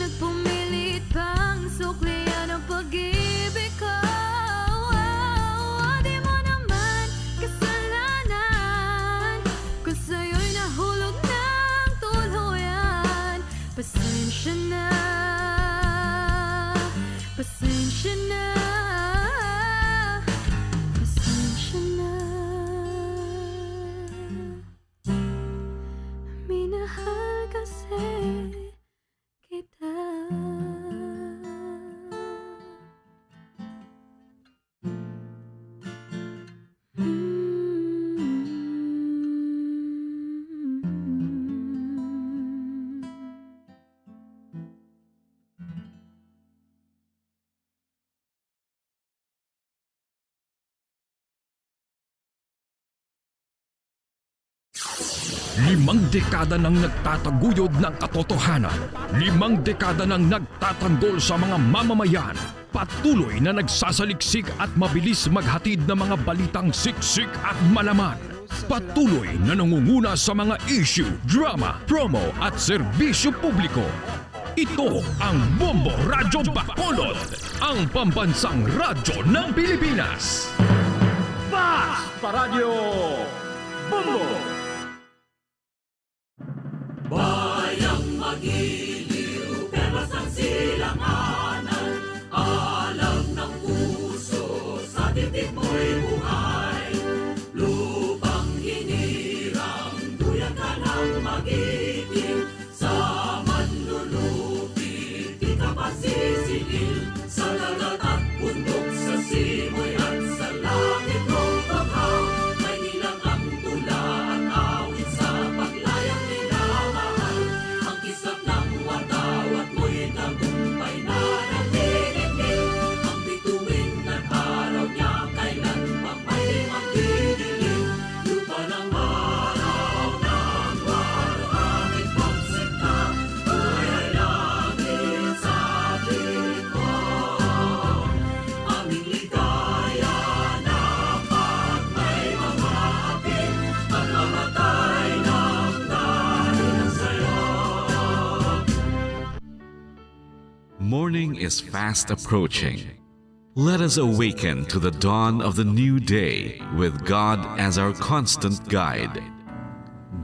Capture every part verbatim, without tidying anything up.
Nagpumilit pang suklian ang pag-ibig ko. Di mo naman kasalanan kung sa'yo'y nahulog ng tuluyan. Pasensya na, pasensya na, pasensya na. Minahal kasi kita. Limang dekada nang nagtataguyod ng katotohanan. Limang dekada nang nagtatanggol sa mga mamamayan. Patuloy na nagsasaliksik at mabilis maghatid ng mga balitang siksik at malaman. Patuloy na nangunguna sa mga issue, drama, promo at serbisyo publiko. Ito ang Bombo Radyo Bacolod, ang pambansang radyo ng Pilipinas. Fast Paradyo Bombo! Bayang magiliw, perlas ang silanganan, alam ng puso, sa dibdib mo'y buhay. Lupang hinirang, duyan ka ng magiting, sa manlulupi, di ka pasisingil, sa dagat at bundok, sa simoy at sa langit mong bughaw. May nilang ang tula at awit sa paglayang minamahal. Ang kislap ng watawat mo'y tagumpay na naniningil. Ang bituin at araw niya kailan pang may magdidilim. Lupa ng araw ng waluhangin pagsinta, buhay langit sa tingin mo. Aming ligaya na pag may mamapit, pagmamatay ng dahil sa'yo. Morning is fast approaching. Let us awaken to the dawn of the new day with God as our constant guide.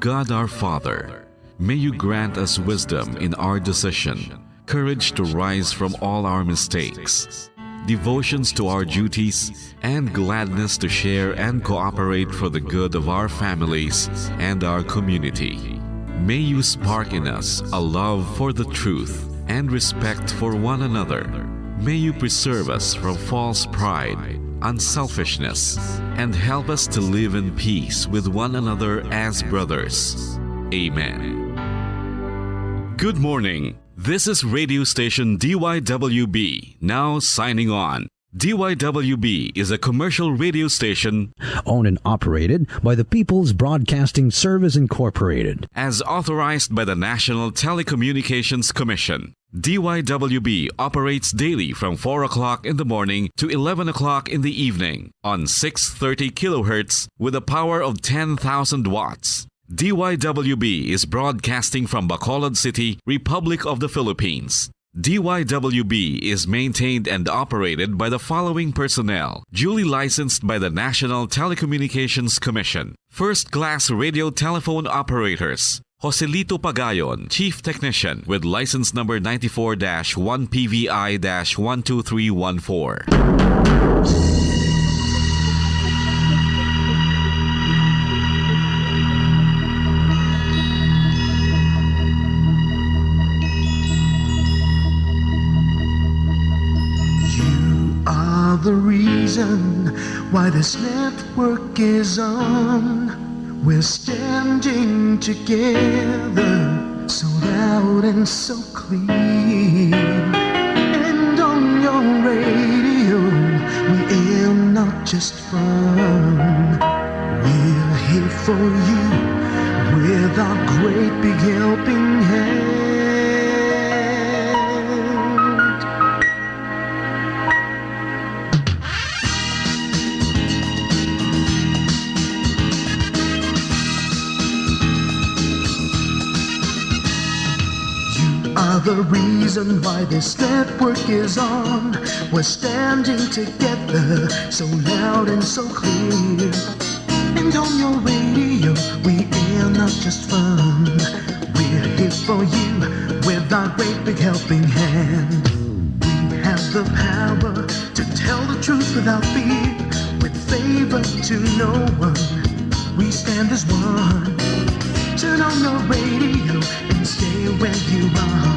God our Father, may you grant us wisdom in our decision, courage to rise from all our mistakes, devotions to our duties, and gladness to share and cooperate for the good of our families and our community. May you spark in us a love for the truth and respect for one another. May you preserve us from false pride, unselfishness, and help us to live in peace with one another as brothers. Amen. Good morning. This is radio station D Y W B, now signing on. D Y W B is a commercial radio station owned and operated by the People's Broadcasting Service Incorporated. As authorized by the National Telecommunications Commission. D Y W B operates daily from four o'clock in the morning to eleven o'clock in the evening on six thirty kilohertz with a power of ten thousand watts. D Y W B is broadcasting from Bacolod City, Republic of the Philippines. D Y W B is maintained and operated by the following personnel, duly licensed by the National Telecommunications Commission. First class radio telephone operators, Joselito Pagayon, Chief Technician, with license number ninety-four dash one P V I dash one two three one four. You are the reason why this network is on. We're standing together, so loud and so clear. And on your radio, we aim not just fun. We're here for you with our great big helping hand. You are the Reason why this network is on. We're standing together, so loud and so clear. And on your radio, we air not just fun. We're here for you with our great big helping hand. We have the power to tell the truth without fear, with favor to no one. We stand as one. Turn on your radio and stay where you are.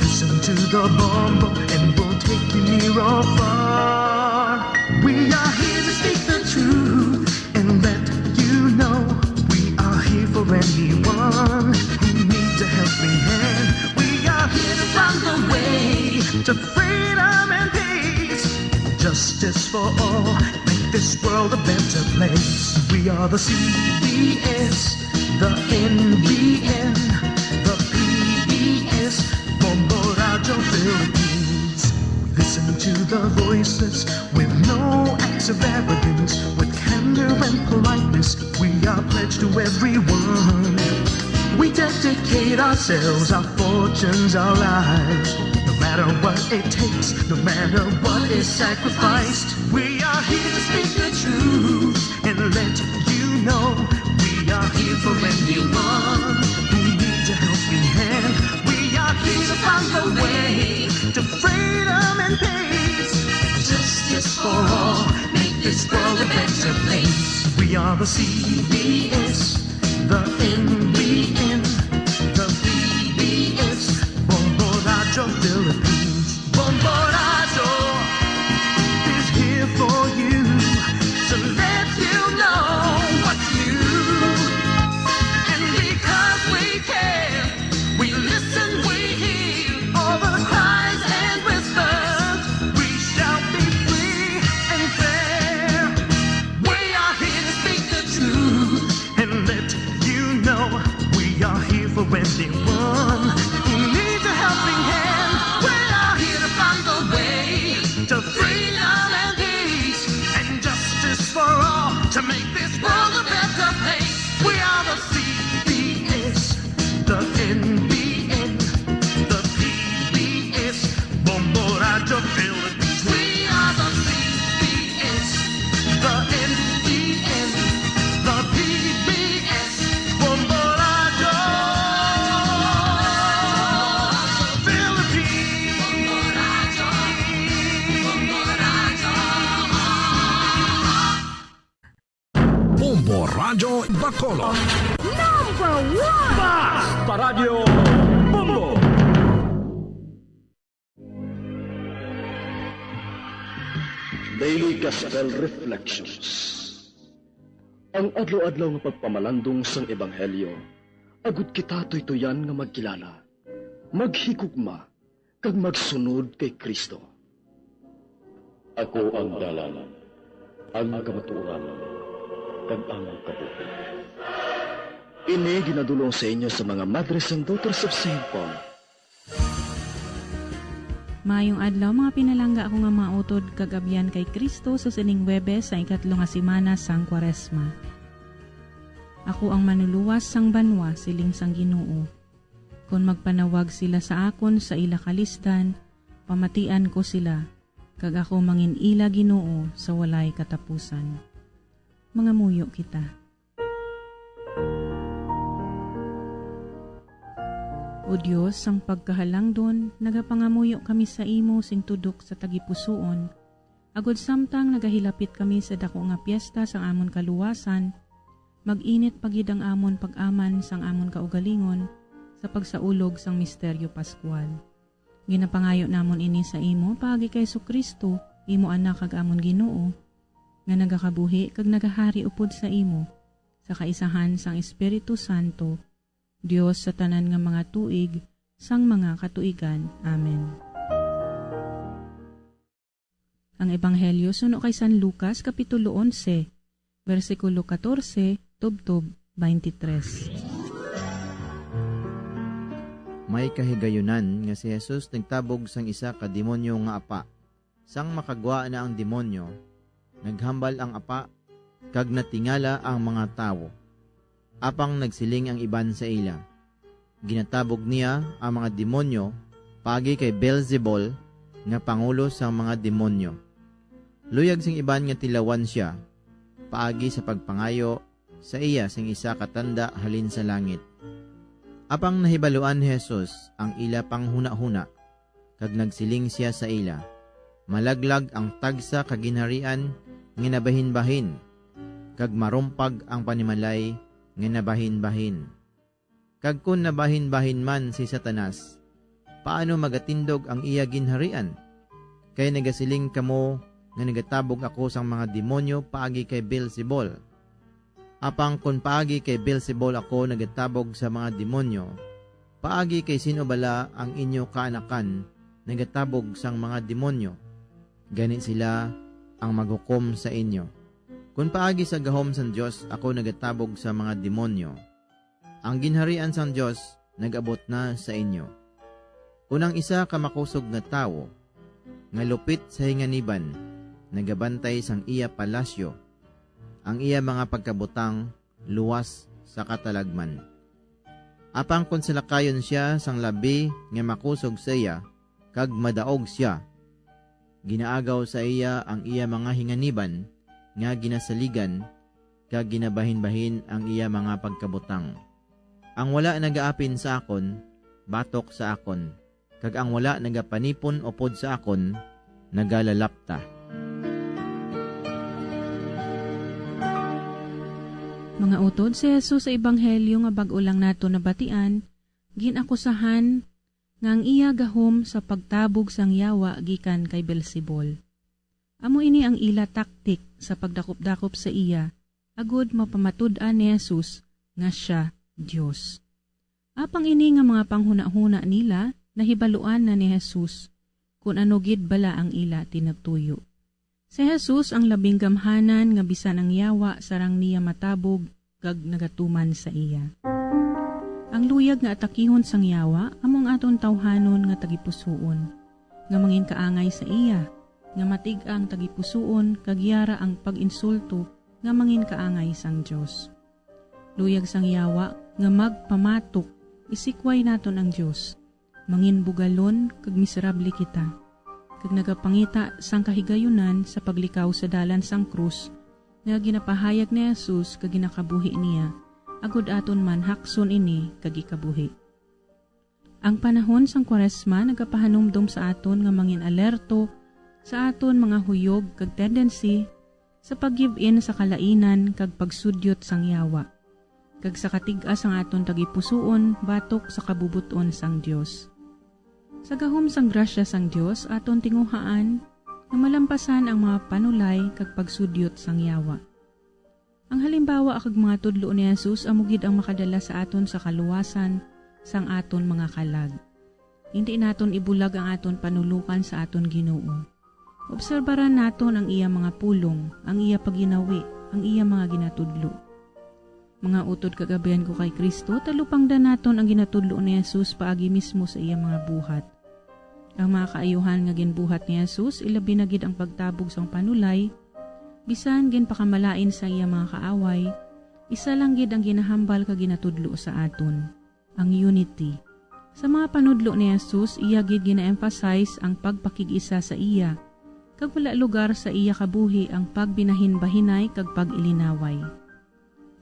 Listen to the Bombo and we'll take you near or far. We are here to speak the truth and let you know we are here for anyone who needs a helping hand. We are here to find a way to freedom and peace, justice for all, make this world a better place. We are the C B S, the N B N, the P B S, Bombo Radyo Philippines. Listen to the voices with no acts of arrogance, with candor and politeness. We are pledged to everyone. We dedicate ourselves, our fortunes, our lives. No matter what it takes, no matter what is sacrificed, we are here to speak the truth and let you know we are here for anyone who needs a helping hand. We are here to find a way to freedom and peace, justice for all, make this world a better place. We are the C B S, the N B N, the P B S, Bombo Radyo Philippines. Bombo Radyo is here for you to let you know what's new. And because we care, we listen, we hear all the cries and whispers. We shall be free and fair. We are here to speak the truth and let you know we are here for anyone who needs a helping hand. We are here to find a way to freedom and peace and justice for all, to make this world a better place. We are the C B S, the N B N, the P B S, Bombo Radyo Philippines. We are the C B S, the N B N, the P B S, Bombo Radyo Philippines. Bombo Radyo Bacolod. Number one! Basta Radyo Bombo! Daily Gospel Reflections. Ang adlaw-adlaw nga pagpamalandong sang ebanghelyo, agud kita tuytoyan nga magkilala, maghigugma, kag magsunod kay Cristo. Ako ang dalan, ang kamatuoran, kag ang kabuhi. Ini ginadul-ong sa inyo sa mga Madre sang Daughters of Saint Paul. Maayong adlaw, mga pinalangga, ako nga mga utod kag abyan kay Cristo, sa sining Huwebes sa ikatlo nga semana sang Kwaresma. Ako ang manuluwas sang banwa, siling sang Ginoo. Kon magpanawag sila sa akon sa ila kalisdan, pamatian ko sila, kag ako mangin-ila Ginoo sa walay katapusan. Mangamuyo kita. O Dios sang pagkahalangdon, nagapangamuyo kami sa imo sing tudok sa tagipusoon, agod samtang nagahilapit kami sa dako nga piesta sang amon kaluwasan, mag-init pa gid ang amon pag-aman sang amon kaugalingon sa pagsaulog sang misteryo Pascual. Ginapangayo namon ini sa imo paagi kay Jesu-Cristo, imo Anak kag amon Ginoo, nga nagakabuhi kag nagahari upod sa imo, sa kaisahan sang Espiritu Santo, Dios sa tanan nga mga tuig sang mga katuigan. Amen. Ang Ebanghelyo suno kay San Lucas, Kapitulo onse, bersikulo katorse tubtob twenty-three. May kahigayunan nga si Jesus nagtabog sang isa ka demonyo nga apa. Sang makagwa na ang demonyo, naghambal ang apa, kag natingala ang mga tawo. Apang nagsiling ang iban sa ila, "Ginatabog niya ang mga demonyo paagi kay Beelzebul nga pangulo sang mga demonyo. Luyag sing iban nga tilawan sia paagi sa pagpangayo sa iya sing isa ka tanda halin sa langit. Apang nahibaluan ni Jesus ang ila panghunahuna, kag nagsiling sia sa ila, "Malaglag ang tagsa ka ginharian nga nabahinbahin, kag marumpag ang panimalay nga nabahinbahin. Kag kon nabahinbahin man si Satanas, paano magatindog ang iya ginharian? Kay nagasiling kamo nga nagatabog ako sang mga demonyo paagi kay Beelzebul. Apang kon paagi kay Beelzebul ako nagatabog sa mga demonyo, paagi kay sin-o bala ang inyo kaanakan nagatabog sang mga demonyo? Gani sila ang maghukom sa inyo. Kon paagi sa gahom sang Dios ako nagatabog sa mga demonyo, ang ginharian sang Dios nag-abot na sa inyo. Kon ang isa ka makusog nga tawo nga lupit sa hinganiban nagabantay sang iya palasyo, ang iya mga pagkabutang luwas sa katalagman. Apang kon salakayon sia sang labi nga makusog sa iya, kag madaog sia, ginaagaw sa iya ang iya mga hinganiban nga ginasaligan, kag ginabahinbahin ang iya mga pagkabutang. Ang wala nagaapin sa akon, batok sa akon, kag ang wala nagapanipon upod sa akon, nagalalapta." Mga utod, si Jesus sa ebanghelyo nga bag-o lang nato nabatian, gin-akusahan nga ang iya gahom sa pagtabog sang yawa gikan kay Beelzebul. Amo ini ang ila taktik sa pagdakupdakop sa iya, agod mapamatud-an ni Jesus nga sia Dios. Apang ini nga mga panghunahuna nila, nahibaluan na ni Jesus kon ano gid bala ang ila tinagtuyo. Si Jesus ang labing gamhanan nga bisan ang yawa sarang niya matabog kag nagatuman sa iya. Ang luyag nga atakihon sang yawa amo ang aton tawhanon nga tagipusoon, nga mangin kaangay sa iya, nga matig-a ang tagipusoon, kag yara ang pag-insulto nga mangin kaangay sang Dios. Luyag sang yawa nga magpamatok, isikway naton ang Dios, mangin bugalon kag miserable kita, kag nagapangita sang kahigayunan sa paglikaw sa dalan sang krus nga ginapahayag ni Jesus kag ginakabuhi niya, agod aton man hakson ini kag ikabuhi. Ang panahon sang Kwaresma nagapahanumdom sa aton nga mangin alerto sa aton mga huyog kag tendency sa pag-give-in sa kalainan kag pagsudyot sang yawa, kag sa katig-a sang aton tagipusoon batok sa kabubot-on sang Dios. Sa gahom sang grasya sang Dios, aton tinguhaan nga malampasan ang mga panulay kag pagsudyot sang yawa. Ang halimbawa kag mga tudlo ni Jesus amo gid ang makadala sa aton sa kaluwasan sang aton mga kalag. Indi naton ibulag ang aton panulokan sa aton Ginoo. Obserbaran naton ang iya mga pulong, ang iya pagginawi, ang iya mga ginatudlo. Mga utod kag abyan ko kay Cristo, talupangdan naton ang ginatudlo ni Jesus paagi mismo sa iya mga buhat. Ang mga kaayuhan nga ginbuhat ni Jesus, ilabi na gid ang pagtabog sang panulay, bisan ginpakamalain sa iya mga kaaway, isa lang gid ang ginahambal kag ginatudlo sa aton, ang unity. Sa mga panudlo ni Jesus, iya gid gina-emphasize ang pagpakig-isa sa iya, kag wala lugar sa iya kabuhi ang pagbinahinbahinay kag pag-ilinaway.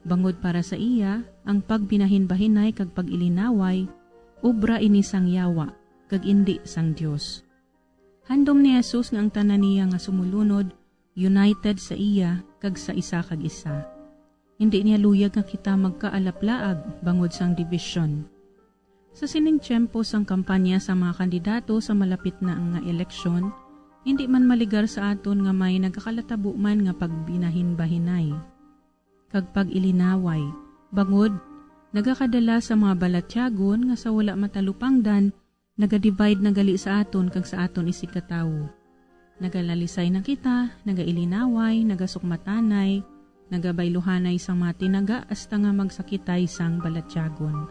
Bangod para sa iya, ang pagbinahinbahinay kag pag-ilinaway, obra ini sang yawa, kag indi sang Dios. Handom ni Jesus nga ang tanan niya nga sumulunod united sa iya kag sa isa kag isa. Indi niya luyag nga kita magkaalaplaag bangod sang dibisyon. Sa sining tiyempo sang kampanya sa mga kandidato sa malapit na nga eleksyon, indi man maligar sa aton nga may nagakalatabo man nga pagbinahinbahinay kag pag-ilinaway, bangod nagakadala sa mga balatyagon nga sa wala matalupangdan naga-divide na gali sa aton kag sa aton isigkatawo. Nagalalisay na kita, nagailinaway, nagasukmatanay, nagabayluhanay sang mga tinaga hasta nga magsakitay sang balatyagon.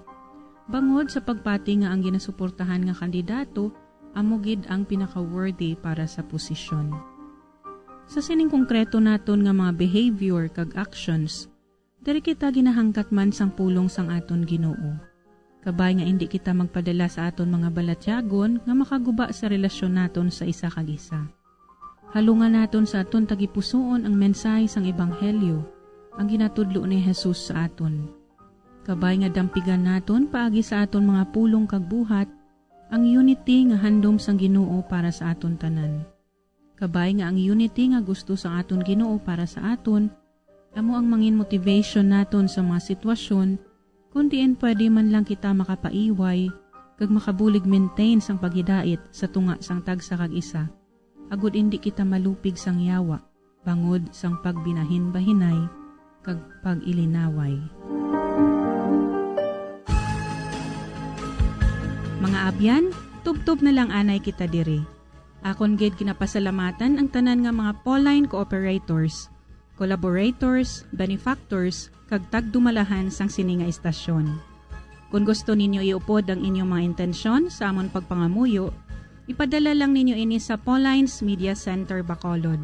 Bangod sa pagpati nga ang ginasuportahan nga kandidato amo gid ang pinaka-worthy para sa posisyon. Sa sining konkreto naton nga mga behavior kag actions, diri kita ginahangkat man sang pulong sang aton Ginoo. Kabay nga indi kita magpadala sa aton mga balatyagon nga makaguba sa relasyon naton sa isa kag isa. Halungan naton sa aton tagipusoon ang mensahe sang ebanghelyo, ang ginatudlo ni Jesus sa aton. Kabay nga dampigan naton paagi sa aton mga pulong kag buhat ang unity nga handom sang Ginoo para sa aton tanan. Kabay nga ang unity nga gusto sang aton Ginoo para sa aton amo ang mangin motivation naton sa mga sitwasyon kon diin pwede man lang kita makapaiway kag makabulig maintain sang paghidait sa tunga sang tagsa kag isa, agod indi kita malupig sang yawa bangod sang pagbinahinbahinay kag pag-ilinaway. Mga abyan, tubtob na lang anay kita diri. Akon gid ginapasalamatan ang tanan nga mga Pauline cooperators, collaborators, benefactors, kag tagdumalahan sang sini nga istasyon. Kon gusto ninyo iupod ang inyong mga intensyon sa amon pagpangamuyo, ipadala lang ninyo ini sa Pauline's Media Center, Bacolod,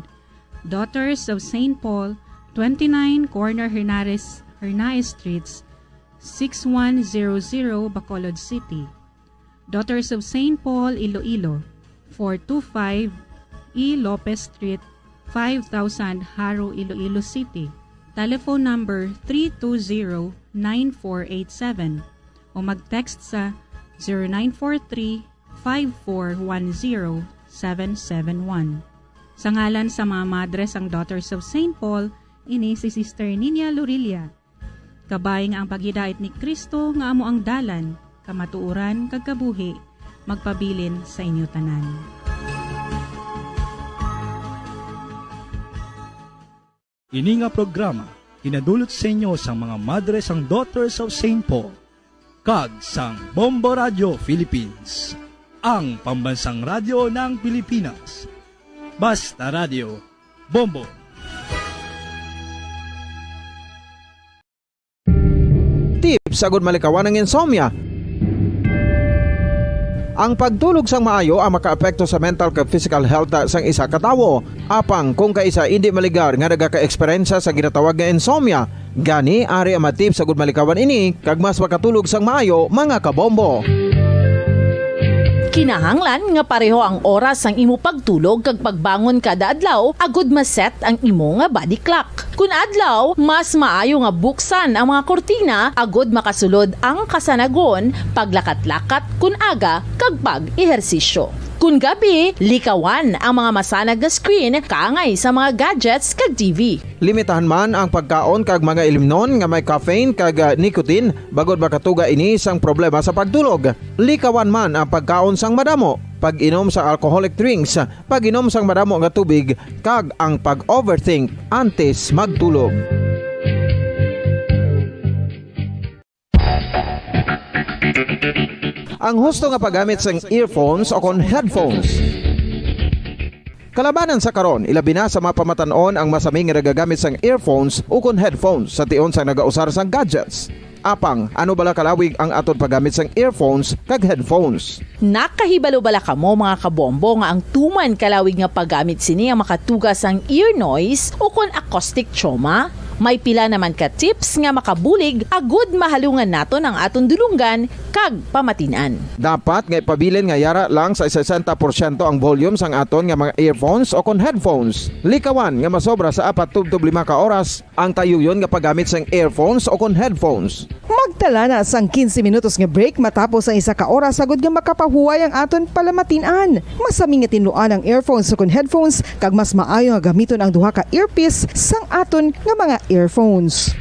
Daughters of Saint Paul, twenty-nine Corner Hernares, Hernaez Streets, six one zero zero, Bacolod City. Daughters of Saint Paul, Iloilo, four two five E Lopez Street, five thousand, Jaro, Iloilo City. Telephone number three two zero, nine four eight seven o mag-text sa zero nine four three, five four one zero, seven seven one. Sa ngalan sa mga madre sang Daughters of Saint Paul, ini si Sister Ninia Lorilla. Kabay nga ang paghidait ni Cristo nga amo ang dalan, kamatuoran, kag kabuhi, magpabilin sa inyo tanan. Ini nga programa ginadulot sa inyo sang mga madre sang Daughters of Saint Paul kag sang Bombo Radio Philippines, ang pambansang radyo ng Pilipinas. Basta Radio, Bombo. Tips agud malikawan ang insomnia. Ang pagtulog sang maayo ang makaapekto sa mental kag physical health sang isa ka tawo. Apang kung kaisa indi maligar nga nagaka-eksperyensya sa ginatawag nga insomnia, gani ari ang mga tips agud malikawan ini kag mas makatulog sang maayo, mga kabombo. Kinahanglan nga pareho ang oras sang imo pagtulog kag pagbangon kada adlaw agud ma-set ang imo nga body clock. Kun adlaw, mas maayo nga buksan ang mga kurtina agud makasulod ang kasanagon, paglakat-lakat kun aga, kag pag-ehersisyo. Kun gabi, likawan ang mga masanag nga screen kaangay sa mga gadgets kag T V. Limitahan man ang pagkaon kag mga ilimnon nga may caffeine kag, ah, nicotine, bangod makatuga ini sang problema sa pagtulog. Likawan man ang pagkaon sang madamo, pag-inom sa alcoholic drinks, pag-inom sang madamo nga tubig, kag ang pag-overthink antes magtulog. Ang husto nga paggamit sang earphones o kon headphones. Kalabanan sa karon, ilabi na sa mga pamatan-on ang masami nga nagagamit sang earphones ukon headphones sa tion sang nagausar sang gadgets. Apang, ano bala kalawig ang aton paggamit sang earphones kag headphones? Nakahibalo bala kamo, mga kabombo, nga ang tuman kalawig nga paggamit sini ang makatuga sang ear noise ukon acoustic trauma? May pila naman ka tips nga makabulig agud mahalungan naton ang aton dulonggan kag pamatin-an. Dapat nga ipabilin nga yara lang sa sesenta porsyento ang volume sang aton nga mga earphones o kon headphones. Likawan nga masobra sa apat tubtob lima ka oras ang tayuyon nga paggamit sang earphones o kon headphones. Magtala na sang quince minutos nga break matapos ang isa ka oras, agud nga makapahuway ang aton palamatin-an. Masami nga tinluan ang earphones o kon headphones, kag mas maayo nga gamiton ang duha ka earpiece sang aton nga mga earphones.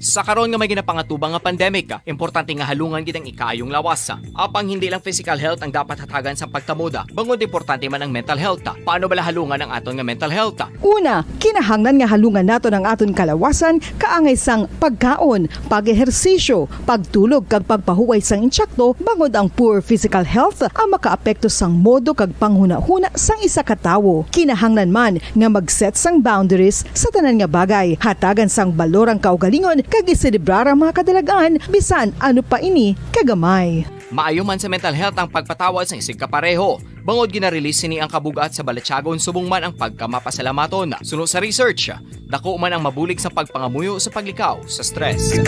Sa karon nga may ginapangatubang nga pandemic, importante nga halungan gid ang ikaayong lawas. Apang hindi lang physical health ang dapat hatagan sa pagtamuda, bangod importante man ang mental health. Paano bala halungan ang aton nga mental health? Una, kinahanglan nga halungan naton ang aton kalawasan kaangay sang pagkaon, pag-ehersisyo, pagtulog kag pagpahuway sang insakto, bangod ang poor physical health ang makaapekto sang modo kag panghunahuna sang isa ka tawo. Kinahanglan man nga mag-set sang boundaries sa tanan nga bagay, hatagan sang balor ang kaugalingon kag iselebrar ang mga kadalag-an, bisan ano pa ini kagamay. Maayo man sa mental health ang pagpatawad sang isigkapareho, bangod gina-release sini ang kabug-at sa balatyagon subong man ang pagkamapasalamaton. Suno sa research, dako man ang mabulig sang pagpangamuyo sa paglikaw sa stress.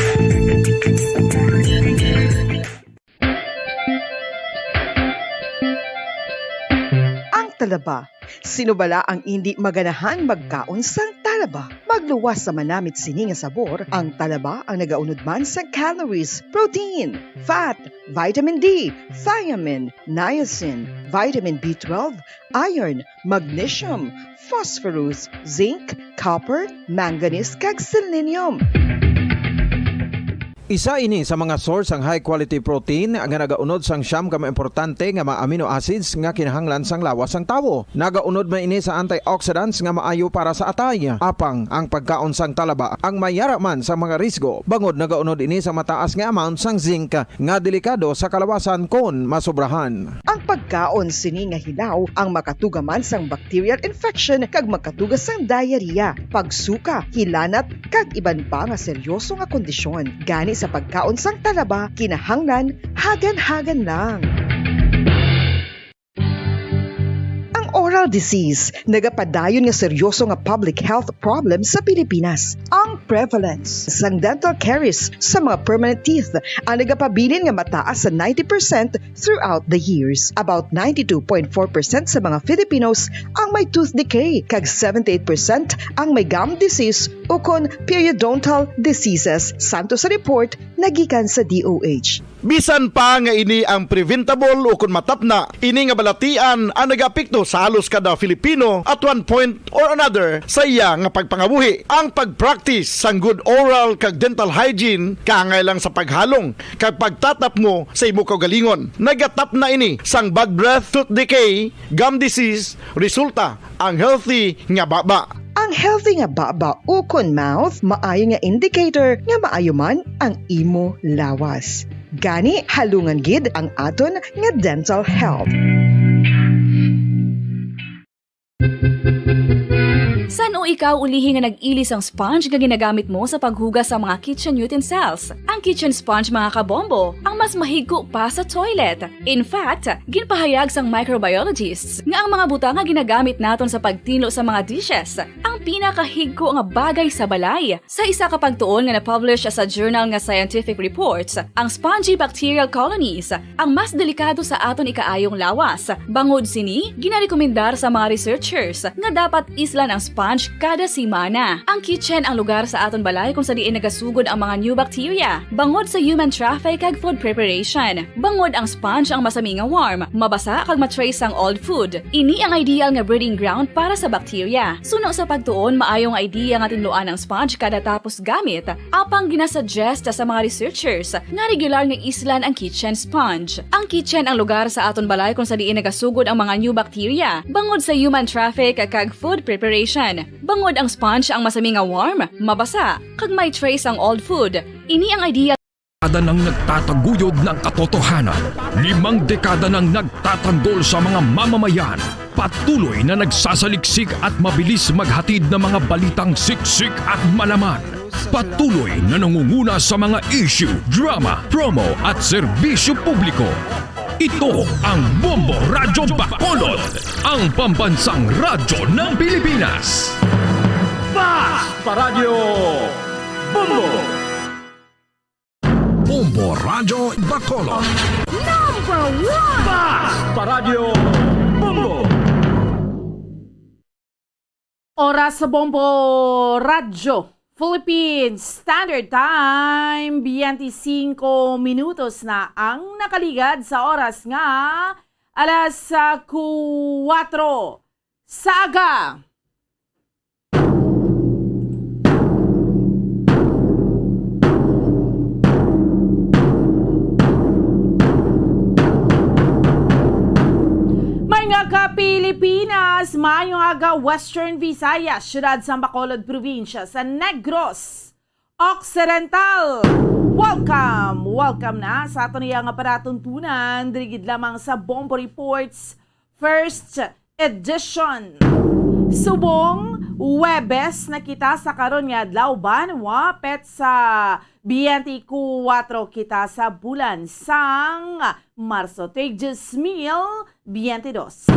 Ang talaba. Sino bala ang indi maganahan magkaon sang talaba? Magluwas sa manamit sini nga sabor, ang talaba ang nagaunod man sang calories, protein, fat, vitamin D, thiamine, niacin, vitamin B twelve, iron, magnesium, phosphorus, zinc, copper, manganese, kag selenium. Isa ini sa mga source sang high quality protein nga nagaunod sang siyam ka mga importante nga mga amino acids nga kinahanglan sang lawas sang tawo. Nagaunod man ini sa antioxidants nga maayo para sa atay. Apang ang pagkaon sang talaba ang may yara man sa mga risgo, bangod nagaunod ini sa mataas nga amount sang zinc nga delikado sa kalawasan kon masobrahan. Ang pagkaon sini nga hilaw ang makatuga man sang bacterial infection kag makatuga sang diarrhea, pagsuka, hilanat, kag iban pa nga seryoso nga kondisyon. Gani sa pagkaon sang talaba, kinahanglan hagan-hagan lang. Ang oral disease nagapadayon nga seryoso nga public health problem sa Pilipinas. Ang prevalence sang dental caries sa mga permanent teeth ang nagapabilin nga mataas sa ninety percent throughout the years. About ninety-two point four percent sa mga Filipinos ang may tooth decay, kag seventy-eight percent ang may gum disease ukon periodontal diseases, santo sa report nga gikan sa D O H. Bisan pa nga ini ang preventable ukon matapna, ini nga balatian ang nagaapekto sa halos kada Filipino at one point or another sa iya nga pagpangabuhi. Ang pag-practice sang good oral kag dental hygiene kaangay lang sa paghalong kag pagtatapmo sa imo kaugalingon. Nagatapna ini sang bad breath, tooth decay, gum disease, resulta ang healthy nga baba. Ang healthy nga baba ukon mouth maayo nga indicator nga maayo man ang imo lawas. Gani, halungan gid ang aton nga dental health. San-o ikaw ulihi nga nag-ili sang sponge nga ginagamit mo sa paghugas sa mga kitchen utensils? Ang kitchen sponge, mga kabombo, ang mas mahigko pa sa toilet. In fact, ginpahayag sang microbiologists nga ang mga butang nga ginagamit naton sa pagtinlo sa mga dishes ang pinakahigko nga bagay sa balay. Sa isa ka pagtuon nga na-publish sa journal nga Scientific Reports, ang spongy bacterial colonies ang mas delikado sa aton ikaayong lawas. Bangod sini, ginarekomendar sa mga researchers nga dapat islan ang sponge kada semana. Ang kitchen ang lugar sa aton balay kung sa diin nagasugod ang mga new bacteria bangod sa human traffic kag food preparation. Bangod ang sponge ang masami nga warm, mabasa kag ma-trace ang old food. Ini ang ideal nga breeding ground para sa bacteria. Suno sa pagtuon, maayo nga idea nga tinluan ang sponge kada tapos gamit. Apang ginasuggest sa mga researchers nga regular nga islan ang kitchen sponge. Ang kitchen ang lugar sa aton balay kung sa diin nagasugod ang mga new bacteria bangod sa human traffic kag food preparation. Bangod ang sponge ang masami nga warm, mabasa, kag may trace ang old food. Ini ang ideal. Dekada nang nagtataguyod ng katotohanan. Limang dekada nang nagtatanggol sa mga mamamayan. Patuloy na nagsasaliksik at mabilis maghatid ng mga balitang siksik at malaman. Patuloy na nangunguna sa mga issue, drama, promo at serbisyo publiko. Ito ang Bombo Radyo Bacolod, ang pambansang radyo ng Pilipinas. Basta Radyo Bombo! Bombo Radyo Bacolod. Number one! Basta Radyo Bombo! Oras sa Bombo Radyo Philippines Standard Time, twenty-five minutos na ang nakaligad sa oras nga alas, ah, kuwatro sa aga. Mga ka-Pilipinas, maayong aga, Western Visayas, siyudad sa Bacolod, probinsya sa Negros Occidental. Welcome, welcome na sa aton iya nga palatuntunan, diri gid lamang sa Bombo Reports First Edition. Subong Huwebes na kita sa karon nga adlaw, banwa, petsa Biyente kuwatro kita sa bulan sang Marso, tuig dos mil biyente dos.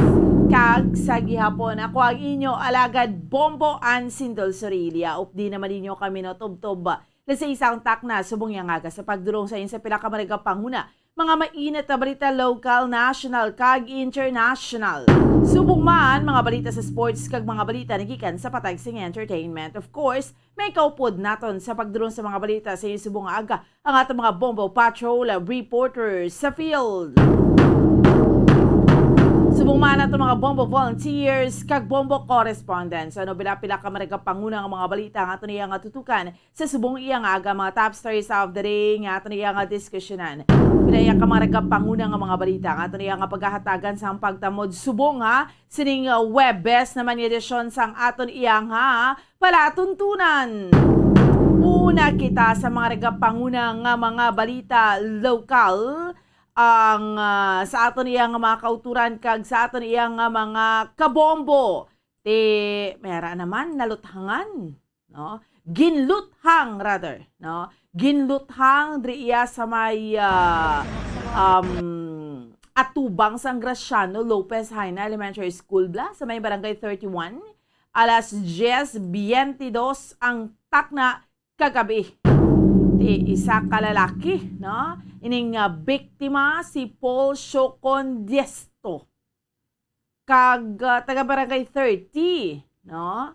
Kag sa gihapon, ako ang inyo alagad, Bombo Ann Sindol Sorilla. Updi naman ninyo kami, no, tubtob. Let's say, isang takna subong yang aga sa pagdulong sa inyo sa pila ka mga panguna, mga mainit na balita, local, national, kag international. Subong man, mga balita sa sports, kag mga balita nagikan sa patag sing entertainment. Of course, may kaupod naton sa pagdulong sa mga balita sa inyo subong nga aga ang aton mga Bombo Patrol reporters sa field. Subong man aton mga Bombo volunteers kag Bombo correspondents. Ano, pila-pila ka mga panguna nga mga balita nga aton iya nga tutukan sa subong iya nga aga, mga top stories of the day nga aton iya nga diskusyonan. Pila iya ka mga panguna nga mga balita nga aton iya nga paghahatagan sang pagtamod subong, ha, sining, uh, Huwebes naman nga edisyon sang aton iya nga palatuntunan. Una kita sa mga panguna nga mga balita lokal, ang, ah, sa aton iya nga mga kauturan kag sa aton iya nga mga kabombo. Ti, may ara naman, naluthangan, no? Ginluthang, rather, no? Ginluthang diri iya sa may, ah, um, atubang sang Graciano Lopez Jaena Elementary School, bla, sa may Barangay thirty-one. Alas diez biyente dos ang takna kagabi. Ti isa ka lalaki, no? Ining, ah, biktima si Paul Siocon Diesto. Kag, ah, taga Barangay thirty, no?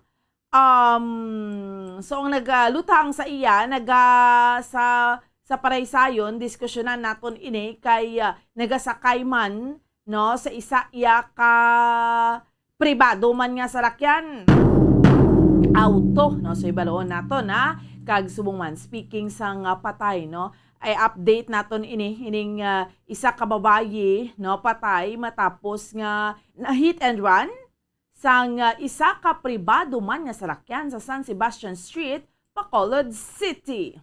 Um, so ang nagaluthang sa iya, naga-, sa, sa paraysayon, diskusyonan naton ini kay, ah, nagasakay man, no, sa isa iya ka pribado man nga salakyan, auto, no? So, ibaloon naton, ha? Kag subong man, speaking sang, ah, patay, no? Ay update naton ini, ining, ah, isa ka babayi, no, patay matapos nga na hit and run sang, ah, isa ka pribado man nga salakyan sa San Sebastian Street, Bacolod City.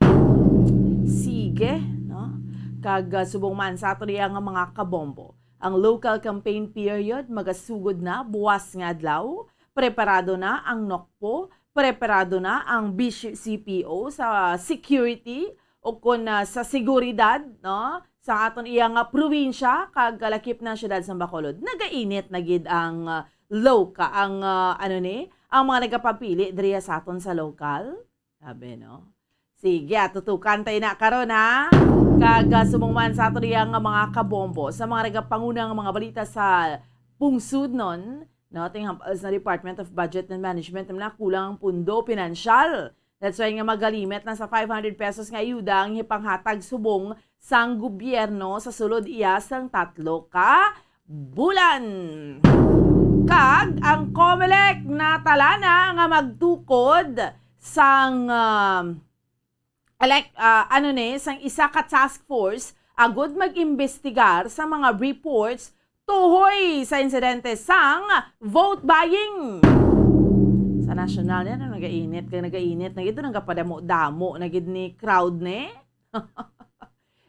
Sige, no? Kag, ah, subong man sa aton iya nga mga kabombo, ang local campaign period magasugod na buwas nga adlaw. Preparado na ang NOCPO, preparado na ang B C P O sa security o kon, ah, sa seguridad, no, sa aton iya nga probinsya kag kalakip na siyudad sa Bacolod. Nagainit na gid ang, ah, loka-, ang, ah, ano ni, ang mga nagapapili diriya sa aton sa lokal. Sabi, no? Sige, ah, tutukan tayo na karon, ha? Kag, ah, sumong man sa aton iya nga mga kabombo, sa mga nagapanguna nga mga balita sa pungsod nun, no? Ting hambal sa Department of Budget and Management na kulang ang pundo, pinansyal. That's why nga magalimit lang sa five hundred pesos nga ayuda ang ipanghatag subong sang gobyerno sa sulod iya sang tatlo ka bulan. Kag ang Comelec natala na nga magtukod sang, ah, elec-, ah, ano ni, sang isa ka task force agud mag-imbestigar sa mga reports tuhoy sa insidente sang vote buying. Sa national yan, ano, nagainit kag nagainit na gid, nagapadamo-damo na gid ni crowd ni.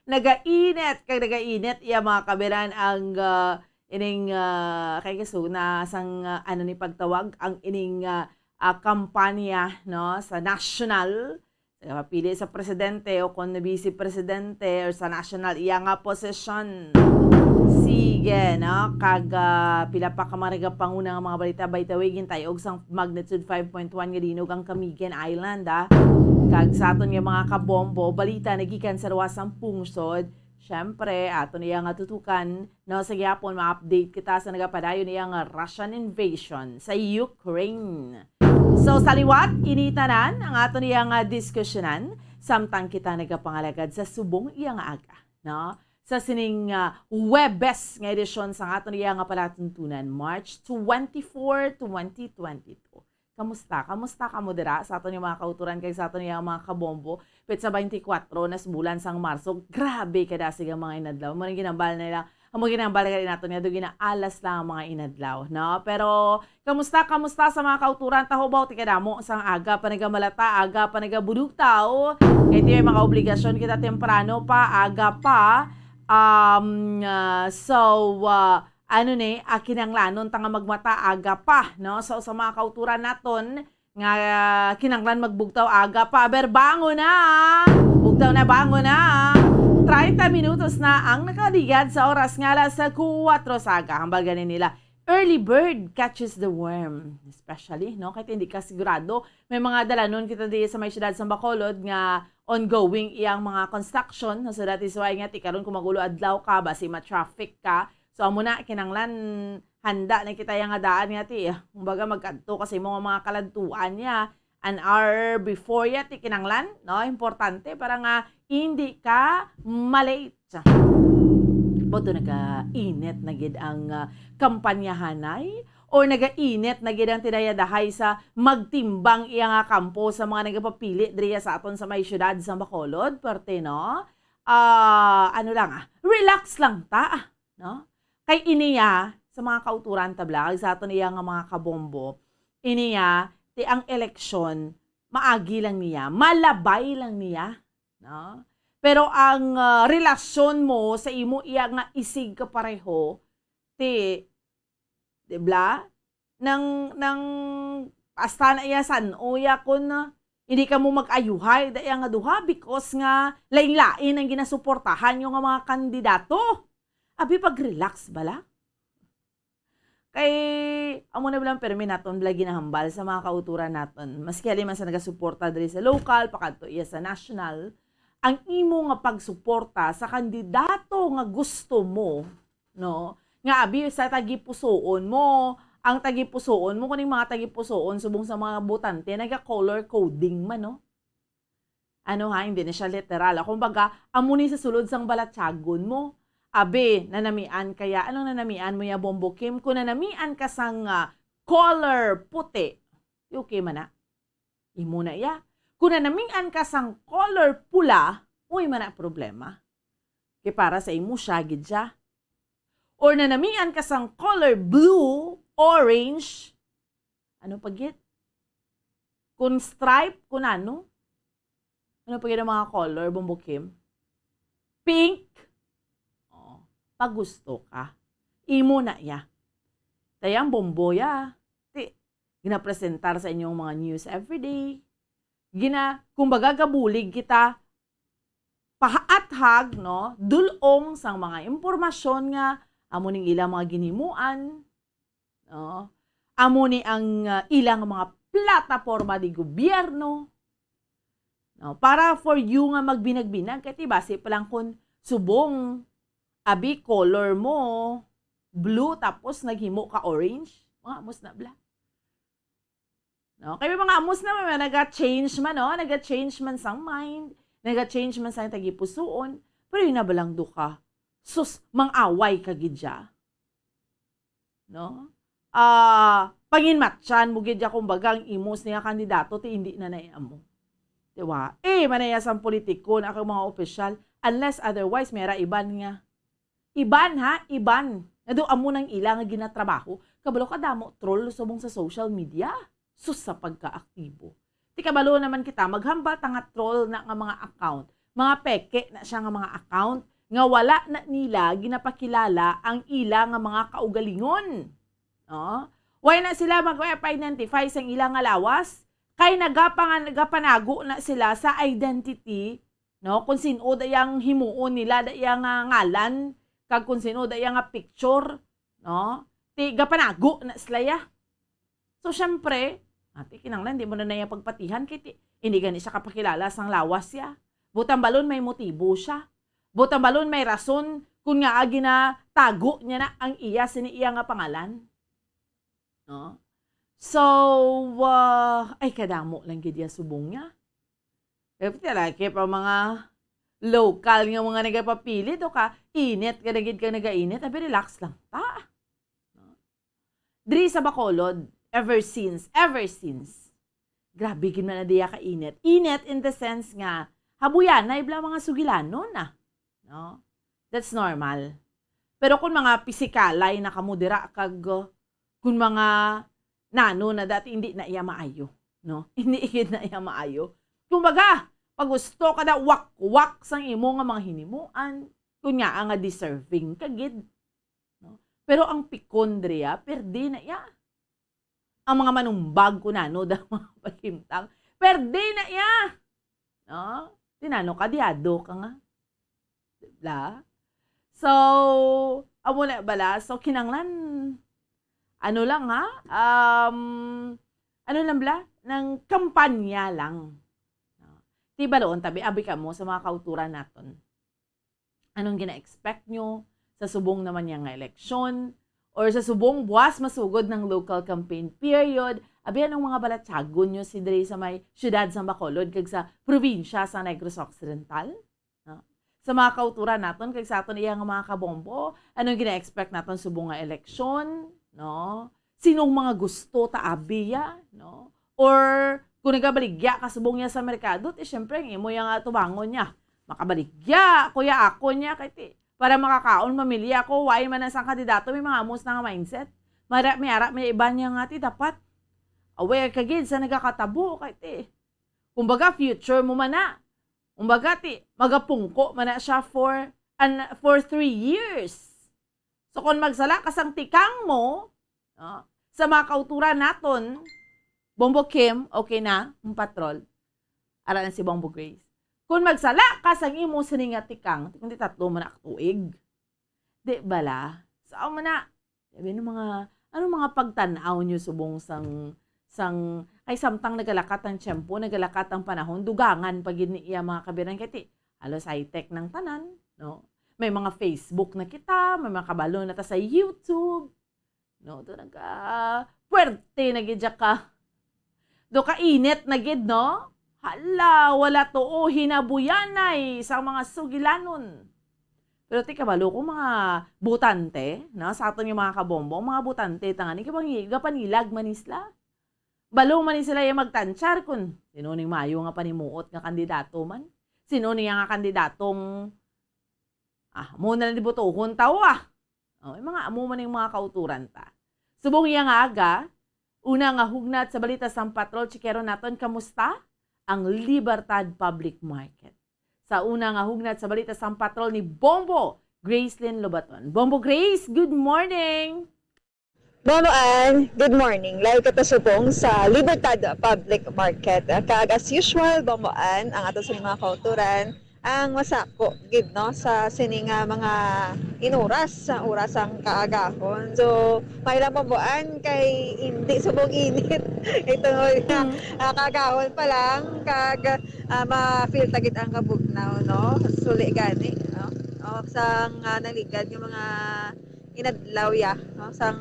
Nagainit kag nagainit iya, mga kaberan, ang, ah, ining, ah, kay kaso na sang, ah, ano ni pagtawag, ang ining, ah, ah, kampanya, no, sa national, sa papili sa presidente o kon vice presidente or sa national iya nga posisyon. Sige, no? Kag, ah, pila pa ka mga nagapanguna nga mga balita. By the way, gintayog sang magnitude five point one nga linog ang Camiguin Island, ah. Kag sa aton nga mga kabombo, balita nagikan sa luwas sang pungsod. Siyempre, aton iya nga tutukan, no, sa gihapon, ma-update kita sa nagapadayon iya nga Russian invasion sa Ukraine. So, sa liwat, ini tanan ang aton iya nga diskusyonan, samtang kita nagapangalagad sa subong iya nga aga, no? Sa sining, ah, Huwebes nga edisyon sa aton iya nga palatuntunan, March twenty-four, twenty twenty-two. Kamusta? Kamusta kamo dira sa aton nga mga kauturan kag sa aton nga mga kabombo? Petsa twenty-four na sa bulan sang Marso. Grabe kadasig ang mga inadlaw. Mao nang ginambal nila. Ang mga ginambal gali naton nga do ginaalas lang ang mga inadlaw, no? Pero kamusta, kamusta sa mga kauturan? Taho ba ti kadamo sang aga pa nagamalata, aga pa nagabudugtaw? Kay ti may mga obligasyon kita temprano pa, aga pa. Um, ah, so, ah, ano ni, ah, kinahanglanon ta nga magmata aga pa, no? So, sa mga kauturan naton nga kinahanglan magbugtaw aga pa, aber bangon na! Bugtaw na, bangon na! Treinta minutos na ang nakaligad sa oras nga alas kuwatro sa aga. Hambal gani nila, early bird catches the worm. Especially, no? Kahit hindi ka sigurado, may mga dalanon kita di sa may siyudad sa Bacolod nga ongoing iyang mga construction. So, that is why nga, ti karon kung mag-ulo adlaw ka, basi ma-traffic ka. So, amo na, kinahanglan handa na kita yang nga daan nga, ti. Kumbaga, magkadto kasi mo nga mga kaladtuan niya. An hour before ya, ti kinahanglan, no? Importante para nga hindi ka ma-late. Boto nagainit na gid ang, ah, kampanyahanay, or nagainit na gid ang tinayadahay sa magtimbang iya nga kampo sa mga nagapapili diriya sa aton sa may siyudad sa Bacolod, parte, no? Ah, ano lang, ah, relax lang ta, no? Kay iniya, sa mga kauturan tablag, sa aton iya nga mga kabombo, iniya, ti ang eleksyon, maagi lang niya, malabay lang niya, no? Pero ang, ah, relasyon mo sa imo iya nga isig kapareho, ti, di bla? Nang, nang, hasta na iya san-o ya kun, ah, hindi ka mo mag-ayuhay da iya nga duha because nga lain-lain ang ginasuportahan niyo nga mga kandidato. Abi, pag-relax bala. Kay, amo na bala ang permi naton bala ginahambal sa mga kauturan naton. Maski halin man sa nagasuporta diri sa local, pakadto iya sa national, ang imo nga pagsuporta sa kandidato nga gusto mo, no? Nga abi sa tagipusoon mo, ang tagipusoon mo, kuning mga tagipusoon subong sa mga botante, naga-color coding man, no? Ano ha, hindi na siya literal. Kumbaga, amo ni sa sulod sang balatyagon mo. Abi, nanamian kaya, anong nanamian mo ya, Bombo Kim? Kung nanamian ka sang, ah, color puti, okay man na. Imo na iya. Kung nanamian ka sang color pula, uy man na problema. Kay para sa imo siya gid siya. Or nanamian ka sang color blue, orange, ano pa gid? Kung stripe, kung ano? Ano pa gid ang mga color, Bombo Kim? Pink? Oh, pag gusto ka. Imo na iya. Kaya ang Bombo ya, ti, ginapresentar sa inyong mga news everyday. Gina, kumbaga, gabulig kita pahaathag, no, dul-ong sang mga impormasyon nga amo ning ilang mga ginhimuan, no? Amo ni ang, ah, ilang mga plataporma di gobyerno, no? Para for you nga magbinag-binag, kay ti basi pa lang kun subong abi color mo blue tapos naghimo ka orange, mga amos na bla. No? Kay may mga amos na may naga-change man, no? Naga-change man sang mind, naga-change man sang tagipusoon, pero yun na ba lang duka? Sus, mang-away ka gid siya. No? Ah, panginmatyan mo gid ya, kumbaga, ang imo siya kandidato, ti hindi na naiamo. Di ba? Eh, manayas ang politiko na kang mga opisyal, unless otherwise, may ra iban nga. Iban, ha? Iban. Nga do amo nang ila nga ginatrabaho. Kabalo ka damo troll subong sa social media. Sus, sa pagkaaktibo. Ti kabalo naman kita, maghambal ta nga troll na nga mga account. Mga peke na siya nga mga account nga wala na nila ginapakilala ang ila nga mga kaugalingon. No? Why na sila mag-identify sa ila nga lawas? Kay nagapangan-, nagapanago na sila sa identity, no? Kung sin-o da yang himuon nila, da iya nga ngalan, kag kung sin-o da iya nga picture, no? Ti gapanago na sila ya. So, syempre, ati, kinahanglan, di mo na naya pagpatihan, kay ti, hindi gani siya kapakilala sang lawas ya. Butang balon may motibo siya. Butang balon may rason kung nga ginatago niya na ang iya, sini iya nga pangalan. No? So, ah, ay, kadamo lang gid ya subong niya. Pero talaga pa mga local nga mga nagapapili, do ka, init ka na gid ka nagainit, abi, relax lang ta. No? Diri sa Bacolod, ever since, ever since, grabe gid man na diya ka init. Init in the sense nga, habuyanay bala mga sugilanon na. No? That's normal. Pero kung mga pisikalay na kamo dira kag, uh, kung mga nano na dati, hindi na iya maayo, no? Hindi gid na iya maayo. Kumbaga, pag gusto ka na wakwak sang imo nga mga hinimuan, kun nga nga deserving ka gid, no? Pero ang pikon diriya, perdi na iya. ang mga manumbag kun ano daw mga paghimtang. Perde na iya. No? Tinano ka, diyado ka nga. Diba? So, amo na bala. So, kinanglan, ano lang ha? Um, ano lang bala? Nang kampanya lang. No? Ti baloon tabi, abi kamo sa mga kauturan naton. Anong gina-expect nyo sa subong naman niya nga eleksyon? Or sa subong buwas masugod ng local campaign period? Abi, anong mga balatyagon nyo si diri sa may siyudad sa Bacolod kag sa probinsya sa Negros Occidental? No? Sa mga kauturan naton kag sa aton iya nga mga kabombo, anong gina-expect naton subong nga eleksyon? No? Sinong mga gusto ta abiya? No? Or kung nagabaligya ka subong niya sa merkado, ti syempre, ang imo yang atubangon niya. Makabaligya, kuya, ako niya, kay ti, para makakaon, mamilya ko, why man ang isang kandidato, may mga amos na nga mindset. Mara, may ara, may iba niya nga, ti, dapat aware ka gid sa nagakatabo, kay ti, kumbaga, future mo man na. Kumbaga, ti, magapungko man na siya for, an, for three years. So, kung magsala ka sang tikang mo, no, sa mga kauturan naton, Bombo Kim, okay na, ang patrol. Ara na si Bombo Grace. Kung magsala ka sang imo sini nga tikang, kundi tatlo man na ka tuig. Di bala? So, amo na. Sabi ng mga, ano mga pagtanaw nyo subong sang, sang, ay samtang nagalakat ang tiyempo, nagalakat ang panahon, dugangan pa gid ni iya mga kabiran. Kay ti, halos high-tech ng tanan, no? May mga Facebook na kita, may mga kabalo na ta sa YouTube. No, do nag, ah, puwerte na gid ka. Do ka init na gid, no? Hala, wala to, oh, hinabuyanay sa mga sugilanon. Pero ti kabalo ko, mga butante, no? Sa aton nga mga kabombo, mga butante, tangani, kapang-, kapanilag man ni sila. Balo man ni sila yung magtansyar kun sino ni mayo nga panimuot nga kandidato man. Sino niya nga kandidatong, ah, mo na lang di botohon tawo, ah. Oh, yung mga amo man yung mga kauturan ta. Subong iya nga aga, una nga hugnat sa balita sang patrol, chikero naton, kamusta ang Libertad Public Market? Sa una nga hugnat sa balita sang patrol ni Bombo Gracelyn Lobaton. Bombo Grace, good morning! Bombo Ann, good morning. Live kita subong sa Libertad Public Market. Kag as usual, Bombo Ann, ang ato sa mga kauturan, ang masako gid, no, sa sini nga mga inuras, sa oras sang kaagahon. So, may lang Bombo Ann kay hindi subong init. Ito nga, Mm. ah, kaagahon pa lang, kag, ah, ma-feel ta gid ang kabugnaw, no? Suli gani, no? O, sang, ah, naligad nga mga inadlaw ya, no? Sang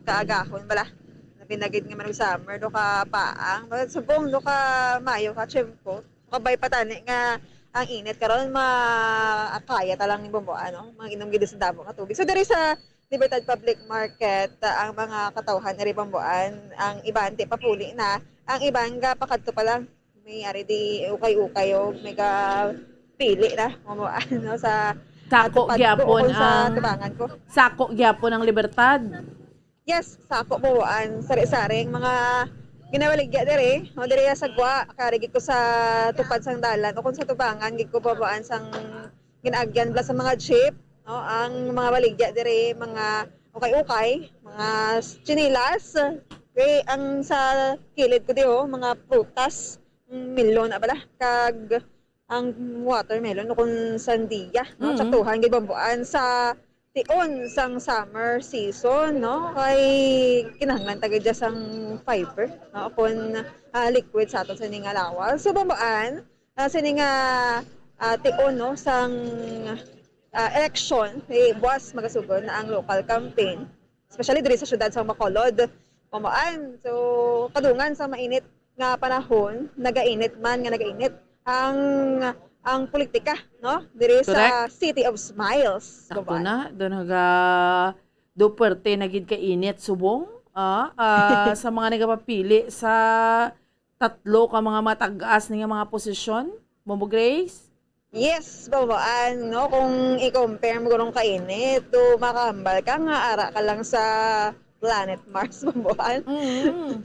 kaagahon bala. Labi na gid nga man summer, do ka paang, basta subong, do ka mayo ka tiyempo. Kabay pa tani nga ang init karon, ma-, kaya ta lang ni Bombo Ann, no? Manginom gid sa damo nga tubig. So, diri sa Libertad Public Market, ang mga katawhan diri, Bombo Ann, ang iban ti papuli na, ang iban ga pakadto pa lang. May ari di ukay-ukay o may ga pili na, Bombo Ann, no, sa Sako atupad ko gyapon o sa ang, tubangan ko. Sako gyapon ang Libertad. Yes, sako, Bombo Ann, sari-sari ang mga ginabaligya diri, no, diri sa gwa, kari gid ko sa tupad sang dalan, o kung sa tubangan gid ko, Bombo Ann, sang ginaagyan bala sa mga jeep, no, ang mga baligya diri, mga ukay-ukay, mga s-, tsinelas, kay ang sa kilid ko di, oh, mga prutas, mm, melon na bala, kag ang watermelon, o kung sandia, no, Mm. tsaktuhan gid, Bombo Ann, sa tion sang summer season, no? Kay kinahanglan ta gid sang fiber, no? Kung, ah, liquid sa aton sa ning nga lawas. So, Bombo Ann, ah, sini nga, ah, tion, no, sang, ah, eleksyon, eh, buwas magasugod na ang local campaign, especially diri sa siyudad sa Bacolod, Bombo Ann. So, kadungan sa mainit nga panahon, nagainit man nga nagainit ang, ang politika, no? Diri sa Correct. City of Smiles, Sakto Bombo Ann. Na, do naga-, do puwerte na gid ka init subong, ah, ah, sa mga nagapapili sa tatlo ka mga matag-as ni nga mga posisyon, Bombo Grace? Yes, Bombo Ann, no? Kung i-compare mo gurong kainit, do makahambal ka nga ara ka lang sa planet Mars, Bombo Ann. Mm.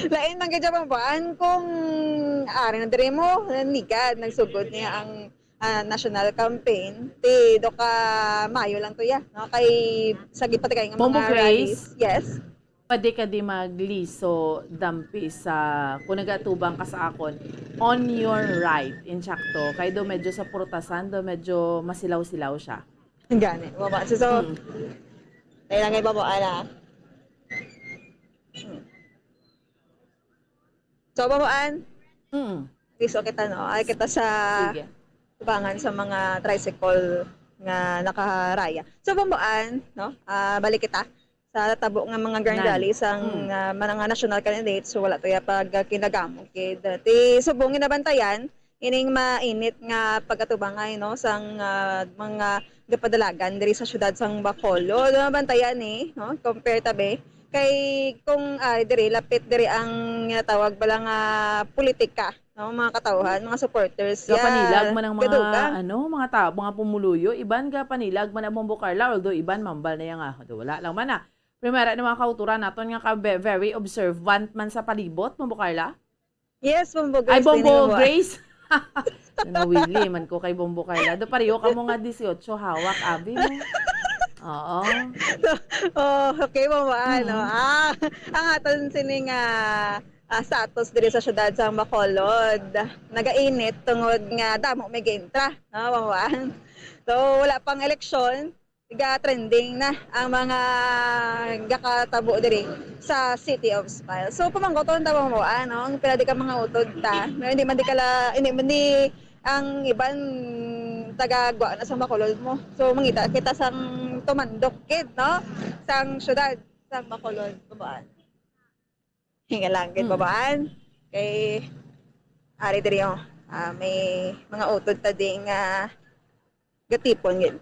Lain man gid siya, Bombo Ann, kung ari na diri mo, nanigad, nagsugod niya ang, ah, national campaign, ti do ka mayo lang to ya, no? Kay sa gipatigay nga Bombo mga Grace? Rallies. Yes. Pwede ka di magliso, dampi sa, kung nagatubang ka sa akon, on your right, insakto. Kay do medyo sa purtasan, do medyo masilaw-silaw siya. Gani, baba. So, so Mm. kailangan baba, ala. Hmm. So, babaan. Mm. Liso kita, no? Ay, kita sa Sige. tubangan sa mga tricycle nga nakaraya. So, babaan, no? Ah, balik kita sa tabo nga mga grand Nan. rally sang Mm. ah, mga national candidates. So, wala to ya pag ah, kinagamog kid ti subong ginabantayan ining mainit nga pagkatubangay, no, sang ah, mga gapadalagan diri sa siyudad sang Bacolod. Nabantayan ni, no, compare tabi kay kung ah, diri lapit diri ang ginatawag bala nga politika, no, mga katawhan, mga supporters. Gapanilag man ang mga, gadugang. Ano, mga ta-, mga pumuluyo, iban gapanilag man ang Bombo Carla, although iban mambal na yang, ah, wala lang man, ah. Primera ni mga kauturan naton nga ka ve-, very observant man sa palibot, Bombo Carla. Yes, Bombo Ay, Grace, dili Bombo mo. Grace. Nawili man ko kay Bombo Carla. Do pareho ka mo nga dieciocho hawak, abi mo. Oo. Oh, okay, Bombo, ano? Mm. Ah, ang aton sining ah, ah, status diri sa siyudad sa Bacolod, nagainit tungod nga damo may gaintra, no, Bombo? So, wala pang eleksyon, ga-trending na ang mga gakatabo diri sa City of Smiles. So, pamangkoton ta mo, ano, ang pila di ka mga utod ta. Pero hindi man di kala, hindi man di ang iban taga-gwa na sa Bacolod mo. So, mangita kita sang tumandok kid, no? Sang syudad, sang Bacolod, babaan. Hinga lang gid, Mm. babaan. Kay ari diri, oh. Ah, may mga utod ta di nga gatipon gid.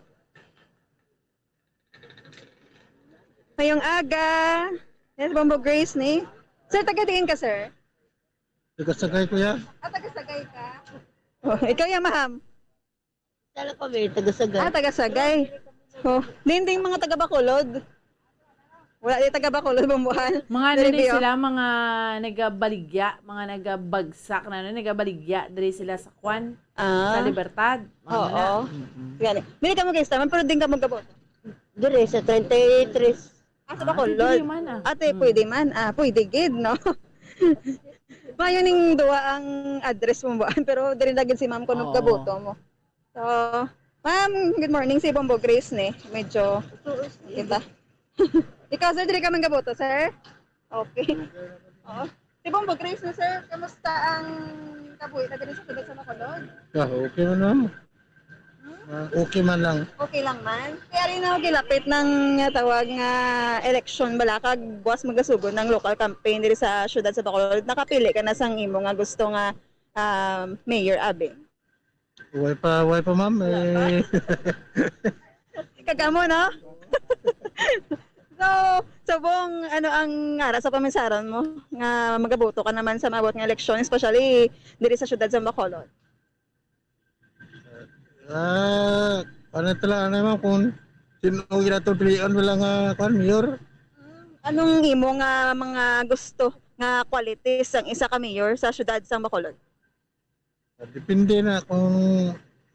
Mayong aga. Yes, Bombo Grace ni. Sir, taga diin ka, sir? Taga Sagay, kuya. Ah, taga Sagay ka? Oh, ikaw ya, ma'am. Tala kami, taga Sagay. Ah, taga Sagay. Oh, dinding mga taga Bacolod. Wala di taga Bacolod, Bomboan. Mga ano Diri ni biyo. Sila, mga nagabaligya, mga nagabagsak na, ano, nagabaligya diri sila sa kwan, sa Ah, Libertad. Mga oo. na. Mm-mm. Gani. Dili ka mo guys, tama, pero din ka mo gabot. Dire sa treinta y tres. Ah, sa Ah, Bacolod. dili man, ah. Ate, Mm. pwede man. Ah, pwede gid, no? Mayo ning duwa ang address mo ba? Pero diri na gid si ma'am kung Oo. gaboto mo. So, ma'am, good morning. Si Bombo Grace ni. Medyo kita. Ikaw, sir, dili ka man gaboto, sir? Okay. Oo. Si Bombo Grace na, sir. Kamusta ang kabuhi na diri sa siyudad sa Bacolod? Ah, okay man, ma'am. Ah, okay man lang. Okay lang man. Kaya rin ako gilapit ng tawag nga eleksyon bala kag buwas magasugod ng local campaign diri sa siyudad sa Bacolod. Nakapili ka na sang imo nga gusto nga ah, mayor, abi? Way pa, way pa, ma'am. Eh, Kagamo, no? So, subong, ano ang ara sa paminsaron mo nga magaboto ka naman sa maabot nga eleksyon, especially diri sa siyudad sa Bacolod? ah, ano talaga, ano, ma'am, kung sino ginatong pilion wala nga, kwan, mayor? Anong imo nga mga gusto nga qualities ang isa ka mayor sa siyudad sa Bacolod? Ah, depende na kung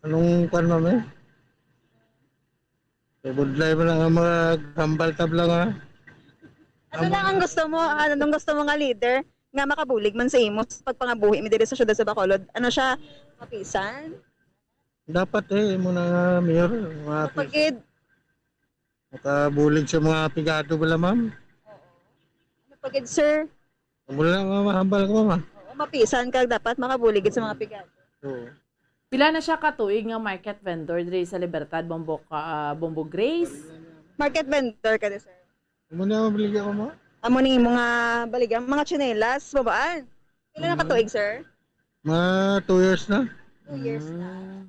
anong, kwan, ma'am, eh. Kay budlay mo lang ang mga hambal tabla nga. Ano lang ang gusto mo? Ano nung gusto mo nga leader nga makabulig man sa imo sa pagpangabuhi mi diri sa siyudad sa Bacolod? Ano siya? Mapisan? Dapat eh, mo na nga mayor, mga Kapagid? makabulig sa mga pigado bala, ma'am. Kapagid, sir? Wala nga mahambal ko, ma'am. Oo, mapisan ka dapat makabulig sa mga pigado. Oo. Pila na siya katuig nga market vendor diri sa Libertad, Bombo, ka, ah, Bombo Grace? Market vendor ka di, sir? Amo na mabili ako mo? Amo ni mga baligang mga tsinelas, babaan. Pila na Mhm. katuig, sir? Mga two years na. Two years na. Mm.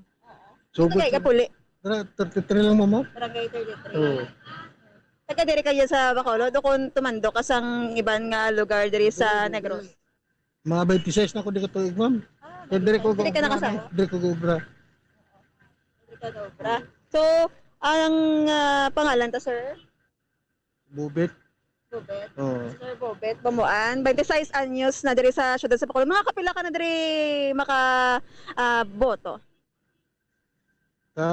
So, Taga ka puli. Tara, thirty-three lang, mama. Barangay thirty-three. Oo. Taga diri kayo sa Bacolod o kung tumandok ka sang iban nga lugar diri sa Negros? Mga twenty-six na ako di katuig, ma'am. Kaya dire ko Dire ka nakasawa? Dire ko obra. Dire ka obra. So, ang ah, pangalan ta, sir? Bubit. Bobet. Oo. Sir Bobet Bamuan, twenty-six anyos na diri sa siyudad sa Bacolod. Mga kapila ka na diri maka ah, boto? Ka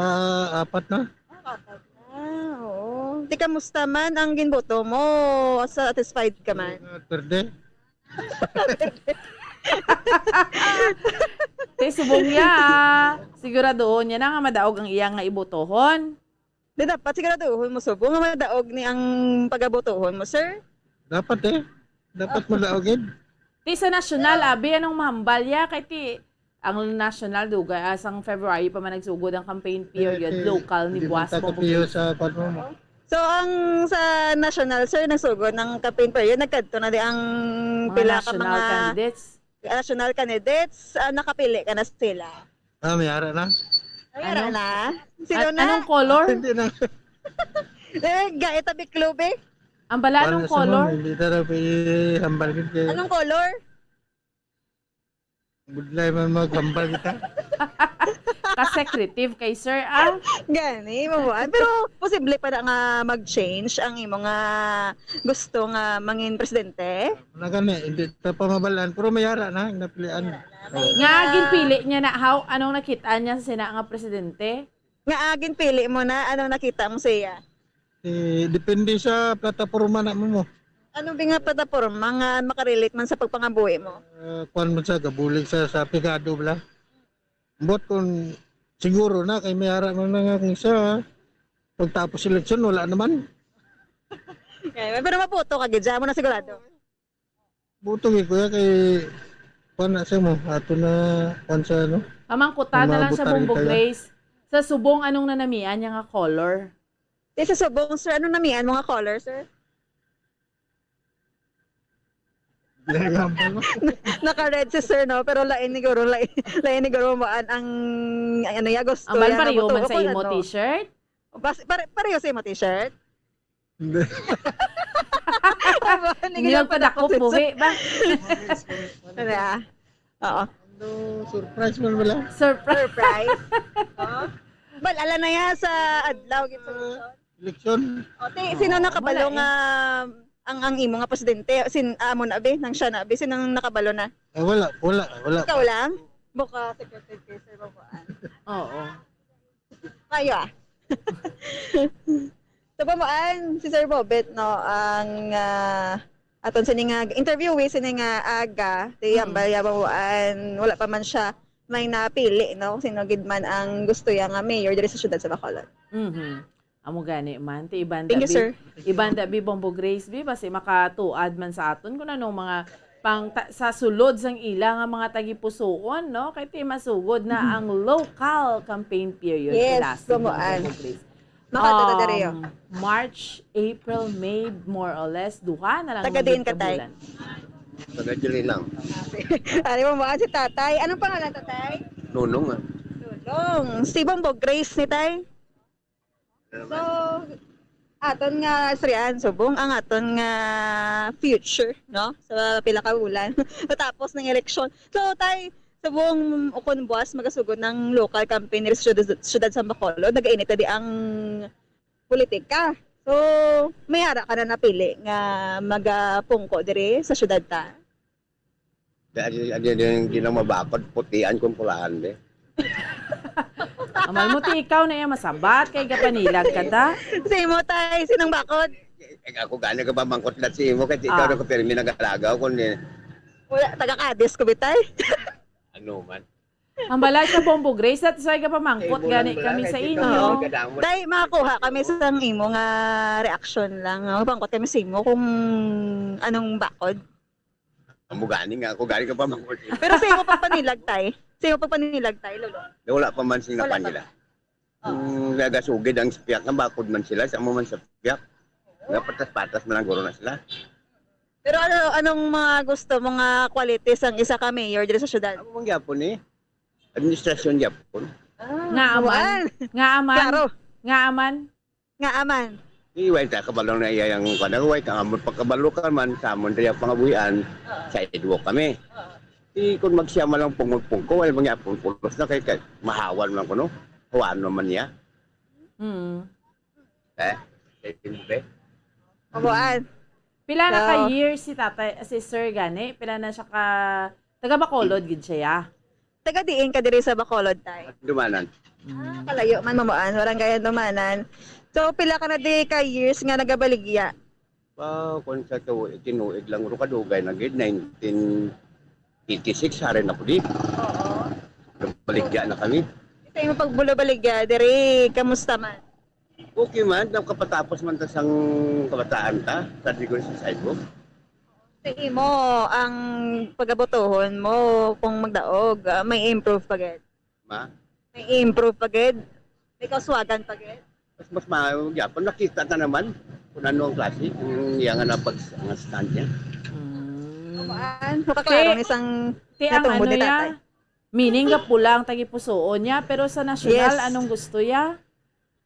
apat na. Ah, apat na. Oo. Ti, kamusta man ang ginboto mo? Satisfied ka man? Ah, perde. Ti, subong niya, siguraduhon niya na nga madaog ang iya nga ibotohon. Di, dapat siguraduhon mo, subong, nga madaog ni ang pagabotohon mo, sir. Dapat eh. Dapat madaog gid. Ti, sa nasyonal, abi, anong mahambal ya? Kay ti, ang nasyonal, dugay, ah, sang February pa man nagsugod ang campaign period, Eh, local ni hindi Buas man Bongbong tatapiyo Grace. Sa kwan mo. So, ang sa national, sir, nagsugod ng campaign period, nagkadto na di ang Mga pila ka national mga candidates. national candidates, ah, nakapili ka na sila. Ah, may ara na. Ay, ara Ano? na. Sino An- na? anong color? Hindi na. Eh, ga, itabi klube. Ang bala, anong Wala sa color? mga, hindi na daw ihambal gid kay Anong color? budlay man maghambal kita. Ka-secretive kay sir, ah. Gani, mabuan. Pero posible pa na nga mag-change ang imo nga gusto nga mangin presidente? Na gani, hindi ta pa mabalaan, pero may ara na ang napilian. Oh. Nga, ginpili niya na, how, anong nakita niya sa sina nga presidente? Nga, ah, ginpili mo na, anong nakita mo sa iya? Eh, depende sa plataporma na mo mo. Ano ba nga plataporma nga makarelate man sa pagpangabuhi mo? Uh, kuan man sa gabulig sa sa pigado bala. Ambot kung siguro na kay may ara man na nga kung sa pagtapos eleksyon wala naman. Okay, pero maputo ka gid, mo na sigurado. Buto gid kuya kay kuan na siya mo ato na kuan sa ano. Pamangkutan na lang Umabot sa pa rin Bongbong kaya. Grace. Sa subong, anong nanamian niya nga color? Di, sa subong, sir, ano namian mo nga color, sir? Dahil nga ba? Naka-red si sir, no? Pero lain ni guro, lain, lain ni guro mo an ang, ang ano ya, gusto Ang bal ya nga pareho buto. Man sa Kung imo ano. T-shirt? Bas, pare, pareho sa imo t-shirt? Hindi. Hindi magpadakop buhi ba? Ano ya? Oo. Ano, surprise man wala. Surprise. Surprise. Oh. Bal, ala na ya sa adlaw gid sa eleksyon. Eleksyon. O, ti, sino nakabalo wala nga ang ang imo nga presidente? Sin amo na abi, nang siya na abi, sino ang nakabalo na? Eh, wala, wala, wala. Ikaw lang? Buka secretary kay Sir Babuan. Oo. Ayo ah. So, Babuan, si Sir Bobet, no, ang ah, aton sini nga interviewee sini nga aga, ti, Mm. ang Babuan, wala pa man siya may napili, no, kung sino gid man ang gusto ya nga mayor diri sa siyudad sa Bacolod. Mhm. Amo gani man ti iban Thank you, dabi, sir. iban dabi Bombo Grace bi basi makatuad man sa aton kung anong mga pang ta- sa sulod sang ila nga mga tagipusuon, no, kay ti masugod na ang local campaign period Yes, kila si Bombo Ann. Bombo Grace. Makadto ta diri, oh. Um, March, April, May, more or less duha na lang Taga man diin gid ka, Tay? Bulan. Taga Dili lang. Ari mo ba si Tatay? Anong pangalan, Tatay? Nunong ah. Nunong. Si Bombo Grace ni, Tay? So, aton nga istoryahan, subong ang aton nga future, no? Sa pila ka bulan matapos ng eleksyon. So, Tay, subong ukon buwas magasugod ng local campaign diri sa syudad, syudad sa Bacolod, nagainit na di ang politika. So, may ara ka na napili nga magapungko diri sa syudad ta? Dahil ano din hindi lang mabakod, putian kung pulahan de. Amal mo ti ikaw na iya masabat kay gapanilag ka ta. Sa imo, Tay, sinong bakod? Eh, ako gani ka ba mangkot na si imo kasi Ah. ikaw na ko pirmi nagalagaw ko ni Wala, taga Cadiz ko, bitay. Ano man. Ang bala sa Bombo Grace, that's why gapamangkot Imo gani lang kami pala, sa kasi inyo. ikaw Oo. ang kadamo. Tay, makakuha kami sa imo nga reaction lang. Mapangkot kami sa imo kung anong bakod. Amo gani nga ako gani ka pa mangkot. Pero sa imo pagpanilag, Tay. Sa imo pagpanilag, Tay, lolo. Na wala pa man sila Wala pa. Panila. Kung nagasugid ang sipiak, nabakod man sila, sa amo man sa sipiak. Napatas-patas man ang guro na sila. Pero ano, anong mga gusto mo nga qualities ang isa ka mayor diri sa syudad? Amo man gyapon eh. Administrasyon gyapon. Nga aman. Buwan. Nga aman. Klaro. Nga aman. Nga aman. Iway ta kabalo na iya yang kuwan. Iway ka amon pagkabalo ka man sa amon diya pangabuhian. Sidewalk kami. Di kung magsiyama lang pung magpungko, wala mangyapon pulos na kay kay mahawan lang kuno. Hawan naman niya. Mm. Eh, kay mo be. Mabuan. Pila na ka So- years si tatay, si sir gani? Pila na siya ka, taga Bacolod gid siya, ya? Taga diin ka diri sa Bacolod, Tay? Dumanan. Ah, kalayo man, Mamuan. Barangay Dumanan. So, pila ka na di ka years nga nagabaligya? Pa, kung sa tuig, tinuig lang ro kadugay na gid, nineteen eighty-six, hari na ko di. Oo. Baligya na kami. Sa imo pagbulo-baligya, diri, kamusta man? Okay man, nakapatapos man ta sang kabataan ta, sa degree sa sidewalk. Sa imo, ang pagabutuhon mo, kung magdaog, ah, may improve pa gid? Ma, May improve pa gid? May kauswagan pa gid? mas, mas maayo gyapon, nakita ta naman kung ano ang klase, ang iya nga napag-, ang stand niya. Mm. Kuan, makaklaro Ti- ni sang Ti ang natungod ano ni ya, tatay. Meaning, gapula ang tagipusoon niya, pero sa nasyonal, Yes. Anong gusto ya?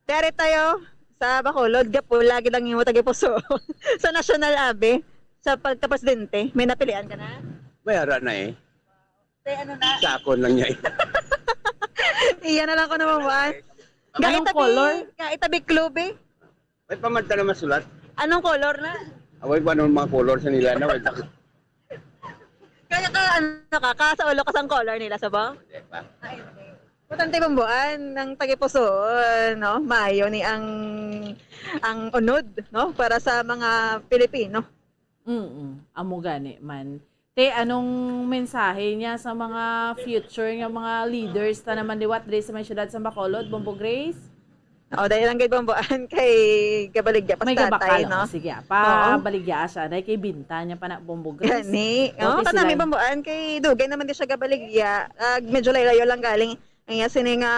Dari tayo sa Bacolod, gapula gid ang imo tagipusoon. Sa nasyonal, abi, sa pagkapresidente, may napilian ka na? May ara na eh. Say ano na? Sa akon lang niya eh. Iya na lang ko naman. Anong color? Ka itabi club eh. May pamanta na masulat. Anong color na? Away pa nung mga color sa nila na. Wait, Kaya ka, ano ka, ka sa ulo ka sang color nila, sa ba? Hindi pa. Importante, Bambuan, ang tagipusoon, no? Maayo ni ang ang unod, no? Para sa mga Pilipino. Mm, amo gani man. Te, anong mensahe niya sa mga future nga mga leaders ta naman liwat diri sa may siyudad sa Bacolod, Bombo Grace? O, dahil lang gid, Bambuan, kay gabaligya pa May sa gabakal, tatay, no? Oh, sige, pa baligya siya. Dahil kay binta niya pa na, Bombo Grace. Gani. O, Oh, ti kanami, sila- Bambuan, kay dugay naman di siya gabaligya. Ag medyo layo-layo lang galing. Ang iya sini nga,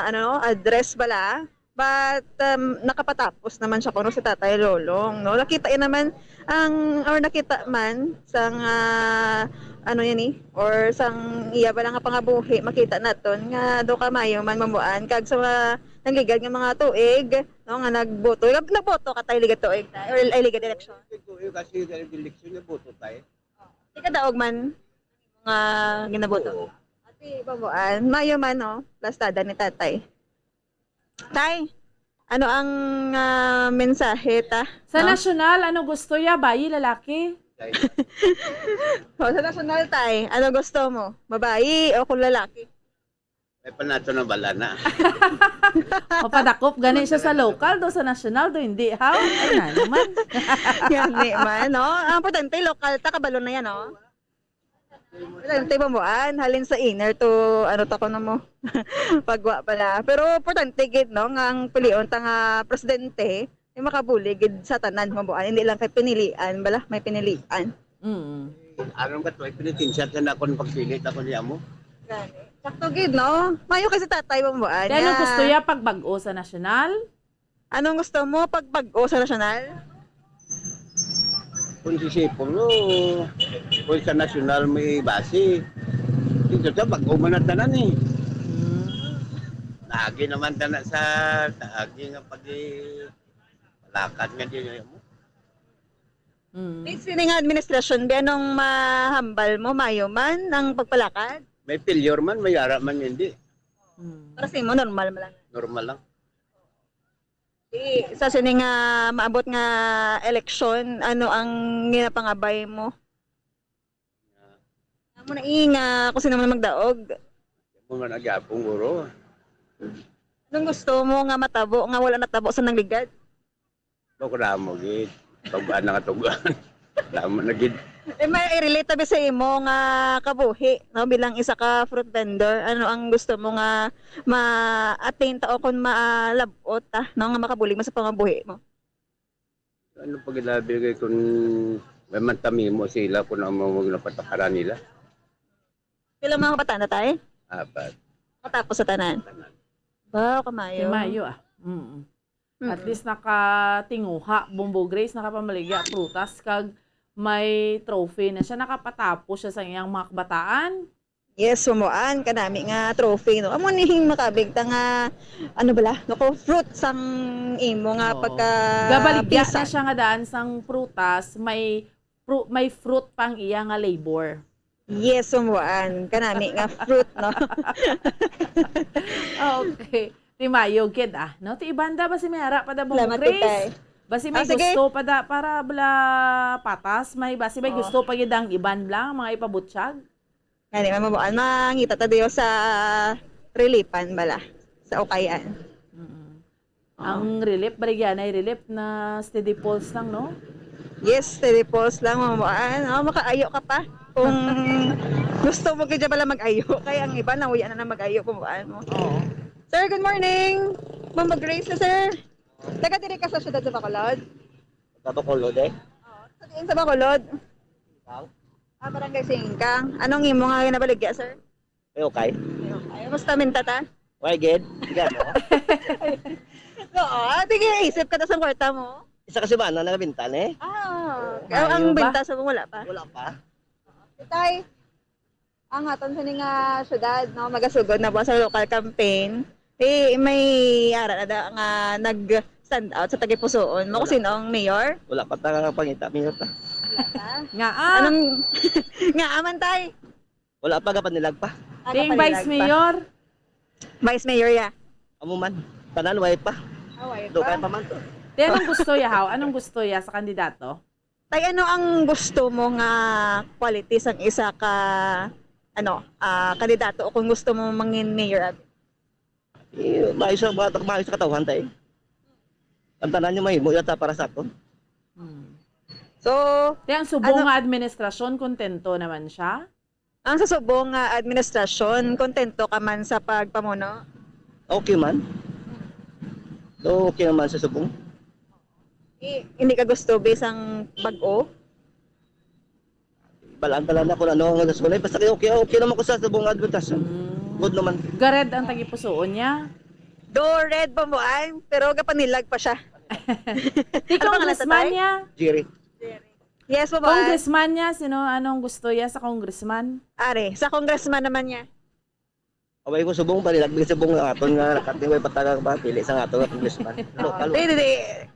ano, address bala. But, um, nakapatapos naman siya kuno si Tatay Lolong, no? Nakita niya naman ang, or nakita man sang, ah, ano yan eh, or sang iya bala nga pangabuhi, makita naton nga do kamayo man, Bambuan, kag sa mga nangligad nga mga tuig, no, nga nagboto. Nag-, nagboto ka, Tay, ligad tuig, Tay? Or ay, ligad eleksyon? Ito yung kasi sa eleksyon na boto tayo. Di ka daog man nga ginaboto. Oo. Ate, Bambuan, maayo man, no? Plastada ni Tatay. Tay, ano ang, ah, mensahe ta? Sa No? nasyonal, ano gusto ya? Bayi, lalaki? O, sa nasyonal, Tay, ano gusto mo? Babayi o kung lalaki? May panato na bala na. Mapadakop gani siya sa local do, sa nasyonal do, hindi. How? Ay, na naman. Gani man, no? Ang importante, lokal ta, kabalo na yan, no? Importante, Bambuan, halin sa inner to, ano ta ko na mo, pagwa pala. Pero importante gid, no, nga ang pilion ta nga presidente, ay makabulig gid sa tanan, Bambuan. Hindi lang kay pinilian, bala, may pinilian. Mm. Anong ka to? Pinitensya ka na kung pagpili ta ko niya mo? Gani. Sakto gid, no? Maayo kasi tatay, Bambuan. Kaya ano nga- gusto ya pagbag-o sa nasyonal? Anong gusto mo pagbag-o sa nasyonal? Kung sisipon mo, kung sa nasyonal may base, dito sa bag-o man ang tanan eh. Mm. Naagi naman tanan sa, naagi nga pag-, palakad nga di mo. Mm. Di sini nga administrasyon, bi, anong mahambal mo? Maayo man ang pagpalakad? May failure man, may ara man hindi. Mm. Para sa imo, normal man lang. Normal lang. Di, sa sini nga maabot nga eleksyon, ano ang ginapangabay mo? Amo na, eh, nga kung sino man magdaog. Kung man nagyapon, guro, Anong gusto mo nga matabo nga wala natabo sa nangligad? Bako na mo, gid. Tugaan na nga tugaan. Damo na, gid. Eh, may i-relate tabi sa imo nga kabuhi, no, bilang isa ka fruit vendor. Ano ang gusto mo nga ma-attain ta o kung maalabot ta, no, nga makabulig mo sa pangabuhi mo? Ano pag ilabi kay kung may man tamimo sila kung ang mga napatakaran nila? Pila mga kabataan na, Tay? Apat. Katapos sa tanan. Ba, Di kamayo. Mayo, ah. Mm. At Mm. least nakatinguha, Bombo Grace, nakapamaligya, prutas, kag may trophy na siya. Nakapatapos siya sa iyang mga kabataan. Yes, sumuan kanami nga trophy, no. Amo ning makabig ta nga, ano bala, no, ko fruit sang imo nga Oo. pagka Gabaligya pisan. Na siya nga daan sang prutas, may pru-, may fruit pang iya nga labor. Yes, sumuan kanami nga fruit, no. Okay. Ti mayo gid, ah, no? Ti ibanda, basi may ara pa da, Bombo Salamat, Grace. Tay. Basi may Ah, sige. Gusto pa da para bala patas, may basi may Oo. Gusto pa gid ang iban bala, mga ipabutyag. Gani, mamuan, mangita ta diyo sa relipan bala, sa ukayan. Mm. Ang relief, baligyanay relief na steady pulse lang, no? Yes, steady pulse lang, Ma'am Buan. Oh, makaayo ka pa. Kung gusto mo gid pala mag-ayo, kay ang iba na uya na na mag-ayo kung buan mo. Oo. Sir, good morning. Ma'am Grace na, sir. Taga diri ka sa siyudad sa Bacolod? Sa Bacolod, eh. Oo. Sa diin sa Bacolod? Singkang. Ah, Barangay Singkang. Anong imo nga ginabaligya, sir? Eh, okay. Ay, okay. Basta minta ta? Why, gid? Sige, ano? Oo, ah, sige, isip ka ta sa kwarta mo. Isa ka semana na nabinta, eh. Ah, Oo. ang Maayo ba? binta sa wala pa. Wala pa. Tay, ang aton sa nga syudad, no, magasugod na po sa local campaign. Eh, may ara na da nga nag-stand out sa tagipusoon mo kung Wala. sino ang mayor? Wala pa ta pangita, mayor ta. Wala pa. Nga, ah. Anong, nga, aman, tay? Wala pa, gapanilag pa. Ah, Ting gapanilag vice pa. mayor. Vice mayor, ya. Amo man, tanan way pa. Ah, way Do pa. kaya pa man to. Te, anong gusto ya, haw? Anong gusto ya sa kandidato? Tay, ano ang gusto mo nga quality sang isa ka, ano, ah, kandidato o kung gusto mo mangin mayor, abi? Eh, maayo sa mga, maayo sa katawhan, tay. Ang tanan niyo mahimo yata para sa aton. Hmm. So, Te, ang subong ano nga administrasyon, kontento naman siya? Ang sa subong nga administrasyon, kontento ka man sa pagpamuno? Okay man. So, okay naman sa subong. Eh, hindi ka gusto bisang bag-o? Balaan talaga kung ano ang gusto ko. Basta okay, okay naman ko sa subong nga administrasyon. Mm. Good naman. Gared ang tagipusoon niya. Do red pa mo ay, pero gapanilag pa siya. Ti Ano pangalan, congressman tatay? niya? Jerry. Yes, po, boy. Congressman niya, sino, anong gusto niya sa congressman? Are, sa congressman naman niya. Away ko subong, panilag mi subong nga aton nga rakat ni way pataga pili sa aton nga congressman. Lokal. Di, di, di.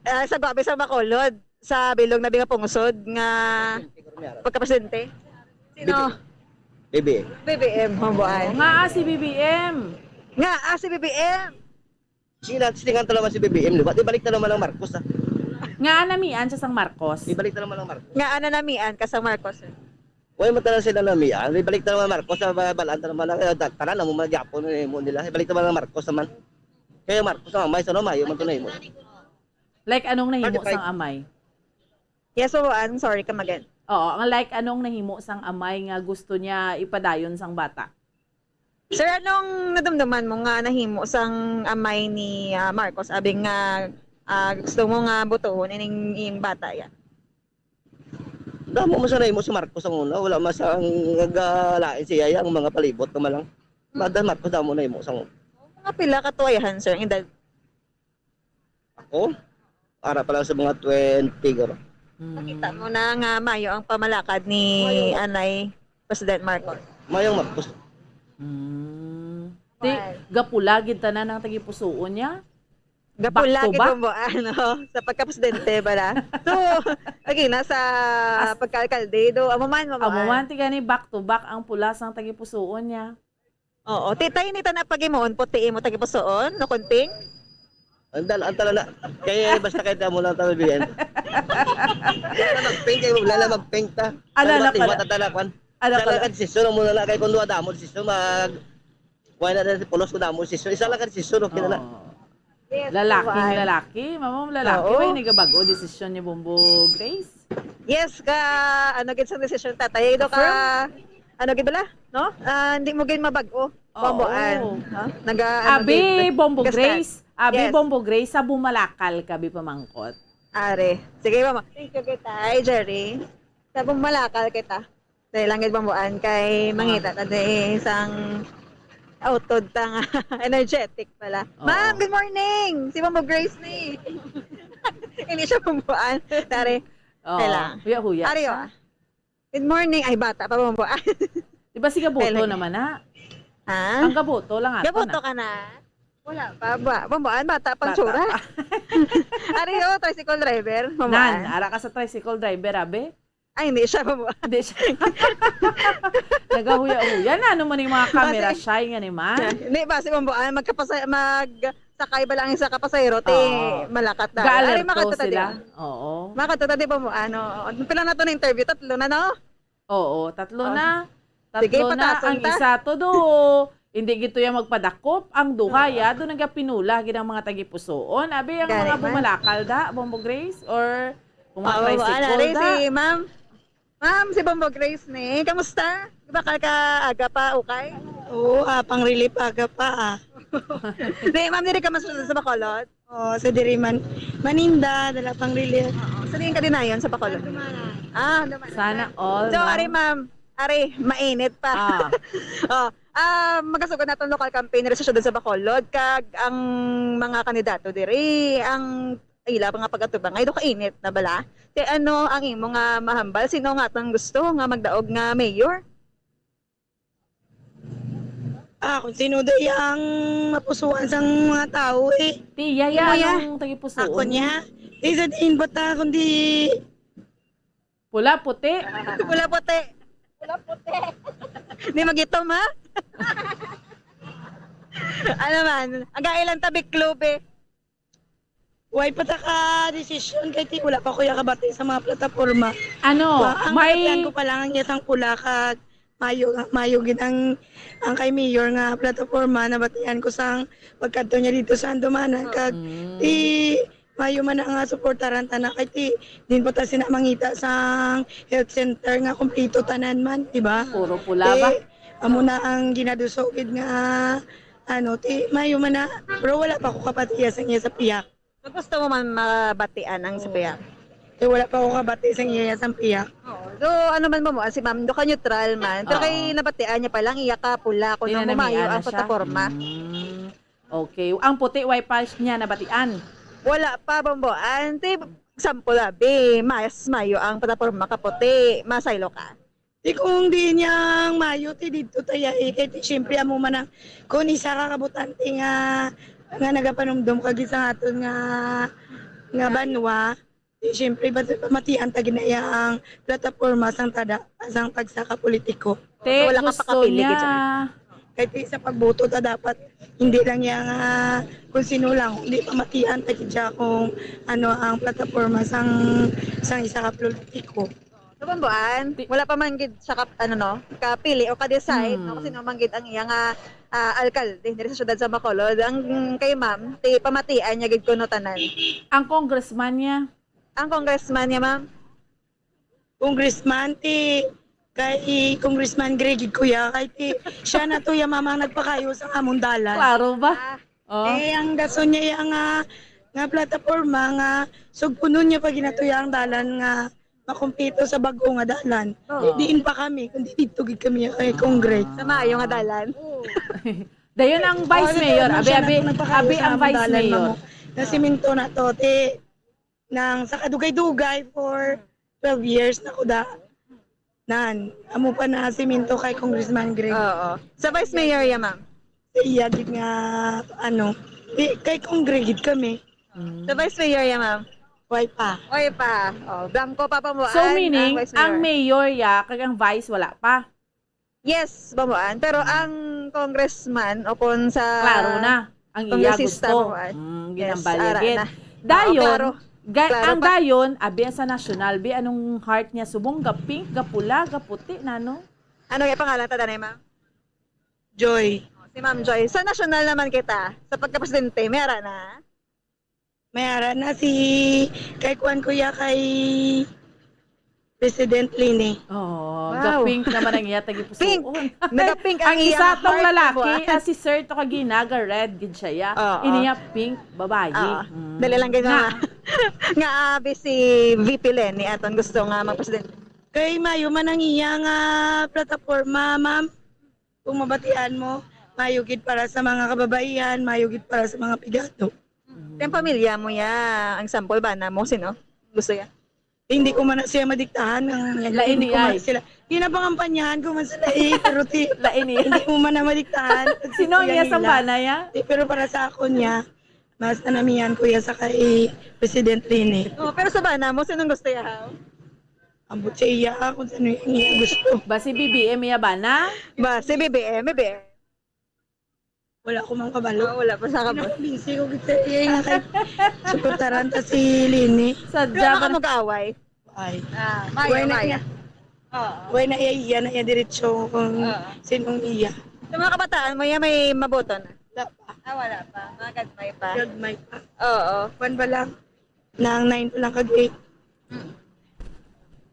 Ah, sa Guabe, sa Bacolod, sa bilog na binga pungsod nga pagkapresidente. Sino? B B M. B B M, mabuhay. Nga, ah, si B B M. Nga, ah, si B B M. Sila, silingan talaga si B B M, di ba? Di balik na naman ang Marcos, ah. Nga, anamian siya sang Marcos. Di balik na naman ang Marcos. Nga, ananamian ka sa Marcos, eh. Way man tanan sila namian. Di balik na naman Marcos, ah, ba-, balaan ta naman ang, eh, ta-, tanan na mo magyapon, eh, mo nila. Di balik naman ang Marcos naman. Kaya Marcos naman, may sa mayo man to na imo. Like, anong nahimo Thirty-five. sang amay? Yes, oo, I'm sorry, come again. Oo, ang like, anong nahimo sang amay nga gusto niya ipadayon sang bata? Sir, anong nadumduman mo nga nahimo sang amay ni, ah, Marcos? Abi nga, ah, gusto mo nga butuhon ining iyang bata ya? Damo man sa nahimo si Marcos ang una. Wala man sa ang nagalain siya ya, ang mga palibot naman lang. Hmm. Mada Marcos, damo nahimo sa una. Mga pila ka tuwayahan, sir, ang edad? Ako? Ara pa lang sa mga twenty, garo. Mm. Nakita mo na nga mayo ang pamalakad ni Mayo. Anay President Marcos. Mayong Marcos. Mm. Di, Why? gapula gid tanan ang tagipusuon niya. Gapula Back to gid back? Ang buwan, no? Sa pagkapresidente, bala. So, lagi na sa As- pagkaalkalde, do, amo man, amo Amo man. man, ti gani, back to back ang pula sang tagipusuon niya. Oo. Ti, tay, ni ta na pag-imuon, puti imo tagipusoon, no, kunting? Ang dal-, ang tala na. Kaya basta kay damo lang tayo, B M. Wala na mag-pink, kay wala na mag-pink ta. Ala, Wala ala, na, ala. Wala na, kwan. Ala, Wala ala. na, decision mo na lang, kay kung duha damo, decision, mag-, wala na, pulos ko damo, decision. Isa lang ka decision, okay na na. Oo. Yes, Lalaking why? lalaki, mama, lalaki, Oo. may nagabag-o desisyon ni Bombo Grace? Yes, ka, ano, gid sa desisyon tatay. Do ka, Affirm? ano, gid bala? No? Ah, hindi mo gid mabag-o. Oo. Bomboan. No? Naga, ano, Abi, gid, Bombo gastan. Grace. Abi, Yes. Bombo Grace, sa bumalakal ka, bi pamangkot. Are. Sige, mama. Thank you, kita. Ay, Jerry. Sa bumalakal kita. Dahil lang gid, Bomboan, kay Ah. mangita ta di sang outod ta nga energetic pala. Oo. Ma'am, good morning! Si Bombo Grace ni. Hindi siya Bomboan. Dari. Oo. Kailangan. Huya-huya Ari, siya. oh. Good morning. Ay, bata pa, Bomboan. Di ba si Gaboto Kailangan. naman, ha? Ha? Ang Gaboto lang ato Gaboto na. ka na? Wala pa. Ba, Bomboan, bata pang Bata tsura. pa. Ari, oh, tricycle driver. Bomboan. Nan, ara ka sa tricycle driver, abe? Ay, hindi siya, Bomboan. Hindi siya. Nagahuya-huya na, ano man yung mga camera Kasi shy nga ni man? Hindi ba, si Bomboan, magkapasa-, mag-, sakay ba lang sa kapasahero, ti Oo. malakat na. Ga-alerto Ari, makadto ta sila. di. Oo. Makadto ta di, Bomboan, oo. Pila na to na interview? Tatlo na, no? Oo, tatlo Oh. na. Sige, Tatlo na. patason Ang ta. isa to do, Hindi gid to ya magpadakop ang duha, Oo. ya. Doon nagapinula gid ang mga tagipusoon. Abi ang Gani mga man. bumalakal da, Bombo Grace, or kung mga Oo, tricycle ana, da. si Ma'am. Ma'am, si Bombo Grace ni. Kamusta? Di ba ka, ka aga pa, okay? Oo, ah, pang relief aga pa, ah. Di, ma'am, diri ka mas sa Bacolod? Oo, sa diri man. Maninda, dala pang relief. Oo. Sa diin ka dinayon sa Bacolod? Dumana. Ah, Dumana. Sana all, So, no? ari, ma'am. Ari, mainit pa. Ah. Oh, ah, magasugod naton local campaign diri sa siyudad sa Bacolod, kag ang mga kandidato diri, ang ila nga pag-atubang ay do kainit na bala. Kay ano ang imo nga mahambal? Sino nga atong gusto nga magdaog nga mayor? Ah, kung sino day ang mapusuan sang mga tao, eh. Ti, yaya, Imo ya. anong tagipusoon? Ako niya. Di sa diin ba ta, kundi Pula, puti. Pula, puti. Pula, puti. Di magitom, ha? Ano man, ang gailan ta, Big Club, eh. Way pa ta ka desisyon kay ti wala pa ko ya kabati sa mga plataporma. Ano, Wa, ang may nabatian ko pa lang ang isang pula kag mayo, mayo gid ang, ang kay Mayor nga plataporma, nabatian ko sang pagkadto niya dito sa Andumanan, kag Mm. ti mayo man na nga suportaran ta na kay ti din pa ta sina mangita sang health center nga kompleto tanan man, di ba? Puro pula ba? Ti, amo na ang ginaduso gid nga, ano, ti mayo man na, pero wala pa ko kapatiya sang iya sa piyak. So, gusto mo man mabatian ang sa piyak? Ti wala pa ko kabati sang iya sa piyak. Oo. So, ano man mo, si ma'am, do ka neutral man. Pero Oo. kay nabatian niya pa lang, iya ka pula kung Tinanamian mayo na ang siya. plataporma. Mm. Okay. Ang puti, way pa niya nabatian? Wala pa, Bombo. Ang ti, example, abi, mas mayo ang plataporma ka puti, masaylo ka. Ti kung di niya ang mayo, ti didto ta ya, eh. Kay ti, siyempre, amo man ang, kung isa ka kabutante nga, nga nagapanumdom kag isa nga aton nga, nga banwa, ti, siyempre, bat-, pamatian ta gid na iya ang plataporma sang tada, sang tagsa ka politiko. Te, So, wala ka gusto pakapili, niya. gid siya. Kay ti, sa pagboto ta dapat, hindi lang iya nga kung sino lang, hindi pamatian ta gid siya kung ano ang plataporma sang, sang isa ka politiko. Sa Bambuan, Ti- wala pa man gid siya ka, ano, no, kapili o ka-decide, no, Hmm. kung sino man gid ang iya nga, ah, alkalde diri sa siyudad sa Bacolod. Ang kay ma'am, ti pamatian niya gid kuno tanan. Ang congressman niya? Ang congressman niya, ma'am? Congressman, ti kay Congressman Greg gid ko ya, kay ti siya na to ya, ma'am, ang nagpakayo sa amon dalan. Klaro ba? Ah. Oh. Eh, ang dason niya ya nga, nga plataporma nga sugpunon niya pa gid nato ya ang dalan nga makumpleto sa bag-o nga dalan. Oo. Di, diin pa kami, kundi didto gid kami kay Congress. Sa maayo nga dalan. Dayon ang Oh, vice ano to, mayor, ano abi, siya abi, na to, nagpakayo abi sa ang among vice dalan, mayor. ma'am. Nasiminto na to, ti, nang sa kadugay-dugay for twelve years na ko da. Nan, amo pa na siminto kay Congressman Greg. Oo. Sa vice mayor ya, ma'am? Sa iya gid nga, ano, di, kay Congress gid kami. Mm. Sa vice mayor ya, ma'am? Way pa. Way pa. Oh, blanco pa, Bambuan, So, meaning, ang vice ang mayor. mayor ya, kag ang vice, wala pa? Yes, Bambuan. Pero ang congressman o kung sa Klaro na. Ang iya Kongresista, gusto. Bambuan. Mm, Yes, ginambal niya ara gid. na. Dayon, Oo, klaro. ga-, Klaro ang pa. dayon, abi sa national, bi, anong heart niya subong ga pink, ga pula, ga puti, nano? Ano kay pangalan ta, danay, ma'am? Joy. Si Ma'am Joy. Sa national naman kita, sa pagka-presidente, may ara na? May ara na si, kay kuan ko ya, kay President Leni. Oh, Wow. ga-pink naman ang iya tagipusoon. Pink. Nagapink ang Ang iya isa tong heart, lalaki, Bambuan. ah, si Sir to kagina, ga-red gid siya, ya. Oo. Ini ya pink, babayi. Oo. Mm. Dali lang gid Nga. nga, nga, ah, bi si V P Leni aton gusto nga magpresidente. Kay mayo man ang iya nga plataporma, ma'am. Kung mabatian mo, mayo gid para sa mga kababaihan, mayo gid para sa mga pigado. Ang pamilya mo ya, ang sample ba na mo, sino? Gusto ya? Hindi ko man na siya madiktahan, ang Lain hindi ko man ay. sila. Ginapangampanyahan ko man sila, eh, pero ti-, Lain iya. hindi mo man na madiktahan. Sino ang Kuya iya sa Nila. bana ya? Eh, pero para sa ako niya, mas nanamihan ko ya sa kay President Leni. Oh, pero sa bana mo, sinong gusto ya, ha? Ambot sa iya, kung sino yung iya gusto. Ba si B B M iya bana? Ba, si B B M, B B M. Wala ko mang kabalo. Ah, wala pa sa kabalo. Pinakumbinsi ko gid sa iya nga kay suportaran ta si Leni. Sadya Pero ba baka na- mag-away. Ay. Ah, mayo, Why na mayo. niya? Oo. Why na iya, iya na iya diretso kung Oo. sinong iya. Sa mga kabataan mo, yan may maboto na? Wala pa. Ah, wala pa. Mga gagmay pa. Gagmay pa. Oo. Kwan ba lang? Nang nine pa lang kag eight. Mm.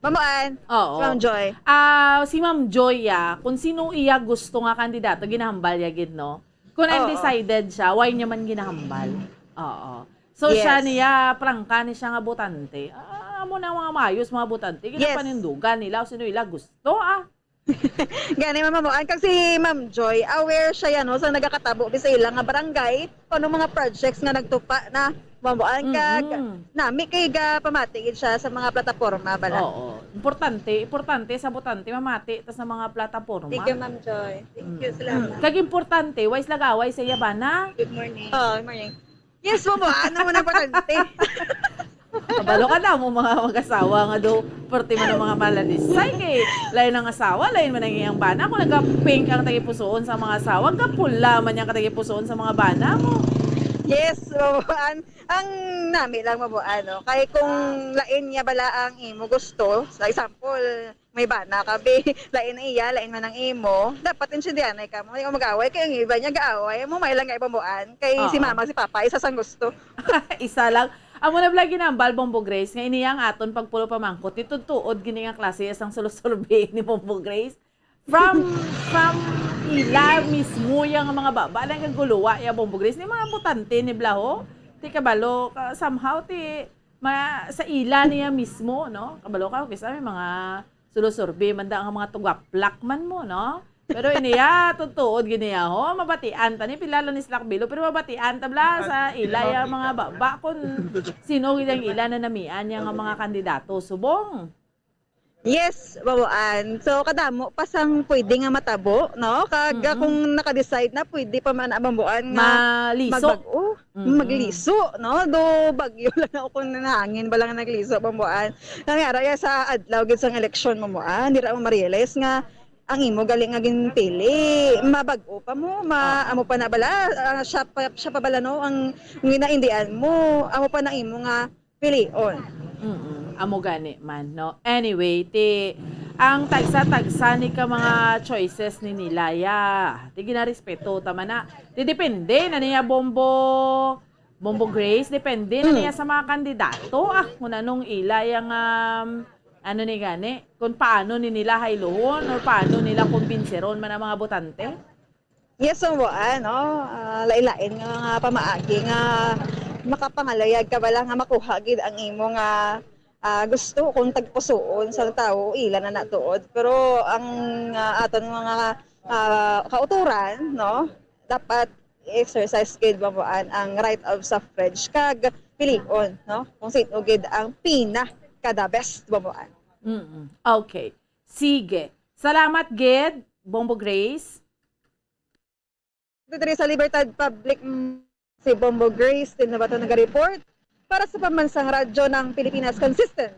Mamuan? Oo. Si Ma'am Joy? Ah, si Ma'am Joy, ah, kung sino iya gusto nga kandidato, ginahambal ya gid, no? Kung Oo. undecided siya, why niya man ginahambal? Oo. So, Yes. siya niya, prangka ni siya nga botante. Ah, amo na ang mga maayos, mga botante. Yes. Ginapanindugan nila kung sino ila gusto, ah. Gani, Ma'am Mamuan, kag si Ma'am Joy, aware siya yan, no, sa nagakatabo di sa ila nga barangay, kung anong mga projects nga nagtupa na, Ma'am Mamuan, kag Mm-mm. nami kay ga pamati gid siya sa mga plataporma, bala. Oo. Importante, importante sa botante, mamati ta sa mga plataporma. Thank you, Ma'am Joy. Thank you, Mm. salamat. Kag importante, wais lagaway sa iya bana. Good morning. Oh, good morning. Yes, Ma'am Mamuan, amo na importante. Kabalo ka na mo mga mag-asawa nga do, perti man ang mga malalisay kay lain ang asawa, lain man ang iyang bana. Kung nagka-pink ang tagipusoon sa mga asawa, gapula man yang katagipusoon sa mga bana mo. Yes, Ma'am Mamuan. Ang nami lang, Ma'am Mamuan, no? Kay kung Ah. lain niya bala ang imo gusto, sa example, may bana ka, be. Lain ang iya, lain man ang imo. Dapat intindihanay ka mo. Ayaw mag-away, kay ang iba niya gaaway. Amo, may lang nga ibambuan. Kay si Oo. mama, si papa, isa sang gusto. Isa lang. Amo na bala ginambal, Bombo Grace, nga ini ang aton pagpulo pamangkot. Ito tuod gini nga klase sang sulusurbi ni Bombo Grace. From, from ila mismo yang mga baba, lang ang guluwa ya, Bombo Grace. Ni mga butante ni Blaho, ti kabalo, ka, somehow, ti, ma, sa ila niya mismo, no? Kabalo ka, kisa may mga sulusurbi man da ang mga tugaplak man mo, no? Pero iniya, tutuod giniya, ho. Mabatian ta ni, pila lang ni Slack Bilo, pero mabatian ta bala sa ila ya mga baba kung sino gid ang ila na namian niya nga mga kandidato. Subong. Yes, Babuan. So, kadamo pa sang pwede nga matabo, no? Kag, ah, Mm-mm. kung naka-decide na, pwede pa man ang Babuan nga Maliso. magbag-o, Mm-mm. magliso, no? Do bagyo lang ako na hangin ba lang nagliso, Babuan. Nangyari ya sa adlaw gid sang eleksyon, Babuan. Dira mo ma-realize nga ang imo gali nga ginpili, mabag-o pa mo, ma-, Ah. amo pa na bala, ah, siya pa, siya pa bala, no? Ang ginaindian mo, amo pa na imo nga pilion. Mm-mm. Amo gani man, no? Anyway, ti, ang tagsa-tagsa ni ka mga choices ni nila, ya. Ti, ginarespeto ta man na. Ti, depende na niya, Bombo, Bombo Grace, depende na Mm. niya sa mga kandidato, ah, kung anong ila yang, um, ano ni gani, kung paano ni nila hayluhon or paano nila kumbinseron man ang mga botante. Yes, so, ano, ah, lain-lain nga mga pamaagi nga makapangaluyag ka bala nga makuha gid ang imo nga, ah, gusto kung tagpusoon sa tawo, ila na natuod. Pero ang, ah, aton mga, ah, kautoran, no, dapat i-exercise gid, Babuan, ang right of suffrage kag pilion, no, kung sino gid ang pinaka-the best, Babuan. Mm-mm. Okay. Sige. Salamat gid, Bombo Grace. Diri sa Libertad Public, mm, si Bombo Grace, din na ba ito nag-report? Para sa Pambansang Radyo ng Pilipinas, consistent.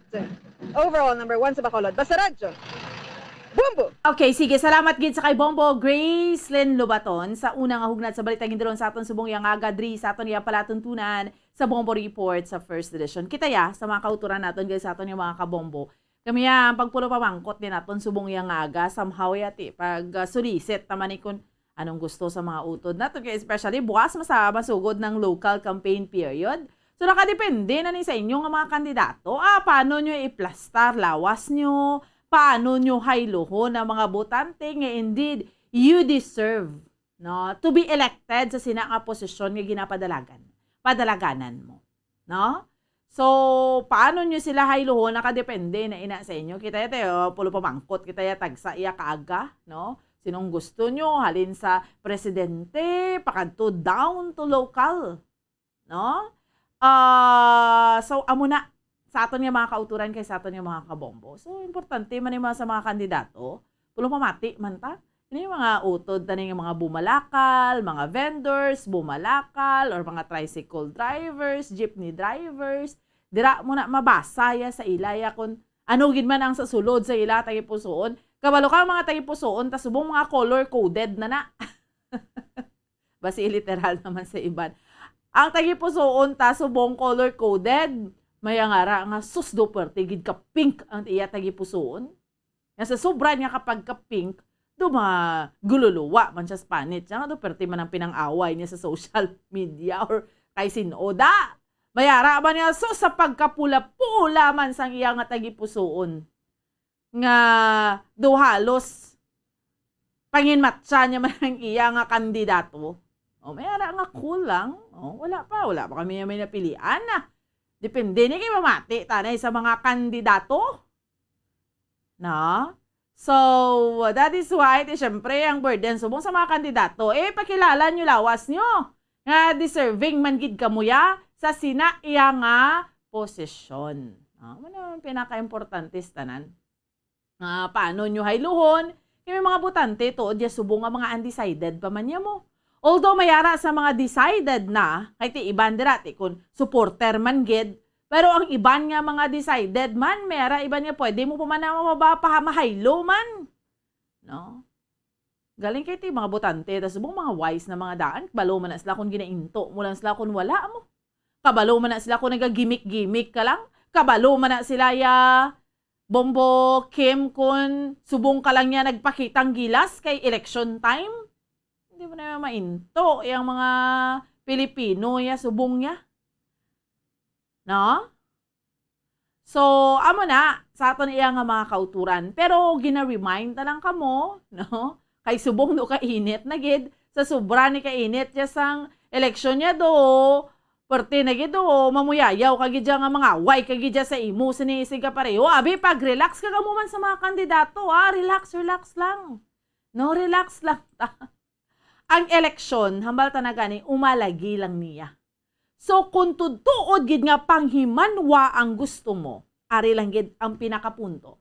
Overall, number one sa Bacolod. Basta Radyo. Bombo! Okay, sige. Salamat gid sa kay Bombo Gracelyn Lobaton sa una nga hugnad sa balita gindulong sa aton subong yang aga diri sa aton iya palatuntunan sa Bombo Report sa First Edition. Kita ya sa mga kauturan naton, guys, sa aton yung mga kabombo. Kami ya, ang pagpulo pamangkot din naton subong yang aga, somehow yati, pag, ah, solicit naman ni kun anong gusto sa mga utod naton, kay especially buwas masa-, masugod ng local campaign period. So, nakadepende na ni sa inyo nga mga kandidato. Ah, paano nyo iplastar lawas nyo? Paano nyo hayluhon ang mga botante nga indeed you deserve, no, to be elected sa sina nga posisyon nga ginapadalagan, padalaganan mo, no? So, paano nyo sila hayluhon? Nakadepende na ina sa inyo. Kita ya, tayo, pulo pamangkot. Kita ya, tagsa iya kaaga, no? Sinong gusto nyo? Halin sa presidente, pakadto down to local, no? Ah, so, amo na sa aton nga mga kauturan kay sa aton nga mga kabombo. So, importante man yung mga, sa mga kandidato. Pulo pamati man ta. Ini yung mga utod tani nga mga bumalakal, mga vendors, bumalakal, or mga tricycle drivers, jeepney drivers. Dira mo na mabasa ya sa ila ya kung ano gid man ang sa sulod sa ila tagipusoon. Kabalo ka, mga tagipusoon, ta subong mga color-coded na na. Basi literal naman sa iban. Ang tagipusoon ta subong color-coded, may angara nga, "Sus, do perte gid ka pink ang iya tagipusoon." Nga sa sobra niya kapag ka-pink, Do magululuwa man siya sa panit niya, nga do perti man ang pinang-away niya sa social media or kay sin-o da. Mayara ba niya? So, sa pagkapula-pula man sang iya nga tagipusoon, nga do halos panginmatsa niya man ang iya nga kandidato. O, mayara nga cool lang. O, wala pa, wala pa kami may napilian na. Depende ni kay mamati tanay sa mga kandidato. No? So, that is why, ti, syempre, ang burden subong sa mga kandidato, eh, pakilala nyo lawas nyo nga deserving man gid kamo ya sa sina iya nga posisyon. Ah, ano ang pinaka-importante sa tanan? Ah, paano nyo hayluhon? Kay may mga botante, tuod ya subong nga mga undecided pa man ya mo. Although mayara sa mga decided na, kay ti iban dira, ti kun supporter man gid, pero ang iban nga mga decided man, mayara iban nga pwede mo pa man na mababa pa mahaylo man. No? Galing kay ti mga botante, tas subong mga wise na mga daan, kabalo man na sila kung ginainto mo lang sila kung wala mo. Kabalo man na sila kung nagagimik-gimik ka lang. Kabalo man na sila ya Bombo Kim kung subong ka lang niya nagpakitang gilas kay election time. Hindi mo na mainto yang mga Pilipino ya subong niya. No? So, amo na, sa aton iya nga mga kauturan. Pero gina-remind na lang kamo, no? Kay subong do kainit na gid, sa sobra ni kainit ya sang eleksyon niya do, perti na gid do, mamuyayaw ka gid ya nga mangaway ka gid ya sa imo sini isig ka pareho. Abi, pag-relax ka kamo man sa mga kandidato, ah, relax, relax lang. No, relax lang ta. Ang eleksyon, hambal ta na gani, umalagi lang niya. So, kung tudtuod gid nga panghimanwa ang gusto mo, ari lang gid ang pinakapunto.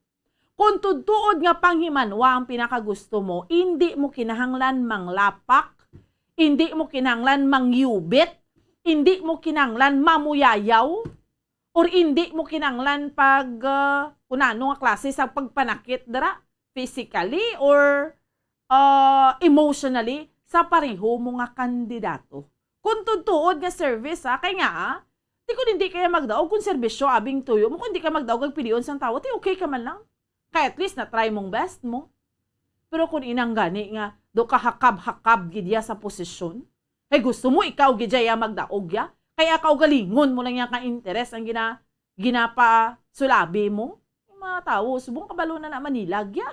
Kung tudtuod nga panghimanwa ang pinakagusto mo, indi mo kinahanglan manglapak, indi mo kinahanglan mangyubit, indi mo kinahanglan mamuyayaw, or indi mo kinahanglan pag, ah, kung ano nga klase sa pagpanakit dira, physically or, ah, emotionally, sa pareho mo nga kandidato. Kung tudtuod nga service, ha, kay nga, ah, di ko hindi kaya magdaog kung serbisyo abing tuyo mo, kung di ka magdaog ang pilion sang tawo, ti okay ka man lang. Kay at least na-try mong best mo. Pero kung inang gani nga, do kahakab-hakab gid ya sa posisyon, kay gusto mo ikaw gid ya magdaog ya, kay kaugalingon mo lang ya ka interes ang gina-, ginapasulabi mo. Yung mga tawo, subong kabalo na na manilag ya.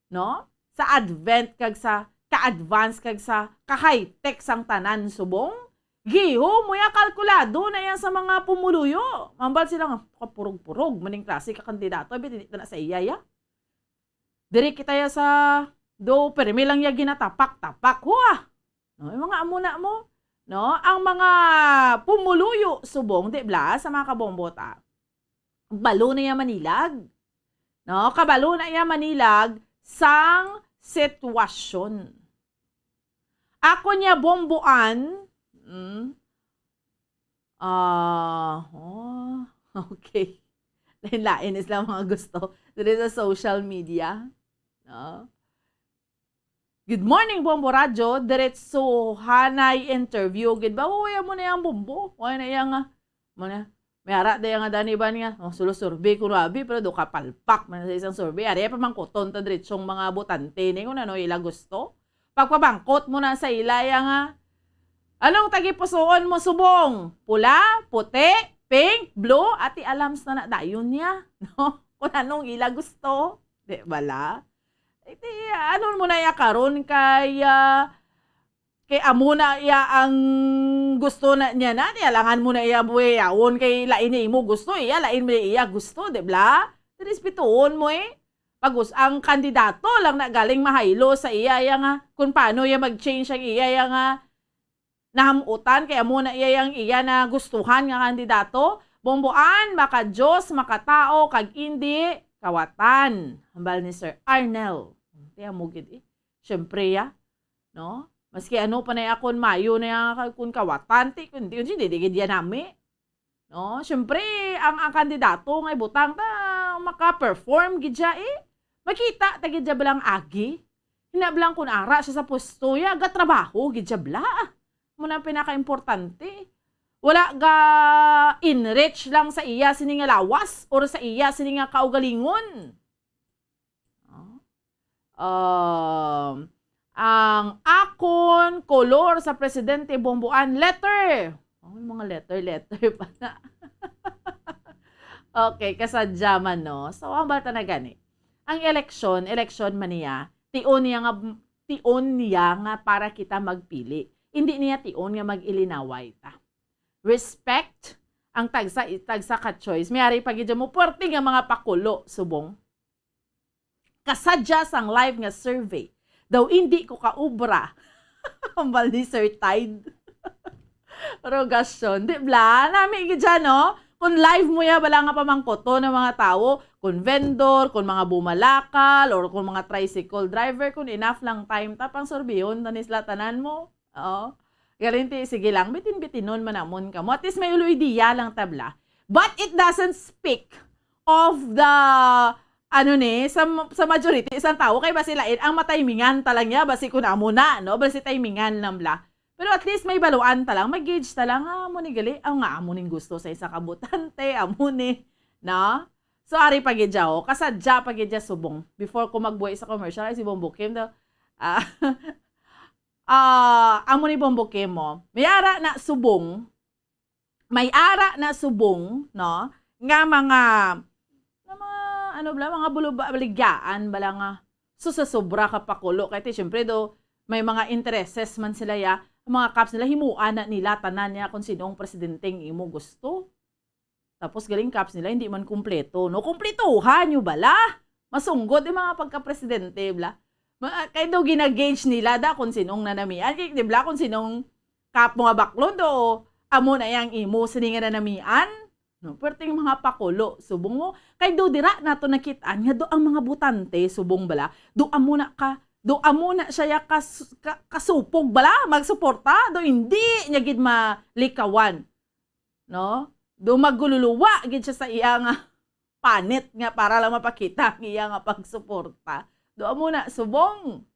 No? Sa advent kag sa ka-advance kag sa ka-high-tech sang tanan subong, giho mo ya kalkulado na yan sa mga pumuluyo. Mambal sila nga, kapurog-purog, maning klase ka kandidato, abi, hindi na sa iya ya. Diri kita ya sa do, permi lang ya ginatapak-tapak. Hua! No, yung mga amo na mo, no? Ang mga pumuluyo subong, di bla, sa mga kabombota, balo na ya manilag. No? Kabalo na ya manilag sang sitwasyon. Ako niya bomboan, mm, ah, oh, okay. Lain-lain is lang mga gusto diri sa social media. No? Good morning, Bombo Radyo. Diretso hanay interview. Gid ba? Uy, amo na yang Bombo. Uy, na yang, ah, mo na. May ara da yang, ah, dani ba niya? Oh, sulo survey ko rabi, pero do kapalpak man sa isang survey. Ari pa man kuton ta diretsong mga botante ni kung ano ila gusto. Pagpabangkot mo na sa ila yang, ah, anong tagipusuon mo subong? Pula, puti, pink, blue, ati alams na na dayon niya. No? Kung anong ila gusto. Di bala? Eh, di, ano mo na iya karon kay, ah, kay amo na iya ang gusto na niya na, niya langan mo na iya buhiyawon kay lain niya imo gusto, iya lain mo iya gusto, di bla? Respetuhon mo eh. Pag us-, ang kandidato lang na galing mahaylo sa iya, iya nga, kung paano iya mag-change ang iya, iya nga, nahamutan, kay amo na iya yang iya na gustuhan nga kandidato. Bomboan, maka-Dios, makatao, kag indi kawatan. Hambal ni Sir Arnel. Tiyan mo gid eh. Siyempre ya. No? Maski ano pa na akon mayo na ya, kun kawatan, ti, kun di, di, di, di, di, nami. No? Siyempre, ang, ang kandidato nga ibutang ta, maka-perform gid siya eh. Makita ta gid siya bala ang agi. Hina bala ang kun ara siya sa pwesto ya, gatrabaho gid siya bala. Mo na ang pinaka-importante. Wala ga enrich lang sa iya sini nga lawas or sa iya sini nga kaugalingon. Oh. Um, ang akon kolor sa Presidente Bomboan, letter. Oh, may mga letter, letter pa na. Okay, kasadya man, no? So, ang balta na gani. Ang eleksyon, eleksyon man niya, tion niya nga, tion niya nga para kita magpili. Hindi niya tion nga mag-ilinaway ta. Respect ang tagsa, tagsa ka choice. May ari pa gid mo, puwerte nga mga pakulo, subong. Kasadya sang live nga survey, daw indi ko kaubra. Hambal ni Sir Tide. Rogasyon. Di bala? Nami gid siya, no? Kung live mo ya, bala nga pamangkoto ng mga tawo, kung vendor, kung mga bumalakal, or kung mga tricycle driver, kung enough lang time, tapang sorbihon na ni sila tanan mo. Oo. Galinti, sige lang, bitin-bitinon man namon kamo. At least may ulo idea lang tabla. But it doesn't speak of the, ano ni, sa, sa majority, isang tao, kay basi lain, ang matimingan ta lang niya, basi kun amo na, no? Basi timingan lang bla. Pero at least may baluan ta lang, may gauge ta lang, ah, amo ni gali, ang nga amo ning gusto sa isa ka botante, amo ni, no? So, ari pa gid siya, oh. Kasadya pa gid siya subong. Before ko magbuhi sa commercial, ay si Bombo Kim daw, ah, ah, amo ni Bombo Kim, oh. May ara na subong, may ara na subong, no, nga mga, nga mga, ano bala, mga buluba-, baligyaan bala nga susasobra ka pakulo. Kay ti, syempre, do, may mga intereses man sila, ya, ang mga caps nila, himuan na nila tanan niya kung sino ang presidente ang imo gusto. Tapos galing caps nila, hindi man kumpleto, no? Kumpletuhan nyo bala? Masunggod yung mga pagka-presidente, bla? Ma-, kay daw gina-gauge nila da kung sinong nanamian. Kay, di bla, kung sinong cap mo nga baklon, do, amo na yang imo, sini nga nanamian. No, perting mga pakulo, subong mo. Kay do dira nato nakitaan nga do ang mga botante, subong bala, do amo na ka, do amo na siya ya kas-, ka-, kasupog bala, magsuporta, do hindi niya gid malikawan. No? Do magululuwa gid siya sa iya nga panit nga para lang mapakita ang iya nga pagsuporta. Do amo na, subong.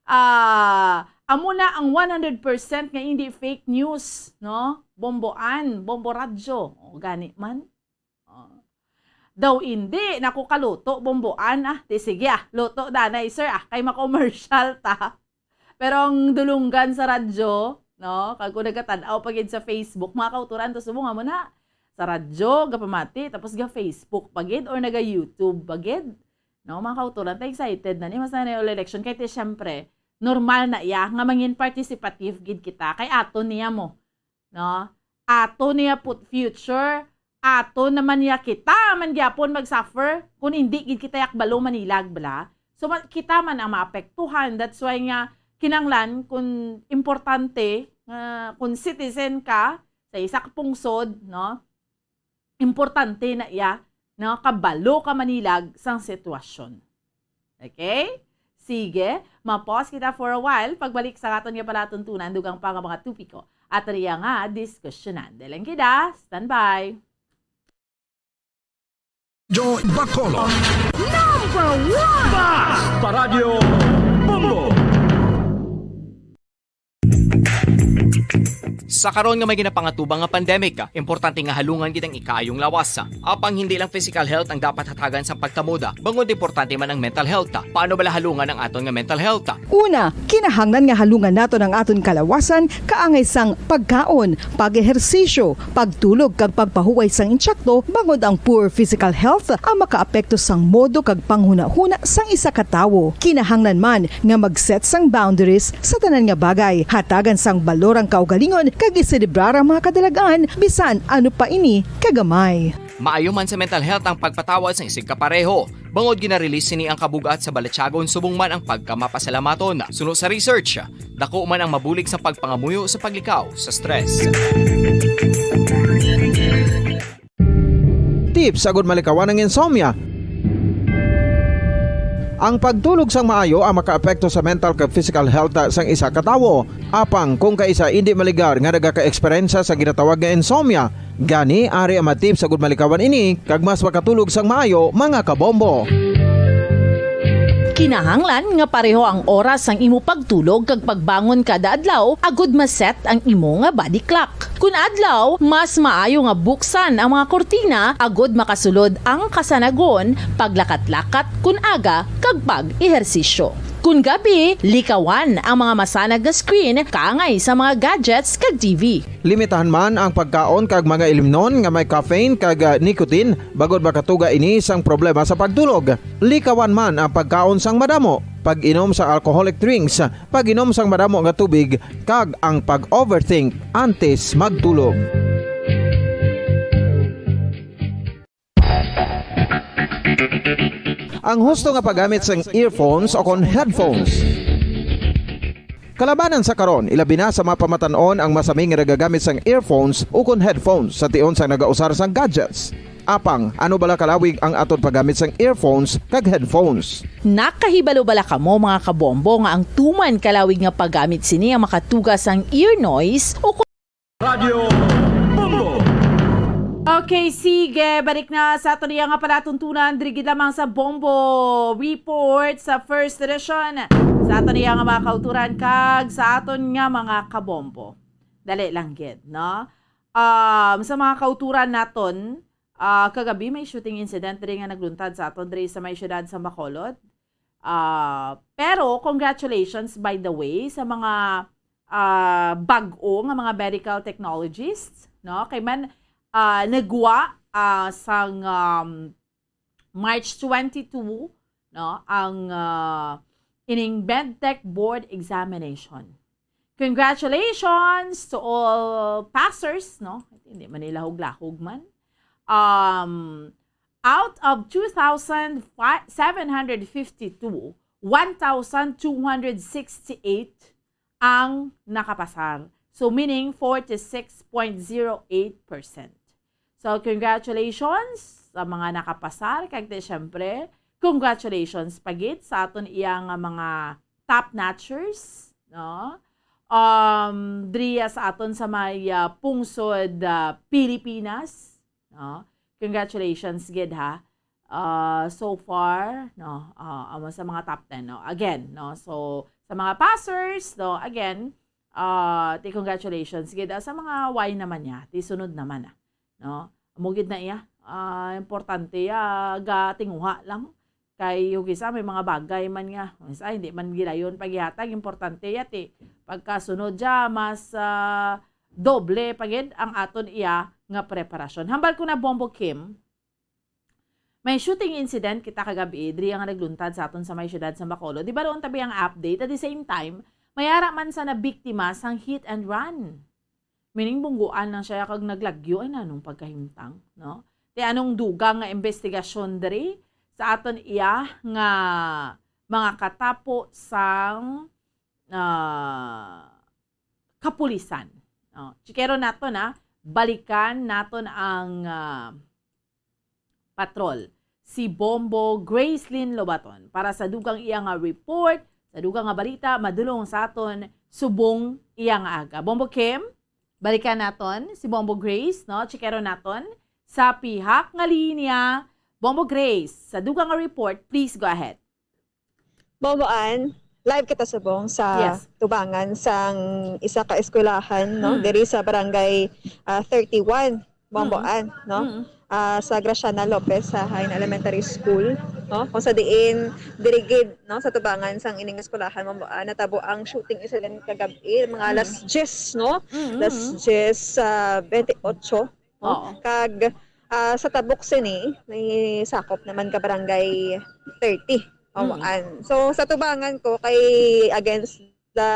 Ah, amo na ang one hundred percent nga hindi fake news, no? Bomboan, Bombo Radyo. O, gani man. O. Daw indi, naku, kaluto, Bomboan, ah. Di sige, ah, luto danay, sir, ah, kay ma-commercial ta. Pero ang dulunggan sa radyo, no? Kag kung nagatan-aw pa gid sa Facebook, mga kauturan, to subong amo na. Sa radyo, gapamati, tapos ga-Facebook pa gid or naga-YouTube pa gid. No, mga kauturan, ta excited na ni, mas na yung election. Kay ti, syempre, normal na iya nga mangin participative gid kita. Kay ato niya mo, no? Ato niya put future, ato naman niya kita man gyapon mag-suffer kung hindi gid kita yakbalo manilag, bala. So, ma-, kita man ang maapektuhan. That's why nga kinanglan kung importante nga kung citizen ka sa isa ka pungsod, no? Importante na iya, no? Kabalo ka manilag sang sitwasyon. Okay? Sige, ma-pause kita for a while. Pagbalik sa aton nga palatuntunan, dugang pa nga mga topiko at riya nga diskusyonan. Dalan kita, standby. Joy Bacolod. Number one! Basta Radyo Bombo! Sa karon nga may ginapangatubang nga pandemic, importante nga halungan gid ang ikaayong lawas. Apang hindi lang physical health ang dapat hatagan sa pagtamod, bangod importante man ang mental health. Paano bala halungan ang aton nga mental health? Una, kinahanglan nga halungan naton ang aton kalawasan kaangay sang pagkaon, pag-ehersisyo, pagtulog kag pagpahuway sang intsakto, bangod ang poor physical health ang makaapekto sang modo kag panghunahuna sang isa ka tawo. Kinahanglan man nga mag-set sang boundaries sa tanan nga bagay, hatagan sang balor ang kaugalingon kag iselebrar ang mga kadalag-an bisan ano pa ini kagamay. Maayo man sa mental health ang pagpatawad sa isig kapareho. Bangod gina-release sini ang kabug-at sa balatyagon subong man ang pagkamapasalamaton. Suno sa research, dako man ang mabulig sa pagpangamuyo sa paglikaw sa stress. Tips agud malikawan ang insomnia. Ang pagtulog sang maayo ang makaapekto sa mental kag physical health sang isa ka tawo. Apang kung kaisa indi maligar nga nagaka-eksperyensya sa ginatawag nga insomnia, gani ari ang mga tips agud malikawan ini kag mas makatulog sang maayo, mga kabombo. Kinahanglan nga pareho ang oras sang imo pagtulog kag pagbangon kada adlaw agud ma-set ang imo nga body clock. Kun adlaw, mas maayo nga buksan ang mga kurtina agud makasulod ang kasanagon, paglakat-lakat kun aga, kag pag-ehersisyo. Kun gabi, likawan ang mga masanag nga screen kaangay sa mga gadgets kag T V. Limitahan man ang pagkaon kag mga ilimnon nga may caffeine kag, ah, nicotine, bangod makatuga ini sang problema sa pagtulog. Likawan man ang pagkaon sang madamo, pag-inom sang alcoholic drinks, pag-inom sang madamo nga tubig, kag ang pag-overthink antes magtulog. Ang husto nga paggamit sang earphones o kon headphones. Kalabanan sa karon, ilabi na sa mga pamatan-on ang masami nga nagagamit sang earphones ukon headphones sa tion sang nagausar sang gadgets. Apang, ano bala kalawig ang aton paggamit sang earphones kag headphones? Nakahibalo bala kamo, mga kabombo, nga ang tuman kalawig nga paggamit sini ang makatuga sang ear noise o Radyo Bombo. Okay, sige. Balik na sa aton iya nga palatuntunan. Diri gid lamang sa Bombo Report sa first edition. Sa aton iya nga mga kauturan kag sa aton nga mga kabombo. Dali lang gid, no? Um, sa mga kauturan naton, ah, kagabi may shooting incident diri nga nagluntad sa aton diri sa may siyudad sa Bacolod. Ah, pero congratulations, by the way, sa mga, ah, bag-o nga mga medical technologists, no? Kay man, ah, nagwa, ah, sang, um, March twenty-two, no, ang, ah, ining MedTech Board Examination. Congratulations to all passers, no? Hindi man nila hugla-hog man. Um, out of two thousand seven hundred fifty-two, one thousand two hundred sixty-eight ang nakapasar. So, meaning forty-six point zero eight percent. So, congratulations sa mga nakapasar. Kag di, syempre, congratulations pa gid sa aton iya nga mga top notchers, no? Um, diriya sa aton sa may, ah, pungsod, ah, Pilipinas, no? Congratulations gid, ha. Ah, so far, no, ah, amo sa mga top ten, no? Again, no? So, sa mga passers, no, again, ah, ti congratulations gid, ah, sa mga way naman niya, ti sunod naman, ah, no? Amo gid na iya. Ah, importante, ah, gatinguha lang. Kay yung isa, may mga bagay man nga, yung isa, hindi man gilayon paghihatag, importante ya, ti pagkasunod siya, mas, ah, doble pa gid ang aton iya nga preparasyon. Hambal ko na, Bombo Kim, may shooting incident kita kagabi, diri nga nagluntad sa aton sa may siyudad sa Bacolod. Di ba doon tabi ang update? At the same time, may ara man sa nabiktima sang hit and run. Meaning, bungguan lang siya kag naglagyo, ay nanong pagkahimtang, no? Ti anong dugang nga investigasyon diri sa aton iya nga mga katapo sang, ah, kapulisan, no? Chikero naton, ah, balikan naton ang, ah, patrol, si Bombo Gracelyn Lobaton, para sa dugang iya nga report, sa dugang nga balita, madulong sa aton subong iya nga aga. Bombo Kim, balikan naton si Bombo Grace, no? Chikero naton sa pihak nga linya. Bombo Grace, sa dugang nga report, please go ahead. Boboan, live kita subong sa Yes. tubangan sang isa ka eskwelahan, no? Mm. Diri sa barangay, ah, thirty-one, Boboan, no? Mm. Ah, sa Graciana Lopez sa Hain Elementary School, no? Kung sa diin, diri gid, no, sa tubangan sang ining eskwelahan, Boboan, natabo ang shooting incident kagabi, mga Mm. alas diyes, no? Mm, mm, Alas mm. diyes, ah, twenty-eight, no? Oo. Kag, ah, sa tabok sini, may sakop naman ka barangay thirty, Mm. Mamuan. So, sa tubangan ko, kay against the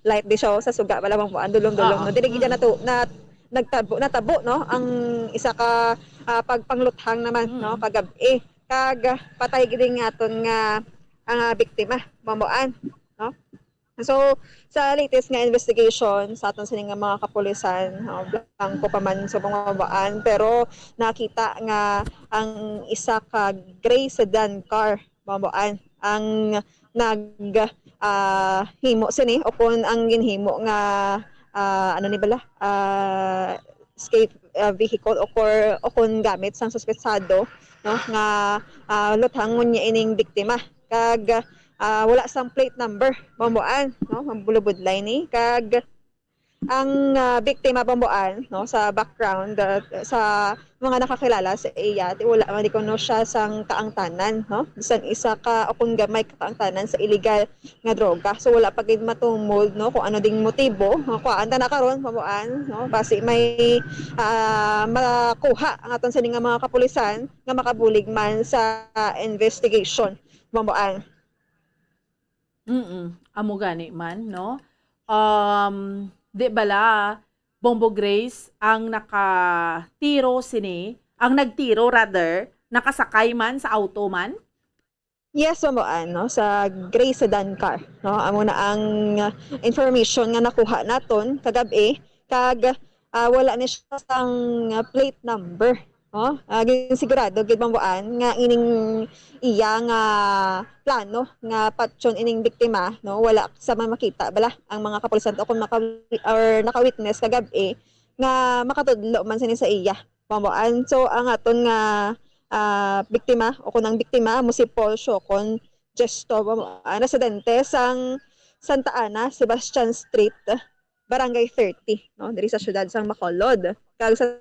light di siya sa suga, wala mang buwan, dulong-dulong, Oo. no? Dili gid Mm. na to, na, nagtabo, natabo, no? Ang isa ka, ah, pagpangluthang naman, no? Mm. Kagab-i. Kag patay gid nga aton nga, ah, biktima, Mamuan, no? So, sa latest nga investigation sa aton sini nga mga kapulisan, uh, blanco pa man sa mga baan, pero nakita nga ang isa ka gray sedan car, mga baan, ang nag, ah, himo sini, o kung ang ginhimo nga, ah, ano ni bala, ah, escape, ah, vehicle o kor-, o kung gamit sang suspetsado, no, nga, ah, luthangon niya ining biktima. kag, ah, wala sang plate number, Bamboan, no? Mabulubudlay ni. Kag ang, ah, biktima, Bamboan, no, sa background, ah, sa mga nakakilala sa iya, ti wala man di kuno siya sang kaangtanan, no? Bisan isa ka o kon gamay ka kaangtanan sa illegal nga droga. So, wala pa gid matumod, no, kung ano ding motibo. No? Kuhaan ta na karon, Bamboan, no? Basi may, ah, makuha ang aton sini nga mga kapulisan nga makabulig man sa investigation, Bamboan. Mm, amo gani man, no? Um, di bala, Bombo Grace, ang nakatiro sini, ang nagtiro rather, nakasakay man sa auto man? Yes, Bamboan, no? Sa gray sedan car, no? Amo na ang, uh, information nga nakuha naton kagab-i, kag, ah, wala ni siya sang, ah, plate number, no? Ah, ginsigurado gid, Bamboan, nga ining iya nga plano nga patyon ining biktima, no? Wala sa mga makita bala ang mga kapulisan o kung maka-, or naka-witness kagab-i nga makatudlo man sini sa iya, Bamboan. So, ang aton nga, ah, biktima o kung ang biktima mo si Paul Siocon Gesto, Bamboan, residente sang Santa Ana, Sebastian Street, Barangay thirty, no? Diri sa siyudad sang Bacolod. Kag sa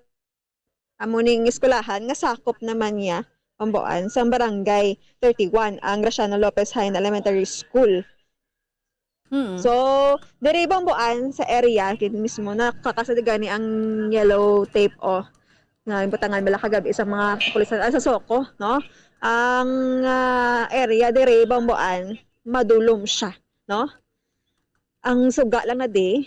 amo ning eskwelahan nga sakop naman niya, Bamboan, sang Barangay thirty-one, ang Graciano Lopez Jaena Elementary School. Mm. So, diri, Bamboan, sa area gid mismo, nakakasad gani ang yellow tape, oh, nga butangan bala kagab-i sa mga kapulisan, ah, sa SOCO, no? Ang, ah, area diri, Bamboan, madulom siya, no? Ang suga lang na di,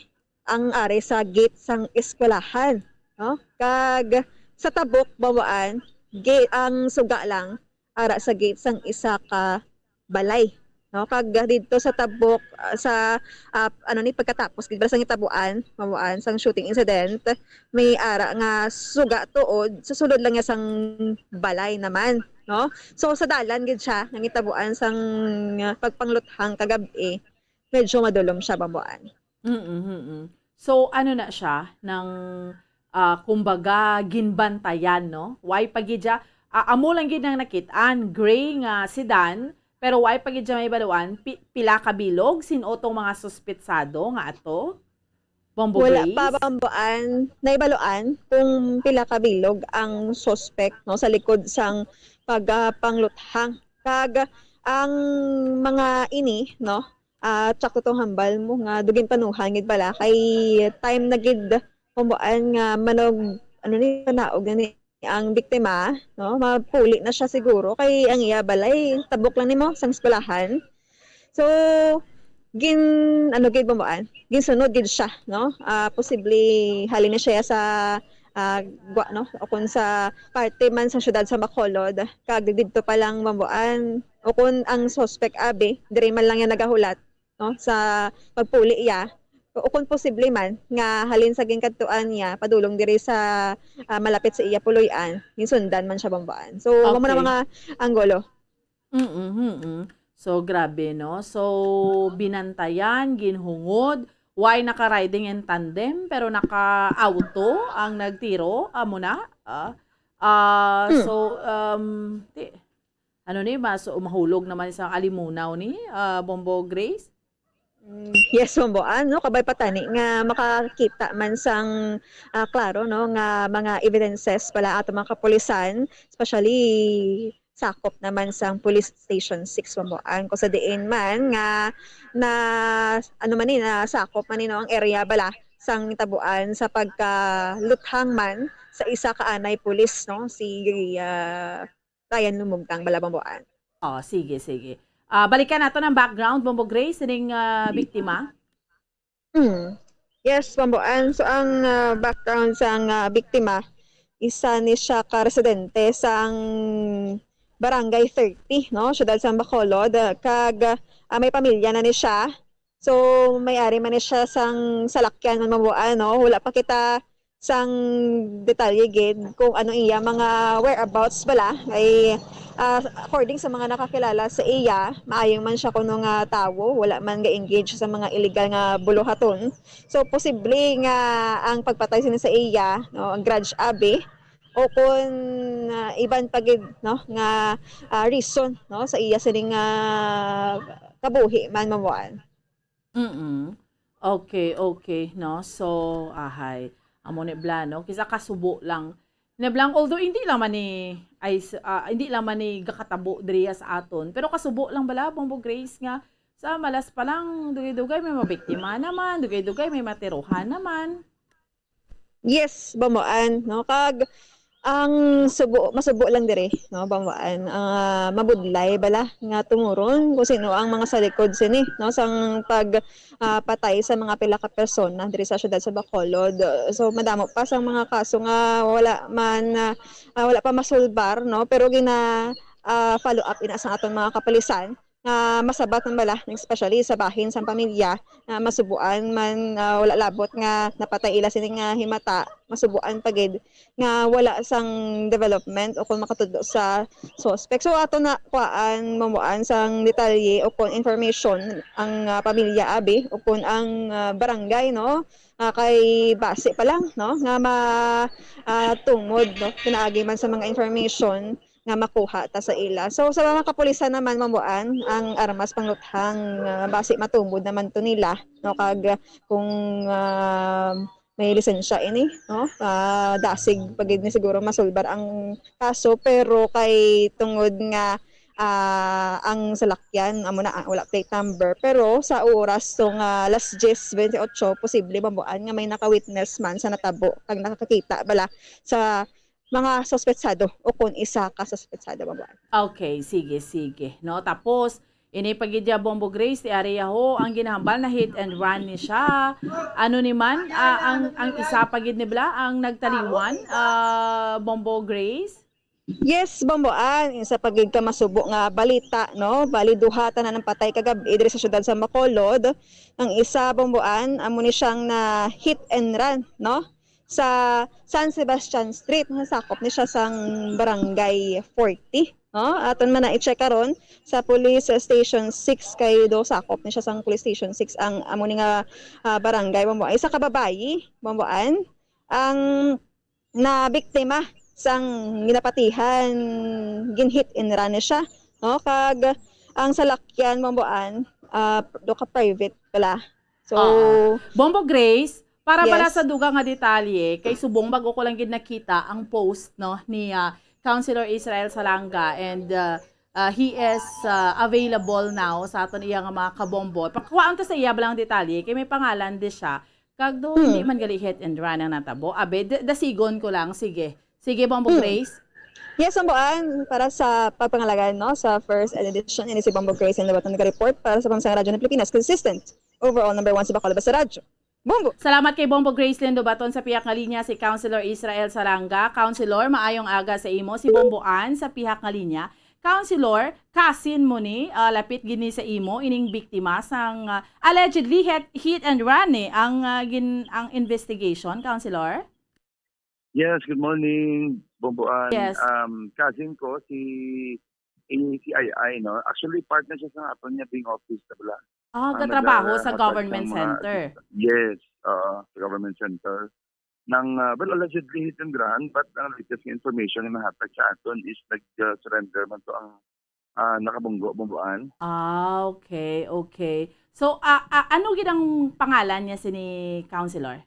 ang ari sa gate sang eskwelahan, no? Kag sa tabok, Bamboan, gi-, ang suga lang ara sa gate sang isa ka balay, no? Kag didto sa tabok, ah, sa, ah, ano ni, pagkatapos gid bala sang gitabuan, Bamboan, sang shooting incident, may ara nga suga tuod sa sulod lang niya sang balay naman, no? So, sa dalan gid siya nga gitabuan sang, ah, pagpangluthang kagab-i, medyo madulom siya, Bamboan. Mm, mm. So, ano na siya, nang, ah, kumbaga, ginbantayan, no? Why pa gid siya? Ah, amo lang gid nang nakit-an, gray nga sedan, pero why pa gid siya may baluan? Pi-, pila ka bilog? Sin-o tong mga suspetsado nga ato? Bombo Wala pa, Grace? Bamboan, naibaluan kung pila ka bilog ang suspect, no, sa likod sang pagpangluthang. Kag ang mga ini, no, ah, tsakto tong hambal mo nga dugin panuhan gid bala kay time na gid, Bamboan, nga manog, ano ni, manaog na ni ang biktima, no? Mapuli na siya siguro kay ang iya balay tabok lang nimo sang eskwelahan. So, gin-, ano gid, Bamboan, ginsunod gid siya, no? Ah, posible halin na siya sa, ah, gwa, no? O kung sa parte man sa siyudad sa Bacolod, kag didto pa lang, Bamboan, o kung ang suspect abi, diri man lang niya nagahulat, no? Sa pagpuli iya, o kung posible man nga halin sa ginkadtuan niya padulong diri sa, ah, malapit sa iya puloy-an, ginsundan man siya, Bamboan. So, amo na Okay. mga anggulo. Mm, mm. So, grabe, no? So, binantayan, ginhungod, why naka-riding in tandem, pero naka-auto ang nagtiro, amo na? Ah, ah, Hmm. so, um, ti-, ano ni, mas mahulog naman sa alimunaw ni, ah, Bombo Grace? Mm, yes, Bombo. Ano, kabay pa tani nga makakita man sang, ah, klaro, no, nga mga evidences pala ato mga kapulisan, especially sakop naman sang Police Station six, Bombo. Ang kung sa diin man nga na, ano man ni, na sakop man ni, no, ang area bala sang tabuan sa pagkaluthang man sa isa ka anay pulis, no, si, ah, Ryan Lumugtang, bala, Bombo. Oh, sige, sige. Ah, balikan nato ang background, Bombo Grace, sining, ah, biktima. Hmm. Yes, Bombo. Ang, so, ang, ah, background sang, ah, biktima, isa ni siya ka residente sang Barangay thirty, no? Siyudad sang Bacolod. Ah, kag, ah, may pamilya na ni siya. So, may ari man ni siya sang salakyan man, Bombo, no? Wala pa kita sang detalye gid kung ano iya mga whereabouts bala. Kay, ah, according sa mga nakakilala sa iya, maayo man siya kuno nga tawo, wala man ga-engage sa mga illegal nga buluhaton. So, posible nga ang pagpatay sini sa iya, no, ang grudge abi, o kung, ah, iban pa gid, no, nga, ah, reason, no, sa iya sining, ah, kabuhi man, Ma'am Boan. Mm. Okay, okay, no? So, ahay. Amo ni bala, no? Kisa kasubo lang. Ni bala, although hindi lang man ni, ay, s-, ah, hindi lang man ni gakatabo diriya sa aton. Pero kasubo lang bala, Bombo Grace, nga sa malas pa lang, dugay-dugay may mabiktima naman, dugay-dugay may matirohan naman. Yes, Bombo Ann, no? Kag ang subo, masubo lang diri, no, Bombo Ann, ah, mabudlay bala nga tumoron kung sino ang mga sa likod sini, no, sang pag, ah, patay sa mga pila ka persona diri sa siyudad sa Bacolod. So, madamo pa sang mga kaso nga wala man, ah, ah, wala pa masulbar, no, pero gina, ah, follow up ina sa aton mga kapulisan nga masabat man bala, especially sa bahin sang pamilya, nga masubuan man, ah, wala labot nga napatay ila sini nga himata, masubuan pa gid nga wala sang development o kung makatudlo sa suspect. So, ato na kuhaan, mamuan sang detalye o kung information ang, ah, pamilya abi o kung ang, ah, barangay, no? Ah, kay base pa lang, no, nga ma-, ah, tungod, no, pinaagi man sa mga information nga makuha ta sa ila. So, sa mga kapulisan naman, Ma'am Boan, ang armas pangluthang, ah, basi matumod naman to nila, no? Kag, ah, kung, ah, may lisensya ini, no? Ah, dasig pa gid ni siguro masulbar ang kaso, pero kay tungod nga, ah, ang salakyan, amo na, ah, wala plate number. Pero sa oras to nga alas diyes bente otso, posible, Ma'am Boan, nga may naka-witness man sa natabo, kag nakakita bala sa mga suspetsado o kon isa ka suspetsado, Ma'am Boan. Okay, sige, sige. No, tapos, ini pa gid ya, Bombo Grace, ti ari yaho, ang ginahambal na hit and run ni siya. Ano ni man, ah, ang, ang isa pa gid ni bala, ang nagtaliwan, ah, Bombo Grace? Yes, Bombo Ann, isa pa gid ka masubo nga balita, no? Bali, duha tanan ang patay kagab-i diri sa siyudad sa Bacolod. Ang isa, Bombo Ann, amo ni siyang na hit and run, no? Sa San Sebastian Street, nasakop ni siya sang Barangay forty, no? Aton man na i-check karon sa Police Station six, kay do sakop ni siya sang Police Station six ang amo ni nga, ah, barangay, Bombo Ann. Isa ka babayi, Bombo Ann, ang nabiktima sang ginapatihan, gin-hit and run ni siya, no? Kag ang salakyan, Bombo Ann, ah, do ka private pala. So, oo. Bombo Grace, para bala, yes, sa dugang nga detalye, kay subong bag-o ko lang gid nakita ang post, no, ni, ah, Councilor Israel Salanga, and, ah, ah, he is, ah, available now sa aton iya nga mga kabombo. Pakuhaan ta sa iya bala ang detalye, kay may pangalan di siya. Kag do, hmm, hindi man gali hit and run ang natabo. Abe, d-, dasigon ko lang. Sige. Sige, Bombo, hmm, Grace. Yes, Bombo Ann, para sa pagpangalagan, no, sa first edition, ini si Bombo Grace and Lobaton nag-report para sa Pambansang Radyo ng Pilipinas, consistent, overall number one sa Bacolod Basta Radyo. Bombo! Salamat kay Bombo Grace Lindo Baton. Sa pihak nga linya, si Councilor Israel Saranga. Councilor, maayong aga sa imo. Si Bombo Ann sa pihak nga linya. Councilor, cousin mo ni, ah, lapit gid ni sa imo, ining biktima sang, ah, allegedly hit, hit and run ni ang, ah, gin-, ang investigation, Councilor? Yes, good morning, Bombo Ann. Yes. Um, cousin ko si, si I I, no? Actually, partner siya sa aton nga bing office na bala. Ah, ah, gatrabaho sa government center. Yes, oo, sa government center. Nang, ah, well, allegedly hit and run, but ang latest nga information nga nahatag sa aton is nag, ah, surrender man to ang, ah, nakabunggo, Bombo Ann. Ah, okay, okay. So, ah, ah, ano gid ang pangalan niya sini, Councilor?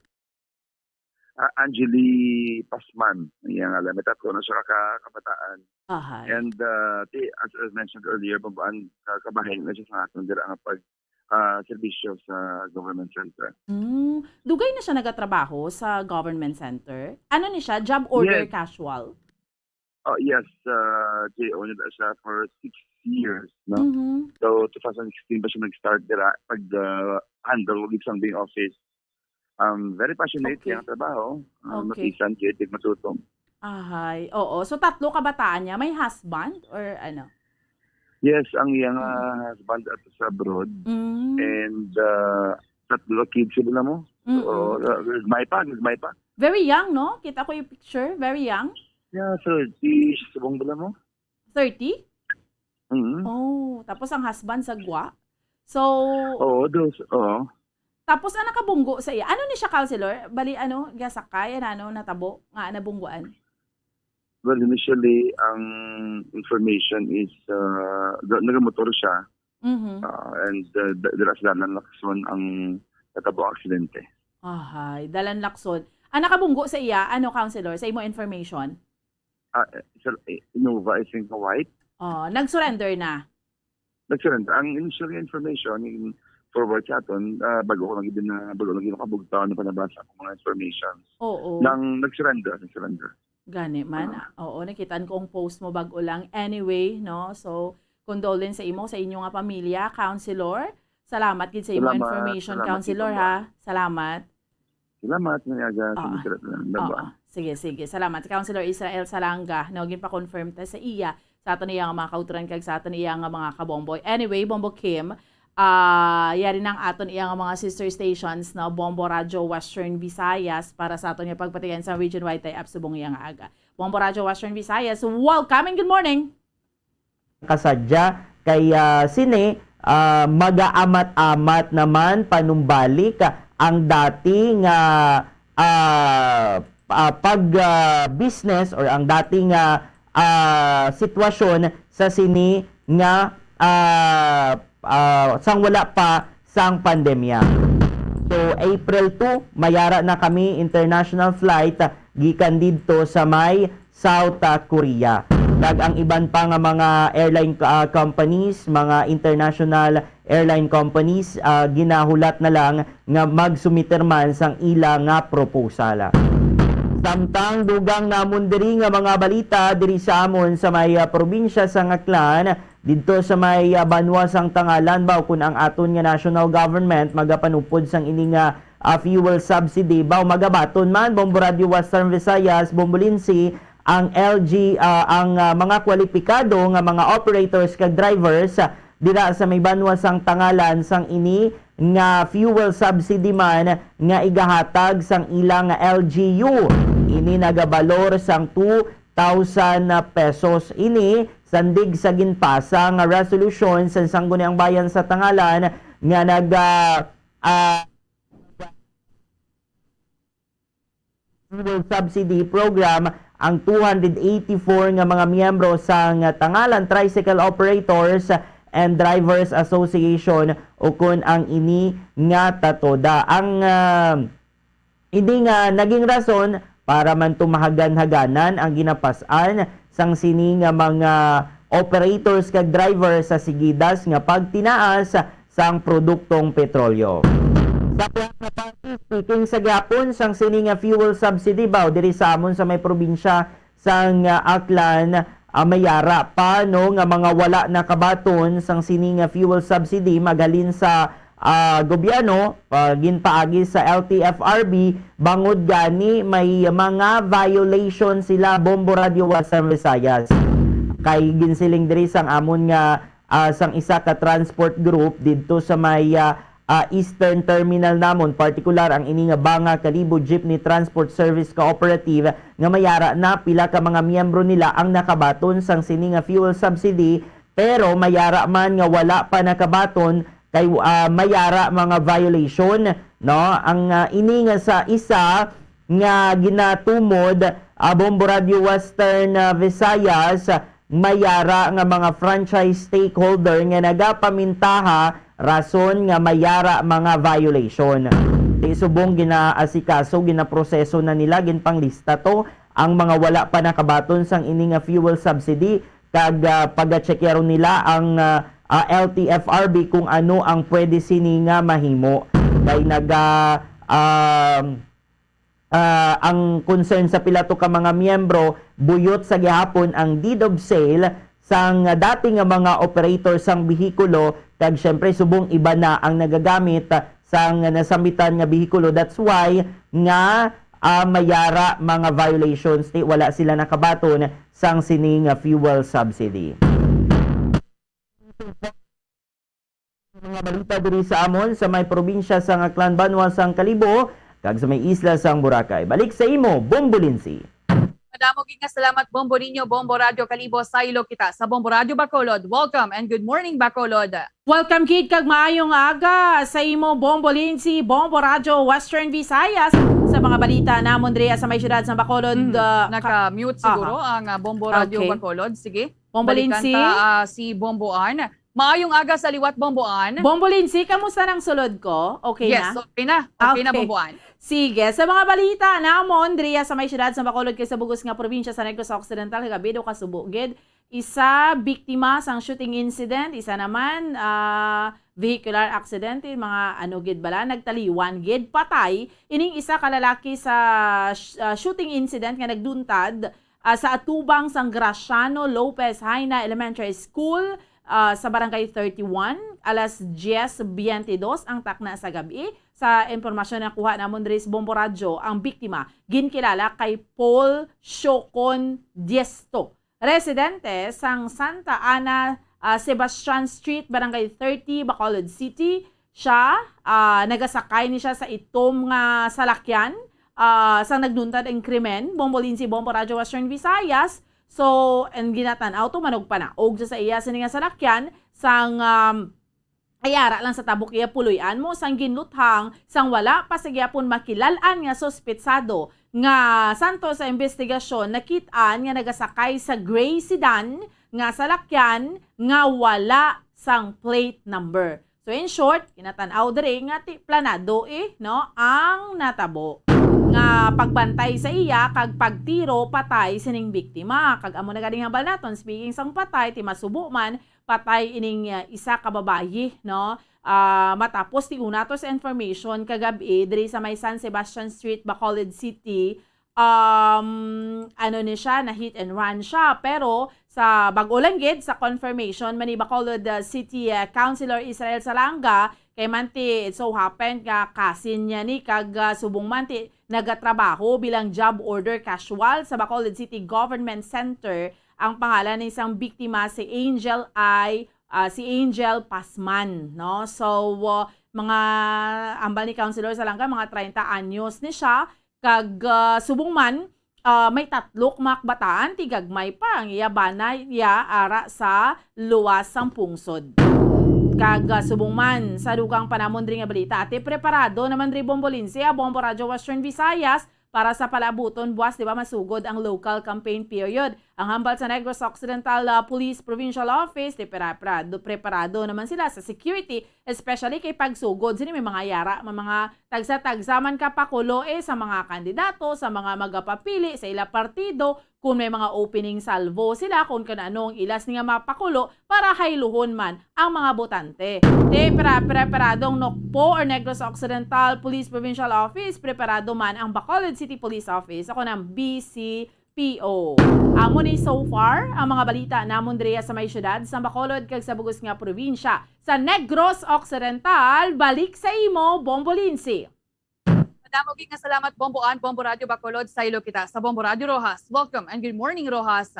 Ah, Angeli Pasman, ang iya ngalan. May tatlo na siya ka kabataan. Ahay. And, ah, ti-, as I mentioned earlier, Bombo Ann, ka-, kabahin na siya sa aton dira nga pag, ah, serbisyo sa government center. Mm. Dugay na siya nagatrabaho sa government center? Ano ni siya? Job order, yes, casual? Oh, yes, ah, J O na siya for six years, no? Mhm. So, two thousand sixteen pa siya nag-start dira pag, ah, handle og isang bing office. Um, very passionate, okay, iyang trabaho. Ah, okay, mapisan, creative, matutom. Ahay, oo. So, tatlo kabataan niya. May husband or ano? Yes, ang iyang, mm, ah, husband ato sa abroad. Mm. And, ah, tatlo kids sila mo. Mm-mm. Oo, ah, gagmay pa, gagmay pa. Very young, no? Kita ko yung picture, very young. Yeah, thirty, subong bala mo. Thirty? Mm. Oh, tapos ang husband sa gwa. So, oo, dos, oo. Tapos ang nakabunggo sa iya, ano ni siya, Councilor? Bali, ano, gasakay, ano, ano, natabo, nga nabungguan? Well, initially, ang information is, ah, da- nagamotor siya, Mhm. ah, and, ah, da- dira sa Dalan Lacson ang natabo ang aksidente. Ahay, Dalan Lacson. Ang nakabunggo sa iya, ano, Councilor, sa imo information? Ah, eh, sir, eh, Innova, I think, white. Oh, nag-surrender na? Nag-surrender. Ang initial information, in forward sa aton, ah, bago ko lagi din na, bago lagi nakabugtaw, ano pa nabasa ang mga informations. Oo. Nang nag-surrender, nag-surrender. Gani man. Ah. Oo, nakitaan ko ang post mo bago lang. Anyway, no? So, condolence sa imo, sa inyo nga pamilya, Councilor. Salamat gid sa imo Salamat, information, salamat, Councilor, Tito ha? Juan. Salamat. Salamat, Mayaga. Sige, Oo. salamat. Bye-bye. Oo. Sige, sige. Salamat. Councilor Israel Salanga, no, ginpa-confirm ta sa iya, sa aton iya nga mga kauturan kag sa aton iya nga mga kabomboy. Anyway, Bombo Kim, ah, yari nang aton iya nga mga sister stations, no, Bombo Radio Western Visayas para sa aton nga pagpatigayon sa region wide tie-up subong iya nga aga. Bombo Radio Western Visayas, welcome and good morning! Kasadya kay, ah, sini, ah, magaamat-amat naman panumbalik ang dati nga, ah, ah, pag, ah, business or ang dati nga, ah, sitwasyon sa sini nga, ah, ah, sang wala pa sang pandemya. So, April two, mayara na kami international flight, ah, gikan didto sa may South, ah, Korea. Kag ang iban pa nga mga airline, ah, companies, mga international airline companies, ah, ginahulat na lang nga magsumiter man sang ila nga proposal. Samtang dugang namon diri nga mga balita diri sa amon sa may, ah, probinsya sang Aklan, didto sa may, ah, banwa sang Tangalan, baw, kun ang aton nga national government magapanupod sang ini nga, ah, fuel subsidy, baw, magabaton man, Bombo Radio Western Visayas, Bombo Lindsay, ang L G, ah, ang, ah, mga kwalipikado nga mga operators kag drivers, ah, dira sa may banwa sang Tangalan sang ini nga fuel subsidy man nga igahatag sang ila nga L G U. Ini nagabalor sang two thousand pesos. Ini sandig sa ginpasa nga resolution sa Sangguniang Bayan sa Tangalan nga nag, ah, ah, fuel subsidy program ang two hundred eighty-four nga mga miyembro sang Tangalan Tricycle Operators and Drivers Association, ukon ang ini nga TATODA. Ang, ah, ini nga naging rason para man tumahagan-haganan ang ginapas-an sang sini nga mga operators kag driver sa sigidas nga pagtinaas sang produktong petrolyo. Sa kuwat na parte, speaking sa gihapon sang sini nga fuel subsidy, baw, diri sa amon sa may probinsya sang, ah, Aklan, ah, mayara pa, no, nga mga wala nakabaton sang sini nga fuel subsidy maghalin sa, ah, gobyerno, ah, ginpaagi sa L T F R B, bangod gani may mga violation sila, Bombo Radio Western Visayas. Kay ginsiling diri sang amon nga ah, sang isa ka transport group didto sa may, ah, ah, Eastern Terminal namon, partikular ang ini nga Banga Kalibo Jeepney Transport Service Cooperative nga mayara na pila ka mga miyembro nila ang nakabaton sang sini nga fuel subsidy, pero mayara man nga wala pa nakabaton kay, ah, mayara mga violation, no? Ang, ah, ini nga sa isa nga ginatumod, ah, Bombo Radio Western, ah, Visayas, mayara nga mga franchise stakeholder nga nagapamintaha rason nga mayara mga violation. Ti subong ginaasikaso, ginaproseso na nila, ginpanglista to ang mga wala pa nakabaton sang ini nga fuel subsidy, kag, ah, pagacheckyaron nila ang, ah, ah, L T F R B kung ano ang pwede sini nga mahimo. Kay naga, um, ah, ang concern sa pila to ka mga miyembro, buyot sa gihapon ang deed of sale sang dati nga mga operator sang behikulo, kag siyempre subong iba na ang nagagamit sang nasambitan nga behikulo. That's why nga, ah, mayara mga violations, ti wala sila nakabaton sang sini nga fuel subsidy. Mga balita diri sa amon sa may probinsya sang Aklan, banwa sang Kalibo, kag sa may isla sang Boracay. Balik sa imo, Bombo Lindsay. Madamo gid nga salamat, Bombo Niño, Bombo Radyo Kalibo, saylo kita sa Bombo Radyo Bacolod. Welcome and good morning, Bacolod. Welcome gid kag maayong aga sa imo, Bombo Lindsay, Bombo Radyo Western Visayas. Sa mga balita namon diri sa may siyudad sa Bacolod, Mm, ah, ka- naka-mute siguro Aha. ang, ah, Bombo Radyo Okay. Bacolod. Sige. Bombo Balikan Lindsay? ta, ah, si Bombo Ann. Maayong aga sa liwat, Bombo Ann. Bombo Lindsay, kamusta nang sulod ko? Okay Yes, na? okay na. Okay na, Okay. Bombo Ann. Sige, sa mga balita namon, diriya sa may siyudad sa Bacolod kag sa bug-os nga probinsya sa Negros Occidental, kagabi do kasubo gid. Isa biktima sang shooting incident, isa naman, ah, vehicular accident, yung mga ano gid bala, nagtaliwan gid, patay. Ining isa ka lalaki sa sh-, ah, shooting incident nga nagduntad, ah, sa atubang sang Graciano Lopez Jaena Elementary School, ah, sa Barangay thirty-one, alas diyes biyente dos ang takna sa gabi. Sa impormasyon na kuha namon diri sa Bombo Radyo, ang biktima ginkilala kay Paul Siocon Diesto, residente sang Santa Ana, ah, Sebastian Street, Barangay thirty, Bacolod City. Siya, ah, nagasakay ni siya sa itom nga salakyan, ah, sang nagduntad ang krimen, Bombo Lindsay, Bombo Radyo Western Visayas. So, ang ginatan-aw, tumanog pa na. Og sa, sa iya sini nga salakyan, sang, um, ay ara lang sa tabok iya puloy-an mo, sang ginluthang, sang wala pa sa gihapon makilal-an nga suspetsado nga santo sa investigasyon, nakit-an nga nagasakay sa gray sedan nga salakyan nga wala sang plate number. So, in short, kinatan-aw diri nga ti-, planado, eh, no, ang natabo nga pagbantay sa iya kag pagtiro patay sining biktima. Kag amo na ganing hambal naton, speaking sang patay, ti masubo man, patay ining, ah, isa ka babayi, no? Ah, matapos ti una to sa information kagab-i diri sa may San Sebastian Street, Bacolod City, um, ano ni siya, na hit and run siya. Pero sa bag-o lang gid, sa confirmation man ni Bacolod, uh, City, uh, Councilor Israel Salanga, kay man ti it so happened nga kasin niya ni kag, uh, subong man ti nagatrabaho bilang job order casual sa Bacolod City Government Center ang pangalan ni isang biktima, si Angel I, uh, si Angel Pasman, no? So, uh, mga ambal ni Councilor Salanga, mga treinta anyos ni siya, kag, ah, subong man, ah, may tatlo ka mga kabataan, ti gagmay pa ang iya bana iya ara sa luwas sang pungsod. Kag, ah, subong man sa dugang pa namon diri nga balita, ati preparado naman diri Bombo Lindsay, ah, Bombo Radyo Western Visayas para sa palaabuton buwas, di ba, masugod ang local campaign period. Ang hambal sa Negros Occidental, ah, Police Provincial Office, ti pera-, preparado, preparado naman sila sa security, especially kay pagsugod sini may mga yara, may mga tagsa-tagsa man ka pakulo, eh, sa mga kandidato, sa mga magapapili, sa ila partido, kung may mga opening salvo sila, kung kan-ano ang ilas nga mapakulo para hayluhon man ang mga botante. Ti pre-, preparadong Nokpo or Negros Occidental Police Provincial Office, preparado man ang Bacolod City Police Office, ako ng B C P O. Amo ni so far ang mga balita namon diriya sa may siyudad sa Bacolod kag sa bug-os nga probinsya sa Negros Occidental. Balik sa imo, Bombo Lindsay. Madamo gid nga salamat, Bombo Ann, Bombo Radyo Bacolod, saylo kita sa Bombo Radyo Roxas. Welcome and good morning, Roxas.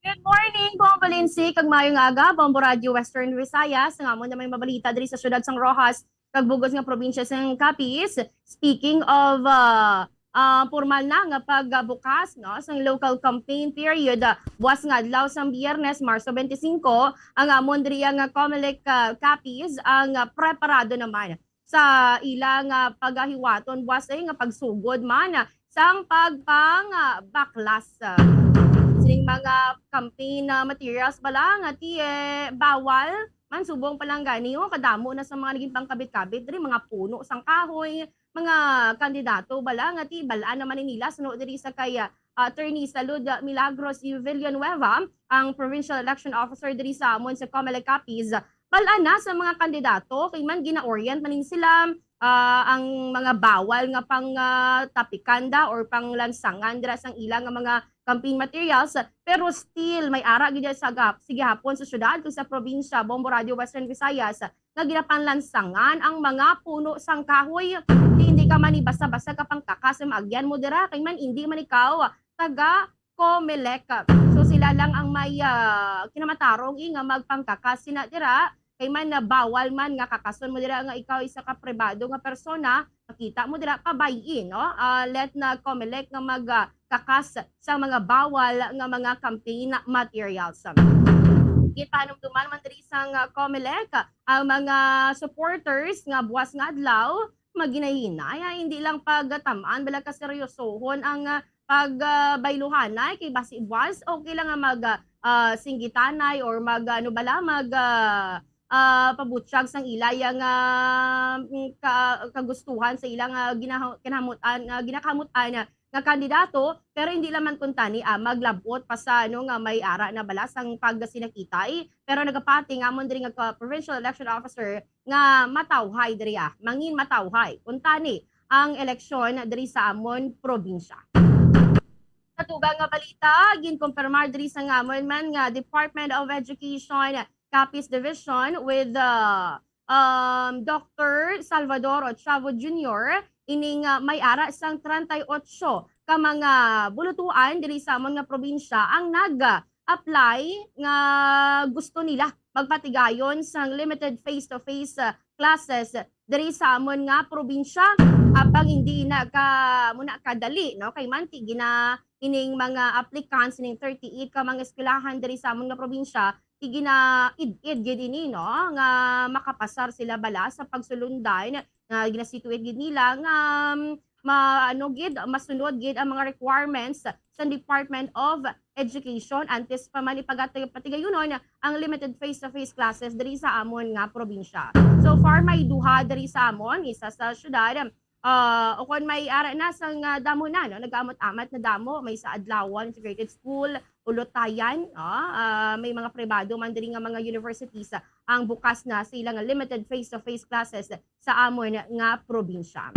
Good morning, Bombo Lindsay, kag maayong aga, Bombo Radyo Western Visayas. Nga amo na may mabalita diri sa siyudad sang Roxas, kag bug-os nga probinsya sang Capiz. Speaking of, ah, ah, pormal na nga pagbukas, no, sang local campaign period, ah, buwas nga adlaw sang Biyernes, Marso twenty-five, ang amon diriya nga Comelec, ah, Capiz ang, ah, preparado naman sa ila nga pagahiwaton buwas, eh, nga pagsugod man sang pagpang, ah, baklas, ah, sining mga campaign, ah, materials bala nga ti, eh, bawal man subong pa lang gani, oh, kadamo na sa mga naging pangkabit-kabit diri, mga puno sang kahoy, mga kandidato bala nga ti bal-an naman ni nila suno diri sa kay, ah, Attorney Salud Milagros Villanueva, ang Provincial Election Officer diri sa amon sa Comelec Capiz. Bal-an na sa mga kandidato kay man gina-orient man ni sila, ah, ang mga bawal nga pang, ah, tapikan da or panglansangan dira sang ila nga mga campaign materials, pero still may ara gid sa gap, sige hapon sa syudad kag sa probinsya, Bombo Radio Western Visayas, nga ginapanlansangan ang mga puno sang kahoy. Di, hindi ka man ni basta-basta ka pangkakas ang maagyan mo dira, kay man hindi man ikaw taga Comelec. So sila lang ang may, ah, kinamatarong, eh, nga magpangkakas sina dira. Kay man na bawal man nga kakason mo dira nga ikaw isa ka pribado nga persona, makita mo dira, pabay-i, no? Ah, let na Comelec nga mag, ah, kakas sa mga bawal nga mga campaign materials. Ginpahanumduman man diri sang, ah, Comelec ang mga supporters nga buwas nga adlaw maghinay-hinay, ah, hindi lang pagtamaan bala kaseryosohon ang, ah, pagbayluhanay, kay basi buwas okay lang nga mag, ah, singgitanay or mag, ano bala, mag, ah, ah, pabutyag sang ila nga, mm, ka-, kagustuhan sa ilang, ah, ginaha-, kinaham-, ah, ginakahamut-an nga kandidato, pero hindi lang man kuntani, ah, maglabot pa sa, ano, nga may ara na bala sang pagsinakitay. Pero nagapati nga amon diri nga ka-, provincial election officer nga matawhay diri, ah, mangin matawhay kuntani ang eleksyon diri sa amon probinsya. Sa dugang nga balita, ginkumpirmar diri sa amon man nga Department of Education, Capiz Division with, uh, um, Doctor Salvador Ochavo Junior, ining, uh, may ara sang treinta y ocho ka mga bulutuan diri sa amon nga probinsya ang nag-apply nga gusto nila magpatigayon sang limited face-to-face, uh, classes diri sa amon nga probinsya, apang hindi na ka, muna kadali, no? Kay manti gina ining mga applicants ning thirty-eight ka mga eskwelahan diri sa amon nga probinsya, iginaid-id gid ini, no, nga makapasar sila bala sa pagsulundan nga ginasituate gid nila nga, um, ma-, ano gid, masunod gid ang mga requirements sa Department of Education antes pa man ipagat-, patigayunon ang limited face-to-face classes diri sa amon nga probinsya. So far, may duha diri sa amon, isa sa syudad, ah, o kon may ara na sang, ah, damo na, no? Nag-amat-amat na damo, may sa Adlawan Integrated School, Ulutayan, no? Ah, may mga pribado man diri nga mga universities, ah, ang bukas na sa ilang limited face-to-face classes sa amon nga probinsya.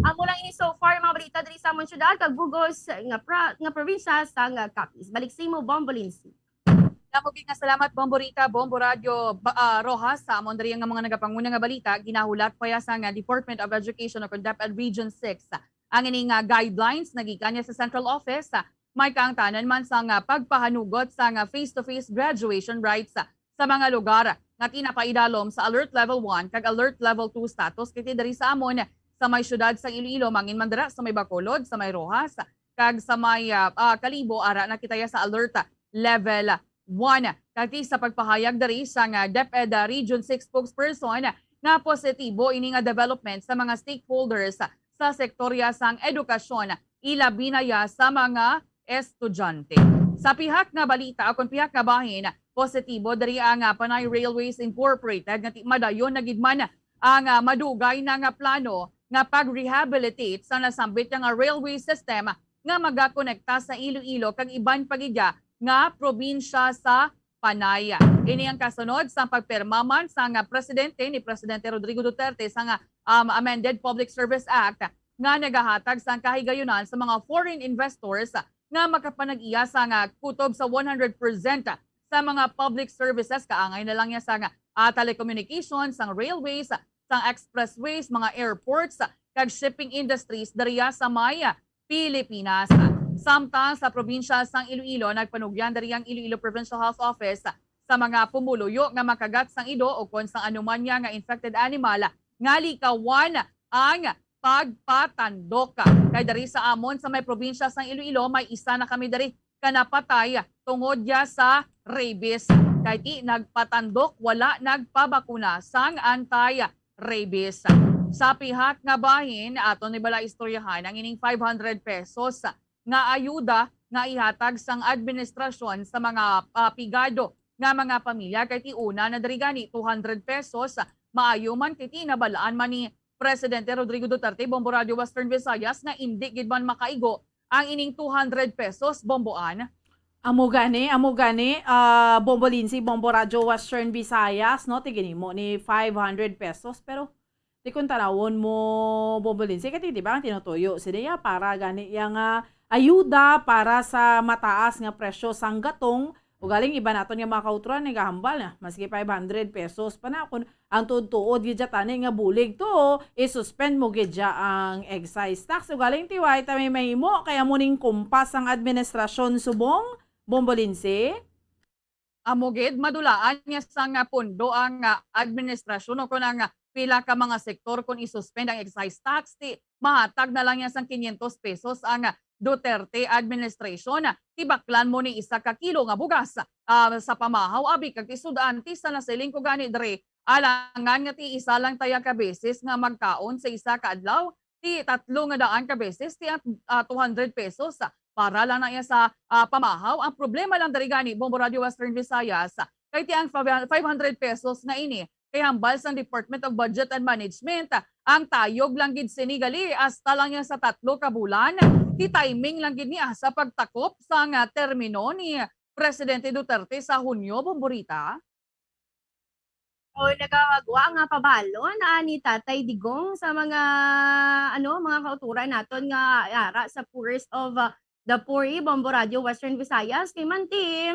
Amo lang ini so far, mga balita diri sa amon syudad, kag bugos nga pra-, nga probinsya sang Capiz. Balik sa imo, Bombo Lindsay. Damo gid nga salamat, Bombo Rita, Bombo Radyo, ba-, ah, Rojas. Sa amon diri nga mga nagapanguna nga balita, ginahulat pa ya sa nga Department of Education o kon DepEd Region six ang ini nga guidelines nagikan niya sa Central Office. May kaangtanan man sa nga pagpahanugot sa nga face-to-face graduation rights sa mga lugar nga tinapaidalom sa Alert Level one kag Alert Level two status kiti diri sa amon sa may syudad sa Iloilo, mangin man dira sa may Bacolod, sa may Rojas, kag sa may, ah, ah, Kalibo, ara na kita ya sa Alert Level one. Kag ti sa pagpahayag diri sa nga DepEd, ah, Region six spokesperson nga positibo ini nga development sa mga stakeholders sa sektorya sang edukasyon, ilabi na ya sa mga estudyante. Sa pihak nga balita, o kon pihak nga bahin, positibo diri ang, ah, Panay Railways Incorporated nga ti-, madayon na gid man ang, ah, madugay na nga plano nga pag-rehabilitate sa nasambit nga railway system nga magakonekta sa Iloilo kag iban pa gid ya nga probinsya sa Panay. Ini ang kasunod sa pagpirma man sa nga presidente ni Presidente Rodrigo Duterte sa nga, um, amended Public Service Act nga nagahatag sang kahigayunan sa mga foreign investors nga makapanag-iya sa nga kutob sa one hundred percent sa mga public services, kaangay na lang niya sa nga, ah, telecommunications, sang railways, sang expressways, mga airports, kag shipping industries diriya sa may Pilipinas. Samtang sa probinsya sang Iloilo, nagpanugyan diri ang Iloilo Provincial Health Office sa mga pumuluyo nga makagat sang ido o kon sang anuman niya nga infected animal nga likawan ang pagpatandok. Kay diri sa amon sa may probinsya sang Iloilo, may isa na kami diri ka napatay tungod ya sa rabies. Kay ti nagpatandok, wala nagpabakuna sang anti-rabies. Sa pihak nga bahin, aton ni bala istoryahan ang ining five hundred pesos nga ayuda nga ihatag sang administrasyon sa mga, ah, pigado nga mga pamilya. Kay ti una na diri gani two hundred pesos, maayo man kay ti nabalaan man ni Presidente Rodrigo Duterte, Bombo Radyo Western Visayas, nga indi gid man makaigo ang ining two hundred pesos, Bomboan. Amo gani, amo gani, ah, Bombo Lindsay, Bombo Radyo Western Visayas, no? Ti ginhimo ni five hundred pesos, pero ti kun tanawon mo, Bombo Lindsay, kay ti, di ba, ang tinutuyo sila ya para gani yang, ah, ayuda para sa mataas nga presyo sang gatong. Ugaling iba naton nga mga kautron nagahambal na maski five hundred pesos pa na, kun ang tuod-tuod gid dya tani nga bulig to, i-suspend mo gid dya ang excise tax. Ugaling ti way ta may mahimo kay amo ning kumpas ang administrasyon subong, Bombo Lindsay? Amo gid, madulaan niya sang, ah, pondo ang, ah, administrasyon o kon ang, ah, pila ka mga sektor kon i-suspend ang excise tax, ti mahatag na lang niya sang quinientos pesos ang, ah, Duterte administration. Tibaklan mo ni isa ka kilo nga bugas, ah, sa pamahaw, abi kag ti sud-an, ti sa nasiling ko gani diri, alangan nga ti isa lang taya ka beses nga magkaon sa isa ka adlaw, ti tatlo nga daan ka beses, ti, ah, two hundred pesos para lang na iya sa, ah, pamahaw. Ang problema lang diri gani, Bombo Radio Western Visayas, kay ti ang five hundred pesos nga ini kay hambal sang Department of Budget and Management, ang tayog lang gid sini gali hasta lang yan sa tatlo ka bulan. Ti timing lang gid niya sa pagtakop sang, ah, termino ni Presidente Duterte sa Hunyo, Bomborita. O, nagawagwa nga pabalon ni Tatay Digong sa mga, ano, mga kauturan naton nga ara sa poorest of, uh, the poor, eh, Bombo Radio Western Visayas. Kay man ti,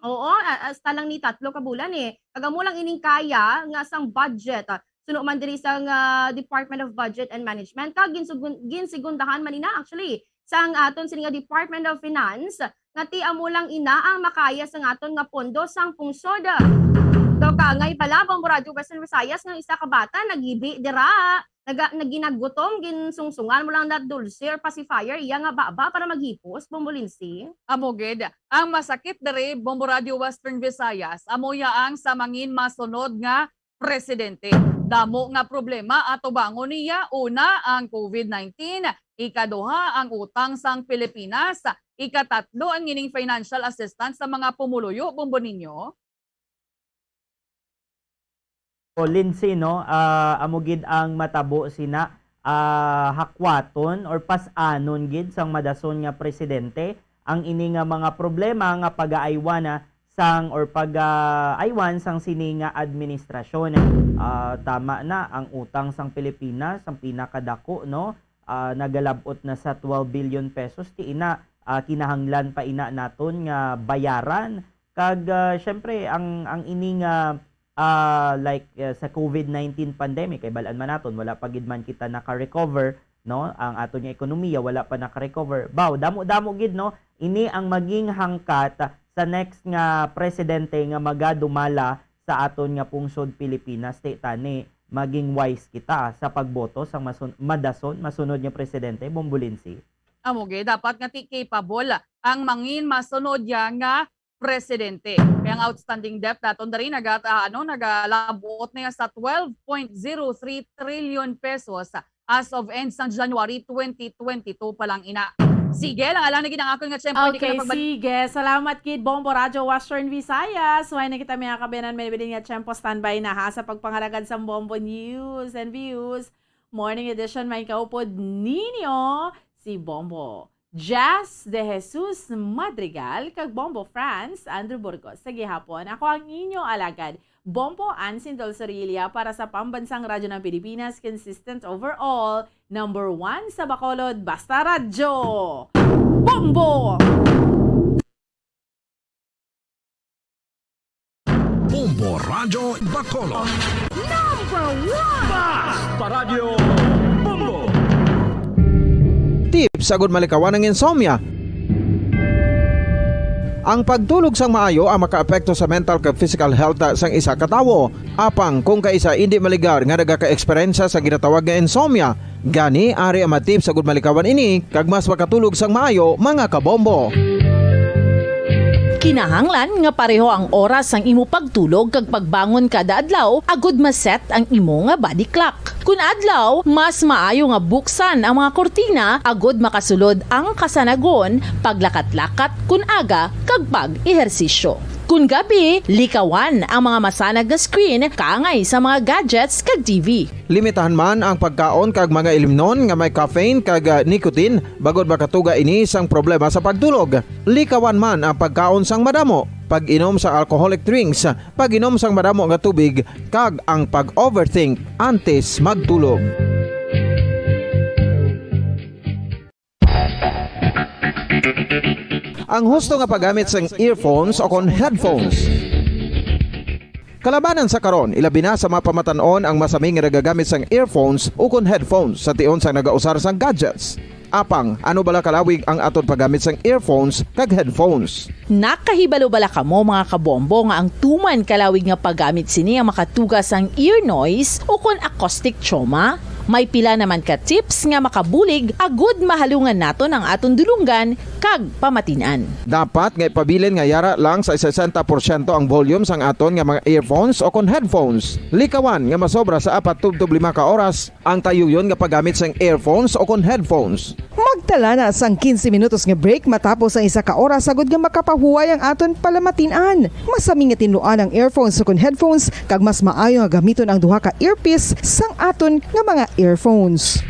oo, a-, hasta lang ni tatlo ka bulan, eh. Kag amo lang ining kaya nga sang budget, ah, suno man diri sang, ah, Department of Budget and Management. Kag ginsugun-, ginsigundahan man ina, actually, sang aton sini nga Department of Finance, nga ti amo lang ina ang makaya sang aton nga pondo sang pungsod. Daw kangay bala, Bombo Radio Western Visayas, nga isa ka bata nagibi dira, naga-, naginagutom, ginsungsungan mo lang na dulce or pacifier, iya nga baba para maghipos, Bombo Lindsay. Amo gid, ang masakit diri, Bombo Radio Western Visayas, amo ya ang sa mangin masunod nga presidente. Damo nga problema atubangon niya, una, ang covid nineteen, ikaduha, ang utang sang Pilipinas, ikatatlo, ang ining financial assistance sa mga pumuluyo, Bombo Ninyo. O, Lindsay, no, ah, amo gid ang matabo sina, ah, hakwaton or pas-anon gid sang madason nga presidente ang ini nga mga problema nga pagaaywan na sang or pag, ah, aywan sang sini nga administrasyon. Ah, tama na, ang utang sang Pilipinas, ang pinakadako, no, ah, nagalab-ot na sa twelve billion pesos. Ti ina, ah, kinahanglan pa ina naton nga bayaran. Kag, ah, syempre, ang, ang ini nga, ah, like, ah, sa covid nineteen pandemic, kay bal-an man naton, wala pa gid man kita naka-recover, no? Ang aton nga ekonomiya wala pa naka-recover. Baw, damo-damo gid, no? Ini ang maging hangkat sa next nga presidente nga magadumala sa aton nga pungsod Pilipinas. Ti tani, maging wise kita sa pagboto sang masun-, madason, masunod nga presidente, Bombo Lindsay. Amo gid, dapat nga ti capable ang mangin masunod ya nga presidente. Kaya ang outstanding debt naton diri nagat-, ah, ano, nagalabot na ya sa twelve point zero three trillion pesos as of end sang January twenty twenty-two pa lang ina. Sige lang, alang na gid ang akon nga tiyempo, hindi ka Okay, na pagbalik. sige. Salamat gid, Bombo Radyo Western Visayas. Way na kita, mga kabayanan, may bilin nga tiyempo, standby na ha sa pagpangalagad sa Bombo News and Views. Morning edition, may kaupod ninyo si Bombo Jazz de Jesus Madrigal kag Bombo Franz Andrew Burgos. Sa gihapon, ako ang inyo alagad, Bombo Ansin Dolsorilla, para sa Pambansang Radyo ng Pilipinas, consistent overall, number one sa Bacolod, basta radyo. Bombo! Bombo Radyo Bacolod. Number one! Basta Radyo Bombo! Tips agud malikawan ang insomnia. Ang pagtulog sang maayo ang makaapekto sa mental kag physical health sang isa ka tawo. Apang kung kaisa indi maligar nga nagaka-eksperyensya sa ginatawag nga insomnia, gani ari ang mga tips agud malikawan ini kag mas makatulog sang maayo, mga kabombo. Kinahanglan nga pareho ang oras sang imo pagtulog kag pagbangon kada adlaw agud ma-set ang imo nga body clock. Kun adlaw, mas maayo nga buksan ang mga kurtina agud makasulod ang kasanagon, paglakat-lakat kun aga, kag pag-ehersisyo. Kun gabi, likawan ang mga masanag nga screen kaangay sa mga gadgets kag T V. Limitahan man ang pagkaon kag mga ilimnon nga may caffeine kag, ah, nicotine, bangod makatuga ini sang problema sa pagtulog. Likawan man ang pagkaon sang madamo, pag-inom sa alcoholic drinks, pag-inom sang madamo nga tubig, kag ang pag-overthink antes magtulog. Ang husto nga paggamit sang earphones o kon headphones. Kalabanan sa karon, ilabi na sa mga pamatan-on ang masami nga nagagamit sang earphones o kon headphones sa tion sang nagausar sang gadgets. Apang, ano bala kalawig ang aton paggamit sang earphones kag headphones? Nakahibalo bala kamo, mga kabombo, nga ang tuman kalawig nga paggamit sini ang makatuga sang ear noise o kon acoustic trauma? May pila naman ka tips nga makabulig agud mahalungan naton ang aton dulonggan kag pamatin-an. Dapat nga ipabilin nga yara lang sa sesenta porsyento ang volume sang aton nga mga earphones o kon headphones. Likawan nga masobra sa apat tubtob lima ka oras ang tayuyon nga paggamit sang earphones o kon headphones. Magtala na sang quince minutos nga break matapos ang isa ka oras, agud nga makapahuway ang aton palamatin-an. Masami nga tinluan ang earphones o kon headphones, kag mas maayo nga gamiton ang duha ka earpiece sang aton nga mga earphones.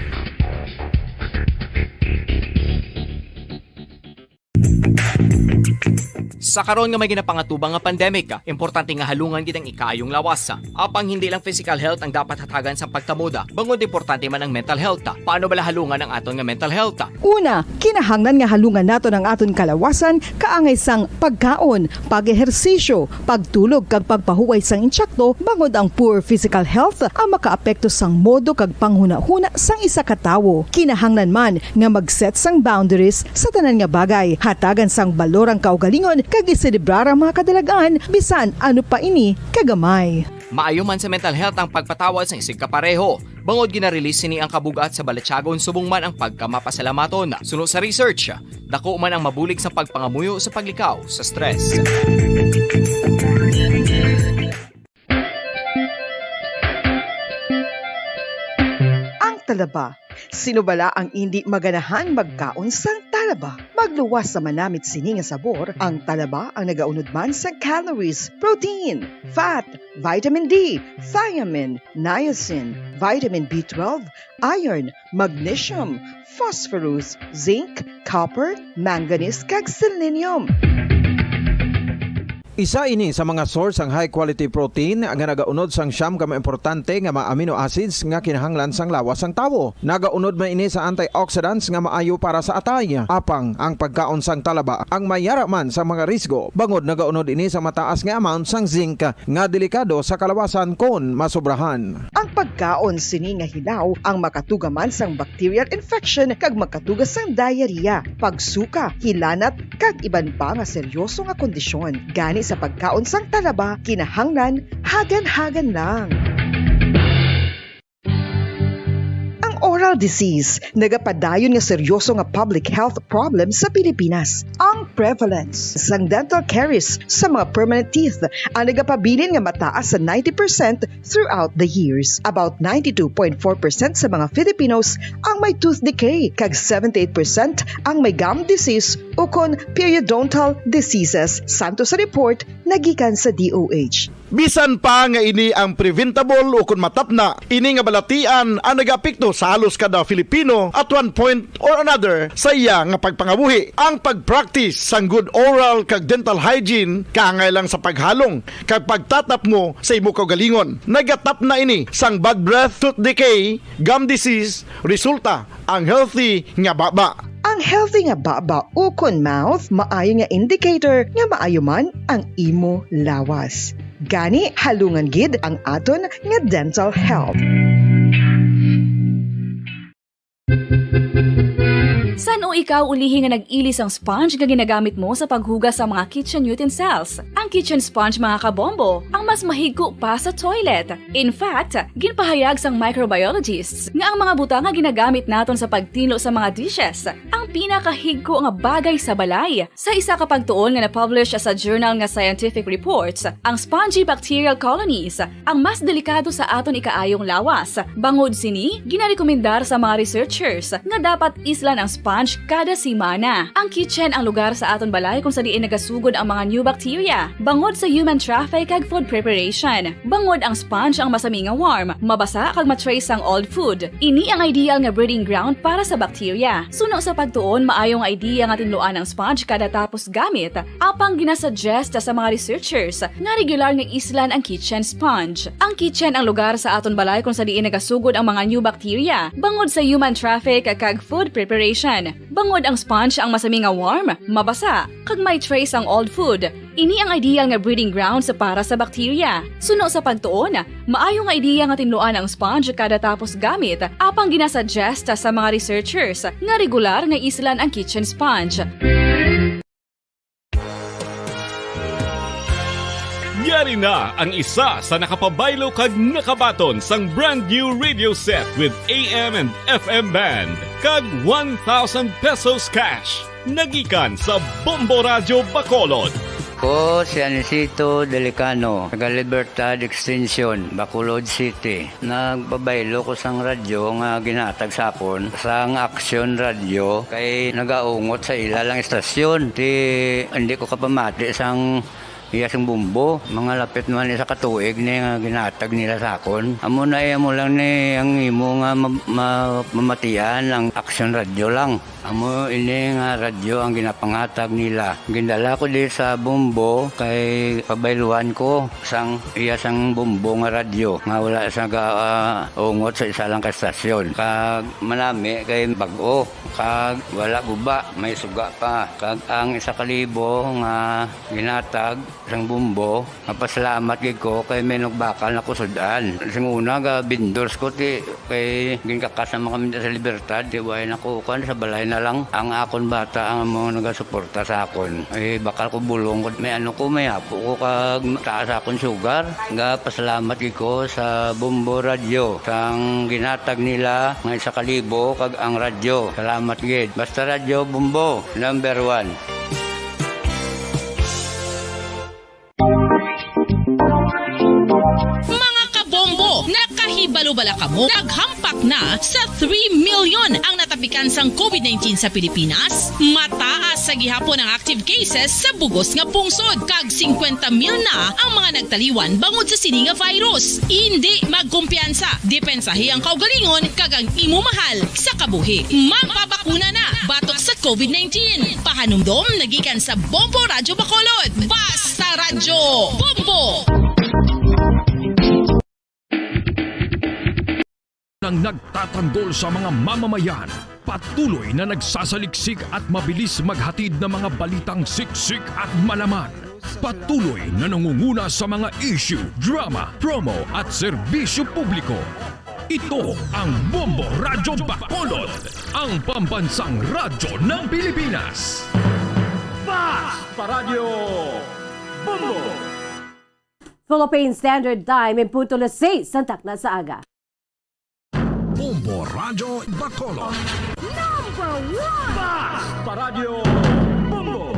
Sa karon nga may ginapangatubang nga pandemic, importante nga halungan gid ang ikaayong lawas. Apang hindi lang physical health ang dapat hatagan sang pagtamod, bangod importante man ang mental health. Paano bala halungan ang aton nga mental health? Una, kinahanglan nga halungan naton ang aton kalawasan kaangay sang pagkaon, pag-ehersisyo, pagtulog kag pagpahuway sang insakto, bangod ang poor physical health ang makaapekto sang modo kag panghunahuna sang isa ka tawo. Kinahanglan man nga mag-set sang boundaries sa tanan nga bagay, hatagan sang balor ang kaugalingon kag iselebrar ang mga kadalag-an bisan ano pa ini kagamay. Maayo man sa mental health ang pagpatawad sang isigkapareho, bangod gina-release sini ang kabug-at sa balatyagon subong man ang pagkamapasalamaton. Suno sa research, dako man ang mabulig sa pagpangamuyo sa paglikaw sa stress. Ang talaba. Sino bala ang indi maganahan magkaon sang talaba? Magluwas sa manamit sini nga sabor, ang talaba ang nagaunod man sang calories, protein, fat, vitamin D, thiamine, niacin, vitamin B twelve, iron, magnesium, phosphorus, zinc, copper, manganese, kag selenium. Isa ini sa mga source sang high quality protein nga nagaunod sang siyam ka mga importante nga mga amino acids nga kinahanglan sang lawas sang tawo. Nagaunod man ini sa antioxidants nga maayo para sa atay. Apang ang pagkaon sang talaba ang may yara man sa mga risgo, bangod nagaunod ini sa mataas nga amount sang zinc nga delikado sa kalawasan kon masobrahan. Ang pagkaon sini nga hilaw ang makatuga man sang bacterial infection kag makatuga sang diarrhea, pagsuka, hilanat, kag iban pa nga seryoso nga kondisyon. Gani sa pagkaon sang talaba, kinahanglan hagan-hagan lang. Ang oral disease nagapadayon nga seryoso nga public health problem sa Pilipinas. Ang prevalence sang dental caries sa mga permanent teeth ang nagapabilin nga mataas sa ninety percent throughout the years. About ninety-two point four percent sa mga Filipinos ang may tooth decay, kag seventy-eight percent ang may gum disease ukon periodontal diseases, santo sa report nga gikan sa D O H. Bisan pa nga ini ang preventable ukon matapna, ini nga balatian ang nagaapekto sa halos kada Filipino at one point or another sa iya nga pagpangabuhi. Ang pag-practice sang good oral kag dental hygiene kaangay lang sa paghalong kag pagtatapmo sa imo kaugalingon. Nagatapna ini sang bad breath, tooth decay, gum disease, resulta ang healthy nga baba. Ang healthy nga baba ukon mouth maayo nga indicator nga maayo man ang imo lawas. Gani, halungan gid ang aton nga dental health. San-o ikaw ulihi nga nag-ili sang sponge nga ginagamit mo sa paghugas sa mga kitchen utensils? Ang kitchen sponge, mga kabombo, ang mas mahigko pa sa toilet. In fact, ginpahayag sang microbiologists nga ang mga butang nga ginagamit naton sa pagtinlo sa mga dishes ang pinakahigko nga bagay sa balay. Sa isa ka pagtuon nga na-publish sa journal nga Scientific Reports, ang spongy bacterial colonies ang mas delikado sa aton ikaayong lawas. Bangod sini, ginarekomendar sa mga researchers nga dapat islan ang sponge kada semana. Ang kitchen ang lugar sa aton balay kung sa diin nagasugod ang mga new bacteria. Bangod sa human traffic kag food preparation. Bangod ang sponge ang masami nga warm, mabasa kag ma-trace sang old food. Ini ang ideal nga breeding ground para sa bacteria. Suno sa pagtuon, maayo nga idea nga tinluan ang sponge kada tapos gamit. Apang ginasuggest sa mga researchers nga regular nga islan ang kitchen sponge. Ang kitchen ang lugar sa aton balay kung sa diin nagasugod ang mga new bacteria, bangod sa human traffic kag food preparation. Bangod ang sponge ang masami nga warm, mabasa, kag may trace ang old food. Ini ang ideal nga breeding grounds para sa bacteria. Suno sa pagtuon, maayo nga idea nga tinluan ang sponge kada tapos gamit, apang ginasuggest sa mga researchers nga regular nga islan ang kitchen sponge. Yari na ang isa sa nakapabaylo kag nakabaton sang brand new radio set with A M and F M band kag one thousand pesos cash. Nagikan sa Bombo Radyo Bacolod. Ko si Anisito Delicano, taga Libertad Extension, Bacolod City. Nagpabaylo ko sang radyo nga ginhatag sa akon sang Action Radio kay nagaungot sa ila lang istasyon. Ti hindi ko kapamati sang iya sang Bombo. Mga lapit man isa ka tuig ni nga ginhatag nila sa akon. Amo na, eh, amo lang ni ang imo nga ma-, ma-, mamatian ang Action Radio lang. Amo ini nga radyo ang ginapanghatag nila. Gindala ko di sa Bombo kay pabayluan ko sang iya sang Bombo nga radyo nga wala sa ga, ah, ungot sa isa lang ka stasyon. Kag manami kay bag-o, kag wala guba, may suga pa. Kag ang isa ka libo nga ginhatag sang Bombo, mapasalamat gid ko kay may nagbakal na ko sud-an. Sing una, ga vendors ko, ti, kay ginkakas naman kami sa Libertad, ti, way na ko, kuwan, sa balay na lang. Ang akon bata ang mga nagasuporta sa akon. Eh, bakal ko bulong ko, may ano ko, may apo ko, kag taas akon sugar. Ga pasalamat gid ko sa Bombo Radyo, sang ginhatag nila nga isa ka libo, kag ang radyo. Salamat gid. Basta Radyo Bombo, number one. Mga kabombo, nakahibalo bala kamo? Naghampak na sa three million ang natapikan sang COVID nineteen sa Pilipinas. Mataas sa gihapon ang active cases sa bugos nga pungsod, kag singkwenta mil na ang mga nagtaliwan bangod sa sini nga virus. Indi magkumpiyansa, depensahi ang kaugalingon kag ang imo mahal sa kabuhi. Magpabakuna na batok sa COVID nineteen. Pahanumdom nagikan sa Bombo Radyo Bacolod. Basta Radyo Bombo! Nang nagtatanggol sa mga mamamayan, patuloy na nagsasaliksik at mabilis maghatid ng mga balitang siksik at malaman. Patuloy na nangunguna sa mga issue, drama, promo at serbisyo publiko. Ito ang Bombo Radyo Bacolod, ang pambansang radyo ng Pilipinas. Basta Radyo Bombo! Philippine Standard Time, en punto las seis sang takna sa aga. Bombo Radyo Bacolod. Number one! Basta Radyo Bombo!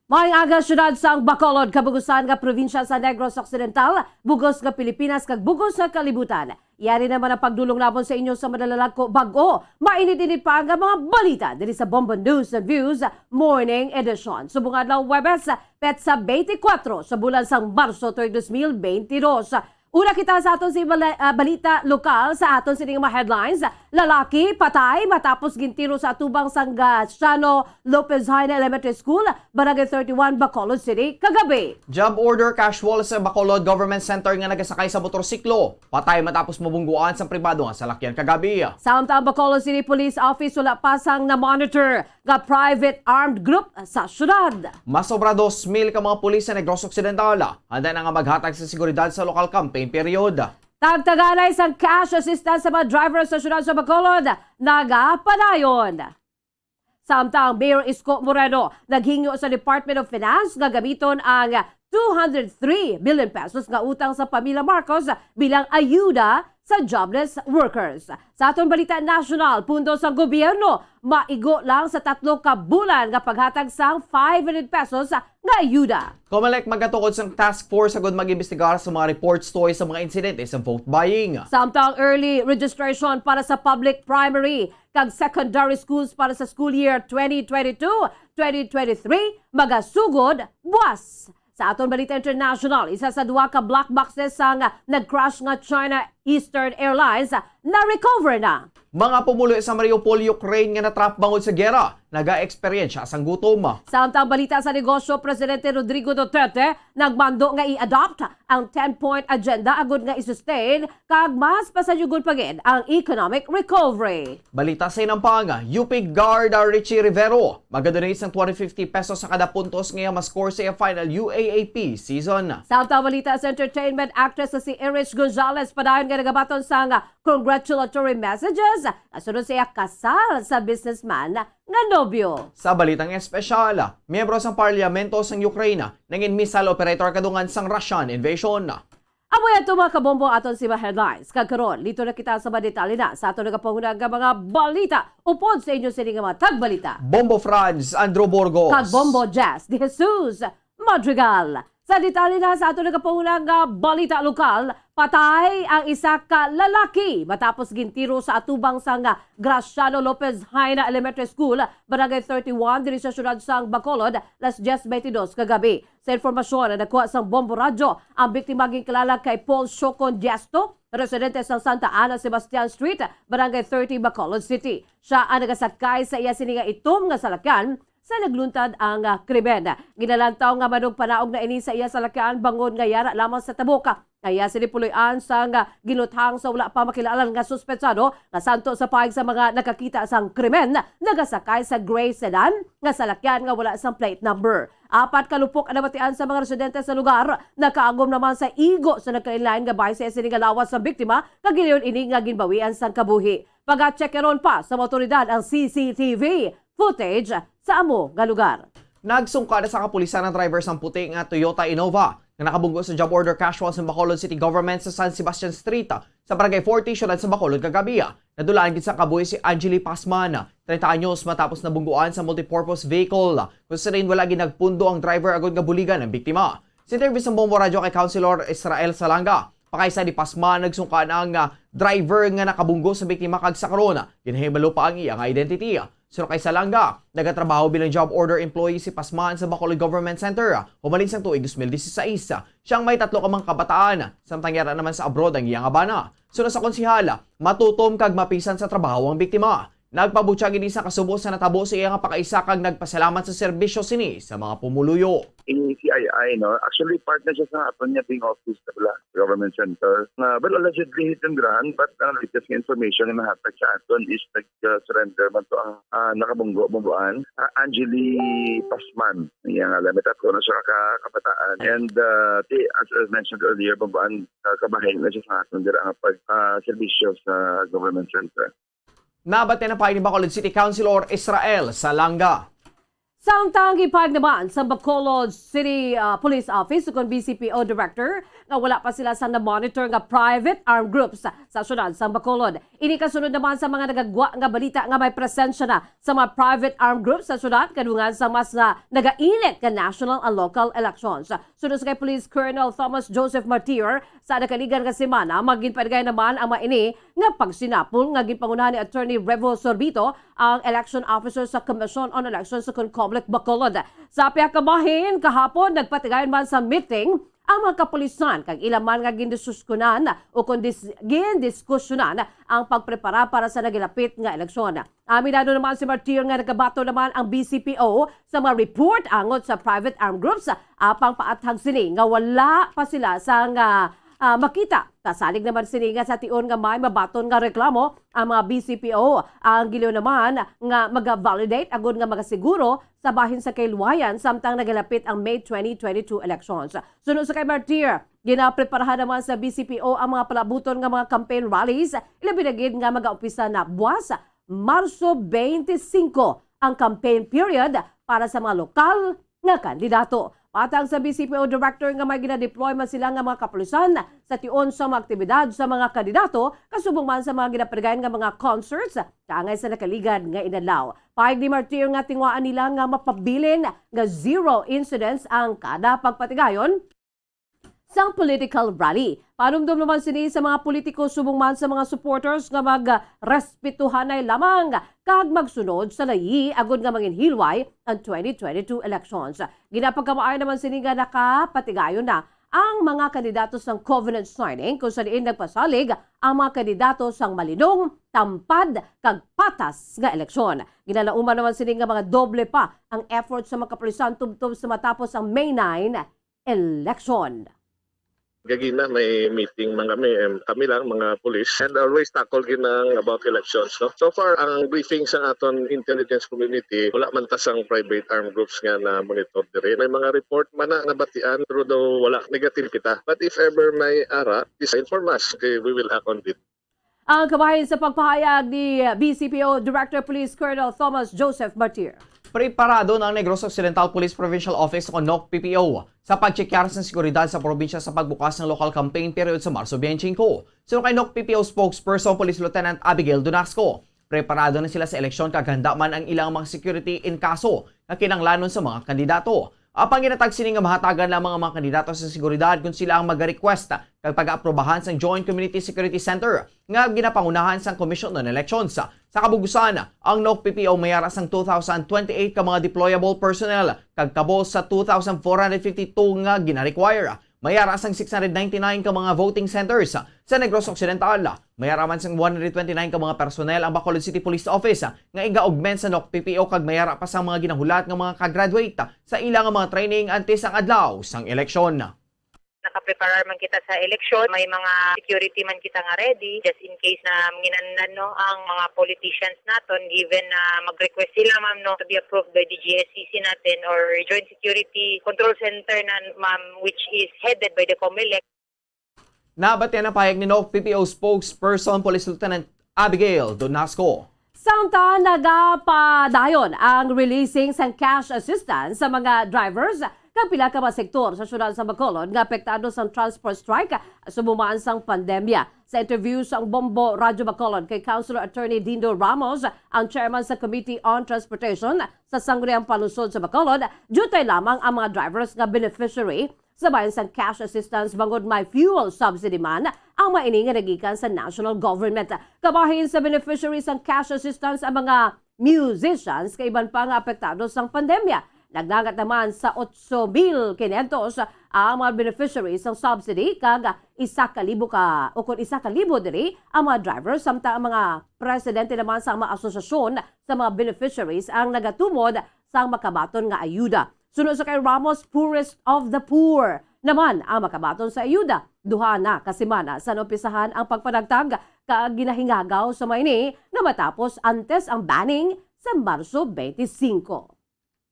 Maayong aga, siyudad sang Bacolod, kabugusan nga probinsya sa Negros Occidental, bugos nga Pilipinas, kag bugos nga kalibutan. Yari naman ang pagdulong namon sa inyo sa madalalag ko bag-o, mainit-init pa nga mga balita diri sa Bombo News and Views Morning Edition. Subong adlaw, Huwebes, petsa twenty-four sa bulan sang Marso tuig dos mil bente dos. Una kita sa aton si bala-, ah, balita lokal sa aton sining mga headlines. Lalaki patay matapos gintiro sa atubang sang Graciano Lopez Jaena Elementary School, Barangay thirty-one, Bacolod City, kagabi. Job order casual sa Bacolod Government Center nga nagasakay sa motorsiklo. Patay matapos mabungguan sa pribado nga salakyan kagabi. Samtang Bacolod City Police Office wala pa sang na-monitor nga private armed group sa syudad. Mas sobra dos mil ka mga pulis sa Negros Occidental handa na nga maghatag sa seguridad sa lokal campaign period. Tagtaganay sang cash assistance sa mga driver sa syudad sa Bacolod nagapadayon. Samtang Mayor Isko Moreno naghingyo sa Department of Finance nga gamiton ang two hundred three billion pesos nga utang sa pamilya Marcos bilang ayuda sa jobless workers. Sa aton balita nasyonal, pundo sang gobyerno maigo lang sa tatlo ka bulan nga paghatag sang five hundred pesos nga ayuda. Comelec magatukod sang task force agud mag-imbestigar sa mga reports tungod sa mga insidente sa vote buying. Samtang early registration para sa public primary kag secondary schools para sa school year twenty twenty-two, twenty twenty-three magasugod buwas. Sa aton balita international, isa sa duha ka black boxes sang nag-crash nga China Eastern Airlines na-recover na. Mga pumuluyo sa Mariupol, Ukraine nga na-trap bangod sa giyera, naga-eksperyensya sang gutom. Samtang balita sa negosyo, Presidente Rodrigo Duterte nagmando nga i-adopt ang ten-point agenda agud nga i-sustain kag mas pasayugon pa gid ang economic recovery. Balita sa hinampang, U P guard Richie Rivero magadonate sang twenty fifty pesos sa kada puntos nga iya ma-score sa iya final U A A P season. Samtang balita sa entertainment, actress nga si Iris Gonzalez padayon Nagabaton sang congratulatory messages nga sunod sa iya kasal sa businessman nga nobyo. Sa balitang espesyal, miyembro sang Parlamento sang Ukraine nangin missile operator kadungan sang Russian invasion. Amo yan to, mga kabombo, aton si mga headlines. Kag karon, lito na kita sa mga detalye na sa aton nagapanghunang nga mga balita. Upod sa inyo sini nga mga tagbalita, Bombo Franz Andrew Burgos. Kag Bombo Jazz de Jesus Madrigal. Sa detalye na sa aton nagapanghunang nga balita lokal, patay ang isa ka lalaki matapos gintiro sa atubang sang Graciano Lopez Jaena Elementary School, Barangay thirty-one, diri sa siyudad sang Bacolod, las diez veintidós kagabi. Sa impormasyon na nakuha sang Bombo Radyo, ang biktima ginkilala kay Paul Shocon Diesto, residente sa Santa Ana Sebastian Street, Barangay thirty, Bacolod City. Siya ang nagasakay sa iya sini nga itom nga salakyan sa nagluntad ang, ah, krimen. Ginalantaw nga manugpanaog na ini sa iya salakyan bangod nga yara lamang sa tabok nga iya sini puloy-an sang, ah, ginuthang sa wala pa makilala nga suspetsado nga, santo sa pahayag sa mga nakakita sang krimen, nagasakay sa gray sedan nga salakyan nga wala sang plate number. Apat ka lupok ang nabatian sa mga residente sa lugar. Nakaagom naman sa igo sa nagkalain-lain nga bahin sa sini nga lawas sang biktima, kag gilayon ini nga ginbawian sang kabuhi. Pagachekeron pa sa mga awtoridad ang C C T V footage sa amo nga lugar. Nagsungka na sa kapulisan ang driver sang puti nga Toyota Innova nga nakabunggo sa job order casual sa Bacolod City Government sa San Sebastian Street, sa Barangay forty, siyudad sa Bacolod, kagabi. Nadulaan gid sang kabuhi si Angeli Pasman, treinta anyos, matapos nabungguan sa multipurpose vehicle, kung sa diin wala gid nagpundo ang driver agod nga buligan ang biktima. Sa interview sa Bombo Radyo kay Councilor Israel Salanga, pakaisa ni Pasman, nagsungka na ang, ah, driver nga nakabunggo sa biktima kag sa karon, ginahibalo pa ang iya nga identity. Suno kay Salanga, nagatrabaho bilang job order employee si Pasman sa Bacolod Government Center humalin sang tuig dos mil dieciséis. Siya ang may tatlo ka mga kabataan, samtang yara naman sa abroad ang iya nga bana. Suno sa konsehal, matutom kag mapisan sa trabaho ang biktima. Nagpabutyag ini sa kasubo sa natabo sa iya nga pakaisa kag nagpasalamat sa serbisyo sini sa mga pumuluyo. In C I I, no? Actually, partner siya sa aton nga bing office sa Bala Government Center. Na, well, allegedly hit and run, but ang latest nga information nga nahatag sa aton is nag-surrender man to ang, ah, nakabunggo, bungguan, ah, Angeli Pasman. Iya nga, may tatlo na siya ka kabataan. And, ah, ti-, as I mentioned earlier, bungguan, ah, kabahin na siya sa aton dira nga pag, ah, serbisyo sa Government Center. Nabatian na pa ni Bacolod City Councilor Israel Salanga. Samtang gipahayag naman sa Bacolod City, ah, Police Office ukon B C P O Director nga wala pa sila sa na-monitor nga private armed groups sa siyudad sa Bacolod. Ini kasunod naman sa mga nagagwa nga balita nga may presensya na sa mga private armed groups sa siyudad kadungan sa mas na nagainit nga national and local elections. Suno sa kay Police Colonel Thomas Joseph Martir, sa nakaligad nga semana, maginpatigay naman ang mga ini nga pagsinapol nga ginpangunahan ni Attorney Revo Sorbito, ang election officer sa Commission on Elections sa Concoblic Bacolod. Sa pihak ka bahin, kahapon nagpatigayon man sa meeting ang mga kapulisan kag ila man nga gindiskusyonan o kung dis-, gindiskusyonan ang pagprepara para sa nagilapit nga eleksyon. Aminado naman si Martir nga nagabaton naman ang B C P O sa mga report angot sa private armed groups, apang paathag sini nga wala pa sila sa nga, ah, makita. Kasalig naman sini nga sa tion nga may mabaton nga reklamo ang mga B C P O, ang giliw naman nga maga-validate agud nga magasiguro sa bahin sa kaluwayan samtang nagalapit ang May twenty twenty-two elections. Suno sa kay Martir, ginapreparahan naman sa B C P O ang mga palabuton nga mga campaign rallies, ilabi na gid nga magaumpisa na buwas Marso twenty-five ang campaign period para sa mga lokal nga kandidato. Matang sa B C P O director nga may ginadeploy man sila nga mga kapulisan sa tion sa mga aktibidad sa mga kandidato, kasubong man sa mga ginapatigayon nga mga concerts kaangay sa nakaligad nga inadlaw. Pahayag ni Martir nga tinguhaan nila nga mapabilin nga zero incidents ang kada pagpatigayon sang political rally. Panumdom naman sini sa mga politiko subong man sa mga supporters nga magrespetuhanay lamang kag magsunod sa layi agud nga manginhilway ang twenty twenty-two elections. Ginapagkamaayo naman sini nga nakapatigayon na ang mga kandidato sang covenant signing, kung sa diin nagpasalig ang mga kandidato sang malinong, tampad, kag patas nga eleksyon. Ginalauman naman sini nga mga doble pa ang effort sa mga kapulisan tubtob sa matapos ang May nine election. Gagina may meeting man kami, em, kami lang, mga pulis, and always tackle ginang about elections, no? So far, ang briefing sa aton intelligence community, wala man ta sang private armed groups nga na-monitor diri. May mga report man na nabatian, pero daw wala, negative kita. But if ever may ara, please inform us. Okay, we will act on it. Ang kabahin sa pagpahayag ni B C P O Director Police Colonel Thomas Joseph Martir. Preparado na ang Negros Occidental Police Provincial Office o NOCPPO sa pagtsekyar sa seguridad sa probinsya sa pagbukas ng local campaign period sa Marso twenty-five. Suno kay NOCPPO spokesperson Police Lieutenant Abigail Dunasco, preparado na sila sa eleksyon kag handa man ang ilang mga security in kaso nga kinahanglanon sa mga kandidato. Apang ginatag sini nga mahatagan lamang ang mga kandidato sa seguridad kon sila ang maga-request kag pag-aprobahan sang Joint Community Security Center nga ginapangunahan sang Commission on Elections. Sa kabugusan, ang NOCPPO may ara sang two thousand twenty-eight ka mga deployable personnel kag kabos sa two thousand four hundred fifty-two nga gina-require. May ara sang six hundred ninety-nine ka mga voting centers sa Negros Occidental. May ara man sang one hundred twenty-nine ka mga personnel ang Bacolod City Police Office nga iga-augment sa NOCPPO kag may ara pa sang mga ginahulat nga mga ka-graduate sa ila nga mga training antes ang adlaw sang eleksyon. Nakapreparar man kita sa eleksyon, may mga security man kita nga ready just in case na manginanlan, no, ang mga politicians naton, given na mag-request sila, ma'am, no, to be approved by the G S C C natin or Joint Security Control Center na, ma'am, which is headed by the COMELEC. Nabatian ang pahayag ni NOCPPO spokesperson Police Lieutenant Abigail Donasco. Samtang nagapadayon ang releasing sang cash assistance sa mga drivers kag pila ka mga sektor sa siyudad sa Bacolod nga apektado sang transport strike subong man sang pandemya. Sa interview sang Bombo Radyo Bacolod kay Councilor Attorney Dindo Ramos, ang chairman sa Committee on Transportation sa Sangguniang Panlungsod sa Bacolod, diutay lamang ang mga drivers nga beneficiary sa bahin sang cash assistance bangod may fuel subsidy man ang mga ini nga nagikan sa national government. Kabahin sa beneficiary sang cash assistance ang mga musicians kag iban pa nga apektado sang pandemya. Nagdangat naman sa otso mil kinyentos ang mga beneficiaries sang subsidy kag isa ka libo ka, o kon isa ka libo diri ang mga drivers, samtang ang mga presidente naman sa mga asosasyon sa mga beneficiaries ang nagatumod sang makabaton nga ayuda. Suno sa kay Ramos, poorest of the poor naman ang makabaton sa ayuda. Duha na ka semana sa naumpisahan ang pagpanagtag kag ginahingagaw sa mga ini nga matapos antes ang banning sa Marso twenty-five.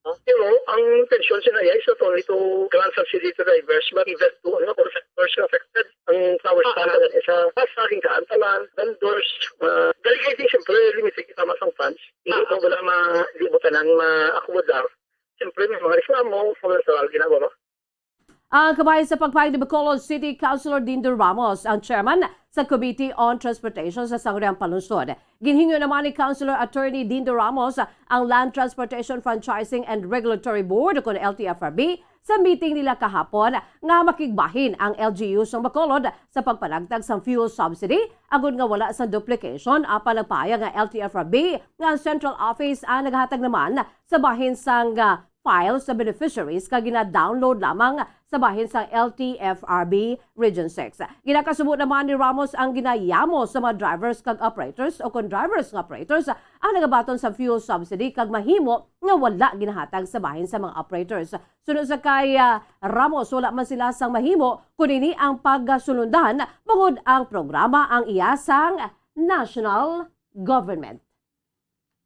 Pero ang intensyon sa iya is not only to grant subsidy to drivers, but even to, ano, all sectors nga affected. Ang flowers Ah, ah. Sa, sa ginkaan tanan, vendors, uh, delegating, siyempre, limited kita man sang funds. Hindi Ah. Ito wala ma-, di mo tanan ma-akomodar. Siyempre, may mga reklamo, sa mga ginagawa. Ang kabahin sa pagpahayag ni Bacolod City Councilor Dindo Ramos, ang chairman sa Committee on Transportation sa Sangguniang Panlungsod. Ginhingyo naman ni Councilor Attorney Dindo Ramos ang Land Transportation Franchising and Regulatory Board, kon L T F R B, sa meeting nila kahapon nga makigbahin ang L G U sang Bacolod sa pagpanagtag sang fuel subsidy agod nga wala sang duplication, apan nagpahayag nga L T F R B nga ang central office ang nagahatag naman sa bahin sang, ah, file sa beneficiaries kag gina-download lamang sa bahin sang L T F R B Region six. Ginakasubo naman ni Ramos ang ginayamo sa mga drivers kag operators o kon drivers nga operators ang nagabaton sa fuel subsidy kag mahimo nga wala ginahatag sa bahin sa mga operators. Suno sa kay, ah, Ramos, wala man sila sang mahimo kun ini ang pagsunundan bangod ang programa ang iya sang national government.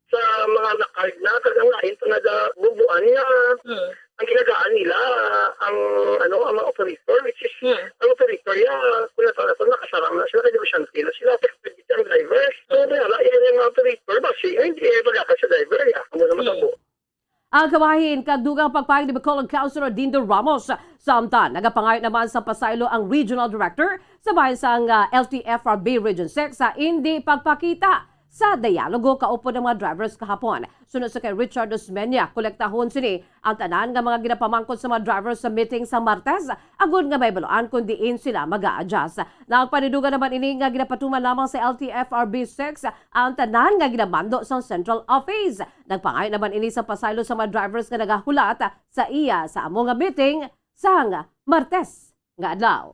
Sa mga na-card na, kag ang lain pa nagabubuan niya. Hmm. Ang ginagaan nila, ang, ano, ang mga operator, which is, Hmm. Ang operator niya, kung nato-, nato-, nakasarang na sila, kay negosyante na sila, affected ang drivers. So, Hmm. Kaya, iyan yung mga operator, basi, ay, hindi, eh, magkakasya driver, ya. Ano naman Hmm. Ang kabahin kag dugang pagpahayag ni Bacolod Councilor Dindo Ramos. Samtang nagapangayo naman sa pasaylo ang Regional Director sa bahin sang, ah, L T F R B Region six sa indi pagpakita sa dialogo kaupod ang mga drivers kahapon. Suno sa kay Richard Osmeña, kolektahon sini ang tanan nga mga ginapamangkot sa mga drivers sa meeting sa Martes, agud nga mahibaluan kon diin sila mag-a-adjust. Nagpanidugan naman ini nga ginapatuman lamang sa L T F R B six ang tanan nga ginamando sang central office. Nagpangayo naman ini sa pasaylo sa mga drivers nga nagahulat sa iya sa amo nga meeting sang Martes nga adlaw.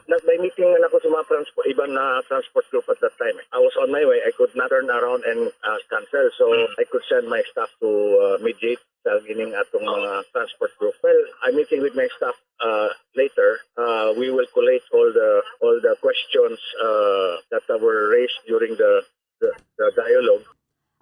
Nag-, may meeting man ako sa mga transport, iban na transport group at that time. I was on my way. I could not turn around and, uh, cancel. So, Mm. I could send my staff to, uh, mediate sa gining atong mga transport group. Well, I'm meeting with my staff, uh, later. Uh, we will collate all the, all the questions, uh, that were raised during the, the, the dialogue.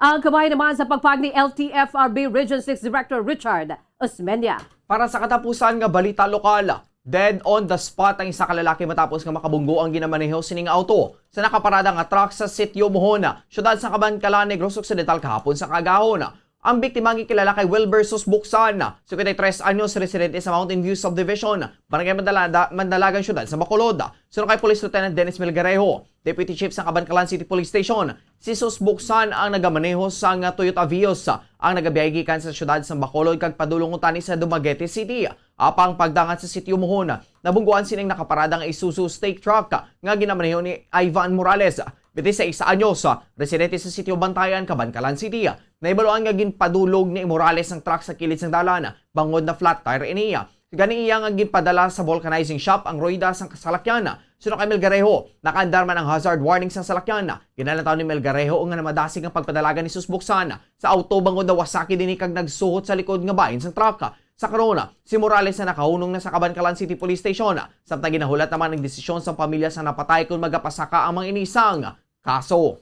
Ang kabahin naman sa pagpahayag ni L T F R B Region six Director Richard Osmeña. Para sa katapusan nga balita lokal, dead on the spot ang isa ka lalaki matapos nga makabunggo ang ginamaneho sining auto sa nakaparada nga truck sa Sitio Mohon, siyudad sa Kabankalan, Negros Occidental, kahapon sa kaagahon. Ang biktima ang gikilala kay Wilber Susbuksan, cincuenta y tres anyos, residente sa Mountain View Subdivision, Barangay Mandalada-, Mandalagan, siyudad sa Bacolod. Suno kay Police Lieutenant Dennis Melgarejo, Deputy Chief sa Kabankalan City Police Station, si Susbuksan ang nagamaneho sang Toyota Vios, ang nagabiyahe gikan sa siyudad sa Bacolod kag padulong kuntani sa Dumaguete City. Apang pagdangat sa Sitio Mohon, nabungguan sining nakaparada nga Isuzu stake truck nga ginamaneho ni Ivan Morales, twenty-six anyos, residente sa Sitio Bantayan, Kabankalan City. Nahibaluan nga ginpadulog ni Morales ang truck sa kilid sang dalan bangod na flat tire ini. Gani, iya nga ginpadala sa vulcanizing shop ang rueda sang salakyan. Suno kay Melgarejo, nakaandar man ang hazard warning sang salakyan. Ginalantaw ni Melgarejo nga namadasig ang pagpadalagan ni Susbuksan sa auto bangod nawasakit ini kag nagsuhot sa likod nga bahin sang truck. Sa karon, si Morales na nakahunong na sa Kabankalan City Police Station, samtang ginahulat naman ang desisyon sang pamilya sang napatay kon magapasaka ang mga ini sang kaso.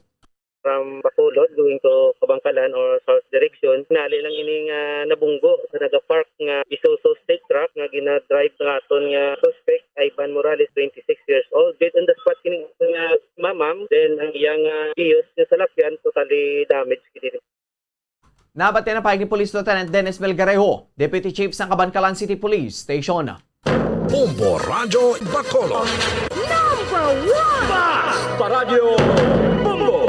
From Bacolod going to Kabankalan or south direction, nali lang ini nga nabunggo sa nagapark nga Isuzu stake truck nga ginadrive sa aton nga suspect, Ivan Morales, twenty-six years old. Dead on the spot kini nga ma'am, then ang iyang, ah, Vios nga salakyan totally damaged gid. Nabati na pahayag ni Police Lieutenant Dennis Melgarejo, Deputy Chief sang Kabankalan City Police Station. Bombo Radyo Bacolod. Number one! Basta Radyo Bombo!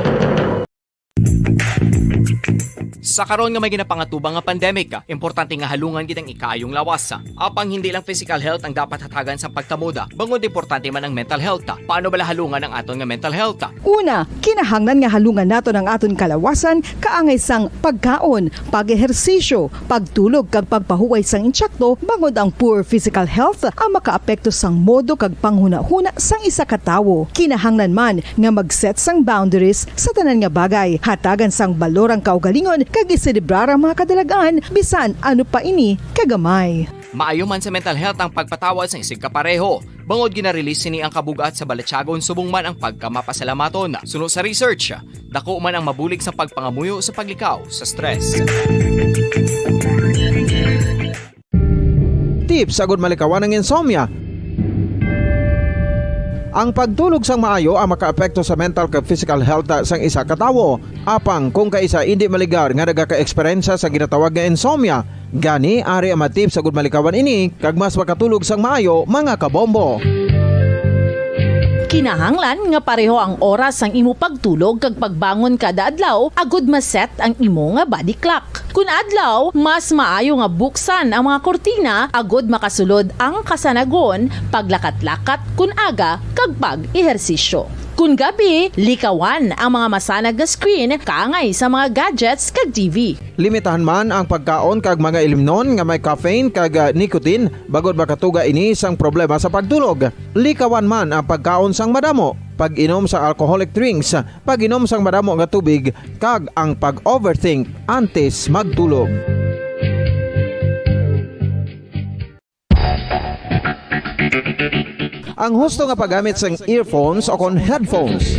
Sa karon nga may ginapangatubang nga pandemic, importante nga halungan gid ang ikaayong lawas. Apang hindi lang physical health ang dapat hatagan sa pagtamod, bangod importante man ang mental health. Paano bala halungan ang aton nga mental health? Una, kinahanglan nga halungan naton ang aton kalawasan kaangay sang pagkaon, pag-ehersisyo, pagtulog kag pagpahuway sang insakto, bangod ang poor physical health ang makaapekto sang modo kag panghunahuna sang isa ka tawo. Kinahanglan man nga mag-set sang boundaries sa tanan nga bagay, hatagan sang balor ang kaugalingon kag iselebrar ang mga kadalagan, bisan ano pa ini kagamay. Maayo man sa mental health ang pagpatawad sang isigkapareho, bangod gina-release sini ang kabug-at sa balatyagon subong man ang pagkamapasalamaton. Suno sa research, dako man ang mabulig sa pagpangamuyo sa paglikaw sa stress. Tips agud malikawan ang insomnia. Ang pagtulog sang maayo ang makaapekto sa mental kag physical health sang isa ka tawo. Apang kung kaisa indi maligar nga nagaka-eksperyensya sa ginatawag nga insomnia, gani ari ang mga tips agud malikawan ini kag mas makatulog sang maayo, mga kabombo. Kinahanglan nga pareho ang oras sang imo pagtulog kag pagbangon kada adlaw agud ma-set ang imo nga body clock. Kun adlaw, mas maayo nga buksan ang mga kurtina agud makasulod ang kasanagon, paglakat-lakat kun aga, kag pag-ehersisyo. Kun gabi, likawan ang mga masanag nga screen kaangay sa mga gadgets kag T V. Limitahan man ang pagkaon kag mga ilimnon nga may caffeine kag, ah, nicotine, bangod makatuga ini sang problema sa pagtulog. Likawan man ang pagkaon sang madamo, pag-inom sa alcoholic drinks, pag-inom sang madamo nga tubig, kag ang pag-overthink antes magtulog. Ang husto nga paggamit sang earphones o kon headphones.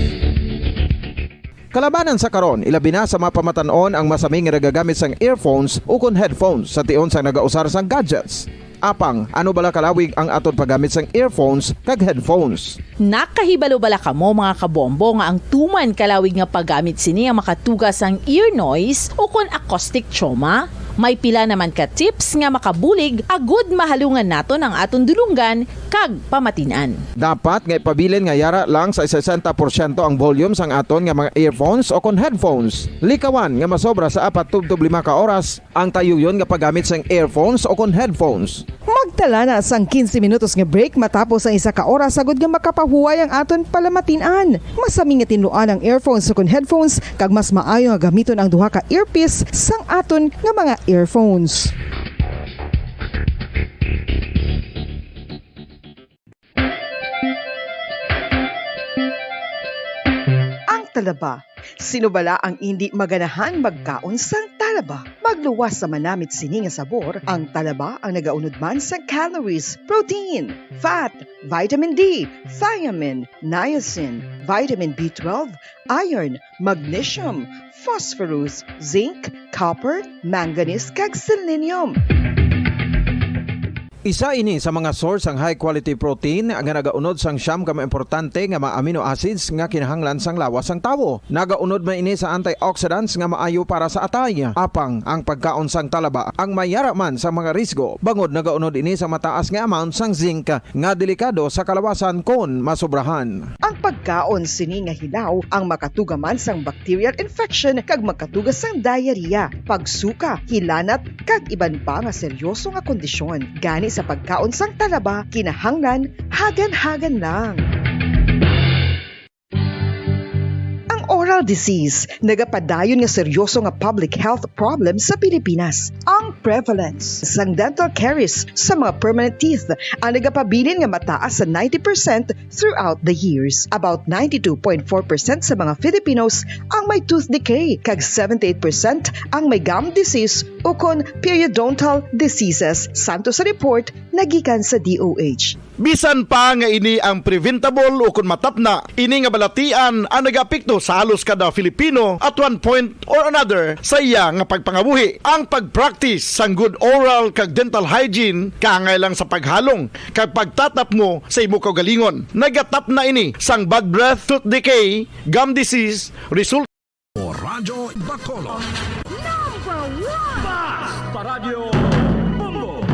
Kalabanan sa karon, ilabi na sa mga pamatan-on ang masami nga nagagamit sang earphones o kon headphones sa tion sang nagausar sang gadgets. Apang, ano bala kalawig ang aton paggamit sang earphones kag headphones? Nakahibalo bala kamo, mga kabombo, nga ang tuman kalawig nga paggamit sini ang makatuga sang ear noise o kon acoustic trauma? May pila naman ka tips nga makabulig agud mahalungan naton ang aton dulonggan kag pamatin-an. Dapat nga ipabilin nga yara lang sa sesenta porsyento ang volume sang aton nga mga earphones o kon headphones. Likawan nga masobra sa apat tubtob lima ka oras ang tayuyon nga paggamit sang earphones o kon headphones. Magtala na sang quince minutos nga break matapos ang isa ka oras agud nga makapahuway ang aton palamatin-an. Masami nga tinluan ang earphones o kon headphones kag mas maayo nga gamiton ang duha ka earpiece sang aton nga mga earphones. talaba. Sino bala ang indi maganahan magkaon sang talaba? Magluwas sa manamit sini nga sabor, ang talaba ang nagaunod man sang calories, protein, fat, vitamin D, thiamine, niacin, vitamin B twelve, iron, magnesium, phosphorus, zinc, copper, manganese, kag selenium. Isa ini sa mga source sang high quality protein nga nagaunod sang siyam ka mga importante nga mga amino acids nga kinahanglan sang lawas sang tawo. Nagaunod man ini sa antioxidants nga maayo para sa atay. Apang ang pagkaon sang talaba ang mayara man sa mga risgo, bangod nagaunod ini sa mataas nga amount sang zinc nga delikado sa kalawasan kon masobrahan. Ang pagkaon sini nga hilaw ang makatuga man sang bacterial infection kag makatuga sang diarrhea, pagsuka, hilanat, kag iban pa nga seryoso nga kondisyon. Gani sa pagkaon sang talaba, kinahanglan hagan-hagan lang. Ang oral disease nagapadayon nga seryoso nga public health problem sa Pilipinas. Ang prevalence sang dental caries sa mga permanent teeth ang nagapabilin nga mataas sa ninety percent throughout the years. About ninety-two point four percent sa mga Filipinos ang may tooth decay, kag seventy-eight percent ang may gum disease ukon periodontal diseases, santo sa report nagikan sa D O H. Bisan pa nga ini ang preventable ukon matapna, ini nga balatian ang nagaapekto sa halos kada Filipino at one point or another sa iya nga pagpangabuhi. Ang pag-practice sang good oral kag dental hygiene kaangay lang sa paghalong kag pagtatapngo sa imo kaugalingon. Nagatapna ini sang bad breath, tooth decay, gum disease, result. O Radyo Bacolod. Number one! Bas! Paradyo Bombo!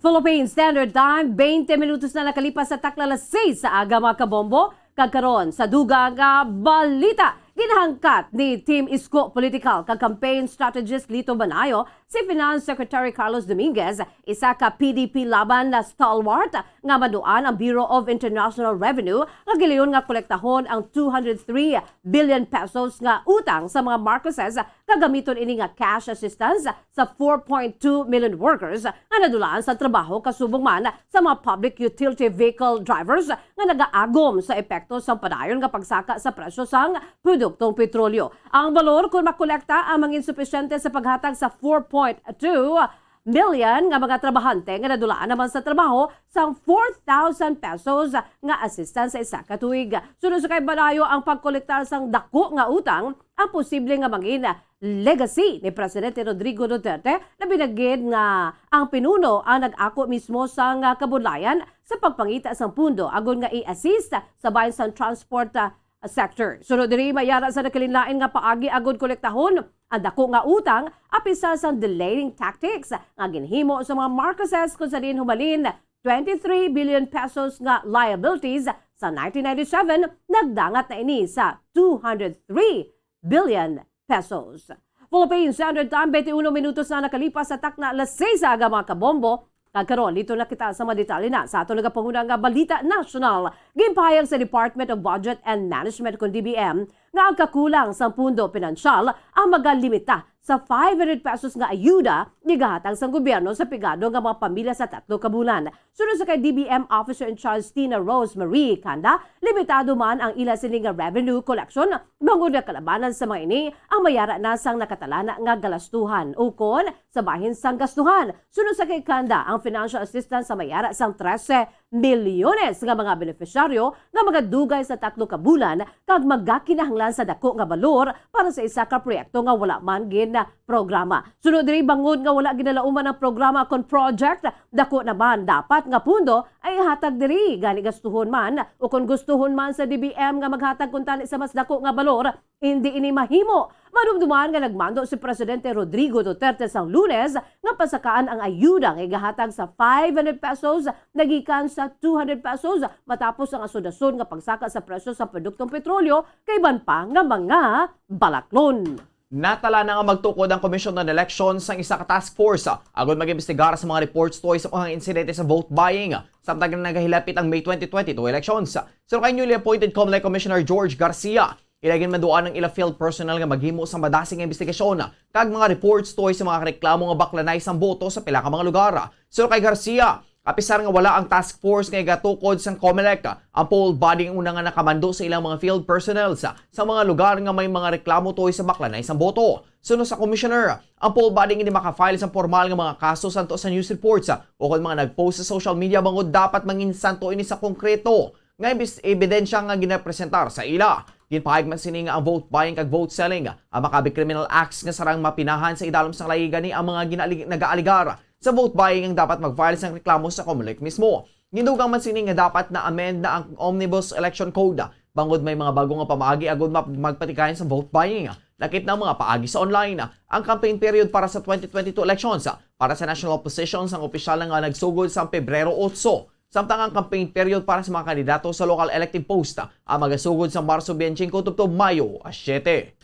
Philippine Standard Time, twenty minutos na nakalipas sa takna alas sais sa aga, mga kabombo. Kag karon, sa dugang nga balita, ginahangkat ni Team Isko political kag campaign strategist Lito Banayo si Finance Secretary Carlos Dominguez, isa ka P D P Laban na stalwart, nga maduan ang Bureau of International Revenue nga gilayon nga kolektahon ang two hundred three billion pesos nga utang sa mga Marcoses kag gamiton ini nga cash assistance sa four point two million workers nga nadulaan sa trabaho, kasubong man sa mga public utility vehicle drivers nga nagaagom sa epekto sang padayon nga pagsaka sa presyo sang produktong petrolyo. Ang balor, kon makolekta, ang mangin supisyente sa paghatag sa four point two million nga mga trabahante nga nadulaan naman sa trabaho sang four thousand pesos nga assistance sa isa ka tuig. Suno sa kay Banayo, ang pagkolektar sang dako nga utang ang posible nga mangin legacy ni Presidente Rodrigo Duterte, labi na gid nga ang pinuno ang nag-ako mismo sang kabudlayan sa pagpangita sang pundo agod nga i-assist sa bahin sang transport, ah, sector. Sunod diri, mayara sa nagkalainlain nga paagi agod kolektahon ang dako nga utang, apisar sang delaying tactics nga ginhimo sa mga Marcoses, kung sa diin humalin twenty-three billion pesos nga liabilities sa nineteen ninety-seven, nagdangat na ini sa two hundred three billion pesos. Philippine Standard Time, twenty-one minutos na nakalipas sa takna alas sais sa aga, mga kabombo. Kag karon, dito na kita sa mga detalye na sa aton nagapanguna nga balita nasyonal. Ginpahayag sa Department of Budget and Management, kon D B M, nga ang kakulang sang pundo pinansyal ang magalimita sa five hundred pesos nga ayuda gigahatag sang gobyerno sa pigado nga mga pamilya sa tatlo ka bulan. Suno sa kay D B M Officer in Charge Tina Rose Marie Canda, limitado man ang ila sini nga revenue collection, bangod nga kalabanan sa mga ini ang mayara na sang nakatalana nga galastuhan ukon sa bahin sang gastuhan. Suno sa kay Canda, ang financial assistance sa mayara sang trese milyones nga mga benepisyaryo nga magadugay sa tatlo ka bulan kag magakinahanglan sa dako nga balor para sa isa ka proyekto nga wala man gin programa. Sunod diri, bangod nga wala ginalauman ang programa kon project, dako naman dapat nga pundo ay ihatag diri. Gani, gastuhon man o kon gustuhon man sa D B M nga maghatag kuntani sa mas dako nga balor, hindi ini mahimo. Madumduman nga nagmando si Presidente Rodrigo Duterte sang Lunes nga pasakaan ang ayuda nga igahatag sa five hundred pesos nagikan sa two hundred pesos matapos ang asod-asod nga pagsaka sa presyo sa produktong petrolyo kag iban pa nga mga balaklon. Natala na nga magtukod ang Commission on Elections sang isa ka task force, ah, agud mag-imbestigar sa mga reports tuhoy sa mga insidente sa vote buying, ah, samtang nagahilapit ang May twenty twenty-two elections. Suno kay newly appointed Comelec Commissioner George Garcia, ila ginmanduan ang ila field personnel nga maghimo sa madasig nga imbestigasyon, ah, kag mga reports tuhoy sa mga reklamo nga baklanay sang boto sa pila ka mga lugar. Suno kay Garcia, Apisar nga wala ang task force nga igatukod sang Comelec, ang poll body ang una nga nakamando sa ilang mga field personnel sa, sa mga lugar nga may mga reklamo tuhoy sa baklanay sang boto. Suno sa commissioner, ang poll body hindi maka-file sang formal nga mga kaso santo sa news reports, ah, o kon mga nag-post sa social media bangod dapat manginsanto ini sa konkreto nga ebis-, ebidensya nga ginapresentar sa ila. Ginpahayag man sini nga ang vote buying kag vote selling, ah, ang makabi criminal acts nga sarang mapinahan sa idalom sang layi gani ang mga ginali-, nagaaligar sa vote buying ang dapat mag-file sang reklamo sa Comelec mismo. Gindugang man sini nga dapat na-amend na ang Omnibus Election Code, ah, bangod may mga bago nga pamaagi agud map-, magpatigayon sa vote buying. Lakip na ang mga paagi sa online, ah, ang campaign period para sa twenty twenty-two elections, ah, para sa national positions ang opisyal na nga nagsugod sa Pebrero otso. Samtang ang campaign period para sa mga kandidato sa local elective post, ah, ang magasugod sa Marso twenty-five tubtob Mayo siyete.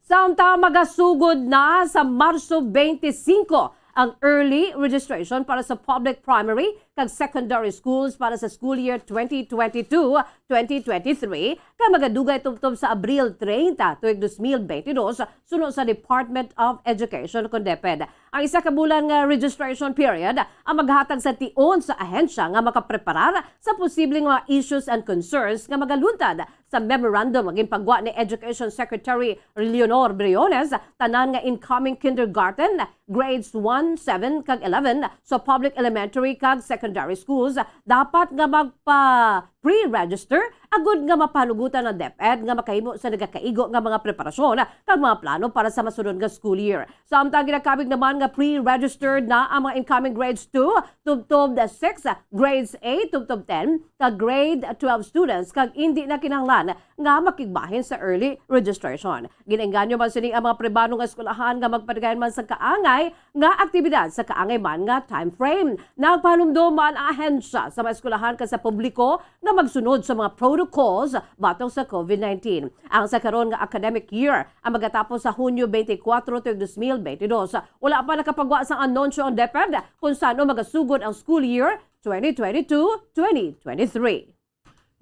Samtang magasugod na sa Marso twenty-five ang early registration para sa public primary kag secondary schools para sa school year twenty twenty-two twenty twenty-three, kay magadugay tubtob sa Abril treinta tuig dos mil bentidós, suno sa Department of Education kon DepEd. Ang isa ka bulan nga registration period ang maghatag sa tion sa ahensya nga makapreparar sa posibleng mga issues and concerns nga magaluntad sa memorandum nga ginpagwa ni Education Secretary Leonor Briones. Tanan nga incoming kindergarten, grades one, seven, kag eleven sa public elementary kag secondary schools dapat nga magpa-pre-register agud nga mapanugutan ang DepEd nga makahimo sa nagakaigo nga mga preparasyon kag mga plano para sa masunod nga school year. Samtang ginakabig naman nga pre-registered na ang mga incoming grades two tubtob six, grades eight tubtob ten, kag grade twelve students, kag indi na kinahanglan nga makigbahin sa early registration. Ginaengganyo man sini ang mga pribado nga eskwelahan nga magpatigayon man sa kaangay nga aktibidad sa kaangay man nga time frame. Nagpahanumdom man ang ahensya sa mga eskwelahan kag sa publiko nga magsunod sa mga protocols batok sa COVID nineteen. Ang sa karon nga academic year ang magatapos sa Hunyo twenty-four tuig dos mil bentidós. Wala pa nakapagwa sang anunsyo ang DepEd kung san-o magasugod ang school year twenty twenty-two twenty twenty-three.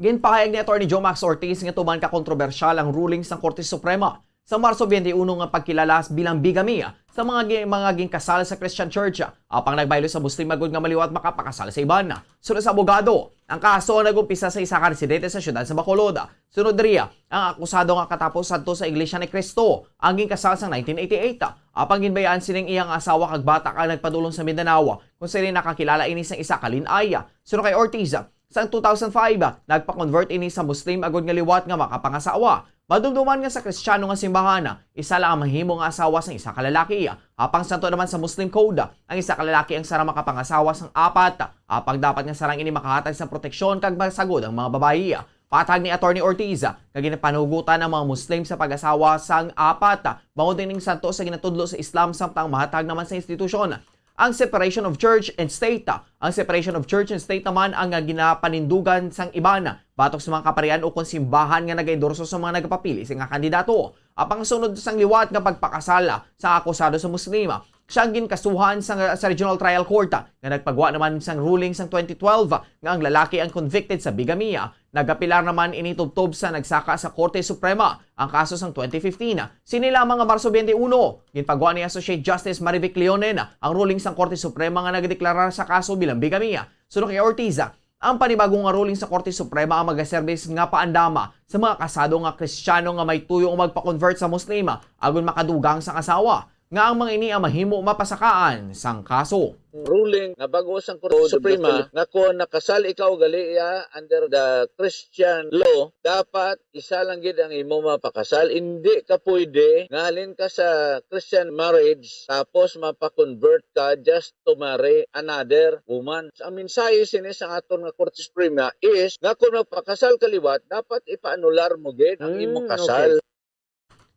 Ginpahayag ni Attorney Jomax Ortiz nga tuman ka kontrobersyal ang ruling sang Korte Suprema sa Marso twenty-one nga pagkilala bilang bigami sa mga gi-, mga ginkasal sa Christian Church, apang nagbaylo sa Muslim agud nga maliwat makapakasal sa iban. Suno sa abogado, ang kaso nag-umpisa sa isa ka residente sa siyudad sa Bacolod. Sunod diri, ang akusado nga katapos sadto sa Iglesia ni Cristo ang ginkasal sang nineteen eighty-eight, apang ginbayaan sining iyang asawa kag bata kag nagpadulong sa Mindanao, kung sini nakakilala ini sang isa ka lin-ay. Suno kay Ortiz, sang two thousand five, nagpa-convert ini sa Muslim agud nga liwat nga makapangasawa. Madumduman nga sa Kristiyano nga simbahan, isa lang ang mahimo nga asawa sang isa ka lalaki. Apang santo naman sa Muslim code, ang isa ka lalaki ang sarang makapangasawa sang apat. Apang dapat nga sarang ini makahatag sang proteksyon kag masagod ang mga babayi. Patag ni Attorney Ortiz, nga ginapanugutan ang mga Muslim sa pag-asawa sang apat, bangod ining santo sa ginatudlo sa Islam, samtang mahatag naman sa institusyon ang separation of church and state. Ang separation of church and state naman ang, ah, ginapanindugan sang iban batok sa mga kaparian ukon simbahan nga nagaendorso sa mga nagapapili sa nga kandidato. Apang sunod sang liwat nga pagpakasal sa akusado sa Muslim, siya ang ginkasuhan sa, sa Regional Trial Court, nga nagpagwa naman sang ruling sang twenty twelve nga ang lalaki ang convicted sa bigami. Nagapilar naman ini tubtob sa nagsaka sa Korte Suprema ang kaso sang twenty fifteen. Sini lamang nga Marso twenty-uno, ginpagwa ni Associate Justice Marivic Leonen ang ruling sang Korte Suprema nga nagdeklarar sa kaso bilang bigami. Suno kay Ortiz, ang panibago nga ruling sa Korte Suprema ang magaserbis nga paandama sa mga kasado nga Kristiyano nga may tuyo nga magpa-convert sa Muslim, agon makadugang sang asawa nga ang mga ini ang mahimo mapasakaan sang kaso. Ruling nga bag-o sang Korte Suprema nga kon nakasal ikaw gali iya under the Christian law, dapat isa lang gid ang imo mapakasal. Indi ka pwede nga halin ka sa Christian marriage tapos mapa-convert ka just to marry another woman. Ang mensahe sini sa aton nga Korte Suprema is nga kung magpakasal ka liwat, dapat ipaanular mo gid ang imong Mm, kasal. Okay.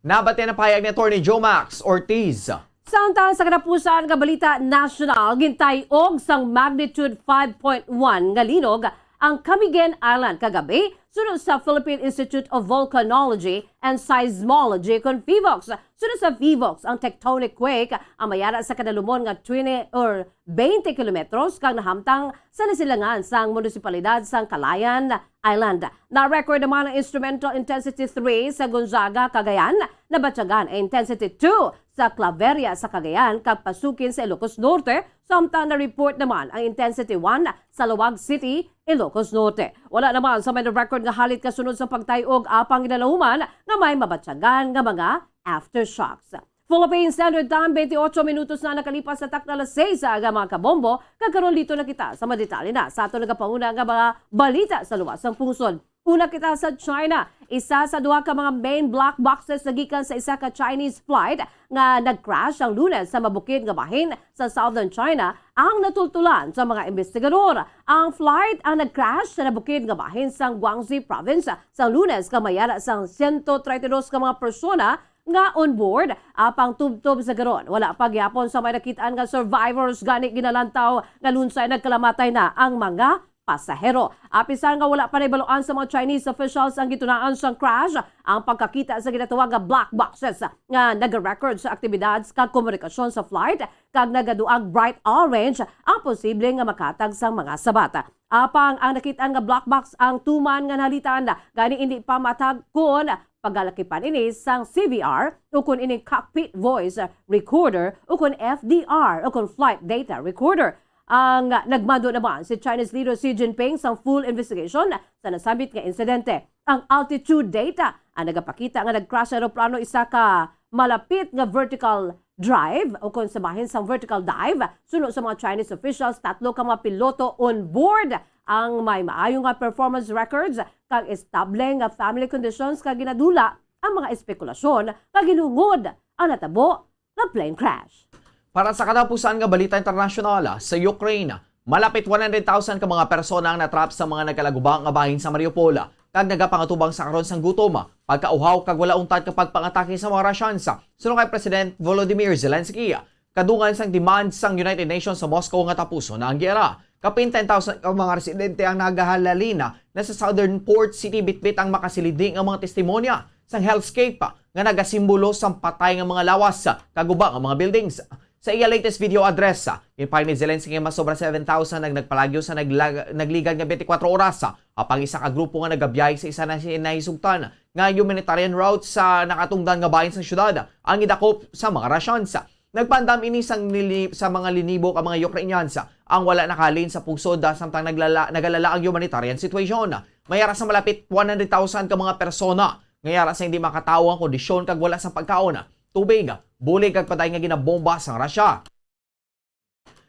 Nabatian ang pahayag ni Attorney Jomax Ortiz. Samtang sa katapusan nga balita nasyonal, gintay-og sang magnitude five point one nga linog ang Camiguin Island kagabi, suno sa Philippine Institute of Volcanology and Seismology kon PHIVOLCS. Suno sa PHIVOLCS, ang tectonic quake ang mayara sa kadalumon nga twenty or twenty kilometros kag nahamtang sa nasilangan sang munisipalidad sang Calayan Island. Na-record naman ang instrumental intensity three sa Gonzaga, Cagayan. Nabatyagan ang intensity two sa Claveria sa Cagayan kag Pasukin sa Ilocos Norte, samtang na-report naman ang intensity one sa Laoag City, Ilocos Norte. Wala naman sa may record nga halit kasunod sa pagtay-og, apang ginalauman nga may mabatyagan nga mga aftershocks. Philippine Standard Time, twenty-eight minutos na nakalipas sa takna alas sais sa aga, mga kabombo, kag karon dito na kita sa mga detalye na sa aton nagapanguna nga mga balita sa luwas sang pungsod. Una kita sa China. Isa sa duha ka mga main black boxes na gikan sa isa ka Chinese flight nga nag-crash ang Lunes sa mabukid nga bahin sa Southern China ang natultulan sa mga investigador. Ang flight ang nag-crash sa nabukid nga bahin sa Guangxi Province sa Lunes, kag may ara sang siyento treinta y dos ka mga persona nga on board, apang tubtob sa karon wala pa gyapon sa may nakit-an nga survivors, gani ginalantaw nga lunsay nagkalamatay na ang mga pasahero. Apisar nga wala pa nahibaluan sa mga Chinese officials ang gitunaan sang crash, ang pagkakita sa ginatawag nga black boxes nga nagarecord sa aktibidad kag komunikasyon sa flight, kag nagaduang bright orange ang posible nga makatag sang mga sabat. Apang ang nakit-an nga black box ang tuman nga nahalitan, gani hindi pa matag kon pagalakipan ini sang C V R o kon ining cockpit voice recorder o kon F D R o kon flight data recorder. Ang nagmando naman si Chinese leader Xi Jinping sang full investigation sa nasambit nga insidente. Ang altitude data ang nagapakita nga nag-crash ang eroplano isa ka malapit nga vertical drive o kon sa bahin sang vertical dive. Suno sa mga Chinese officials, tatlo ka mga piloto on board ang may maayo nga performance records kag estable nga family conditions, kag ginadula ang mga espekulasyon nga ginhungod ang natabo nga plane crash. Para sa katapusan nga balita internasyonal, sa Ukraine, malapit one hundred thousand ka mga persona ang natrap sa mga nagkalaguba nga bahin sa Mariupol, kag nagapangatubang sa karon sang gutom, pagkauhaw, kag wala untat ka pagpangatake sa mga Russians. Suno kay President Volodymyr Zelensky, kadungan sang demand sang United Nations sa Moscow nga tapuson na ang giyera. Kapin ten thousand ka mga residente ang nagahalalina na sa southern port city bitbit ang makasilidi nga mga testimonya sang hellscape nga nagasimbolo sang patay nga mga lawas kag guba nga mga buildings. Sa iya latest video address, ginpahayag ni Zelensky nga mas sobra seven thousand ang nagpalagyo sa naglag-, nagligad nga twenty-four oras, apang isa ka grupo nga nagabiyahe sa isa na si-, nahisugtan nga humanitarian route sa nakatungdan nga bahin sa syudad ang gidakop sa mga Russians. Nagpaandam ini sang nili-, sa mga linibo ka mga Ukrainians ang wala nakahalin sa pungsod, samtang naglala-, nagalala ang humanitarian situation. May ara sa malapit one hundred thousand ka mga persona nga yara sa hindi makatawo ang kondisyon kag wala sa pagkaon, tubig, bulig kag patay nga ginabomba sang Russia.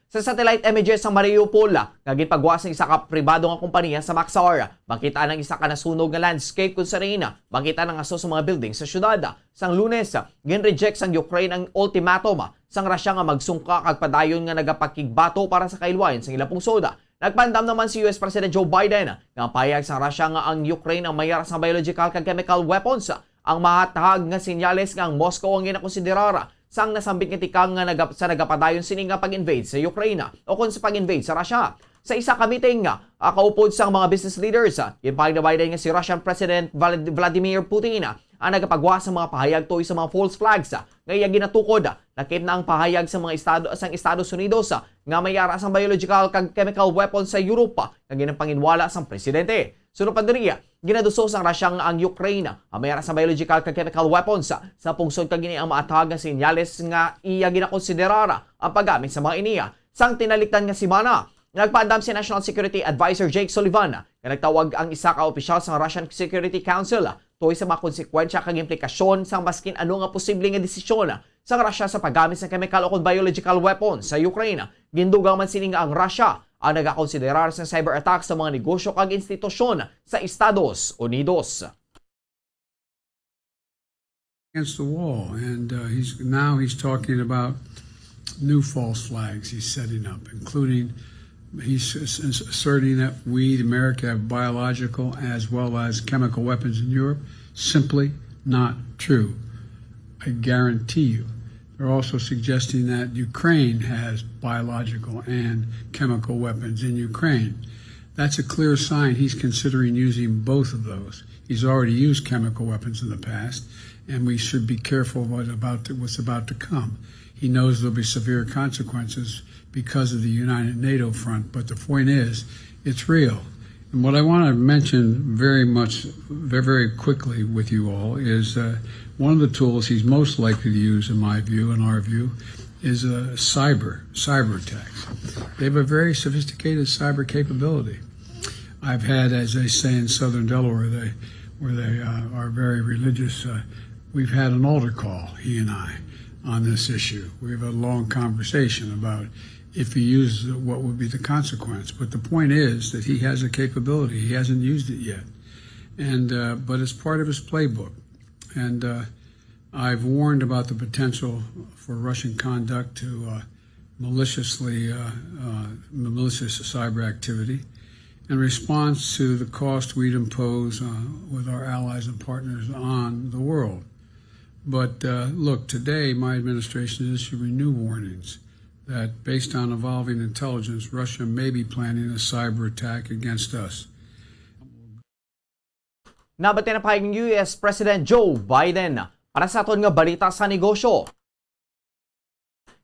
Sa satellite images sa Mariupol nga ginpagawa sang isa ka pribado nga kompanya sa Maxar, makita ang isa ka nasunog nga landscape, kung sa diin makita ang aso sa mga building sa syudad. Sang Lunes, ginreject sang Ukraine ang ultimatum sang Russia nga magsungka kag padayon nga nagapakigbato para sa kahiluwayan sang ilang pungsod. Nagpaandam naman si U S President Joe Biden nga ang pahayag sang Russia nga ang Ukraine ang may ara sang biological kag chemical weapons ang mahatag nga senyales nga ang Moscow ang ginakonsiderar sang nasambit nga tikang nga naga-, sa nagapadayon sini nga pag-invade sa Ukraine o kon sa pag-invade sa Russia. Sa isa ka meeting, ah, kaupod sang mga business leaders, ah, ginpahayag ni Biden nga si Russian President Vlad-, Vladimir Putin, ah, ang nagapagawa sa mga pahayag tungod sa mga false flags, ah, nga iya ginatukod. Lakip na ang pahayag sa mga estado, sang Estados Unidos, ah, nga may ara sang biological kag chemical weapons sa Europa, nga ginapanginwala sang presidente. Suno pa diri, ginaduso sang Russia nga ang Ukraine ang may ara sang biological kag chemical weapons sa pungsod, kag ini ang maatag nga senyales nga iya ginakonsiderar ang paggamit sa mga ini. Sang tinalikdan nga semana, nagpaandam si National Security Advisor Jake Sullivan nga nagtawag ang isa ka opisyal sa Russian Security Council tungod sa mga konsekwensya kag implikasyon sang maskin ano nga posible nga desisyon sang Russia sa paggamit sa chemical o kon biological weapons sa Ukraine. Gindugang man sini nga ang Russia ang nagakonsiderar sa cyber attack sa mga negosyo kag institusyon sa Estados Unidos. Against the wall, and uh, he's now he's talking about new false flags he's setting up, including he's asserting that we, America, have biological as well as chemical weapons in Europe. Simply not true. I guarantee you. They're also suggesting that Ukraine has biological and chemical weapons in Ukraine. That's a clear sign he's considering using both of those. He's already used chemical weapons in the past, and we should be careful what about to, what's about to come. He knows there'll be severe consequences because of the United NATO front, but the point is, it's real. What I want to mention very much, very, very quickly with you all is uh, one of the tools he's most likely to use, in my view, in our view, is uh, cyber, cyber attacks. They have a very sophisticated cyber capability. I've had, as they say in southern Delaware, they, where they uh, are very religious, uh, we've had an altar call, he and I, on this issue. We've had a long conversation about if he uses it, what would be the consequence. But the point is that he has a capability. He hasn't used it yet. And, uh, but it's part of his playbook. And uh, I've warned about the potential for Russian conduct to uh, maliciously, uh, uh, malicious cyber activity in response to the cost we'd impose uh, with our allies and partners on the world. But uh, look, today my administration is issuing new warnings that, based on evolving intelligence, Russia may be planning a cyber attack against us. Nabati na pa ang U S President Joe Biden. Para sa aton nga balita sa negosyo,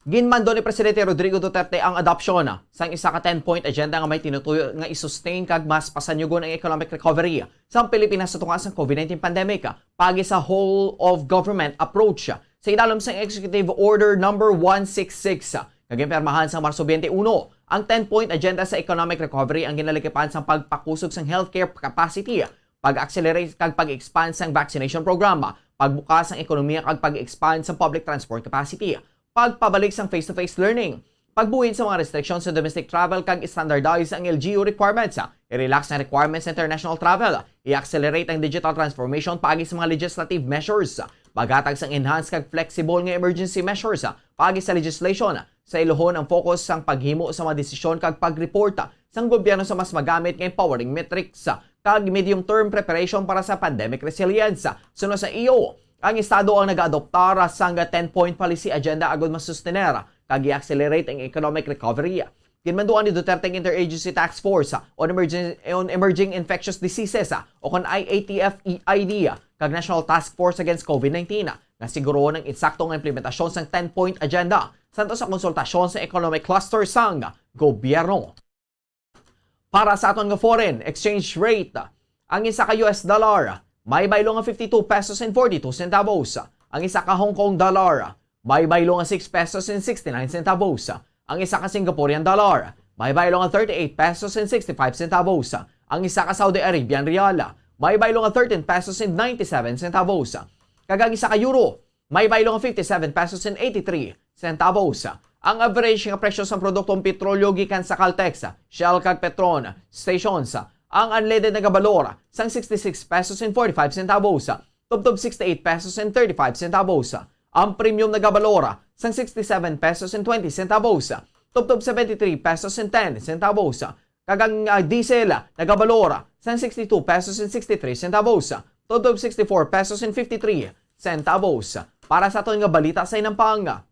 ginmando ni Presidente Rodrigo Duterte ang adopsyon sang isa ka ten-point agenda nga may tinutuyo nga i-sustain kag mas pasanyugon ang economic recovery sang Pilipinas sa tunga sang COVID nineteen pandemic. Paagi sa whole of government approach sa idalom sang Executive Order number one six six, nga ginpirmahan sa Marso twenty-one, ang ten-point agenda sa economic recovery ang ginalikipan sang pagpakusog sang healthcare capacity, pag-accelerate kag pag-expand sang vaccination program, pagbukas sang ekonomiya kag pag-expand sang public transport capacity, pagpabalik sang face-to-face learning, pagbuhid sa mga restriksyon sa domestic travel kag standardize ang L G U requirements, i-relax ang requirements sa international travel, i-accelerate ang digital transformation paagi sa mga legislative measures, paghatag sang enhanced kag flexible nga emergency measures paagi sa legislation, sa ilohon ang focus sang paghimo sa mga desisyon kag pag-report sang gobyerno sa mas magamit nga empowering metrics kag medium-term preparation para sa pandemic resilience. Suno sa E U, ang estado ang nagaadoptar sang ten-point policy agenda agud masustener kag i-accelerate ang economic recovery. Ginmanduan ni Duterte ang Interagency Task Force on Emerging, on Emerging Infectious Diseases, o kon I A T F E I D, kag National Task Force Against COVID nineteen nga sigurohon ang insakto nga implementasyon sang ten-point agenda santo sa konsultasyon sa economic cluster sang gobyerno. Para sa aton nga foreign exchange rate, ang isa ka U S dollar may baylo nga fifty-two pesos and forty-two centavos. Ang isa ka Hong Kong dollar may baylo nga six pesos and sixty-nine centavos. Ang isa ka Singaporean dollar may baylo nga thirty-eight pesos and sixty-five centavos. Ang isa ka Saudi Arabian riyal may baylo nga thirteen pesos and ninety-seven centavos. Kag ang isa ka euro may baylo nga fifty-seven pesos and eighty-three centavos. Ang average nga presyo sang produktong petrolyo gikan sa Caltex, Shell kag Petron stations, ang unleaded nagabalor sang sixty-six pesos and forty-five centavos, tubtob sixty-eight pesos and thirty-five centavos. Ang premium nagabalor sang sixty-seven pesos and twenty centavos, tubtob seventy-three pesos and ten centavos. Kag ang ah, diesel nagabalor sang sixty-two pesos and sixty-three centavos, tubtob sixty-four pesos and fifty-three centavos. Para sa aton nga balita sa inampang,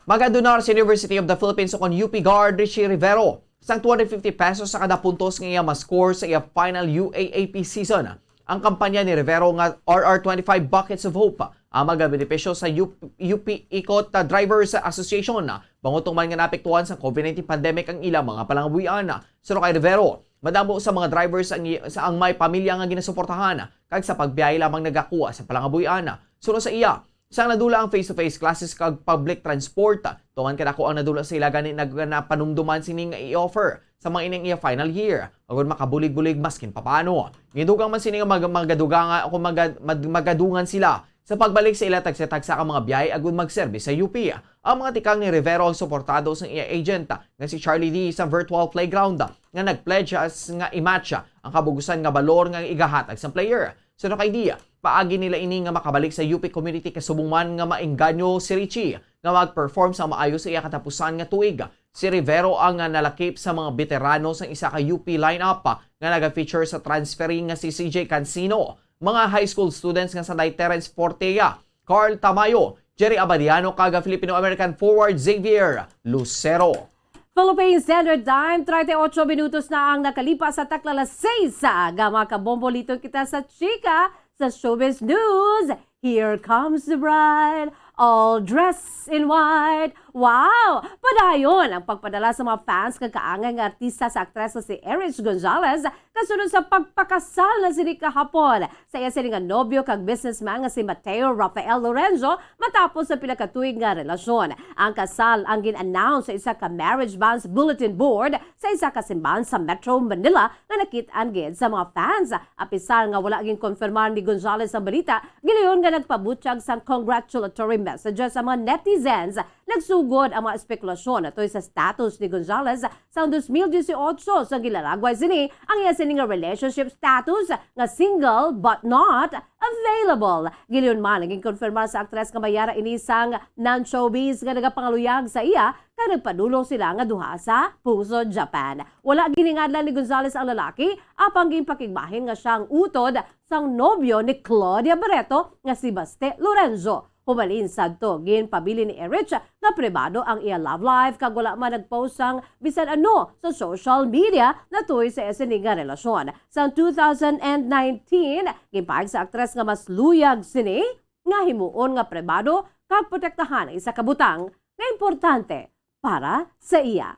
magadonar sa University of the Philippines o kon U P Guard Richie Rivero sang two hundred fifty pesos sa kada puntos nga iya ma-score sa iya final U A A P season. Ang kampanya ni Rivero nga R R twenty-five Buckets of Hope ang magabenepisyo sa U P Ikot Drivers Association, bangod tuman nga naapektuhan sa COVID nineteen pandemic ang ilang mga palangabuhian. Suno kay Rivero, madamo sa mga drivers ang, sa ang may pamilya nga ginasuportahan kag sa pagbiyahe lamang nagakuha sa palangabuhian. Suno sa iya, sang nadula ang face-to-face classes kag public transport, tuman kadako ang nadula sa ila gani nag-, napanumduman sini nga i-offer sa mga ining iya final year, agud makabulig-bulig maskin papaano. Gidugang man sini nga mag-, magadugang, o kung maga-, mag-, magadungan sila sa pagbalik sa ila tagsa-tagsa ka mga biyahe agud magserbis sa U P. Ang mga tikang ni Rivero ang suportado sang iya agent nga si Charlie D sa virtual playground nga nag-pledge as nga i-match ang kabugusan nga balor nga igahatag sang player. Suno kay D, paagi nila ini nga makabalik sa U P community kasubong man nga maengganyo si Richie nga mag-perform sa maayo sa iya katapusan nga tuig. Si Rivero ang nalakip sa mga beterano sang isa ka U P lineup nga naga-feature sa transferee nga si C J Cansino, mga high school students nga sanday Terence Fortea, Carl Tamayo, Jerry Abadiano kag Filipino-American forward Xavier Lucero. Philippine Standard Time, treinta y ocho minutos na ang nakalipas sa takla las seis. Aga, mga kabombo, liton kita sa chika sa Showbiz News. Here comes the bride, all dressed in white. Wow! Padayon ang pagpadala sa mga fans kag kaangay nga artista sa aktres nga si Erich Gonzalez kasunod sa pagpakasal na sini kahapon sa iya sini nga nobyo kag businessman nga si Mateo Rafael Lorenzo matapos sa pila ka tuig nga relasyon. Ang kasal ang gin-announce sa isa ka marriage bans bulletin board sa isa ka simbahan sa Metro Manila nga nakit-an gid sa mga fans. Apisar nga wala ginkonfirmar ni Gonzalez ang balita, gilayon nga nagpabutyag sang congratulatory messages ang mga netizens. Nagsugod ang mga espekulasyon tungod sa status ni Gonzalez sang dos mil dieciocho, sa gilaragway sini ang iya sini nga relationship status nga single but not available. Gilayon man, naging konfirmar sa aktres nga may ara ini sang non-showbiz nga nagapangaluyag sa iya kag nagpadulong sila nga duha sa Pungsod Japan. Wala giningadlan ni Gonzalez ang lalaki, apang ginpakigbahin nga siya ang utod sang nobyo ni Claudia Barreto nga si Baste Lorenzo. Hubalin sadto, ginpabilin ni Erich nga pribado ang iya love life kag wala man nag-post sang bisan ano sa social media na tuoy sa iya sini nga relasyon. Sang two thousand nineteen, ginpahayag sa aktres nga mas luyag sini nga himuon nga pribado kag protektahan ang isa ka butang nga importante para sa iya.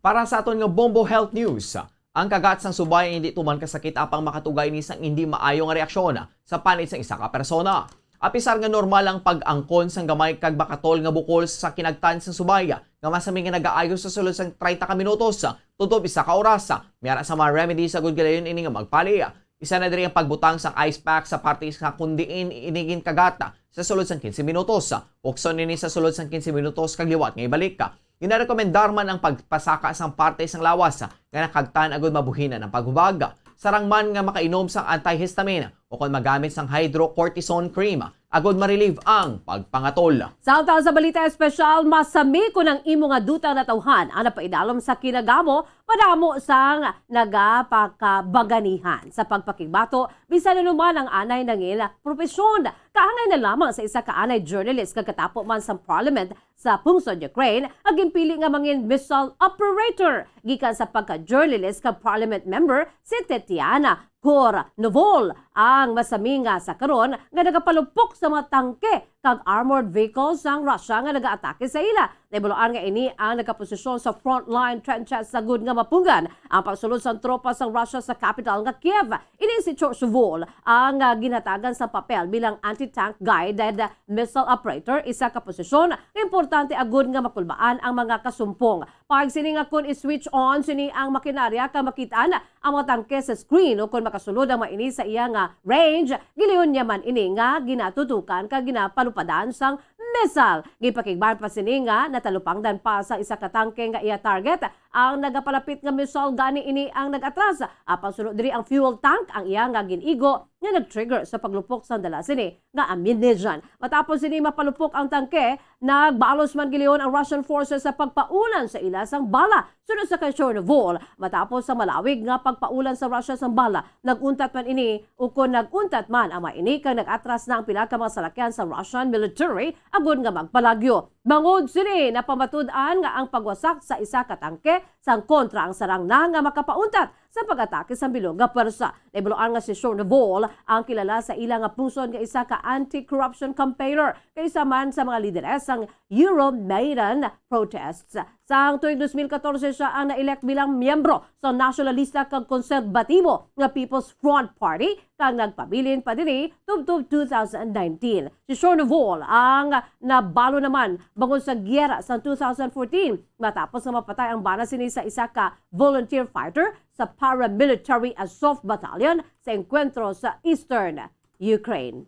Para sa aton nga Bombo Health News, ang kagat sang subay hindi tuman kasakit apang makatuga ini sang hindi maayo nga reaksyon sa panit sang isa ka persona. Apisar nga normal ang pag-angkon sang gamay kag makatol nga bukol sa kinagtan sang subay nga masami nga nagaayo sa sulod sang treinta ka minutos tubtob isa ka oras, may ara sa mga remedy sa gud galayon ini nga magpali. Isa na diri ang pagbutang sang ice pack sa parte sa kon diin ini ginkagat sa sulod sang quince minutos. Ukson ini sa sulod sang quince minutos kag liwat nga ibalik. Ginarekomendar man ang pagpasaka sang parte sang lawas nga nakagtan agud mabuhinan ang paghubag. Sarang man nga makainom sang antihistamine o kon magamit sang hydrocortisone cream agud ma-relieve ang pagpangatol. Samtang sa balita espesyal, masami kon ang imo nga duta natawhan ang napaidalom sa kinagamo, madamo sang nagapakabaganihan sa pagpakigbato bisan ano man ang anay nangin propesyon. Kaangay na lamang sa isa ka anay journalist nga katapo man sa parliament sa pungsod Ukraine ang ginpili nga mangin missile operator gikan sa pagka-journalist kag parliament member si Tetiana Kornovol, ang masami nga sa karon nga nagapalupok sa mga tangke kag armored vehicles sang Russia nga nagaatake sa ila. Nahibaluan nga ini ang nagaposisyon sa frontline trenches sa gud nga mapunggan ang pagsulod sang tropa sang Russia sa capital nga Kiev. Ini si Chornovol ang, ah, ginhatagan sang papel bilang anti-tank guided missile operator, isa ka posisyon nga importante agud nga makulbaan ang mga kasumpong. Pag sini nga kon i-switch on sini ang makinarya kag makit-an ang mga tangke sa screen, o kon makasulod ang mga ini sa iya nga range, gilayon niya man ini nga ginatutukan kag ginapalupadan sang missile. Gipakigban pa sini nga natalupangdan pa sa isa ka tangke nga iya target ang nagapalapit nga missile, gani ini ang nag-atras. Apang suno diri ang fuel tank ang iya nga gin-igo nga nag-trigger sa paglupok sang dala sini nga ammunition. Matapos sini mapalupok ang tangke, nagbalos man gilayon ang Russian forces sa pagpaulan sa ila sang bala. Suno sa kay Chornovol, matapos sa malawig nga pagpaulan sa Russia sang bala, nag-untat man ini, ukon nag-untat man ang mga ini kag nag-atras na ang pila ka mga salakyan sa Russian military agud nga magpalagyo. Bangod sini, napamatud-an nga ang pagwasak sa isa ka tangke sang kontra ang sarang na nga makapauntat sa pag-atake sang bilog nga pwersa. Nahibaluan nga si Chornovol ang kilala sa ila nga pungsod nga isa ka anti-corruption campaigner kag isa man sa mga lideres sang Euromaidan protests. Sang tuig dos mil katorse siya ang na-elect bilang miyembro sa nasyonalista kag konserbatibo nga People's Front Party kag nagpabilin pa diri tubtob two thousand nineteen. Si Chornovol ang nabalo naman bangod sa giyera sa two thousand fourteen matapos nga mapatay ang bana sini sa isa ka volunteer fighter sa paramilitary Azov Battalion sa engkwentro sa eastern Ukraine.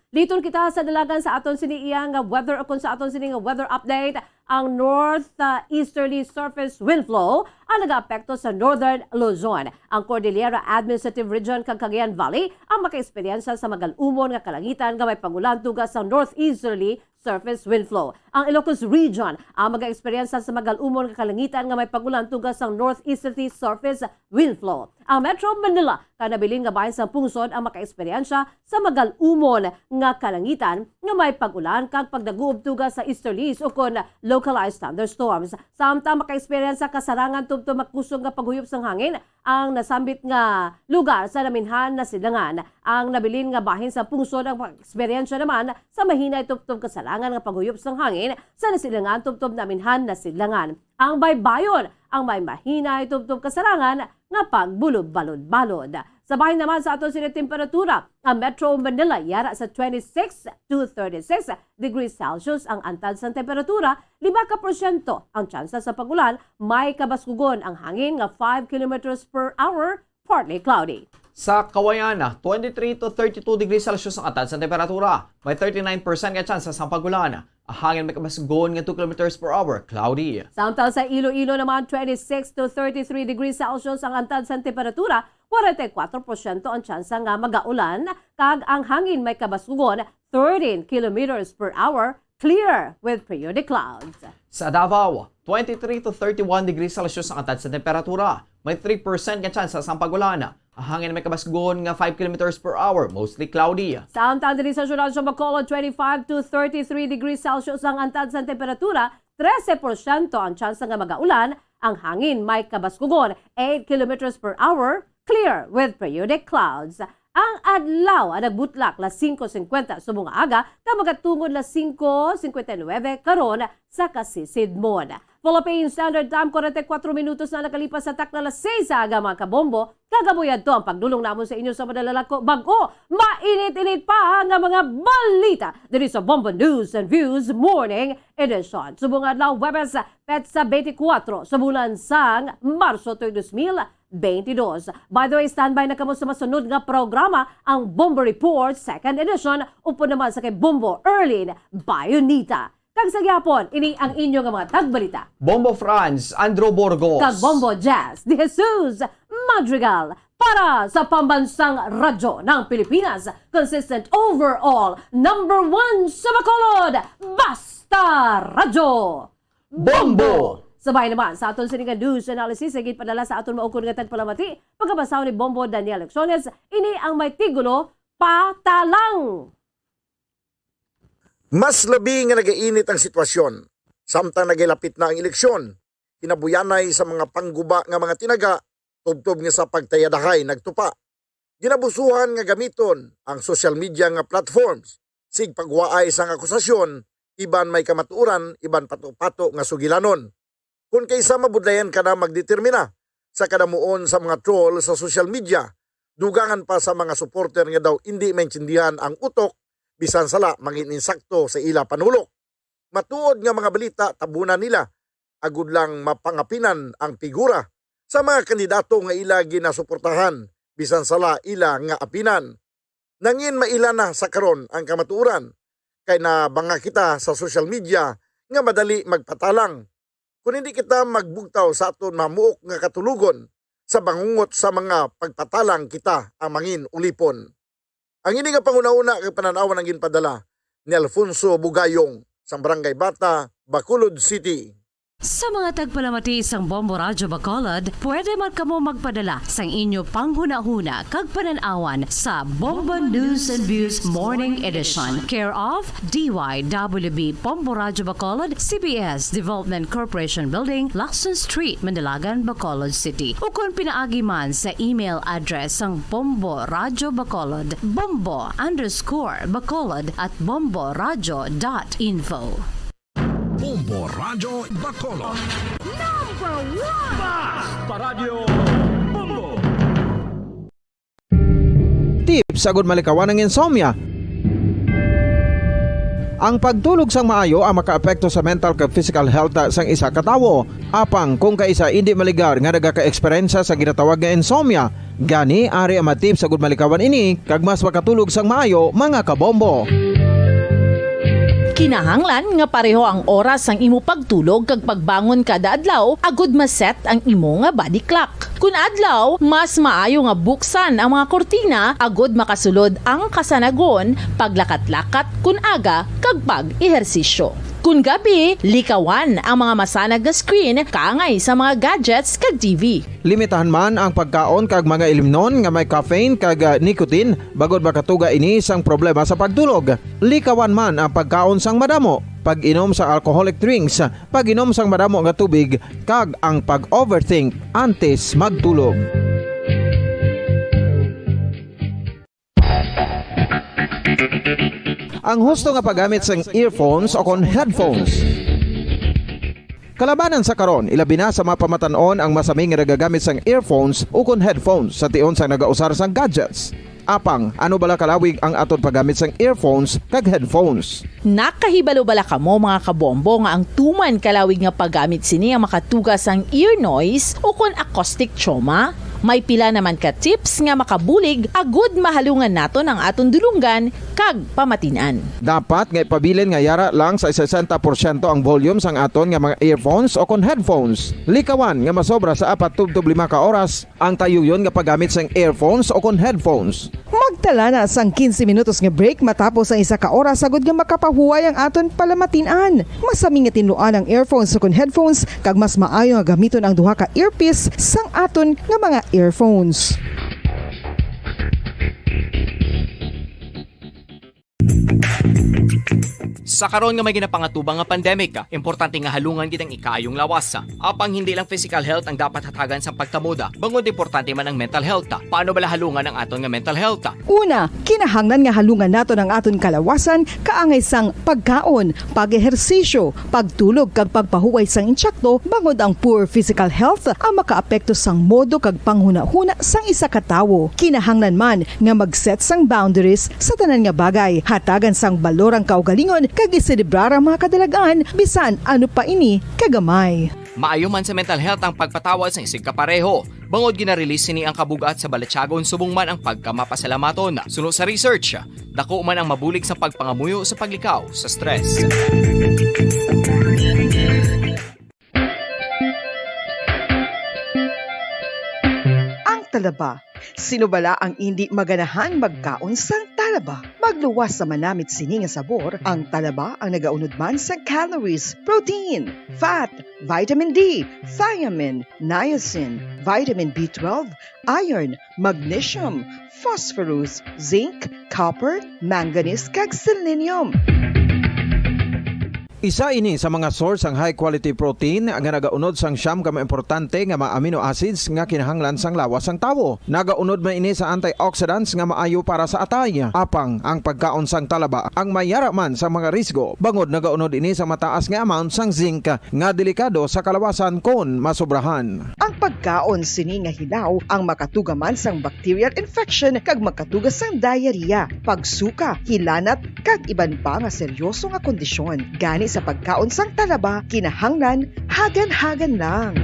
Liton kita sa dalagan sa aton sini iya nga weather, o kon sa aton sini nga weather update. Ang north, ah, easterly surface wind flow ang nagaapekto sa northern Luzon. Ang Cordillera Administrative Region kag Cagayan Valley ang makaeksperyensya sa magal-umon nga kalangitan nga may pag-ulan tubtob sa northeasterly surface wind flow. Ang Ilocos Region ang magaeksperyensya sa magal-umon nga kalangitan nga may pag-ulan tubtob sa northeasterly surface wind flow. Ang Metro Manila kag nabilin nga bahin sang pungsod ang makaeksperyensya sa magal-umon nga kalangitan nga may pag-ulan kag pagdaguob tubtob sa easterlies ukon localized thunderstorms. Samtang makaeksperyensya ka sarangan tubtob makusog nga paghuyop sang hangin ang nasambit nga lugar sa naminhan na sidlangan. Ang nabilin nga bahin sang pungsod ang makaeksperyensya naman sa mahinay tubtob ka sarangan kasarangan nga paghuyop sang hangin sa nasilangan tubtob naminhan nasilangan. Ang baybayon ang may mahinay tubtob kasarangan nga pagbalod-balod. Sa bahin naman sa aton sini temperatura, ang Metro Manila yara sa twenty-six to thirty-six degrees Celsius ang antad sang temperatura, lima ka porsyento ang tsansa sa pag-ulan, may kabaskugon ang hangin nga five kilometers per hour, partly cloudy. Sa Kawayan, twenty-three to thirty-two degrees Celsius ang antad sang temperatura, may thirty-nine percent nga tsansa sang pag-ulan. Ang hangin may kabasgon nga two kilometers per hour, cloudy. Samtang sa Iloilo naman, twenty-six to thirty-three degrees Celsius ang antad sang temperatura, forty-four porsyento ang tsansa nga magaulan, kag ang hangin may kabasgon thirteen kilometers per hour, clear with periodic clouds. Sa Davao, twenty-three to thirty-one degrees Celsius ang antad sang temperatura, may three percent nga tsansa sang pag-ulan. Ang hangin may kabasgon nga five kilometers per hour, mostly cloudy. Samtang diri sa siyudad sa Bacolod, twenty-five to thirty-three degrees Celsius ang antad sang temperatura, trese porsyento ang tsansa nga magaulan, ang hangin may kabaskugon, eight kilometers per hour, clear with periodic clouds. Ang adlaw ang nagbutlak las singko singkwenta subong nga aga, kag magatungod las singko singkwenta y nuebe karon sa kasisidmon. Philippine Standard Time, kwarenta y kuwatro minutos na nakalipas sa takna las seis sa aga, mga kabombo. Kag amo yadto ang pagdulong namon sa inyo sa madala lang ko bag-o, mainit-init pa nga mga balita diri sa Bombo News and Views Morning Edition. Subong nga adlaw, Huwebes, petsa twenty-four sa bulan sang Marso tuig dos mil twenty-two. By the way, standby na kamo sa masunod nga programa, ang Bombo Report, Second Edition, upod naman sa kay Bombo Erlin Bayonita. Kag sa gihapon, ini ang inyo nga mga tagbalita. Bombo Franz, Andrew Burgos. Kag Bombo Jazz, De Jesus Madrigal. Para sa Pambansang Radyo ng Pilipinas, consistent overall, number one sa Bacolod, Basta Radyo. Bombo! Sabay naman sa aton sini nga news analysis, sa ginpadala sa aton maukon nga tagpalamati, pagkabasa ni Bombo Daniel Lecciones, ini ang may titulo, Patalang. Mas labi nga nagainit ang sitwasyon, samtang nagilapit na ang eleksyon, kinabuyanay sa mga pangguba nga mga tinaga, tubtob nga sa pagtayadahay nagtupa. Ginabusuhan nga gamiton ang social media nga platforms, sig pagwaay sang akusasyon, iban may kamatuoran, iban pato-pato nga sugilanon. Kon kay sa mabudlayan ka na magdetermina sa kadamuon sa mga troll sa social media, dugangan pa sa mga supporter nga daw indi maintindihan ang utok, bisan sala mangin insakto sa ila panulok. Matuod nga mga balita tabunan nila, agud lang mapangapinan ang pigura sa mga kandidato nga ila ginasuportahan, bisan sala ila nga apinan. Nangin maila na sa karon ang kamatuoran, kay nabanga kita sa social media nga madali magpatalang. Kon hindi kita magbugtaw sa aton mamuok nga katulogon, sa bangungot sa mga pagpatalang kita ang mangin ulipon. Ang ini nga panghunahuna kag panan-awan ang ginpadala ni Alfonso Bugayong sang Barangay Bata, Bacolod City. Sa mga tagpalamati sang Bombo Radyo Bacolod, pwede man kamo magpadala sang inyo panghunahuna kag panan-awan sa Bombo News and Views Morning Edition, care of D Y W B Bombo Radyo Bacolod, C B S Development Corporation Building, Lacson Street, Mandalagan, Bacolod City. Ukon pinaagi man sa email address sang Bombo Radyo Bacolod, bombo underscore bacolod at bombo radyo dot info. Bombo Radyo Bacolod. Number one! Basta Radyo Bombo! Tips agud malikawan ang insomnia. Ang pagtulog sang maayo ang makaapekto sa mental kag physical health sang isa ka tawo. Apang kung kaisa indi maligar nga nagaka-eksperyensya sa ginatawag nga insomnia, gani ari ang mga tips agud malikawan ini kag mas makatulog sang maayo, mga kabombo. Kinahanglan nga pareho ang oras sang imo pagtulog kag pagbangon kada adlaw agud ma-set ang imo nga body clock. Kun adlaw, mas maayo nga buksan ang mga kurtina agud makasulod ang kasanagon, paglakat-lakat kun aga, kag pag-ehersisyo. Kun gabi, likawan ang mga masanag nga screen kaangay sa mga gadgets kag T V. Limitahan man ang pagkaon kag mga ilimnon nga may caffeine kag, ah, nicotine, bangod makatuga ini sang problema sa pagtulog. Likawan man ang pagkaon sang madamo, pag-inom sa alcoholic drinks, pag-inom sang madamo nga tubig, kag ang pag-overthink antes magtulog. Ang husto nga paggamit sang earphones o kon headphones. Kalabanan sa karon, ilabi na sa mga pamatan-on ang masami nga nagagamit sang earphones o kon headphones sa tion sang nagausar sang gadgets. Apang, ano bala kalawig ang aton paggamit sang earphones kag headphones? Nakahibalo bala kamo, mga kabombo, nga ang tuman kalawig nga paggamit sini ang makatuga sang ear noise o kon acoustic trauma? May pila naman ka tips nga makabulig agud mahalungan naton ang aton dulonggan kag pamatin-an. Dapat nga ipabilin nga yara lang sa sesenta porsyento ang volume sang aton nga mga earphones o kon headphones. Likawan nga masobra sa apat tubtob lima ka oras ang tayuyon nga paggamit sang earphones o kon headphones. Magtala na sang quince minutos nga break matapos ang isa ka oras agud nga makapahuway ang aton palamatin-an. Masami nga tinluan ang earphones o kon headphones, kag mas maayo nga gamiton ang duha ka earpiece sang aton nga mga earphones. Sa karon nga may ginapangatubang nga pandemic, importante nga halungan gid ang ikaayong lawas. Apang hindi lang physical health ang dapat hatagan sang pagtamuda, bangod importante man ang mental health. Paano bala halungan ang aton nga mental health? Una, kinahanglan nga halungan naton ang aton kalawasan kaangay sang pagkaon, pag-ehersisyo, pagtulog kag pagpahuway sang insakto, bangod ang poor physical health ang makaapekto sang modo kag panghunahuna sang isa ka tawo. Kinahanglan man nga mag-set sang boundaries sa tanan nga bagay, hatagan sang balor ang kaugalingon kag iselebrar ang mga kadalag-an, bisan ano pa ini kagamay. Maayo man sa mental health ang pagpatawad sang isigkapareho, bangod gina-release sini ang kabug-at sa balatyagon subong man ang pagkamapasalamaton. Suno sa research, dako man ang mabulig sa pagpangamuyo sa paglikaw sa stress. Ang talaba. Sino bala ang indi maganahan magkaon sang talaba? Magluwas sa manamit sini nga sabor, ang talaba ang nagaunod man sang calories, protein, fat, vitamin D, thiamine, niacin, vitamin B twelve, iron, magnesium, phosphorus, zinc, copper, manganese, kag selenium. Isa ini sa mga source sang high quality protein nga nagaunod sang siyam ka mga importante nga mga amino acids nga kinahanglan sang lawas sang tawo. Nagaunod man ini sa antioxidants nga maayo para sa atay. Apang ang pagkaon sang talaba ang may yara man sa mga risgo, bangod nagaunod ini sa mataas nga amount sang zinc nga delikado sa kalawasan kon masobrahan. Ang pagkaon sini nga hilaw ang makatuga man sang bacterial infection kag makatuga sang diarrhea, pagsuka, hilanat, kag iban pa nga seryoso nga kondisyon. Gani sa pagkaon sang talaba, kinahanglan hagan-hagan lang.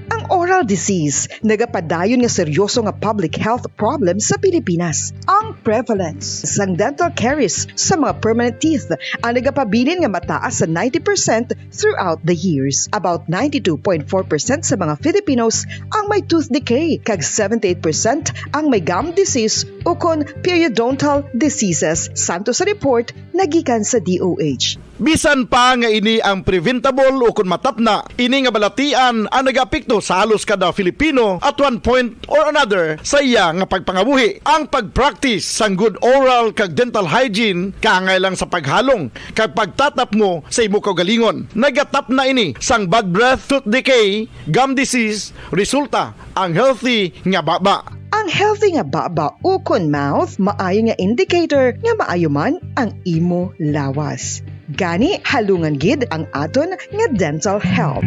Ang oral disease nagapadayon nga seryoso nga public health problem sa Pilipinas. Ang prevalence sang dental caries sa mga permanent teeth ang nagapabilin nga mataas sa ninety percent throughout the years. About ninety-two point four percent sa mga Filipinos ang may tooth decay, kag seventy-eight percent ang may gum disease ukon periodontal diseases, santo sa report nga gikan sa D O H. Bisan pa nga ini ang preventable ukon matapna, ini nga balatian ang nagaapekto sa halos kada Filipino at one point or another sa iya nga pagpangabuhi. Ang pag-practice sang good oral kag dental hygiene kaangay lang sa paghalong kag pagtatapmo sa imo kaugalingon. Nagatapna ini sang bad breath, tooth decay, gum disease, resulta ang healthy nga baba. Ang healthy nga baba ukon mouth maayo nga indicator nga maayo man ang imo lawas. Gani, halungan gid ang aton nga dental health.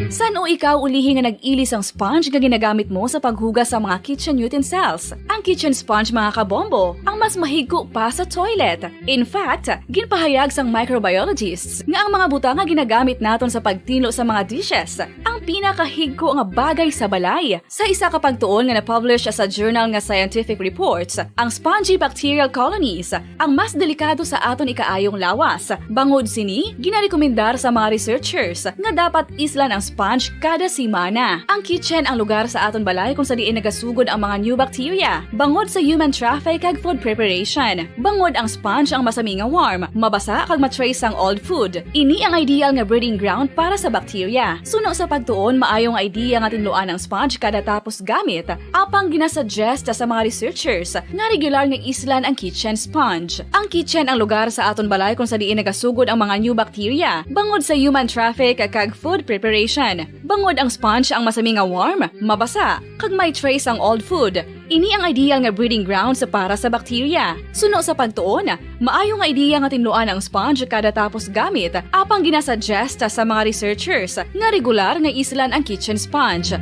San-o ikaw ulihi nga nag-ili sang sponge nga ginagamit mo sa paghugas sa mga kitchen utensils? Ang kitchen sponge, mga kabombo, ang mas mahigko pa sa toilet. In fact, ginpahayag sang microbiologists nga ang mga butang nga ginagamit naton sa pagtinlo sa mga dishes ang pinakahigko nga bagay sa balay. Sa isa ka pagtuon nga na-publish sa journal nga Scientific Reports, ang spongy bacterial colonies ang mas delikado sa aton ikaayong lawas. Bangod sini, ginarekomendar sa mga researchers nga dapat islan ang sponge kada semana. Ang kitchen ang lugar sa aton balay kung sa diin nagasugod ang mga new bacteria, bangod sa human traffic kag food preparation. Bangod ang sponge ang masami nga warm, mabasa kag ma-trace sang old food. Ini ang ideal nga breeding ground para sa bacteria. Suno sa pagtuon, maayo nga idea nga tinluan ang sponge kada tapos gamit. Apang ginasuggest sa mga researchers nga regular nga islan ang kitchen sponge. Ang kitchen ang lugar sa aton balay kung sa diin nagasugod ang mga new bacteria, bangod sa human traffic kag food preparation. Bangod ang sponge ang masami nga warm, mabasa, kag may trace ang old food, ini ang ideal nga breeding grounds para sa bakterya. Suno sa pagtuon, maayo nga ideya nga tinluan ang sponge kada tapos gamit, apang ginasuggest sa mga researchers nga regular nga islan ang kitchen sponge.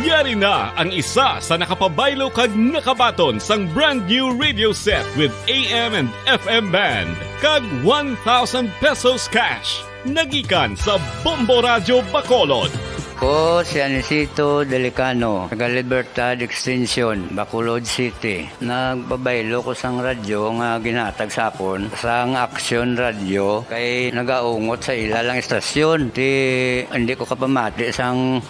Yari na ang isa sa nakapabaylo kag nakabaton sang brand new radio set with A M and F M band kag one thousand pesos cash. Nagikan sa Bombo Radyo Bacolod. Ko si Anisito Delicano, taga Libertad Extension, Bacolod City. Nagpabaylo ko sang radyo nga ginhatag sa akon sang Action Radio kay nagaungot sa ila lang istasyon. Ti hindi ko kapamati sang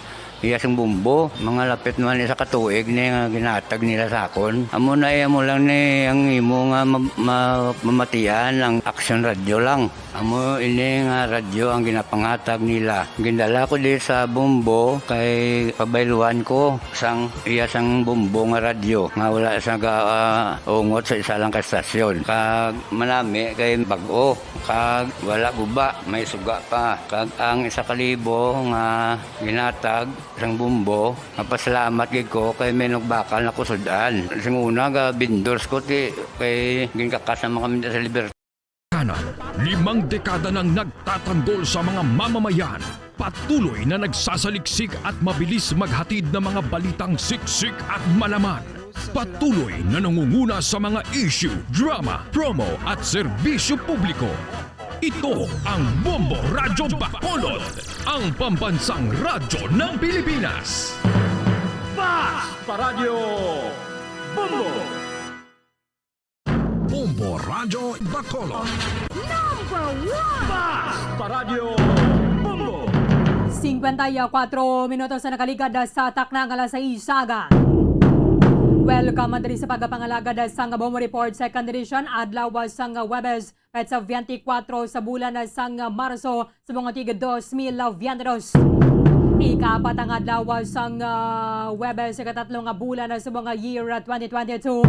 iya sing bumbo. Mga lapit naman isa ka tuig ni nga ginhatag nila sa akon. Amo na iya mo lang ni ang imo nga ma- ma- mamatian ang Action Radio lang. Amo ini nga radyo ang ginapanghatag nila. Gindala ko di sa Bombo kay pabayluan ko sang iya sang Bombo nga radyo nga wala sa ga, ah, ungot sa isa lang ka stasyon. Kag manami kay bag-o kag wala guba, may suga pa. Kag ang isa ka libo nga ginatag sang Bombo, mapasalamat gid ko kay may nagbakal na kusudan. Sing una ga vendors ko ti kay ginkakas naman kami sa Libertad. Kanan, limang dekada nang nagtatanggol sa mga mamamayan. Patuloy na nagsasaliksik at mabilis maghatid ng mga balitang siksik at malaman. Patuloy na nangunguna sa mga issue, drama, promo at serbisyo publiko. Ito ang Bombo Radyo Bacolod, ang pambansang radyo ng Pilipinas. Fast Radyo Bombo! Bombo Radyo Bacolod. Number one! Fast Radyo Bombo! Cincuenta y cuatro minutos na nakaligad sa takna nga alas sais sa aga. Welcome diri sa pagpangalagad sang Bombo Report, second edition, adlaw sang Huwebes, petsa twenty-four sa bulan sang Marso, sa mga tig dos mil veintidos. Ikapat ang adlaw sang, ah, Huwebes, ikatatlo nga bulan sa mga year twenty twenty-two.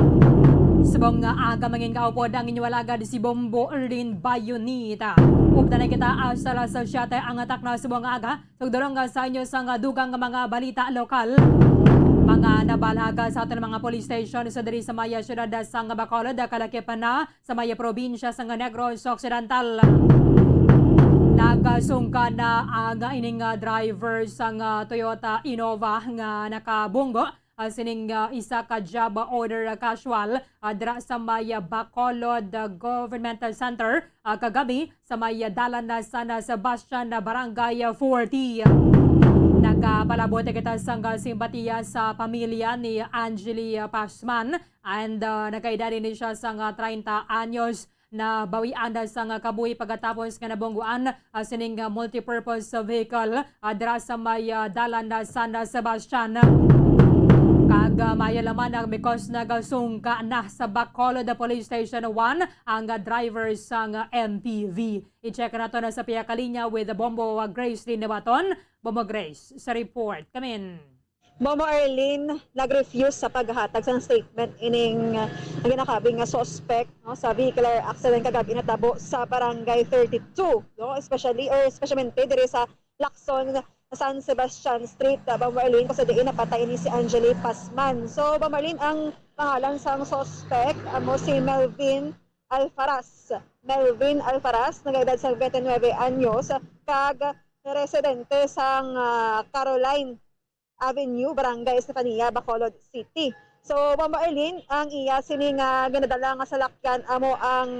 Subong nga aga, mangin kaupod ang inyo alagad si Bombo Erlin Bayonita. Updan na kita hasta alas siyete ang takna subong nga aga. Sugdulong sa inyo sang dugang nga mga balita lokal. Mga nabalhag sa aton mga police station sa diri sa maya siyudad sang Bacolod, kalakip na sa may probinsya sang Negros Occidental. Nagasungka na ang ining, ah, driver sang, ah, Toyota Innova nga nakabunggo, ah, sining, ah, isa ka job order casual, ah, dira sa may, ah, Bacolod, ah, Government Center, ah, kagabi sa may, ah, dalan na San Sebastian, ah, Barangay forty. Nagapalabot kita sang, ah, simpatiya sa pamilya ni Angeli, ah, Pasman. And, ah, nagkaedad ini siya sang, ah, treinta anyos. Nabawian na sang, ah, kabuhi pagkatapos nga nabungguan, ah, sining, ah, multipurpose vehicle, ah, dira sa may, ah, dalan na San Sebastian. Kag, ah, maayo lamang na because nagasungka na sa Bacolod Police Station one ang, ah, driver sang, ah, M P V. I-check nato na sa pihak linya with Bombo, ah, Grace Lynn Nabaton. Bombo Grace, sa report. Kamin. Momo Arlene nag-refuse sa paghatag sang statement ining, uh, ginakabig nga suspect, no, sa vehicular accident kagabi natabo sa Barangay thirty-two, no, especially or especially diri sa Lacson, San Sebastian Street, uh, Momo Arlene, kung sa diin napatay ini si Angeli Pasman. So, Momo Arlene, ang pangalan sang suspect amo si Melvin Alfaras. Melvin Alfaras, nagaedad sa twenty-nine anyos, kag residente sang, ah, Caroline Avenue, Barangay Estefania, Bacolod City. So, Ma'am Arlene, ang iya sini nga ginadala nga salakyan amo ang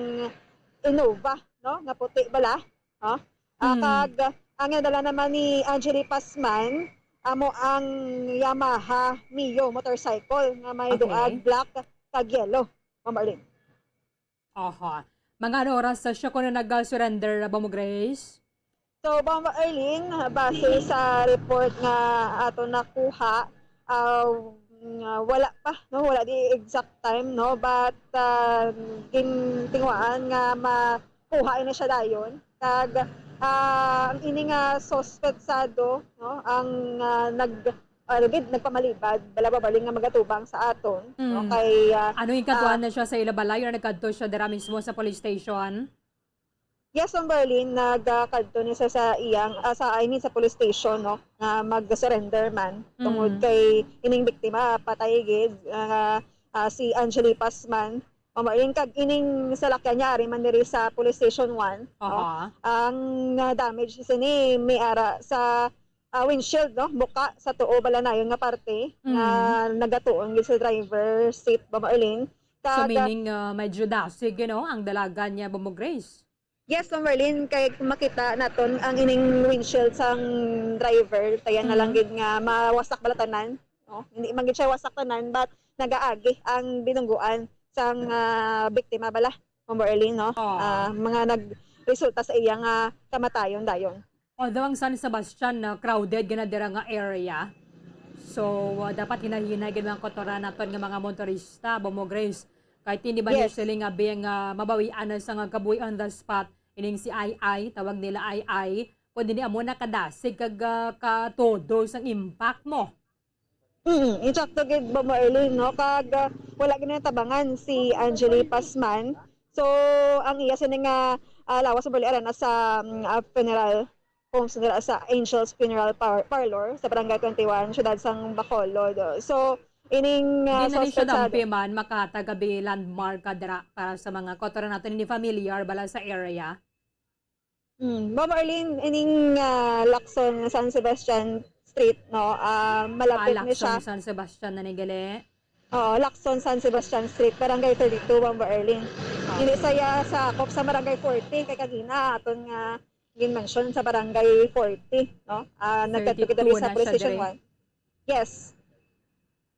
Innova, no, nga puti bala, no? Ah, Mm. Kag ang ginadala naman ni Angeli Pasman amo ang Yamaha Mio motorcycle nga may Okay. duag black kag yellow, Ma'am Arlene. Aha. Mga ano oras sa siya kuno nag-surrender, Bombo Grace? So, Ma'am Arlene, base sa report nga ato nakuha, ah, nga wala pa, no, wala di exact time, no, but, ah, gintingwaan nga makuha na siya dayon. Kag, ah, ang ini nga suspetsado, no, ang, ah, nag ah, gid, nagpamalibad, bala ba, bali nga magatubang sa aton, no, Mm. kay, ah, Ano yung katuan na siya sa ila balay or nagkadto siya dira mismo sa police station? Yes, Ma'am Berlin, nagakadto ni sa, sa iyang, ah, sa, I mean, sa police station, no, nga mag-surrender man tungod Mm. kay ining biktima, patay gid, ah, ah, si Angeli Pasman. Ma'am Berlin, kag ining salakyan niya, ari man diri sa Police Station one, no? Aha. Ang, ah, damage sini may ara sa, ah, windshield, no? Buka sa tuo, balanayon nga parte nga Mm. nagatuon gid sa driver seat, Ma'am Berlin. So, Kag, ah, meaning, ah, medyo dasig, you know, ang dalagan niya, Bombo Grace? Yes, Ma'am Merlin, kay kung makita naton ang ining windshield sang driver, tayan na lang Mm. gid nga mawasak bala tanan, no? Hindi man gid siya wasak tanan, but nagaagi ang binungguan sang, ah, biktima bala, Ma'am Merlin, no? Ah. Ah, mga nagresulta sa iya nga kamatayon dayon. Although ang San Sebastian, ah, crowded gid na dira nga area. So, ah, dapat hinay-hinay gid mga kautoran naton nga mga motorista, Bombo Grace. Kay hindi ba Yes. usually nga being, ah, mabawian na sa nga kabuhi on the spot, ining si I I, tawag nila I I, kundi ni amo nakadasig kag, ah, katodo sang impact mo. Mm, insakto gid, Bombo Erlin, no? Kag, ah, wala gid natabangan si Angeli Pasman. So, ang iya sini nga, ah, lawas, Bombo Erlin, ara na sa, mm, ah, funeral home sa, sa Angels Funeral Par-, Parlor sa Barangay twenty-one, siyudad sang Bacolod. So, ining, ah, Di na ni siya suspect sa dampi man makahatag abi landmark ka dira para sa mga kautoran naton, hindi familiar bala sa area. Mm, Ma'am Arlene, ining, ah, Lacson San Sebastian Street, no? Ah, malapit Ah, ni siya. Lacson San Sebastian na ni gali. Oo, Lacson San Sebastian Street, Barangay thirty-two, Ma'am Arlene. Okay. Hindi saya sa akop sa Barangay forty, kay kagina, aton nga gin-mention sa Barangay forty, no? Ah, nagkadto kita Thirty-two sa na siya Precision diri. One. Yes.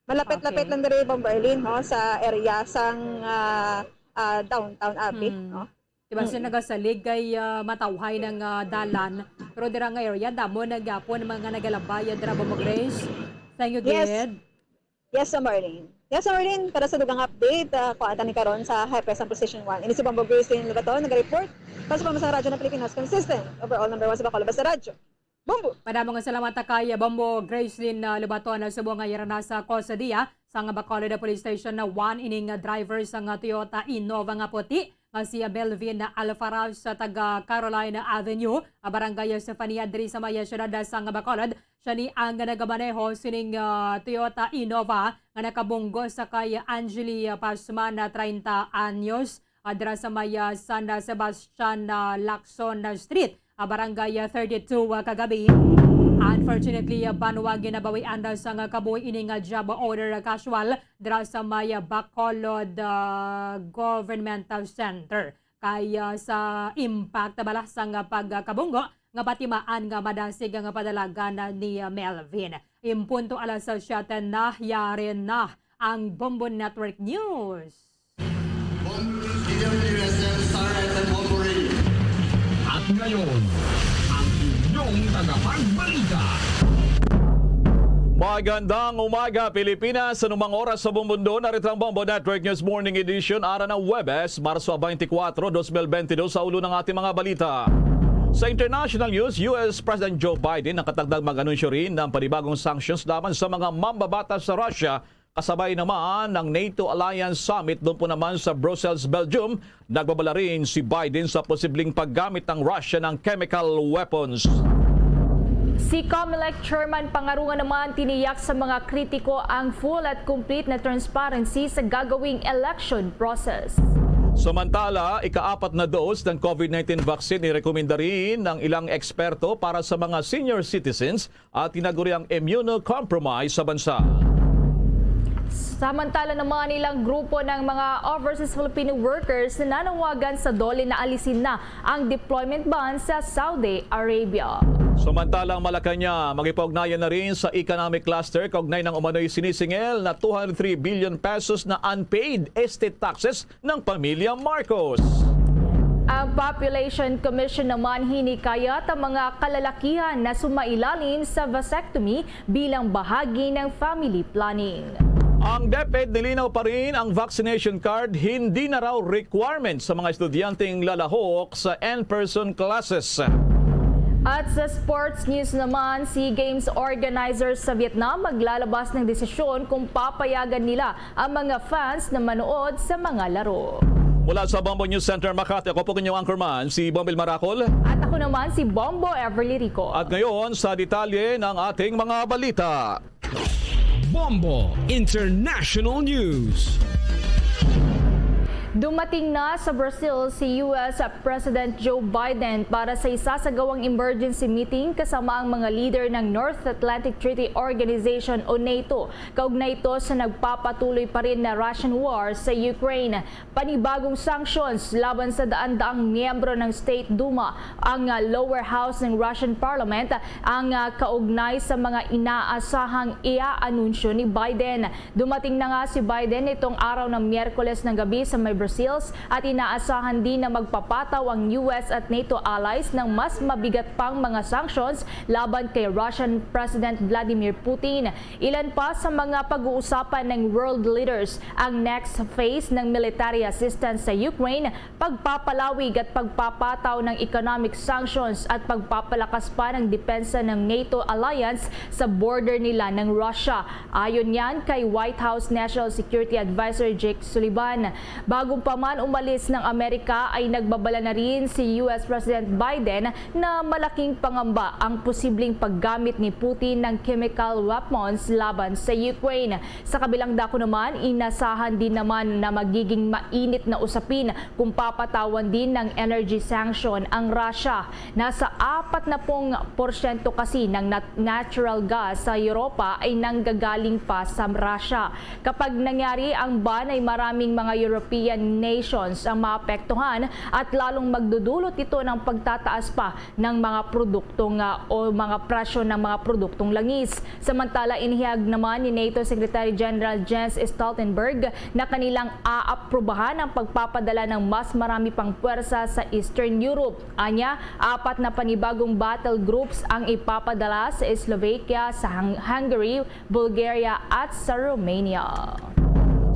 Malapit-lapit Okay. lang diri, Bombo Erlin, no, sa area sang, ah, ah, downtown abi, Hmm. no? Diba, so Mm. nagasalig kay, ah, matawhay ng, ah, dalan. Pero dira nga area, damo na gyapon ang mga nagalabay, ah, dira, Bombo Grace. Thank you, Yes. Gid. Yes, Bombo Erlin. Yes, Bombo Erlin, para sa dugang update, ah, kuha ta ni karon sa High Press ang Precision One. Ini si Bombo Grace Lynn Lubaton, nag-report para sa Pamasan Radyo ng Pilipinas, consistent, overall number one sa Bacolod, basta radyo. Bombo! Madamo nga salamat ta kay Bombo Gracelyn, ah, Lubaton, ah, subong nga yara na sa kustodiya sang Bacolod Police Station na one ining, ah, driver sang, ah, Toyota Innova nga puti nga si, ah, Melvin Alfaraz, sa taga Caroline Avenue, ah, Barangay Estefania, diri sa may, ah, siyudad, ah, sang Bacolod. Siya ni ang nagamaneho sining, ah, Toyota Innova nga nakabunggo sa kay Angeli, ah, Pasman, ah, treinta anyos, ah, dira sa may, ah, San Sebastian, ah, Lacson, ah, Street, ah, Barangay, ah, thirty-two, ah, kagabi. Unfortunately, ah, banwa ginabawian na sang kabuhi ini nga job owner, ah, casual dira sa may, ah, Bacolod, ah, Government, ah, Center. Kay, ah, sa impact bala sang pagkabunggo nga patimaan nga madasig ang padalagan ni, ah, Melvin. In punto alas siyete na, yari na ang Bombo Network News. At ngayon, ang inyong tagapagbalita. Magandang umaga, Pilipinas. Sa anumang oras sa buong mundo, narito ang Bombo Network News Morning Edition, ara na Huwebes, Marso twenty-four, twenty twenty-two, sa ulo ng ating mga balita. Sa international news, U S President Joe Biden nakatagdag mag-anunsyo rin ng panibagong sanctions laban sa mga mambabatas sa Russia. Kasabay naman ng NATO Alliance Summit doon po naman sa Brussels, Belgium, nagbabala rin si Biden sa posibleng paggamit ng Russia ng chemical weapons. Si Comelec Chairman Pangarungan naman tiniyak sa mga kritiko ang full at complete na transparency sa gagawing election process. Samantala, ikaapat na dose ng COVID nineteen vaccine irekomenda rin ng ilang eksperto para sa mga senior citizens at tinaguriang immunocompromised sa bansa. Samantala naman, ilang grupo ng mga overseas Filipino workers nananawagan sa DOLE na alisin na ang deployment ban sa Saudi Arabia. Samantalang Malacañang, makipag-ugnayan na rin sa economic cluster kaugnay ng umano'y sinisingil na two hundred three billion pesos na unpaid estate taxes ng pamilya Marcos. Ang Population Commission naman hinikayat ang mga kalalakihan na sumailalim sa vasectomy bilang bahagi ng family planning. Ang DepEd nilinaw pa rin, ang vaccination card hindi na raw requirement sa mga estudyanteng lalahok sa in-person classes. At sa sports news naman, SEA Games organizers sa Vietnam maglalabas ng desisyon kung papayagan nila ang mga fans na manood sa mga laro. Mula sa Bombo News Center Makati, ako po inyong anchorman, si Bombil Maracol. At ako naman, si Bombo Everly Rico. At ngayon, sa detalye ng ating mga balita. Bombo International News. Dumating na sa Brazil si U S President Joe Biden para sa isasagawang emergency meeting kasama ang mga leader ng North Atlantic Treaty Organization o NATO, kaugnay ito sa nagpapatuloy pa rin na Russian war sa Ukraine. Panibagong sanctions laban sa daan-daang miyembro ng State Duma, ang, ah, lower house ng Russian Parliament, ang, ah, kaugnay sa mga inaasahang iaanunsyo ni Biden. Dumating na nga si Biden nitong araw ng Miyerkules ng gabi sa may Brussels at inaasahan din na magpapataw ang U S at NATO allies ng mas mabigat pang mga sanctions laban kay Russian President Vladimir Putin. Ilan pa sa mga pag-uusapan ng world leaders ang next phase ng military assistance sa Ukraine, pagpapalawig at pagpapataw ng economic sanctions at pagpapalakas pa ng depensa ng NATO alliance sa border nila ng Russia. Ayon yan kay White House National Security Advisor Jake Sullivan. Bago pa man umalis ng Amerika ay nagbabala na rin si U S President Biden na malaking pangamba ang posibleng paggamit ni Putin ng chemical weapons laban sa Ukraine. Sa kabilang dako naman, inasahan din naman na magiging mainit na usapin kung papatawan din ng energy sanction ang Russia. Nasa apat na pung porsyento kasi ng nat-, natural gas sa Europa ay nanggagaling pa sa Russia. Kapag nangyari ang ban, ay maraming mga European nations ang maapektuhan at lalong magdudulot ito ng pagtataas pa ng mga produktong, ah, o mga presyo ng mga produktong langis. Samantala, inihayag naman ni NATO Secretary General Jens Stoltenberg na kanilang aaprubahan ang pagpapadala ng mas marami pang puwersa sa Eastern Europe. Anya, apat na panibagong battle groups ang ipapadala sa Slovakia, sa Hung-, Hungary, Bulgaria, at sa Romania.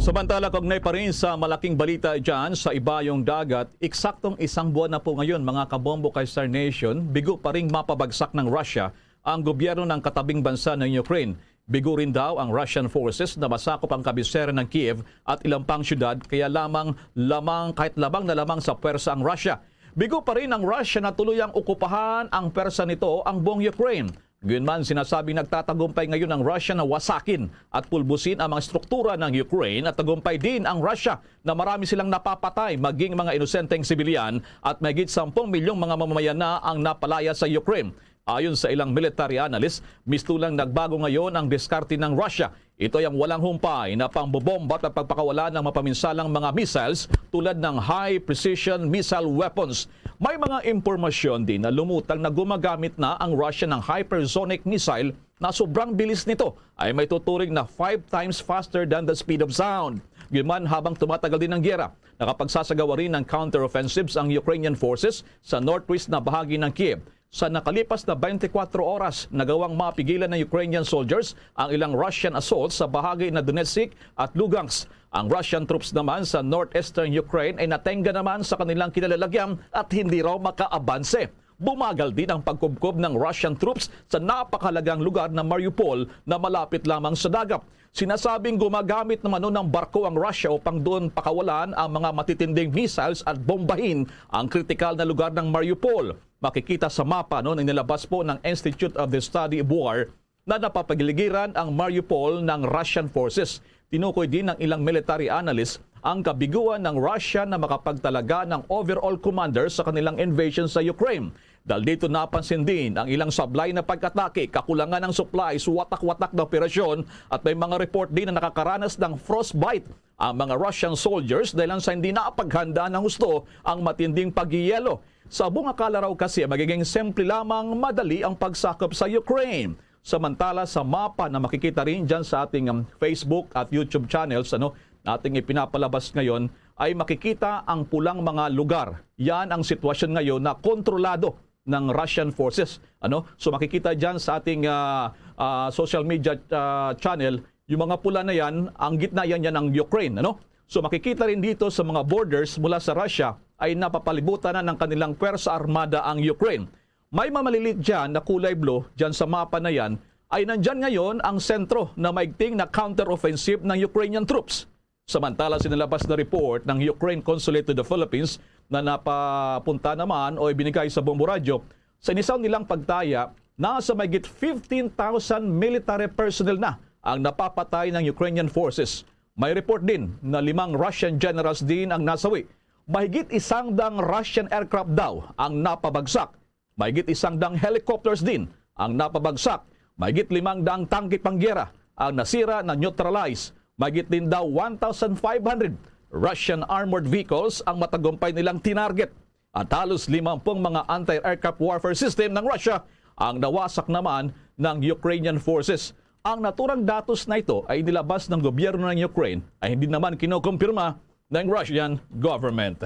Samantala, kaugnay pa rin sa malaking balita dyan sa ibayong dagat, eksaktong isang buwan na po ngayon, mga kabombo kay Star Nation, bigo pa ring mapabagsak ng Russia ang gobyerno ng katabing bansa ng Ukraine. Bigo rin daw ang Russian forces na masakop ang kabisera ng Kiev at ilang pang syudad, kaya lamang, lamang, kahit lamang na lamang sa pwersa ang Russia. Bigo pa rin ang Russia na tuluyang okupahan ang pwersa nito ang buong Ukraine. Gayunman, sinasabing nagtatagumpay ngayon ang Russia na wasakin at pulbusin ang mga struktura ng Ukraine, at tagumpay din ang Russia na marami silang napapatay, maging mga inosenteng sibilyan, at mahigit sampung milyong mga mamamayan na ang napalaya sa Ukraine. Ayon sa ilang military analyst, mistulang nagbago ngayon ang diskarte ng Russia. Ito ay ang walang humpay na pambobomba at pagpakawala ng mapaminsalang mga missiles tulad ng high-precision missile weapons. May mga impormasyon din na lumutang na gumagamit na ang Russia ng hypersonic missile na sobrang bilis nito ay may tuturing na five times faster than the speed of sound. Gayunman, habang tumatagal din ang giyera, nakapagsasagawa rin ng counteroffensives ang Ukrainian forces sa northwest na bahagi ng Kiev. Sa nakalipas na twenty-four oras, nagawang mapigilan ng Ukrainian soldiers ang ilang Russian assault sa bahagi na Donetsk at Lugansk. Ang Russian troops naman sa northeastern Ukraine ay natengga naman sa kanilang kinalalagyan at hindi raw makaabanse. Bumagal din ang pagkubkob ng Russian troops sa napakahalagang lugar na Mariupol na malapit lamang sa dagat. Sinasabing gumagamit naman noon ng barko ang Russia upang doon pakawalan ang mga matitinding missiles at bombahin ang kritikal na lugar ng Mariupol. Makikita sa mapa, no, na inilabas po ng Institute of the Study of War na napapagiligiran ang Mariupol ng Russian forces. Tinukoy din ng ilang military analyst ang kabiguan ng Russia na makapagtalaga ng overall commander sa kanilang invasion sa Ukraine. Dahil dito, napansin din ang ilang sablay na pag-atake, kakulangan ng supplies, watak-watak na operasyon, at may mga report din na nakakaranas ng frostbite ang mga Russian soldiers dahil sa hindi napaghandaan ng husto ang matinding pagyeyelo. Sa buong akala raw kasi, magiging simple lamang, madali ang pagsakop sa Ukraine. Samantala, sa mapa na makikita rin dyan sa ating, um, Facebook at YouTube channels, ano, na ating ipinapalabas ngayon, ay makikita ang pulang mga lugar. Yan ang sitwasyon ngayon na kontrolado ng Russian forces. Ano? So, makikita dyan sa ating, ah, ah, social media, ah, channel, yung mga pula na yan, ang gitna yan, yan ang Ukraine. Ano? So, makikita rin dito sa mga borders mula sa Russia ay napapalibutan na ng kanilang pwersa armada ang Ukraine. May mamalilit dyan na kulay blue dyan sa mapa na yan, ay nandyan ngayon ang sentro na maigting na counter-offensive ng Ukrainian troops. Samantala, sinalabas na report ng Ukraine Consulate to the Philippines na napapunta naman o ibinigay sa Bombo Radyo, sa inisaw nilang pagtaya, nasa mahigit fifteen thousand military personnel na ang napapatay ng Ukrainian forces. May report din na limang Russian generals din ang nasawi. Mahigit isang dang Russian aircraft daw ang napabagsak. Mahigit isang dang helicopters din ang napabagsak. Mahigit limang dang tangke panggera ang nasira na neutralize. Mahigit din daw one thousand five hundred Russian armored vehicles ang matagumpay nilang tinarget. At halos limampung mga anti-aircraft warfare system ng Russia ang nawasak naman ng Ukrainian forces. Ang naturang datos na ito ay nilabas ng gobyerno ng Ukraine, ay hindi naman kinukumpirma ng Russian government.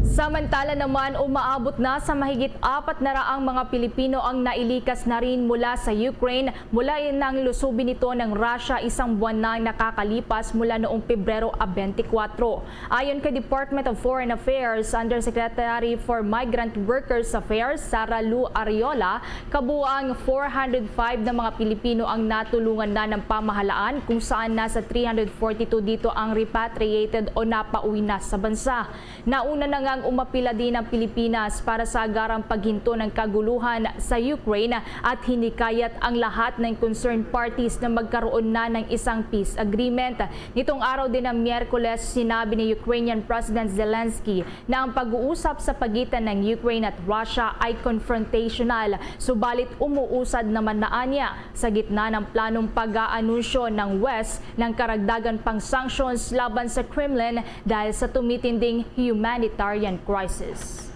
Samantala naman, umaabot na sa mahigit apat na raang mga Pilipino ang nailikas na rin mula sa Ukraine mula nang lusubin ito ng Russia isang buwan na nakakalipas mula noong Pebrero twenty-four. Ayon kay Department of Foreign Affairs Undersecretary for Migrant Workers Affairs Sara Lou Arriola, kabuang four hundred five na mga Pilipino ang natulungan na ng pamahalaan, kung saan nasa three hundred forty-two dito ang repatriated o napauwi na sa bansa. Nauna na ngang umapila din ang Pilipinas para sa agarang paghinto ng kaguluhan sa Ukraine at hinikayat ang lahat ng concerned parties na magkaroon na ng isang peace agreement. Nitong araw din ng Miyerkules, sinabi ni Ukrainian President Zelensky na ang pag-uusap sa pagitan ng Ukraine at Russia ay confrontational, subalit umuusad naman na anya sa gitna ng planong pag-aanunsyo ng West ng karagdagan pang sanctions laban sa Kremlin dahil sa tumitinding humanitarian crisis.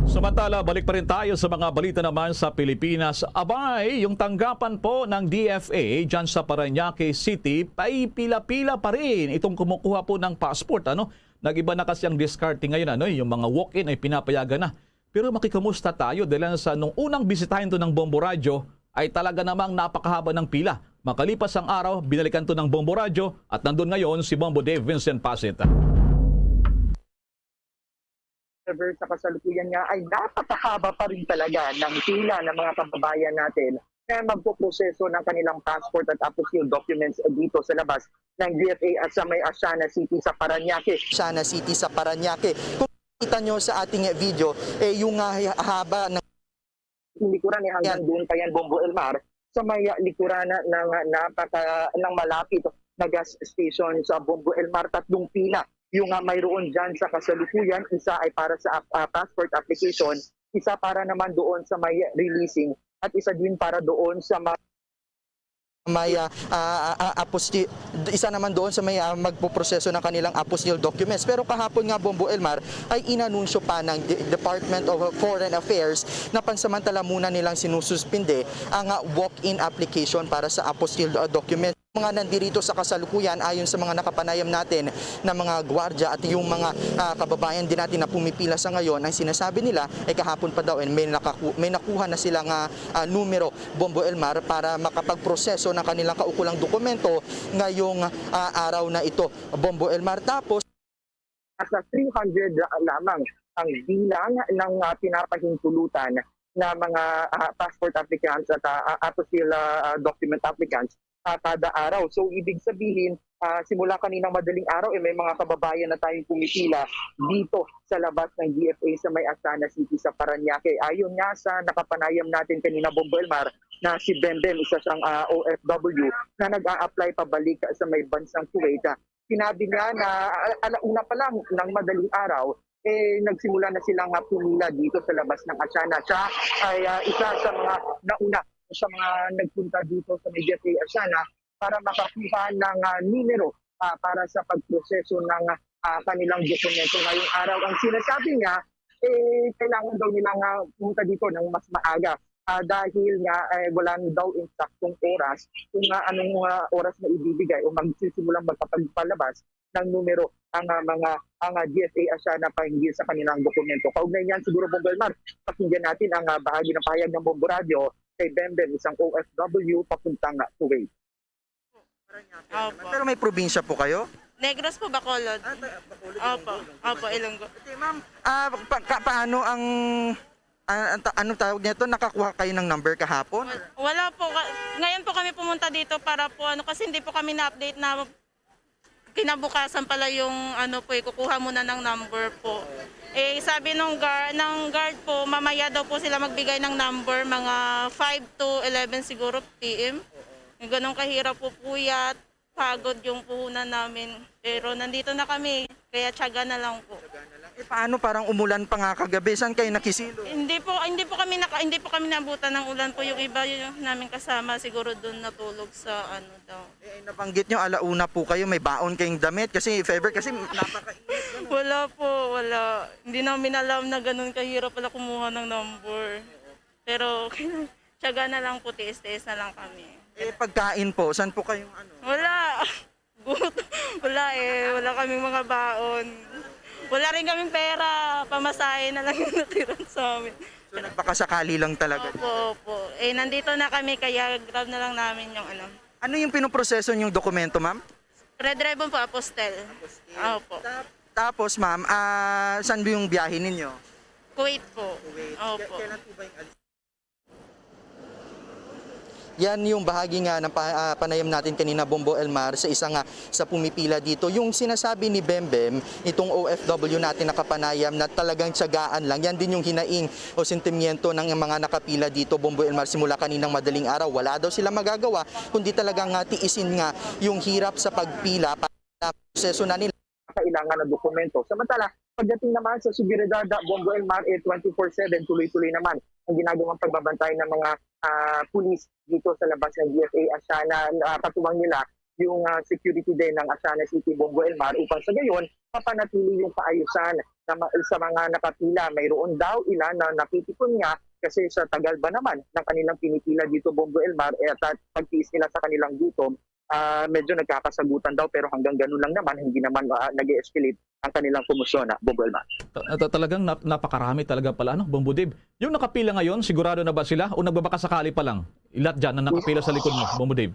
Samantala, balik pa rin tayo sa mga balita naman sa Pilipinas. Abay, yung tanggapan po ng D F A dyan sa Parañaque City, paipila-pila pa rin itong kumukuha po ng passport. Ano? Nag-iba na kasi ang diskarte ngayon. Ano? Yung mga walk-in ay pinapayagan na. Pero makikumusta tayo dahil sa nung unang bisitahin to ng Bombo Radyo ay talaga namang napakahaba ng pila. Makalipas ang araw, binalikan to ng Bombo Radyo at nandun ngayon si Bombo Dave Vincent Pasit. Sa kasalukuyan nga ay napakahaba pa rin talaga ng pila ng mga kababayan natin na magpoproseso ng kanilang passport at apostille documents dito sa labas ng D F A at sa may Asiana City sa Parañaque. Asiana City sa Parañaque. Kung kita nyo sa ating video, eh, yung uh, haba ng likuran ni hanggang doon pa yan, Bombo Elmar, sa may likuran ng napaka ng malapit na gas station sa Bombo Elmar. Tatlong pila yung uh, mayroon dyan sa kasalukuyan. Isa ay para sa uh, passport application, isa para naman doon sa may releasing, at isa din para doon sa may may uh, uh, aposti isa naman doon sa may uh, magpoproseso ng kanilang apostille documents. Pero kahapon nga, Bombo Elmar, ay inanunsyo pa ng De- Department of Foreign Affairs na pansamantala muna nilang sinususpinde ang uh, walk-in application para sa apostille uh, document. Mga nandirito sa kasalukuyan, ayon sa mga nakapanayam natin na mga gwardya at yung mga uh, kababayan din natin na pumipila sa ngayon, ang sinasabi nila ay kahapon pa daw ay may, nakaku- may nakuha na sila nga uh, numero, Bombo Elmar, para makapagproseso ng kanilang kaukulang dokumento ngayong uh, araw na ito, Bombo Elmar. Tapos, nasa three hundred lamang ang bilang ng uh, pinapahintulutan na mga uh, passport applicants at uh, apostille uh, document applicants uh, kada araw. So, ibig sabihin, uh, simula kaninang madaling araw, eh, may mga kababayan na tayong pumipila dito sa labas ng D F A sa may Asiana City sa Parañaque. Ayon nga sa nakapanayam natin kanina, Bombo Elmar, na si Bembem, isa siyang uh, O F W na nag-a-apply pabalik sa may bansang Kuwait. Uh, sinabi niya na alauna pa lang ng madaling araw, eh, nagsimula na sila nga pumila dito sa labas ng Asiana. Siya ay uh, isa sa mga nauna sa mga nagpunta dito sa may D F A Asiana para makakuha ng uh, numero uh, para sa pagproseso ng uh, kanilang dokumento ngayong araw. Ang sinasabi niya, eh, kailangan daw nila nga pumunta dito ng mas maaga uh, dahil nga eh, wala daw eksaktong oras kung uh, anong uh, oras na ibibigay o magsisimulang magpapagpalabas ng numero ang uh, mga ang uh, D F A Asiana pahinggil sa kanilang dokumento. Kaugnay niyan, siguro, Bombo Elmar, pakinggan natin ang uh, bahagi ng pahayag ng Bombo Radyo kay Bembem, isang O F W papuntang uh, Kuwait. Opo. Pero may probinsya po kayo? Negros po, Bacolod. Ah, ta- Bacolod, Opo, Ilonggo. Opo, Ilonggo. Okay, ma'am, ah, pa- ka- paano ang, ah, ang ta- anong tawag nito? Nakakuha kayo ng number kahapon? Wala po. Ka- Ngayon po kami pumunta dito para po ano kasi hindi po kami na-update na Kinabukasan pala yung ano po, eh, kukuha muna ng number po. Eh, sabi nung guard, ng guard po, mamaya daw po sila magbigay ng number, mga five to eleven siguro P M. Yung ganun kahirap po puyat, pagod yung puhunan namin. Pero nandito na kami, kaya tiyaga na lang po. Eh, paano, parang umulan pa nga kagabi? Saan kayo nakisilo? Hindi po, hindi po kami naka, hindi po kami nabutan ng ulan po. Yung iba yung namin kasama, siguro doon natulog sa ano daw. Eh, nabanggit nyo, alauna po kayo, may baon kayong damit. Kasi if ever, kasi napakainit. Wala po, wala. Hindi namin alam na ganun kahirap pala kumuha ng number. Pero okay lang. Tiyaga na lang po, tiis-tiis na lang kami. Eh, pagkain po, saan po kayong ano? Wala. Gutom. Wala eh. Wala kaming mga baon. Wala rin kaming pera. Pamasahe na lang yung natira sa amin. So, nagbakasakali lang talaga. Opo, opo. Eh, nandito na kami, kaya grab na lang namin yung ano. Ano yung pinoproseso yung dokumento, ma'am? Red Ribbon po, Apostel. Opo. Tapos, ma'am, ah, saan yung biyahe ninyo? Kuwait po. Opo. Kailan po ba yung alis? Yan yung bahagi nga ng pa- ah, panayam natin kanina, Bombo Elmar, sa isa nga sa pumipila dito. Yung sinasabi ni Bembem, itong O F W natin nakapanayam na talagang tiyagaan lang. Yan din yung hinaing o sentimiento ng mga nakapila dito, Bombo Elmar, simula kaninang madaling araw. Wala daw sila magagawa kundi talagang ah, tiisin nga yung hirap sa pagpila para sa proseso na nila. Kailangan ng dokumento. Samantala, pagdating naman sa seguridad, Bombo Elmar, eh, twenty-four seven, tuloy-tuloy naman ang ginagawang pagbabantay ng mga ah, pulis dito sa labas ng D F A Asiana. Ah, katuwang nila yung ah, security din ng Asiana City, Bombo Elmar, upang sa gayon mapanatili yung kaayusan na ma- sa mga nakapila. Mayroon daw ilan na napipikon nga kasi sa tagal ba naman ng kanilang pinipila dito, Bombo Elmar, eh, at pagtiis nila sa kanilang gutom, ah, medyo nagkakasagutan daw, pero hanggang ganun lang naman, hindi naman ah, nag-escalate ang kanilang komosyon, ah, Bombo Elmar. Ta- ta- talagang nap- napakarami talaga pala, ano, Bombo Dave. Yung nakapila ngayon, sigurado na ba sila o nagbabakasakali pa lang? Ilat dyan na nakapila sa likod mo, Bombo Dave?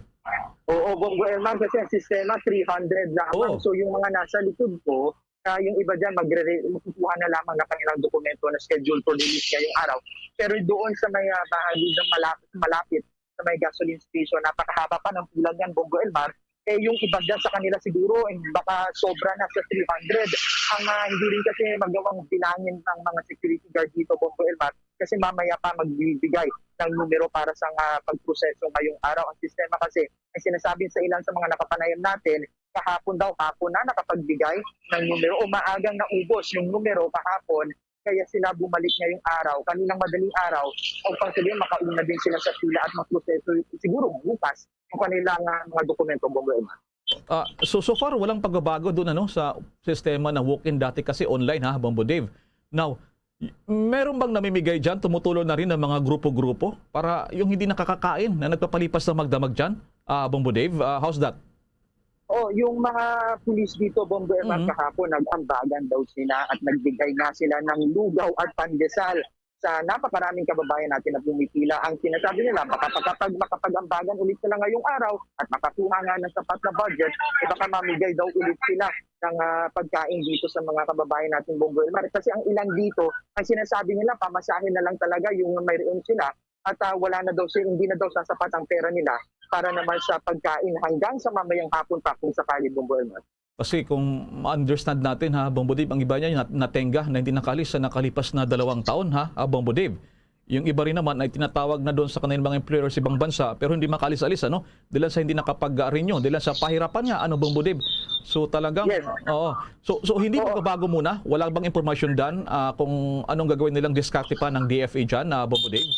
Oo, Bombo Elmar, kasi ang sistema three hundred lamang. Oo. So yung mga nasa likod ko, ah, yung iba dyan, magre- makukuha na lamang ng kanilang dokumento na schedule for release ngayong araw. Pero doon sa may ah, bahagi ng malapit, malapit sa may gasoline station, napakahaba pa ng pila niyan, Bombo Elmar. Eh, yung iba dyan sa kanila siguro, eh, baka sobra na sa three hundred. Ang ah, hindi rin kasi magawang bilangin ng mga security guard dito, Bombo Elmar, kasi mamaya pa magbibigay ng numero para sa ah, pagproseso ngayong araw. Ang sistema kasi, ang sinasabi sa ilan sa mga nakapanayam natin, kahapon daw, hapon na nakapagbigay ng numero o maagang naubos yung numero kahapon, kaya sila bumalik ngayong araw, kaninang madaling araw, upang sabihin makauna din sila sa pila at magproseso siguro bukas yung kanilang ah, mga dokumento, Bombo Elmar. Ah, so, so far, walang pagbabago doon, ano, sa sistema ng walk-in. Dati kasi online, ha, Bombo Dave. Now, y- meron bang namimigay dyan, tumutulo na rin ng mga grupo-grupo para yung hindi nakakakain na nagpapalipas ng magdamag dyan? Ah, Bombo Dave, ah, how's that? Oh, yung mga pulis dito, Bombo Elmar, Mhm. kahapon nag-ambagan daw sila at nagbigay nga sila ng lugaw at pandesal sa napakaraming kababayan natin na pumipila. Ang sinasabi nila, baka pagkapag makapag-ambagan ulit sila ngayong araw at makakuha nga ng sapat na budget, eh baka mamigay daw ulit sila ng ah, pagkain dito sa mga kababayan natin, Bombo Elmar. Kasi ang ilan dito, ang sinasabi nila, pamasahe na lang talaga yung mayroon sila at ah, wala na daw sila, hindi na daw sasapat ang pera nila para naman sa pagkain hanggang sa mamayang hapon pa kung sakali, Bombo Elmar. Kasi kung ma-understand natin, ha, Bombo Dave, ang iba niya nat- natenga na hindi nakaalis sa nakalipas na dalawang taon, ha, ah, Bombo Dave. Yung iba rin naman ay tinatawag na doon sa kanilang mga employer sa ibang bansa pero hindi makaalis-alis, ano? Dahil sa hindi nakapag-renew, dahil sa pahirapan nga, ano, Bombo Dave. So talagang, Yes. Oo. So, so hindi Oo. magbabago muna? Wala bang impormasyon dyan ah, kung anong gagawin nilang diskarte pa ng D F A dyan, ah, Bombo Dave?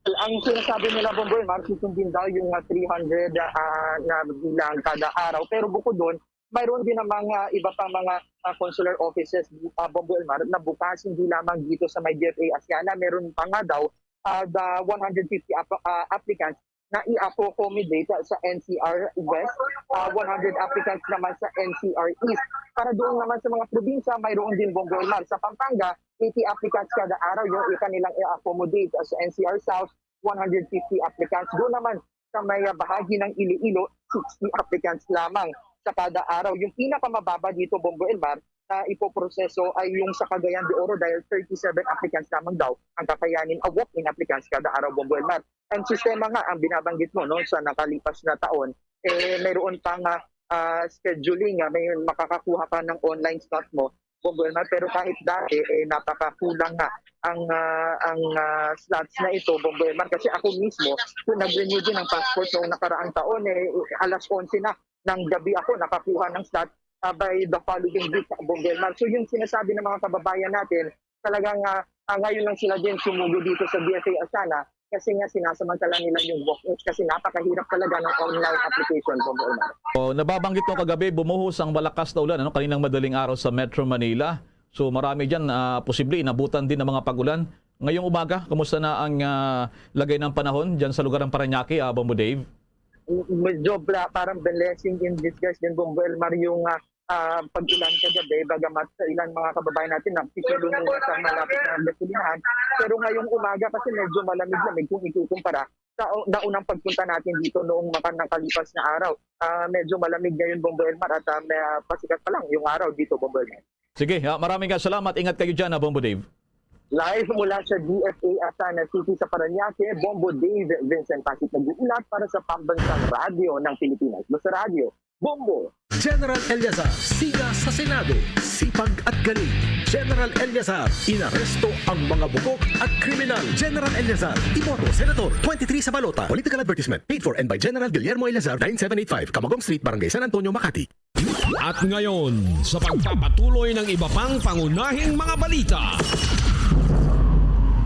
Ang sinasabi nila, Bombo Elmar, susundin daw yung ah, three hundred ah, na bilang kada araw. Pero bukod doon, mayroon din namang ah, iba pa mga ah, consular offices, ah, Bombo Elmar, na bukas hindi lamang dito sa may D F A Asiana. Meron pa nga daw ah, the one hundred fifty app- ah, applicants na i-accommodate sa N C R West, ah, one hundred applicants naman sa N C R East. Para doon naman sa mga probinsya, mayroon din, Bombo Elmar. Sa Pampanga, eighty applicants kada araw yung kanilang i-accommodate. Sa N C R South, one hundred fifty applicants. Doon naman sa may bahagi ng Iloilo, sixty applicants lamang sa kada araw. Yung pinakamababa dito, Bombo Elmar, na ipoproseso ay yung sa Cagayan de Oro dahil thirty-seven applicants lamang daw ang kakayanin, a walk-in applicants kada araw, Bombo Elmar. Ang sistema nga, ang binabanggit mo, no, sa nakalipas na taon, eh, mayroon pang ah, ah, scheduling, ah, may makakakuha ka ng online slot mo, Bombo Elmar. Pero kahit dati, eh, napakakulang nga ang, ah, ang, ah, slots na ito, Bombo Elmar. Kasi ako mismo, kung nag-renew din ng passport noong nakaraang taon, eh, alas onse na ng gabi ako nakakuha ng slot, ah, by the following week, Bombo Elmar. So yung sinasabi ng mga kababayan natin, talagang, ah, ah, ngayon lang sila din sumugo dito sa D F A Asana kasi nga sinasamantala nila yung walk-ins kasi napakahirap talaga ng online application, Bombo Elmar. Oh, nababanggit mo kagabi, bumuhos ang malakas na ulan, ano, kaninang madaling araw sa Metro Manila. So, marami diyan, ah, posible inabutan din ng mga pag-ulan. Ngayong umaga, kumusta na ang, ah, lagay ng panahon diyan sa lugar ng Parañaque, ah, Bombo Dave? Medyo bla-, parang blessing in disguise din, Bombo Elmar, yung, ah, ah, pag-ulan kagabi, bagamat sa ilang mga kababayan natin na pisilungan na sa malapit na gasolinahan. Pero ngayong umaga kasi medyo malamig-lamig kung ikukumpara sa o-, naunang pagpunta natin dito noong mga nakalipas na araw. Ah, medyo malamig ngayon, Bombo Elmar, at, ah, may, ah, pasikat pa lang yung araw dito, Bombo Elmar. Sige, ah, maraming ka salamat. Ingat kayo dyan, ah, Bombo Dave. Live mula sa D F A Asana City sa Parañaque, Bombo Dave Vincent Pasit nag-uulat para sa Pambansang Radyo ng Pilipinas. Basta Radyo, Bombo! General Eleazar, siga sa Senado, sipag at galing. General Eleazar, inaresto ang mga bukok at kriminal. General Eleazar, iboto, Senator, twenty-three sa balota. Political advertisement, paid for and by General Guillermo Eleazar, nine seven eight five, Camagong Street, Barangay San Antonio, Makati. At ngayon, sa pagpapatuloy ng iba pang pangunahing mga balita.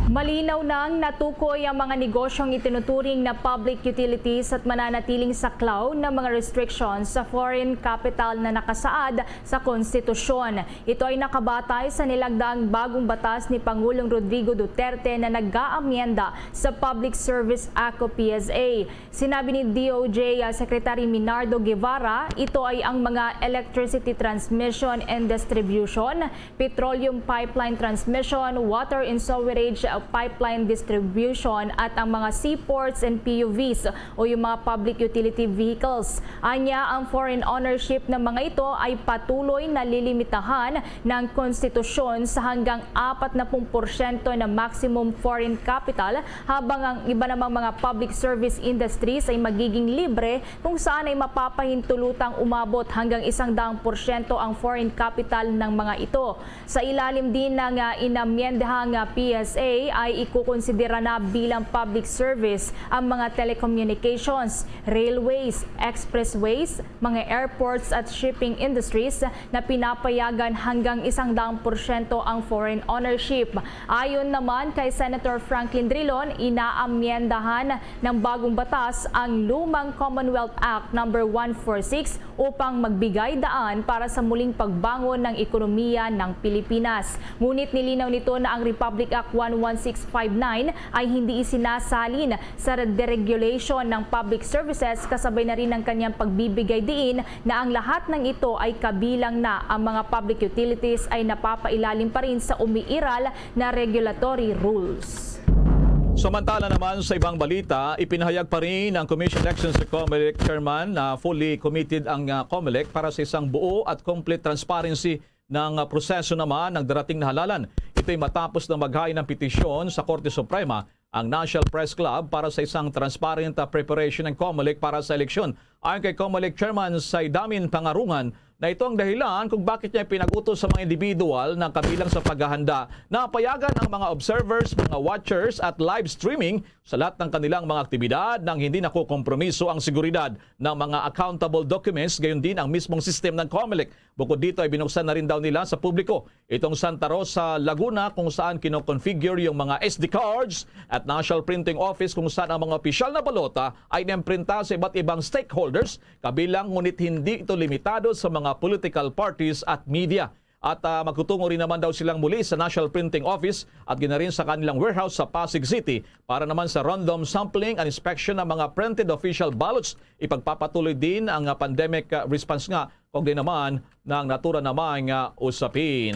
Malinaw nang natukoy ang mga negosyong itinuturing na public utilities at mananatiling saklaw ng mga restrictions sa foreign capital na nakasaad sa konstitusyon. Ito ay nakabatay sa nilagdaang bagong batas ni Pangulong Rodrigo Duterte na nag-aamyenda sa Public Service Act o P S A. Sinabi ni D O J Secretary Minardo Guevara, ito ay ang mga electricity transmission and distribution, petroleum pipeline transmission, water and sewerage pipeline distribution, at ang mga seaports and P U Vs o yung mga public utility vehicles. Anya, ang foreign ownership ng mga ito ay patuloy na lilimitahan ng konstitusyon sa hanggang apat na pung porsyento na maximum foreign capital, habang ang iba namang mga public service industries ay magiging libre, kung saan ay mapapahintulutang umabot hanggang isang daang porsyento ang foreign capital ng mga ito. Sa ilalim din ng, ah, inamyendahang, ah, P S A ay ikukonsidera na bilang public service ang mga telecommunications, railways, expressways, mga airports at shipping industries na pinapayagan hanggang isang daang porsyento ang foreign ownership. Ayon naman kay Senator Franklin Drilon, inaamyendahan ng bagong batas ang lumang Commonwealth Act number one four six upang magbigay daan para sa muling pagbangon ng ekonomiya ng Pilipinas. Ngunit nilinaw nito na ang Republic Act one one six five nine ay hindi isinasalin sa deregulation ng public services, kasabay na rin ng kanyang pagbibigay diin na ang lahat ng ito ay kabilang na. Ang mga public utilities ay napapailalim pa rin sa umiiral na regulatory rules. Samantala naman, sa ibang balita, ipinahayag pa rin ang Commission Action sa Comelec Chairman na fully committed ang, ah, Comelec para sa isang buo at complete transparency ng, ah, proseso naman ng darating na halalan. Ito'y matapos na maghain ng petisyon sa Korte Suprema ang National Press Club para sa isang transparent, ah, preparation ng Comelec para sa eleksyon. Ayon kay Comelec Chairman Saydamin Pangarungan, na ito ang dahilan kung bakit niya pinag-utos sa mga individual na kabilang sa paghahanda na payagan ang mga observers, mga watchers at live streaming sa lahat ng kanilang mga aktibidad nang hindi nakukompromiso ang seguridad ng mga accountable documents, gayon din ang mismong system ng Comelec. Bukod dito ay binuksan na rin daw nila sa publiko itong Santa Rosa, Laguna, kung saan kinoconfigure yung mga S D cards, at National Printing Office, kung saan ang mga opisyal na balota ay inimprinta sa iba't ibang stakeholders, kabilang ngunit hindi ito limitado sa mga political parties at media. At, ah, magtutungo rin naman daw silang muli sa National Printing Office at ginarin sa kanilang warehouse sa Pasig City para naman sa random sampling and inspection ng mga printed official ballots. Ipagpapatuloy din ang, ah, pandemic, ah, response nga kaugnay naman ng natura naman nga usapin.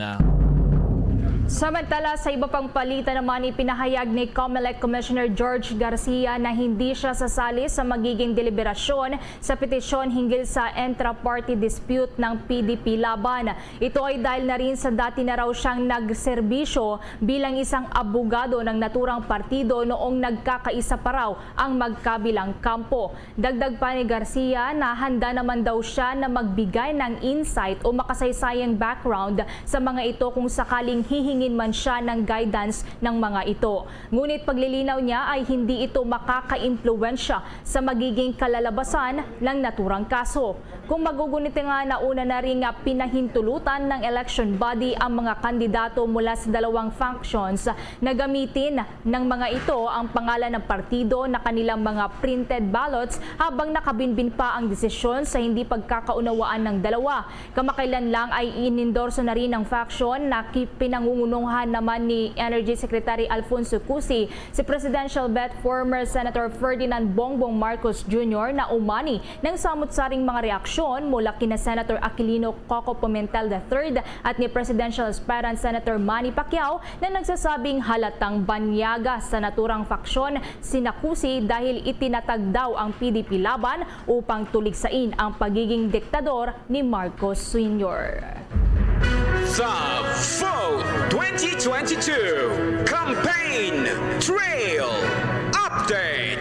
Samantala, sa iba pang balita naman, ipinahayag ni Comelec Commissioner George Garcia na hindi siya sasali sa magiging deliberasyon sa petisyon hinggil sa intra-party dispute ng P D P Laban. Ito ay dahil na rin sa dati na raw siyang nagserbisyo bilang isang abogado ng naturang partido noong nagkakaisa pa raw ang magkabilang kampo. Dagdag pa ni Garcia na handa naman daw siya na magbigay ng insight o makasaysayang background sa mga ito kung sakaling hihingin man siya ng guidance ng mga ito. Ngunit paglilinaw niya ay hindi ito makakaimpluwensya sa magiging kalalabasan ng naturang kaso. Kung magugunit nga, nauna na rin nga pinahintulutan ng election body ang mga kandidato mula sa dalawang factions na gamitin ng mga ito ang pangalan ng partido na kanilang mga printed ballots habang nakabinbin pa ang desisyon sa hindi pagkakaunawaan ng dalawa. Kamakailan lang ay inendorso na rin ng faction na ki-, pinangungunuhan naman ni Energy Secretary Alfonso Cusi si presidential bet former Senator Ferdinand Bongbong Marcos Junior na umani nang samot-saring mga reaksyon mula kina Senator Aquilino Coco Pimentel the third at ni presidential aspirant Senator Manny Pacquiao na nagsasabing halatang banyaga sa naturang faksyon sina Cusi dahil itinatag daw ang P D P Laban upang tuligsain ang pagiging diktador ni Marcos Senior. The Vote twenty twenty-two Campaign Trail Update.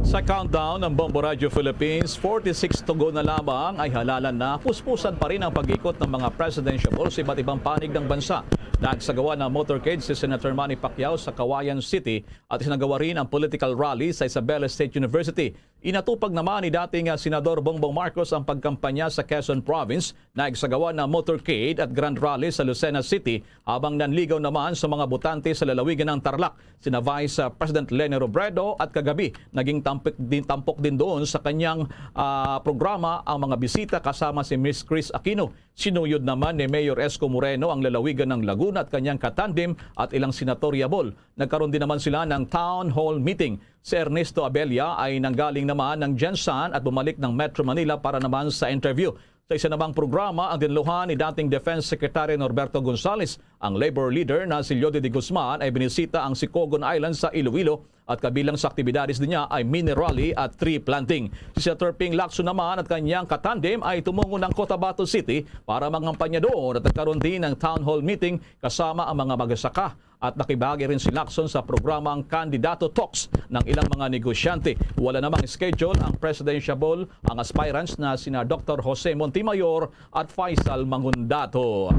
Sa countdown ng Bombo Radio Philippines, forty-six to go na lamang ay halalan na puspusan pa rin ang pag-ikot ng mga presidential ball sa iba't ibang panig ng bansa. Nagsagawa ng motorcade si Senator Manny Pacquiao sa Cauayan City at isinagawa rin ang political rally sa Isabela State University. Inatupag naman ni dating, ah, Senador Bongbong Marcos ang pagkampanya sa Quezon Province. Nagsagawa ng motorcade at grand rally sa Lucena City, habang nanligaw naman sa mga botante sa lalawigan ng Tarlac sina Vice, ah, President Leni Robredo, at kagabi naging tampik din, tampok din doon sa kanyang, ah, programa ang mga bisita kasama si Miss Chris Aquino. Sinuyod naman ni Mayor Esco Moreno ang lalawigan ng Laguna at kanyang katandem at ilang senatorial ball. Nagkaroon din naman sila ng town hall meeting. Si Ernesto Abella ay nanggaling naman ng GenSan at bumalik ng Metro Manila para naman sa interview. Sa isa namang programa, ang dinluhan ni dating Defense Secretary Norberto Gonzales. Ang labor leader na si Leody de Guzman ay binisita ang Sicogon Island sa Iloilo at kabilang sa aktibidades din niya ay mini rally at tree planting. Si Senator Ping Lacson naman at kanyang katandem ay tumungo ng Cotabato City para mangampanya doon at nagkaroon din ng town hall meeting kasama ang mga magsasaka. At nakibahagi rin si Lacson sa programang Candidato Talks ng ilang mga negosyante. Wala namang schedule ang presidential ball ang aspirants na sina Doktor Jose Montemayor at Faisal Mangundato.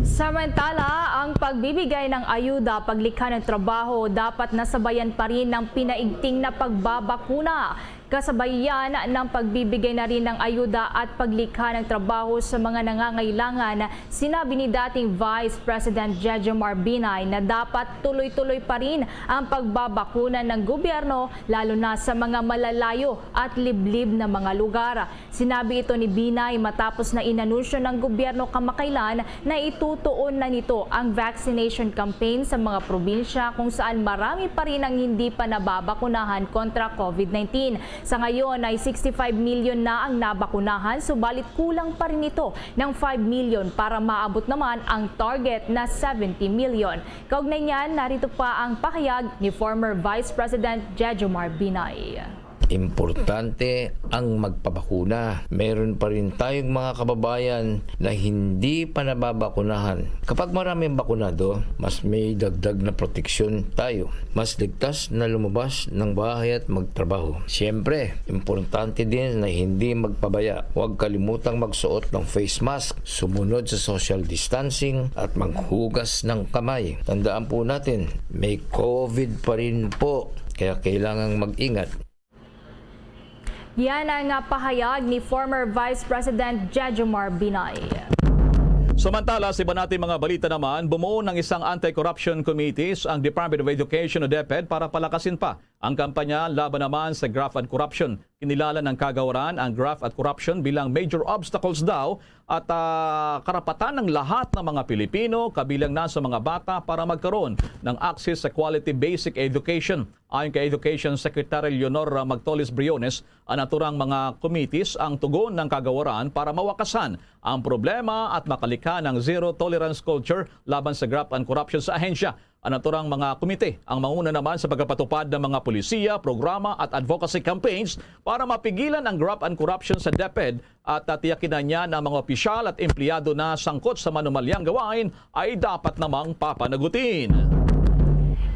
Samantala, ang pagbibigay ng ayuda paglikha ng trabaho dapat nasabayan pa rin ng pinaigting na pagbabakuna. Kasabayan ng pagbibigay na rin ng ayuda at paglikha ng trabaho sa mga nangangailangan, sinabi ni dating Vice President Jejomar Binay na dapat tuloy-tuloy pa rin ang pagbabakuna ng gobyerno, lalo na sa mga malalayo at liblib na mga lugar. Sinabi ito ni Binay matapos na inanunsyo ng gobyerno kamakailan na itutuon na nito ang vaccination campaign sa mga probinsya kung saan marami pa rin ang hindi pa nababakunahan kontra COVID nineteen. Sa ngayon ay sixty-five million na ang nabakunahan, subalit kulang pa rin ito ng five million para maabot naman ang target na seventy million. Kaugnay niyan, narito pa ang pahayag ni former Vice President Jejomar Binay. Importante ang magpabakuna. Meron pa rin tayong mga kababayan na hindi pa nababakunahan. Kapag marami ang bakunado, mas may dagdag na proteksyon tayo. Mas ligtas na lumabas ng bahay at magtrabaho. Siyempre, importante din na hindi magpabaya. Huwag kalimutang magsuot ng face mask, sumunod sa social distancing at maghugas ng kamay. Tandaan po natin, may COVID pa rin po, kaya kailangang mag-ingat. Yan ang, ah, pahayag ni former Vice President Jejomar Binay. Samantala, sa iba nating mga balita naman, bumuo ng isang anti-corruption committees ang Department of Education o DepEd para palakasin pa Ang kampanya laban naman sa graft and corruption. Kinilala ng Kagawaran ang graft at corruption bilang major obstacles daw at, ah, karapatan ng lahat ng mga Pilipino, kabilang na sa mga bata, para magkaroon ng access sa quality basic education. Ayon kay Education Secretary Leonor Magtolis Briones, ang naturang mga committees ang tugon ng Kagawaran para mawakasan ang problema at makalikha ng zero tolerance culture laban sa graft and corruption sa ahensya. Ang naturang mga komite ang manguna naman sa pagpatupad ng mga polisiya, programa at advocacy campaigns para mapigilan ang graft and corruption sa DepEd at tatiyakin na niya na ang mga opisyal at empleyado na sangkot sa manumalyang gawain ay dapat namang papanagutin.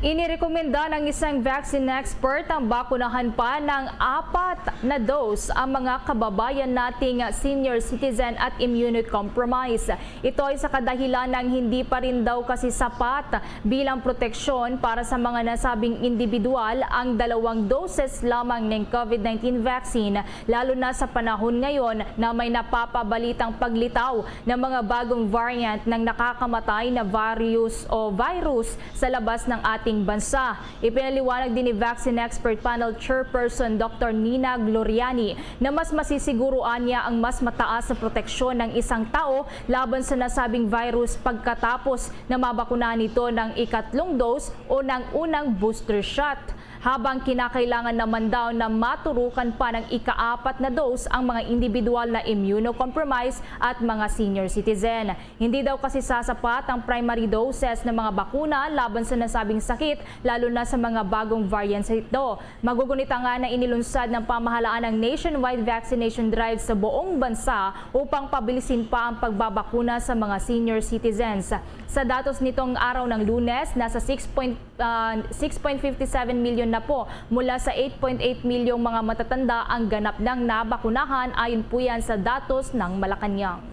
Inirekomenda ng isang vaccine expert ang bakunahan pa ng apat na dose ang mga kababayan nating senior citizen at immunocompromised. Ito ay sa kadahilan ng hindi pa rin daw kasi sapat bilang proteksyon para sa mga nasabing individual ang dalawang doses lamang ng COVID nineteen vaccine, lalo na sa panahon ngayon na may napapabalitang paglitaw ng mga bagong variant ng nakakamatay na various o virus sa labas ng ating bansa. Ipinaliwanag din ni Vaccine Expert Panel Chairperson Doctor Nina Gloriani na mas masisiguruan niya ang mas mataas na proteksyon ng isang tao laban sa nasabing virus pagkatapos na mabakunahan ito ng ikatlong dose o ng unang booster shot. Habang kinakailangan naman daw na maturukan pa ng ikaapat na dose ang mga individual na immunocompromised at mga senior citizen. Hindi daw kasi sasapat ang primary doses ng mga bakuna laban sa nasabing sakit, lalo na sa mga bagong variants ito. Magugunit nga na inilunsad ng pamahalaan ang nationwide vaccination drive sa buong bansa upang pabilisin pa ang pagbabakuna sa mga senior citizens. Sa datos nitong araw ng Lunes, nasa six point, ah, six point fifty seven million na po mula sa eight point eight milyong mga matatanda ang ganap nang nabakunahan, ayon po yan sa datos ng Malacañang.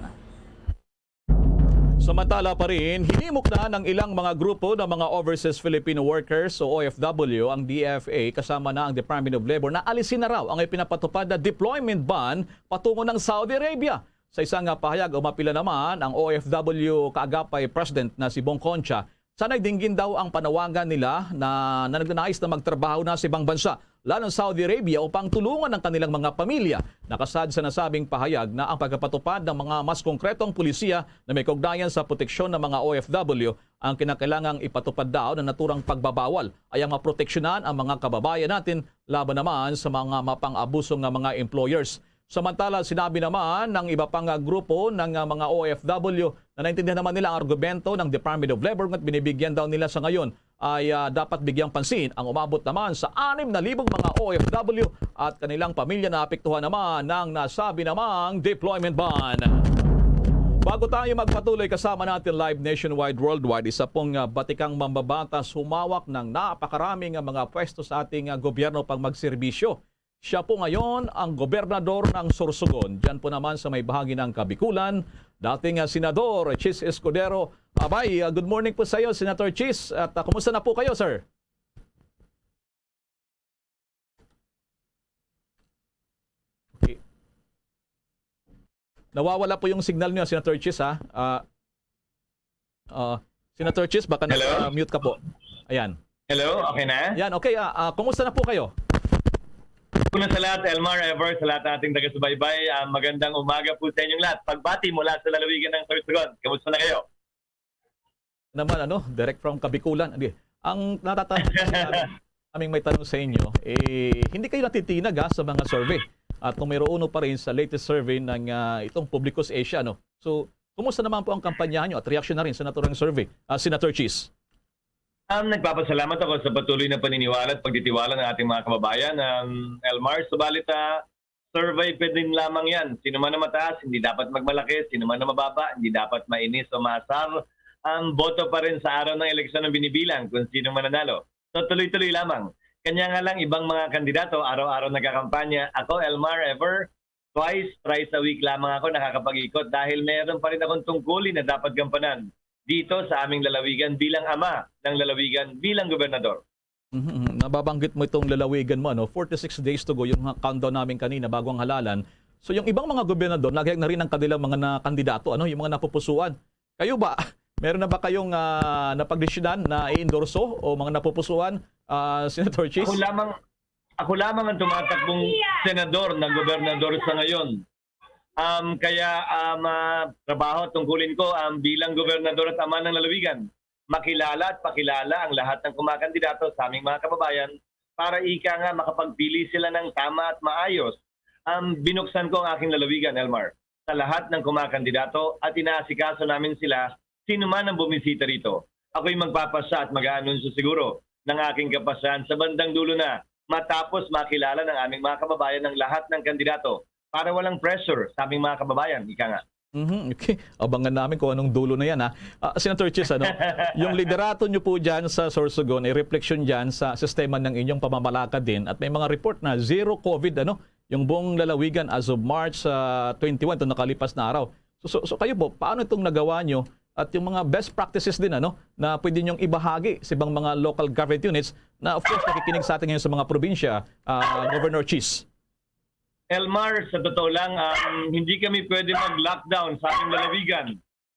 Samantala pa rin, hinimok na ng ilang mga grupo ng mga overseas Filipino workers o O F W ang D F A kasama na ang Department of Labor na alisin na raw ang ipinapatupad na deployment ban patungo ng Saudi Arabia. Sa isang, ah, pahayag, umapila naman ang O F W kaagapay president na si Bong Concha. Sanay dinggin daw ang panawagan nila na, na nagnanais na magtrabaho na sa ibang bansa, lalo sa Saudi Arabia, upang tulungan ang kanilang mga pamilya. Nakasad sa nasabing pahayag na ang pagpapatupad ng mga mas konkretong polisiya na may kaugnayan sa proteksyon ng mga O F W ang kinakailangang ipatupad daw na naturang pagbabawal ay ang maproteksyonan ang mga kababayan natin laban naman sa mga mapang-abuso nga mga employers. Samantala, sinabi naman ng iba pang, ah, grupo ng, ah, mga O F W na naintindihan naman nila ang argumento ng Department of Labor, ngunit binibigyan daw nila sa ngayon ay, ah, dapat bigyang pansin ang umabot naman sa anim na libong mga O F W at kanilang pamilya na apektuhan naman ng nasabi namang deployment ban. Bago tayo magpatuloy, kasama natin live nationwide, worldwide, isa pong, ah, batikang mambabatas humawak ng napakaraming, ah, mga pwesto sa ating, ah, gobyerno pang magserbisyo. Siya po ngayon ang gobernador ng Sorsogon. Diyan po naman sa may bahagi ng Kabikulan, dating, ah, Senador Chiz Escudero. Abay, ah, good morning po sa iyo, Senator Chiz. At, ah, kumusta na po kayo, sir? Okay. Nawawala po yung signal niyo, Senator Chiz, ha? Ah, ah, Senator Chiz, baka Hello? naka-mute ka po. Ayan. Hello, okay na? Yan, okay. Ah, ah, kumusta na po kayo? Una sa lahat, Elmar, Ever, sa lahat ng ating taga-subaybay, ah, magandang umaga po sa inyong lahat. Pagbati mula sa lalawigan ng Sorsogon. Kamusta na kayo? Naman, ano, direct from Kabikulan. Hindi. Ang natatanong ko sa aming may tanong sa inyo, eh, hindi kayo natitinag, ha, sa mga survey. At numero uno pa rin sa latest survey ng, ah, itong Publicus Asia, no? So, kumusta naman po ang kampanya nyo at reaksyon na rin sa naturang survey, ah, Senator Chiz? Um, nagpapasalamat ako sa patuloy na paniniwala at pagtitiwala ng ating mga kababayan, um, Elmar. Subalit, ah, survey pa din lamang yan. Sino man ang mataas, hindi dapat magmalaki. Sino man ang mababa, hindi dapat mainis o maasar. Ang boto pa rin sa araw ng eleksyon ang binibilang kung sino mananalo. So, tuloy-tuloy lamang. Kanya nga lang, ibang mga kandidato, araw-araw nagkakampanya. Ako, Elmar, Ever, twice, thrice a week lamang ako nakakapag-ikot dahil meron pa rin akong tungkulin na dapat gampanan dito sa aming lalawigan bilang ama ng lalawigan, bilang gobernador. Mhm, mhm. Nababanggit mo itong lalawigan mo, ano? Forty-six days to go, yung mga countdown namin kanina bago ang halalan. So, yung ibang mga gobernador, naghayak na rin ang kanilang mga na kandidato, ano? Yung mga napupusuan. Kayo ba, Meron na ba kayong, ah, napagdesisyonan na i-endorso o mga napupusuan, ah, Senator Chis? Ako lamang, ako lamang ang tumatakbong senador na gobernador sa ngayon. Um, kaya, um, ah, trabaho at tungkulin ko, um, bilang gobernador at ama ng lalawigan, makilala at pakilala ang lahat ng kumakandidato sa aming mga kababayan para ika nga makapagpili sila ng tama at maayos. Um, binuksan ko ang aking lalawigan, Elmar, sa lahat ng kumakandidato at inaasikaso namin sila, sino man ang bumisita rito. Ako'y magpapasya at mag-aanunsyo siguro ng aking kapasyahan sa bandang dulo na matapos makilala ng aming mga kababayan ang lahat ng kandidato para walang pressure sa aming mga kababayan, ika nga. Mhm, okay. Abangan namin kung anong dulo na yan, ha. Ah, Senator Chis, ano, yung liderato nyo po dyan sa Sorsogon ay refleksyon dyan sa sistema ng inyong pamamalakad din. At may mga report na zero COVID, ano, yung buong lalawigan as of March, ah, twenty-one, itong nakalipas na araw. So, so, so kayo po, paano itong nagawa nyo? At yung mga best practices din, ano, na pwede nyong ibahagi sa ibang mga local government units na, of course, nakikinig sa atin ngayon sa mga probinsya, ah, Governor Chis. Elmar, sa totoo lang, um, hindi kami pwede mag-lockdown sa aming lalawigan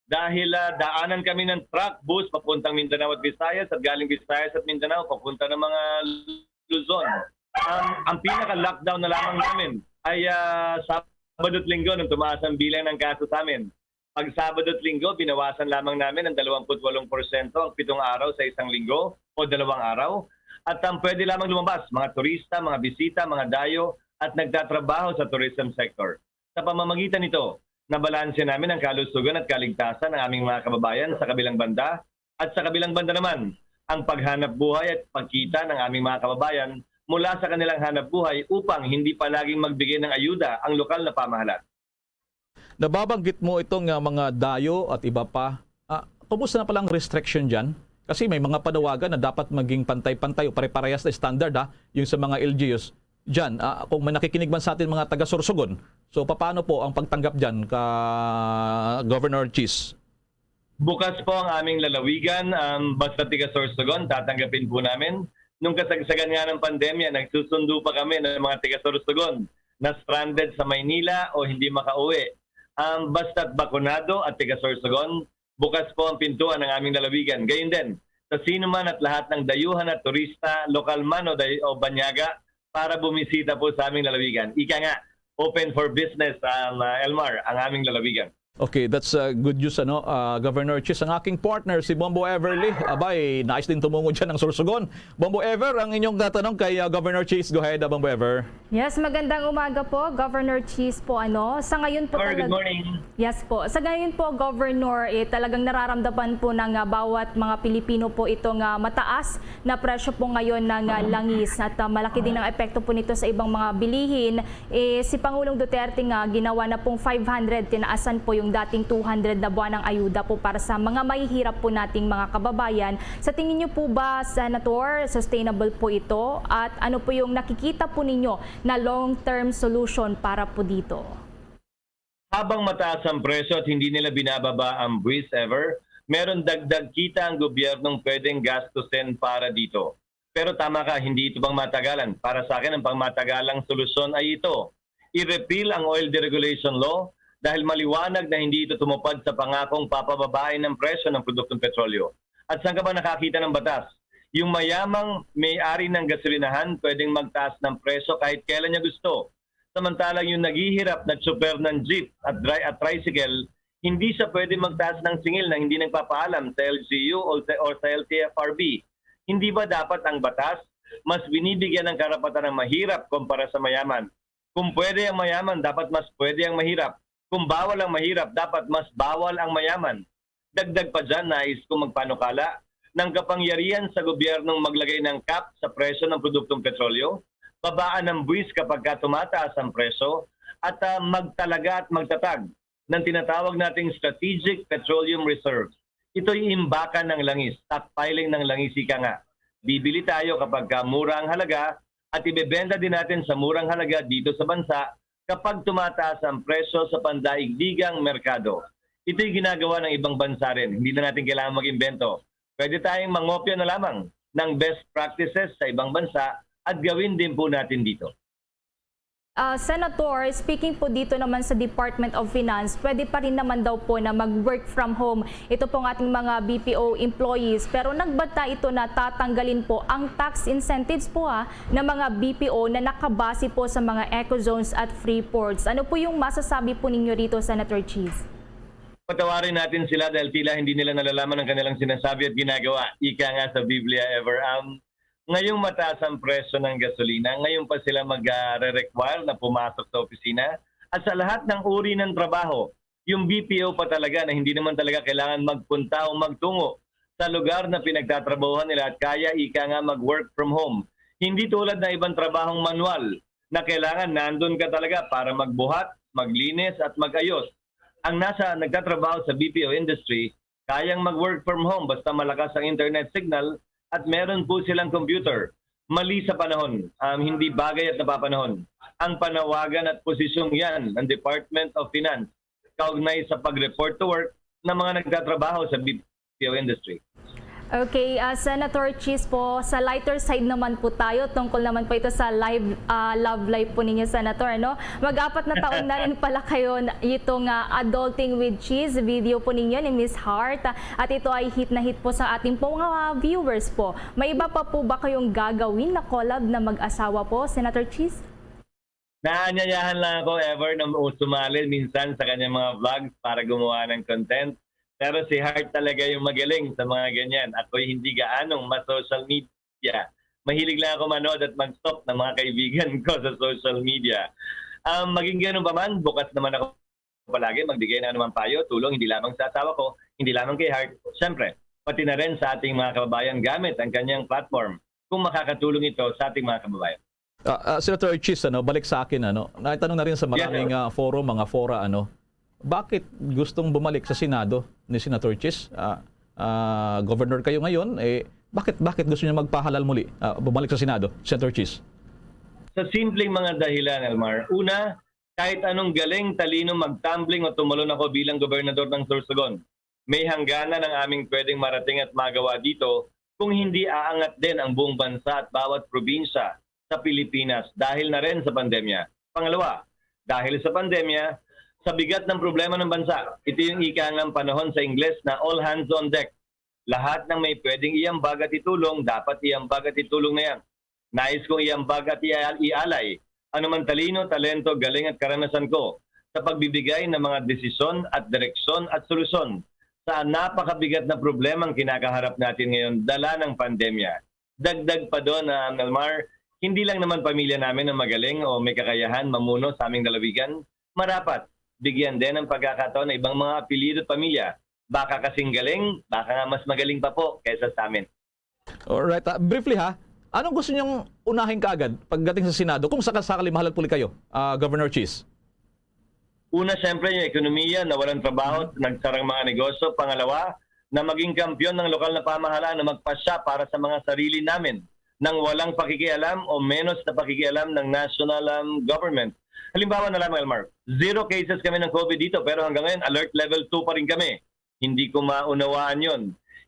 dahil, ah, daanan kami ng truck, bus, papuntang Mindanao at Visayas at galing Visayas at Mindanao, papunta ng mga Luzon. Um, ang pinaka-lockdown na lamang namin ay, ah, Sabado at Linggo nung tumaas ang bilang ng kaso sa amin. Pag Sabado at Linggo, binawasan lamang namin ng dalawampu't walong porsyento ang pitong araw sa isang linggo o dalawang araw. At ang pwede lamang lumabas, mga turista, mga bisita, mga dayo, at nagtatrabaho sa tourism sector. Sa pamamagitan nito, nabalanse namin ang kalusugan at kaligtasan ng aming mga kababayan sa kabilang banda, at sa kabilang banda naman, ang paghanap buhay at pagkita ng aming mga kababayan mula sa kanilang hanap buhay upang hindi palaging magbigay ng ayuda ang lokal na pamahalaan. Nababanggit mo itong, ah, mga dayo at iba pa. Ah, kumusta na pala ang restriction diyan? Kasi may mga panawagan na dapat maging pantay-pantay o pare-parehas na standard, ha, yung sa mga L G Us. Diyan, ah, kung may nakikinig man sa atin mga taga Sorsogon, so paano po ang pagtanggap diyan ka Governor Chis? Bukas po ang aming lalawigan, um, basta tiga Sorsogon, tatanggapin po namin. Nung kasagsagan nga ng pandemya, nagsusundo pa kami ng mga tiga Sorsogon na stranded sa Maynila o hindi makauwi. Um, basta't bakunado at tiga Sorsogon, bukas po ang pintuan ng aming lalawigan. Gayon din, sa sino man at lahat ng dayuhan at turista, lokal man o, day- o banyaga, para bumisita po sa aming lalawigan. Ika nga, open for business, um, uh, Elmar, ang aming lalawigan. Okay, that's, uh, good news, ano, uh, Governor Chis. Ang aking partner, si Bombo Everly. Abay, nais din tumungo dyan ang Sorsogon. Bombo Ever, ang inyong, uh, tanong kay, uh, Governor Chis. Go ahead, uh, Bombo Ever. Yes, magandang umaga po, Governor Chis po, ano. Sa ngayon po Or, good talag- morning. Yes po. Sa ngayon po, Governor, eh, talagang nararamdaman po ng, ah, bawat mga Pilipino po itong, ah, mataas na presyo po ngayon ng, ah, langis. At, ah, malaki din ang epekto po nito sa ibang mga bilihin. Eh, si Pangulong Duterte nga ginawa na pong five hundred, tinaasan po yung dating two hundred na buwanang ayuda po para sa mga mahihirap po nating mga kababayan. Sa tingin niyo po ba, Senator, sustainable po ito? At ano po yung nakikita po ninyo na long-term solution para po dito? Habang mataas ang presyo at hindi nila binababa ang buwis ever, meron dagdag kita ang gobyernong pwedeng gastusin para dito. Pero tama ka, hindi ito pangmatagalan. Para sa akin, ang pangmatagalang solusyon ay ito. I-repeal ang oil deregulation law dahil maliwanag na hindi ito tumupad sa pangakong papababain ang presyo ng produktong petrolyo. At saan ka ba nakakita ng batas? Yung mayamang may-ari ng gasolinahan pwedeng magtaas ng presyo kahit kailan niya gusto. Samantalang yung naghihirap na tsuper ng jeep at, dri- at tricycle, hindi siya pwede magtaas ng singil na hindi nagpapaalam sa L G U o sa, or sa L T F R B. Hindi ba dapat ang batas mas binibigyan ng karapatan ng mahirap kumpara sa mayaman? Kung pwede ang mayaman, dapat mas pwede ang mahirap. Kung bawal ang mahirap, dapat mas bawal ang mayaman. Dagdag pa dyan, nais kong magpanukala ng kapangyarihan sa gobyernong maglagay ng cap sa presyo ng produktong petrolyo, babaan ang buwis kapag ka tumataas ang presyo, at, ah, magtalaga at magtatag ng tinatawag nating strategic petroleum reserves. Ito'y imbakan ng langis, stockpiling ng langis, ika nga. Bibili tayo kapag ka mura ang halaga at ibebenta din natin sa murang halaga dito sa bansa kapag tumataas ang presyo sa pandaigdigang merkado. Ito'y ginagawa ng ibang bansa rin. Hindi na natin kailangan mag-imbento. Pwede tayong mangopya na lamang ng best practices sa ibang bansa at gawin din po natin dito. Ah, Senator, speaking po dito naman sa Department of Finance, pwede pa rin naman daw po na mag-work from home ito pong ating mga B P O employees. Pero nagbanta ito na tatanggalin po ang tax incentives po, ha, ng mga B P O na nakabase po sa mga eco zones at free ports. Ano po yung masasabi po ninyo rito, Senator Cheese? Patawarin natin sila dahil tila hindi nila nalalaman ang kanilang sinasabi at ginagawa. Ika nga sa Biblia, Ever, um, ngayong mataas ang presyo ng gasolina, ngayon pa sila magre-require na pumasok sa opisina. At sa lahat ng uri ng trabaho, yung B P O pa talaga na hindi naman talaga kailangan magpunta o magtungo sa lugar na pinagtatrabahuhan nila at kaya ika nga mag-work from home. Hindi tulad ng ibang trabahong manual na kailangan nandun ka talaga para magbuhat, maglinis at mag-ayos. Ang nasa nagtatrabaho sa B P O industry, kayang mag-work from home basta malakas ang internet signal at meron po silang computer. Mali sa panahon, um, hindi bagay at napapanahon. Ang panawagan at posisyong yan ng Department of Finance kaugnay sa pag-report to work ng mga nagtatrabaho sa B P O industry. Okay, ah, Senator Cheese po, sa lighter side naman po tayo, tungkol naman po ito sa live, ah, love life po ninyo, Senator, no? Mag-apat na taon na rin pala kayo na, ito nga Adulting with Cheese video po ninyo ni Miss Heart. At ito ay hit na hit po sa ating po mga viewers po. May iba pa po ba kayong gagawin na collab na mag-asawa po, Senator Cheese? Naanyayahan lang ako, Ever, na sumali minsan sa kanyang mga vlogs para gumawa ng content. Pero si Heart talaga yung magaling sa mga ganyan. Ako'y hindi gaanong ma-social media. Mahilig lang ako manood at mag-stalk ng mga kaibigan ko sa social media. Um, maging ganun pa man, bukas naman ako palagi magbigay ng anumang payo, tulong, hindi lamang sa asawa ko, hindi lamang kay Heart, siyempre, pati na rin sa ating mga kababayan gamit ang kanyang platform kung makakatulong ito sa ating mga kababayan. Ah, ah, Senator Ortiz, ano, balik sa akin, ano, naitanong na rin sa Yes, maraming sir. ah, forum, mga fora, ano, bakit gustong bumalik sa Senado ni Senator Ortiz? Ah, ah, governor kayo ngayon, eh, bakit, bakit gusto niyo magpahalal muli, ah, bumalik sa Senado, Senator Ortiz? Sa simpleng mga dahilan, Elmar. Una, kahit anong galing, talino, magtumbling o tumalon ako bilang gobernador ng Sorsogon, may hangganan ang aming pwedeng marating at magawa dito kung hindi aangat din ang buong bansa at bawat probinsya sa Pilipinas dahil na rin sa pandemya. Pangalawa, dahil sa pandemya, sa bigat ng problema ng bansa, ito yung ika ngang panahon sa Ingles na all hands on deck. Lahat ng may pwedeng iambag at itulong, dapat iambag at itulong na yan. Nais kong iambag at ial- ialay anumang talino, talento, galing at karanasan ko sa pagbibigay ng mga desisyon at direksyon at solusyon sa napakabigat na problemang kinakaharap natin ngayon, dala ng pandemya. Dagdag pa doon, ah, Melmar, hindi lang naman pamilya namin ang magaling o may kakayahan mamuno sa aming lalawigan. Marapat, bigyan din ng pagkakataon ng ibang mga apelyido at pamilya. Baka kasing galing, baka nga mas magaling pa po kaysa sa amin. Alright, ah, briefly ha, anong gusto niyong unahin kaagad pagdating sa Senado kung sakasakali mahalal puli kayo, ah, Governor Cheese? Una, siyempre, yung ekonomiya, nawalan trabaho, nagsarang mga negosyo. Pangalawa, na maging kampiyon ng lokal na pamahalaan na magpasya para sa mga sarili namin nang walang pakikialam o menos na pakikialam ng national, um, government. Halimbawa na lamang, Elmar, zero cases kami ng COVID dito, pero hanggang ngayon, alert level two pa rin kami. Hindi ko maunawaan yon.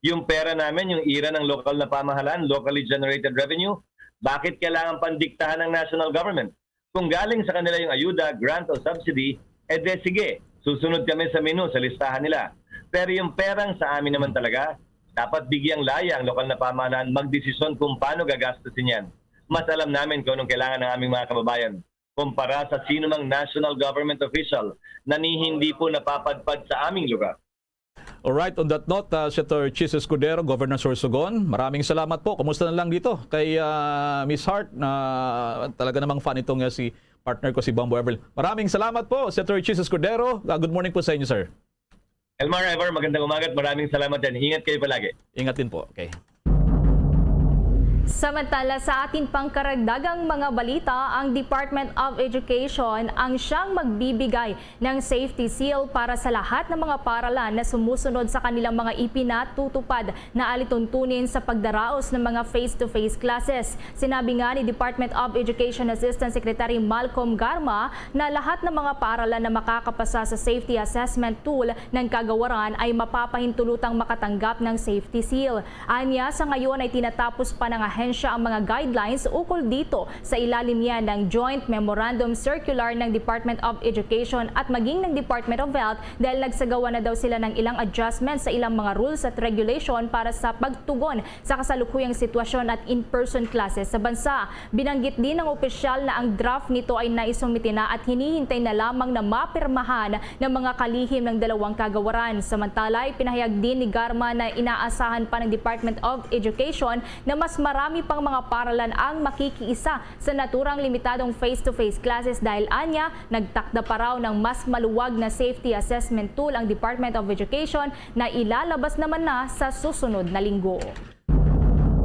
Yung pera namin, yung ira ng lokal na pamahalaan, locally generated revenue, bakit kailangan pandiktahan ng national government? Kung galing sa kanila yung ayuda, grant o subsidy, eh de sige, susunod kami sa menu sa listahan nila. Pero yung perang sa amin naman talaga, dapat bigyang laya ang lokal na pamahalaan magdesisyon kung paano gagastusin yan. Mas alam namin kung anong kailangan ng aming mga kababayan kumpara sa sino mang national government official na ni hindi po napapadpad sa aming lugar. Alright, on that note, uh, Senator Cheese Escudero, Governor Sorsogon, maraming salamat po. Kumusta na lang dito kay uh, Miss Heart, na talaga namang fan itong uh, si partner ko, si Bombo Everly. Maraming salamat po, Senator Cheese Escudero. Uh, good morning po sa inyo, sir. Elmar, Ever, magandang umaga at maraming salamat din. Ingat kayo palagi. Ingat din po. Okay. Samantala, sa ating pangkaragdagang mga balita, ang Department of Education ang siyang magbibigay ng safety seal para sa lahat ng mga paralan na sumusunod sa kanilang mga ipinatutupad na alituntunin sa pagdaraos ng mga face-to-face classes. Sinabi nga ni Department of Education Assistant Secretary Malcolm Garma na lahat ng mga paralan na makakapasa sa safety assessment tool ng kagawaran ay mapapahintulutang makatanggap ng safety seal. Anya, sa ngayon ay tinatapos pa ng ahensya ang mga guidelines ukol dito. Sa ilalim niya ng Joint Memorandum Circular ng Department of Education at maging ng Department of Health, dahil nagsagawa na daw sila ng ilang adjustment sa ilang mga rules at regulation para sa pagtugon sa kasalukuyang sitwasyon at in-person classes sa bansa. Binanggit din ng opisyal na ang draft nito ay naisumite na at hinihintay na lamang na mapirmahan ng mga kalihim ng dalawang kagawaran. Samantala, ipinahayag din ni Garma na inaasahan pa ng Department of Education na mas marami pang mga paralan ang makikiisa sa naturang limitadong face-to-face classes dahil anya, nagtakda pa raw ng mas maluwag na safety assessment tool ang Department of Education na ilalabas naman na sa susunod na linggo.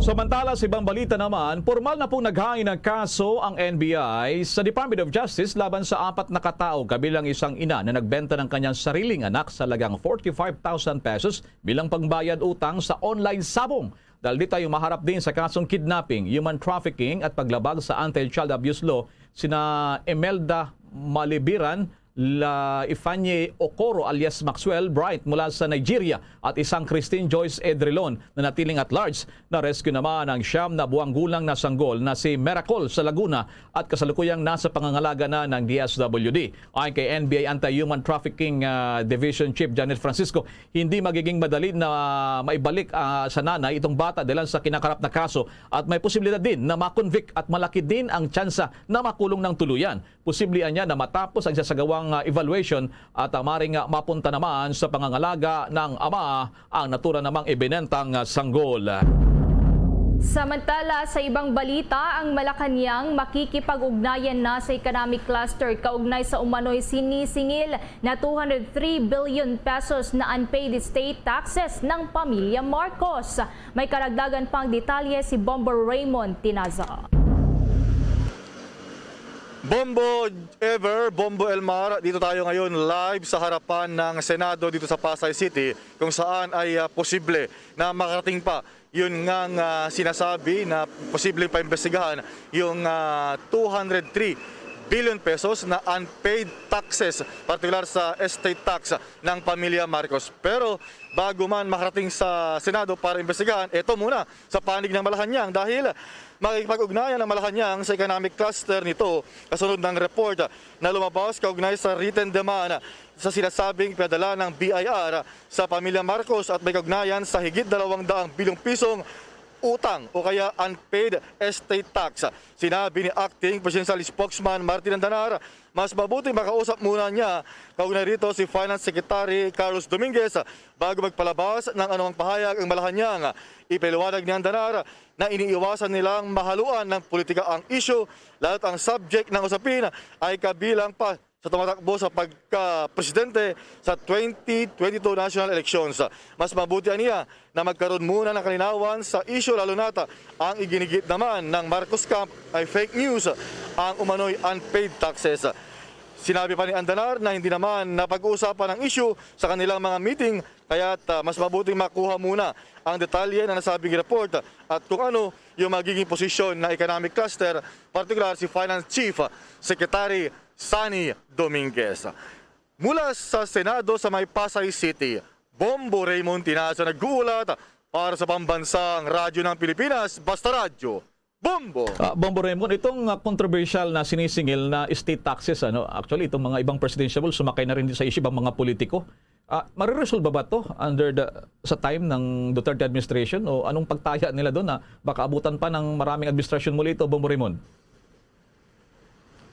Samantala, sa ibang balita naman, pormal na pong naghain ng kaso ang N B I sa Department of Justice laban sa apat na katao, kabilang isang ina na nagbenta ng kanyang sariling anak sa lagang forty-five thousand pesos bilang pangbayad utang sa online sabong. Dahil di tayo maharap din sa kasong kidnapping, human trafficking at paglabag sa anti-child abuse law sina Imelda Malibiran, La Ifanye Okoro alias Maxwell Bright mula sa Nigeria at isang Christine Joyce Edrilon na natiling at large. Na-rescue naman ang siyam na buwang gulang na sanggol na si Miracle sa Laguna at kasalukuyang nasa pangangalaga na ng D S W D. Ayon kay N B I Anti-Human Trafficking, ah, Division Chief Janet Francisco, hindi magiging madali na maibalik, ah, sa nanay itong bata dahil sa kinakarap na kaso at may posibilidad din na ma-convict at malaki din ang tsansa na makulong ng tuluyan. Posible anya na matapos ang sasagawang, ah, evaluation at, ah, maring, ah, mapunta naman sa pangangalaga ng ama ang natura namang ibinentang, ah, sanggol. Samantala, sa ibang balita, ang Malacañang makikipag-ugnayan na sa economic cluster kaugnay sa umano'y sinisingil na two hundred three billion pesos na unpaid state taxes ng pamilya Marcos. May karagdagan pang detalye si Bombo Raymond Tinaza. Bombo Ever, Bombo Elmar, dito tayo ngayon live sa harapan ng Senado dito sa Pasay City, kung saan ay, ah, posible na makarating pa yun nga, nga sinasabi na posibleng paimbestigahan yung, ah, two hundred three billion pesos na unpaid taxes, partikular sa estate tax ng pamilya Marcos. Pero bago man makarating sa Senado para imbestigahan, ito muna sa panig ng Malacañang dahil makikipag-ugnayan ang Malacañang sa economic cluster nito kasunod ng report na lumabas kaugnay sa written demand sa sinasabing pinadala ng B I R sa pamilya Marcos at may kaugnayan sa higit dalawang daang bilyong pisong utang o kaya unpaid estate tax. Sinabi ni Acting Presidential Spokesman Martin Andanar, mas mabuti makausap muna niya kaugnay rito si Finance Secretary Carlos Dominguez bago magpalabas ng anumang pahayag ang Malacañang. Ipaliwanag ni Andanar na iniiwasan nilang mahaluan ng politika ang isyu, lalo't ang subject ng usapin ay kabilang pa sa tumatakbo sa pagka-presidente sa twenty twenty-two national elections. Mas mabuti aniya na magkaroon muna ng kalinawan sa isyu, lalo na't ang iginigit naman ng Marcos camp ay fake news ang umano'y unpaid taxes. Sinabi pa ni Andanar na hindi naman napag-uusapan ang isyu sa kanilang mga meeting, kaya't, ah, mas mabuting makuha muna ang detalye na nasabing report at kung ano yung magiging posisyon ng economic cluster, partikular si Finance Chief Secretary Sonny Dominguez. Mula sa Senado sa may Pasay City, Bombo Raymond Tinaza nag-uulat para sa Pambansang Radyo ng Pilipinas, Basta Radyo, Bombo! Ah, Bombo Raymond, itong, ah, kontrobersyal na sinisingil na estate taxes, ano, actually, itong mga ibang presidential, sumakay na rin sa issue ibang mga politiko. Ah, mariresolba ba to under the, sa time ng Duterte administration? O anong pagtaya nila doon na baka abutan pa ng maraming administrasyon muli ito, Bombo Raymond?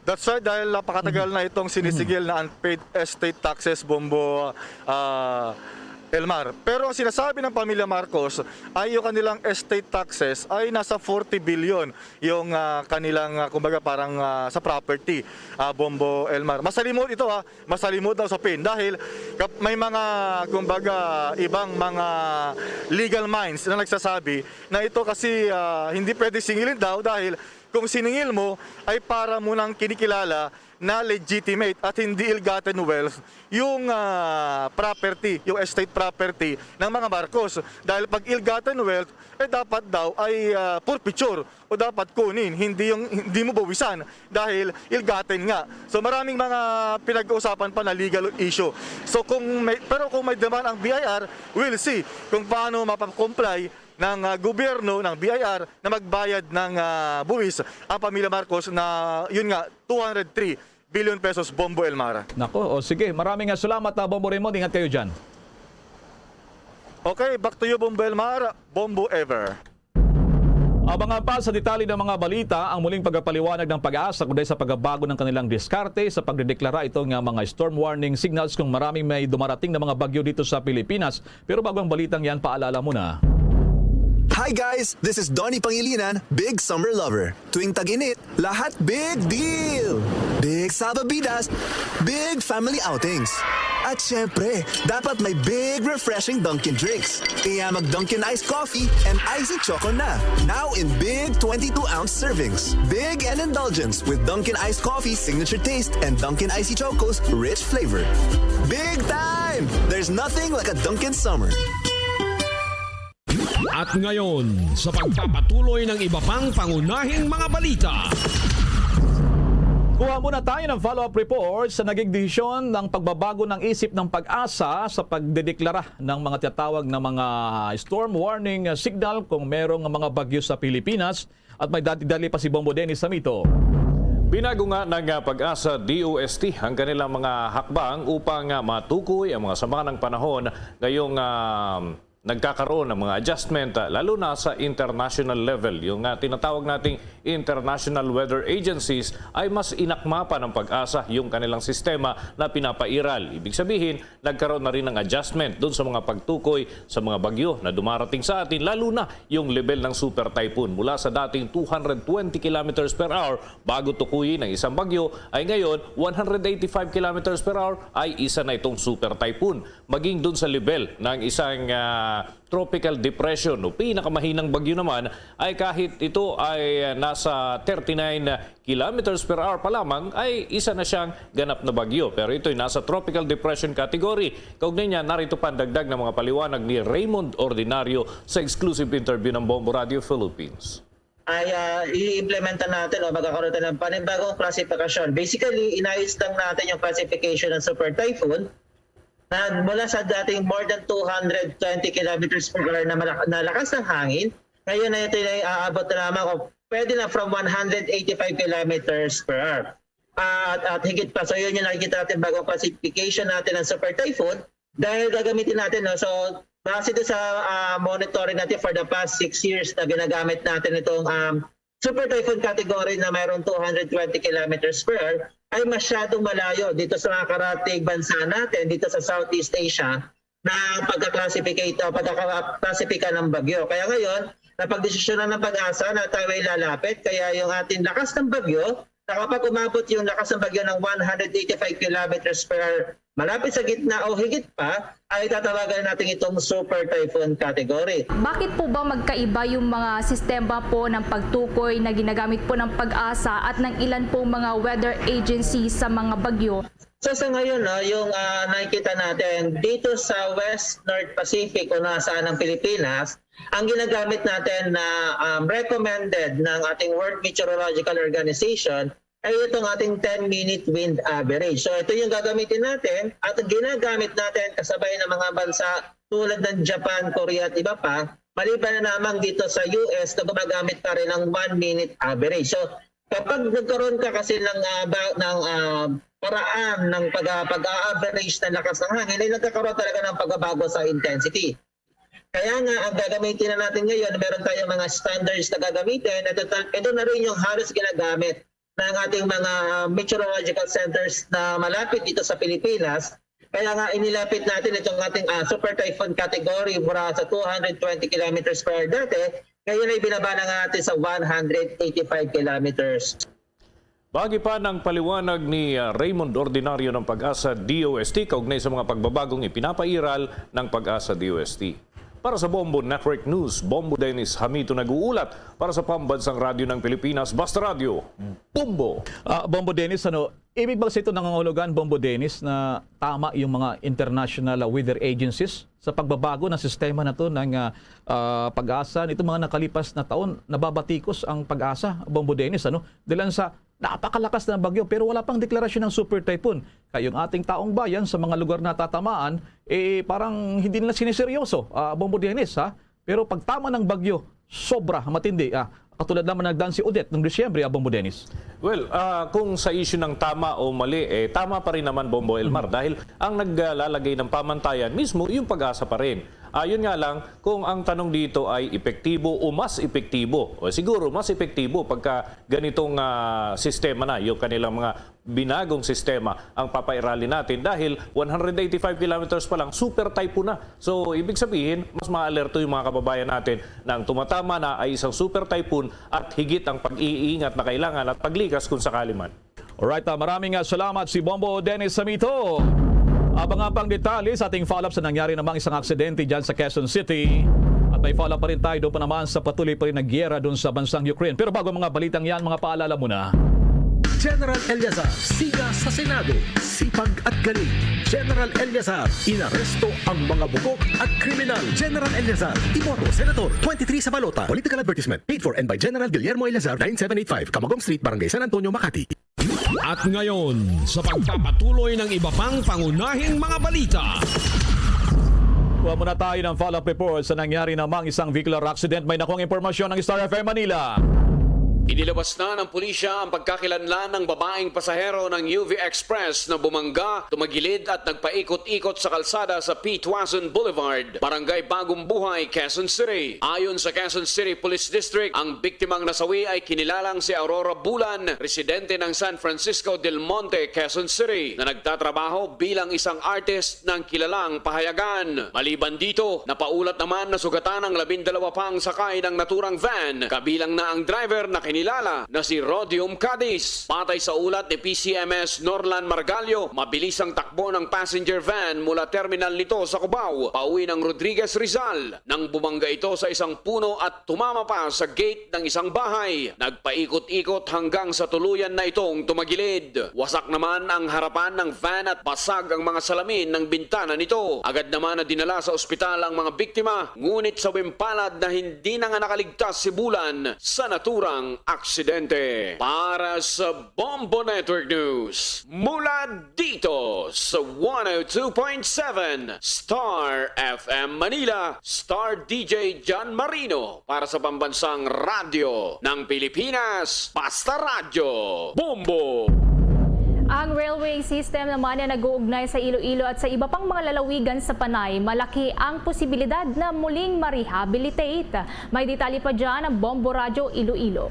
That's right, dahil napakatagal na itong sinisigil na unpaid estate taxes, Bombo, ah, Elmar. Pero ang sinasabi ng pamilya Marcos ay yung kanilang estate taxes ay nasa forty billion yung, ah, kanilang, ah, kumbaga, parang, ah, sa property, ah, Bombo Elmar. Masalimot ito, ha, masalimot na usapin dahil kap-, may mga, kumbaga, ibang mga legal minds na nagsasabi na ito kasi, ah, hindi pwede singilin daw dahil kung siningil mo ay para mo nang kinikilala na legitimate at hindi ill-gotten wealth yung, ah, property, yung estate property ng mga Marcos. Dahil pag ill-gotten wealth, eh, dapat daw ay, ah, forfeiture o dapat kunin, hindi yung, hindi mo bawisan dahil ill-gotten nga. So, maraming mga pinag-uusapan pa na legal issue. So, kung may, pero kung may demand ang B I R, we'll see kung paano mapakomply ng, ah, gobyerno, ng B I R, na magbayad ng, ah, buwis ang pamilya Marcos na, yun nga, two hundred three billion pesos, Bombo Elmar. Nako, o sige, maraming, ah, salamat, ah, Bombo Raymond. Ingat kayo dyan. Okay, back to you, Bombo Elmar. Bombo Ever. Abangan pa sa detalye ng mga balita ang muling pagpapaliwanag ng PAGASA kundi sa pagbabago ng kanilang diskarte sa pagdedeklara ito nga mga storm warning signals kung maraming may dumarating na mga bagyo dito sa Pilipinas. Pero bago ang balitang yan, paalala muna. Hi guys! This is Donnie Pangilinan, big summer lover. Tuwing tag-init, lahat big deal! Big salbabidas, big family outings. At syempre, dapat may big refreshing Dunkin' drinks. Kaya mag Dunkin' Ice Coffee and Icy Choco na. Now in big twenty-two ounce servings. Big and indulgence with Dunkin' Ice Coffee signature taste and Dunkin' Icy Choco's rich flavor. Big time! There's nothing like a Dunkin' summer. At ngayon, sa pagpapatuloy ng iba pang pangunahing mga balita. Kuha muna tayo ng follow-up report sa naging desisyon ng pagbabago ng isip ng PAGASA sa pagdedeklara ng mga tinatawag na mga storm warning signal kung merong mga bagyo sa Pilipinas. At may dati-dali pa si Bombo Dennis Samito. Binago nga ng, ah, PAGASA D O S T ang kanilang mga hakbang upang, ah, matukoy ang mga sama ng panahon ngayong, ah, nagkakaroon ng mga adjustment, ah, lalo na sa international level. Yung, ah, tinatawag nating international weather agencies ay mas inakma pa ng PAGASA yung kanilang sistema na pinapairal. Ibig sabihin, nagkaroon na rin ng adjustment doon sa mga pagtukoy sa mga bagyo na dumarating sa atin, lalo na yung level ng super typhoon. Mula sa dating two hundred twenty kilometers per hour bago tukuyin ang isang bagyo, ay ngayon one hundred eighty-five kilometers per hour ay isa na itong super typhoon. Maging doon sa level ng isang, ah, tropical depression o pinakamahinang bagyo naman, ay kahit ito ay, ah, nasa thirty-nine kilometers per hour pa lamang, ay isa na siyang ganap na bagyo. Pero ito'y nasa tropical depression category. Kaugnay niya, narito pa ang dagdag ng mga paliwanag ni Raymond Ordinario sa exclusive interview ng Bombo Radio Philippines. Ay, ah, i-implementa natin o magkakaroon tayo ng panibagong klasifikasyon. Basically, inayos lang natin yung classification ng super typhoon na mula sa dating more than two hundred twenty kilometers per hour na malak-, na lakas ng hangin, ngayon na ito ay aabot na lamang o pwede na from one hundred eighty-five kilometers per hour. At, at higit pa. So, yun yung nakikita natin bagong classification natin ng super typhoon dahil gagamitin natin, no? So, base doon sa, ah, monitoring natin for the past six years na ginagamit natin itong, um, super typhoon category na mayroong two hundred twenty kilometers per hour, ay masyadong malayo dito sa mga karatig bansa natin, dito sa Southeast Asia, na pagka-classificate, uh, pagkaklasipika ng bagyo. Kaya ngayon, napagdesisyonan ng PAGASA na tayo ay lalapit, kaya yung ating lakas ng bagyo, na kapag umabot yung lakas ng bagyo ng one hundred eighty-five kilometers per hour, malapit sa gitna o higit pa, ay tatawagan natin itong super typhoon category. Bakit po ba magkaiba yung mga sistema po ng pagtukoy na ginagamit po ng PAGASA at ng ilan pong mga weather agency sa mga bagyo? So, sa ngayon, no, yung, ah, nakikita natin dito sa West North Pacific o nasaan ang Pilipinas, ang ginagamit natin na, um, recommended ng ating World Meteorological Organization ay itong ating ten-minute wind average. So, ito yung gagamitin natin at ginagamit natin kasabay ng mga bansa tulad ng Japan, Korea at iba pa, maliban na lamang dito sa U S na gumagamit pa rin ng one-minute average. So, kapag nagkaroon ka kasi ng, ah, ba-, ng, ah, paraan ng pag-, pag-a-average ng lakas ng hangin, ay nagkakaroon talaga ng pagbabago sa intensity. Kaya nga, ang gagamitin na natin ngayon, meron tayong mga standards na gagamitin. Ito, ta-, ito na rin yung halos ginagamit ng ating mga meteorological centers na malapit dito sa Pilipinas. Kaya nga, inilapit natin itong ating, ah, super typhoon category mula sa two hundred twenty kilometers per hour dati. Ngayon ay binaba na nga natin sa one hundred eighty-five kilometers. Bahagi pa ng paliwanag ni, ah, Raymond Ordinario ng PAGASA D O S T kaugnay sa mga pagbabagong ipinapairal ng PAGASA D O S T. Para sa Bombo Network News, Bombo Dennis Hamito nag-uulat para sa Pambansang Radyo ng Pilipinas, Basta Radyo, Bombo! Ah, Bombo Dennis, ano, ibig ba sa ito nangangahulugan, Bombo Dennis, na tama yung mga international, ah, weather agencies sa pagbabago ng sistema na to ng, ah, ah, PAGASA? Nitong mga nakalipas na taon, nababatikos ang PAGASA, Bombo Dennis, ano? Dahilan sa napakalakas na bagyo, pero wala pang deklarasyon ng super typhoon. Kaya yung ating taong bayan sa mga lugar na tatamaan, eh, parang hindi nila siniseryoso, ah, Bombo Dennis, ha? Pero pagtama ng bagyo, sobra matindi. Ah, katulad naman nagdaan si Odette ng Disyembre, ah, Bombo Dennis. Well, ah, kung sa issue ng tama o mali, eh, tama pa rin naman, Bombo Elmar, dahil ang naglalagay ng pamantayan mismo, yung PAGASA pa rin. Ah, yun nga lang, kung ang tanong dito ay epektibo o mas epektibo, o siguro mas epektibo pagka ganitong, ah, sistema na, yung kanilang mga binagong sistema ang papairali natin dahil one hundred eighty-five kilometers pa lang, super typhoon na. So, ibig sabihin, mas maalerto yung mga kababayan natin na ang tumatama na ay isang super typhoon at higit ang pag-iingat na kailangan at paglikas kung sakali man. Alright, ah, maraming, ah, salamat si Bombo Dennis Samito. Abangan pang detalye sa ating follow-up sa nangyari namang isang aksidente dyan sa Quezon City. At may follow-up pa rin tayo doon pa naman sa patuloy pa rin na giyera doon sa bansang Ukraine. Pero bago ang mga balitang yan, mga paalala muna. General Eleazar, siga sa Senado, sipag at galing. General Eleazar, inaresto ang mga bugok at kriminal. General Eleazar, iboto, Senator, twenty-three sa balota. Political advertisement, paid for and by General Guillermo Eleazar, nine seven eight five, Camagong Street, Barangay San Antonio, Makati. At ngayon, sa pagpapatuloy ng iba pang pangunahing mga balita. Kuha muna tayo ng follow-up report sa nangyari namang isang vehicular accident. May nakuhang impormasyon ng Star F M Manila. Inilabas na ng pulisya ang pagkakilanlan ng babaeng pasahero ng U V Express na bumangga, tumagilid at nagpaikot-ikot sa kalsada sa P. Tuazon Boulevard, Barangay Bagong Buhay, Quezon City. Ayon sa Quezon City Police District, ang biktimang nasawi ay kinilalang si Aurora Bulan, residente ng San Francisco del Monte, Quezon City, na nagtatrabaho bilang isang artist ng kilalang pahayagan. Maliban dito, napaulat naman na sugatan ang labindalawa pang sakay ng naturang van, kabilang na ang driver na kinilala na si Rodium Cadiz. Patay sa ulat ni P C M S Norlan Margallo, mabilis ang takbo ng passenger van mula terminal nito sa Cubao, pauwi ng Rodriguez, Rizal, nang bumangga ito sa isang puno at tumama pa sa gate ng isang bahay. Nagpaikot-ikot hanggang sa tuluyan na itong tumagilid. Wasak naman ang harapan ng van at basag ang mga salamin ng bintana nito. Agad naman na dinala sa ospital ang mga biktima, ngunit sa palad na hindi na nga nakaligtas si Bulan sa naturang aksidente. Para sa Bombo Network News, mula dito sa one oh two point seven Star F M Manila, Star D J John Marino, para sa Pambansang Radyo ng Pilipinas, Basta Radyo, Bombo! Ang railway system naman na nag-uugnay sa Iloilo at sa iba pang mga lalawigan sa Panay, malaki ang posibilidad na muling ma-rehabilitate. May detalye pa dyan ang Bombo Radyo Iloilo.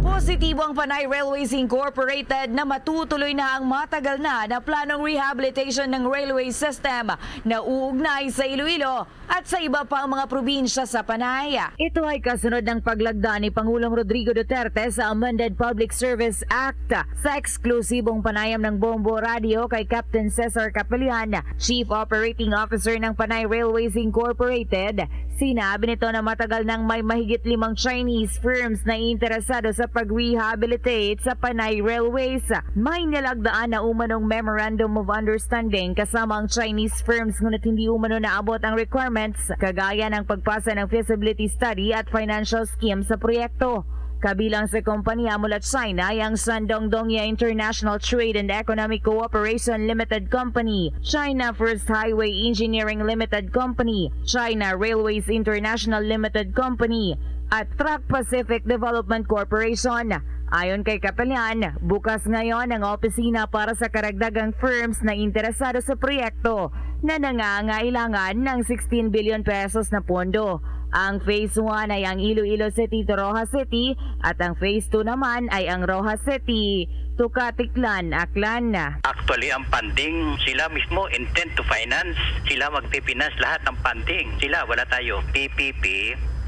Positibo ang Panay Railways Incorporated na matutuloy na ang matagal na na planong rehabilitation ng railway system na uugnay sa Iloilo at sa iba pang mga probinsya sa Panay. Ito ay kasunod ng paglagda ni Pangulong Rodrigo Duterte sa Amended Public Service Act. Sa eksklusibong panayam ng Bombo Radio kay Captain Cesar Capelian, Chief Operating Officer ng Panay Railways Incorporated, sinabi nito na matagal nang may mahigit limang Chinese firms na interesado sa pag-rehabilitate sa Panay Railways. May nilagdaan na umanong Memorandum of Understanding kasama ang Chinese firms, ngunit hindi umano naabot ang requirements, kagaya ng pagpasa ng feasibility study at financial scheme sa proyekto. Kabilang sa kompanya mula China ay ang Shandong Dongye International Trade and Economic Cooperation Limited Company, China First Highway Engineering Limited Company, China Railways International Limited Company, at Truck Pacific Development Corporation. Ayon kay Capelian, bukas ngayon ang opisina para sa karagdagang firms na interesado sa proyekto na nangangailangan ng sixteen billion pesos na pondo. Ang phase one ay ang Iloilo City to Roxas City at ang phase two naman ay ang Roxas City to Caticlan, Aklan. Actually, ang funding, sila mismo intend to finance, sila magpipinas lahat ng funding. Sila, wala tayo. P P P,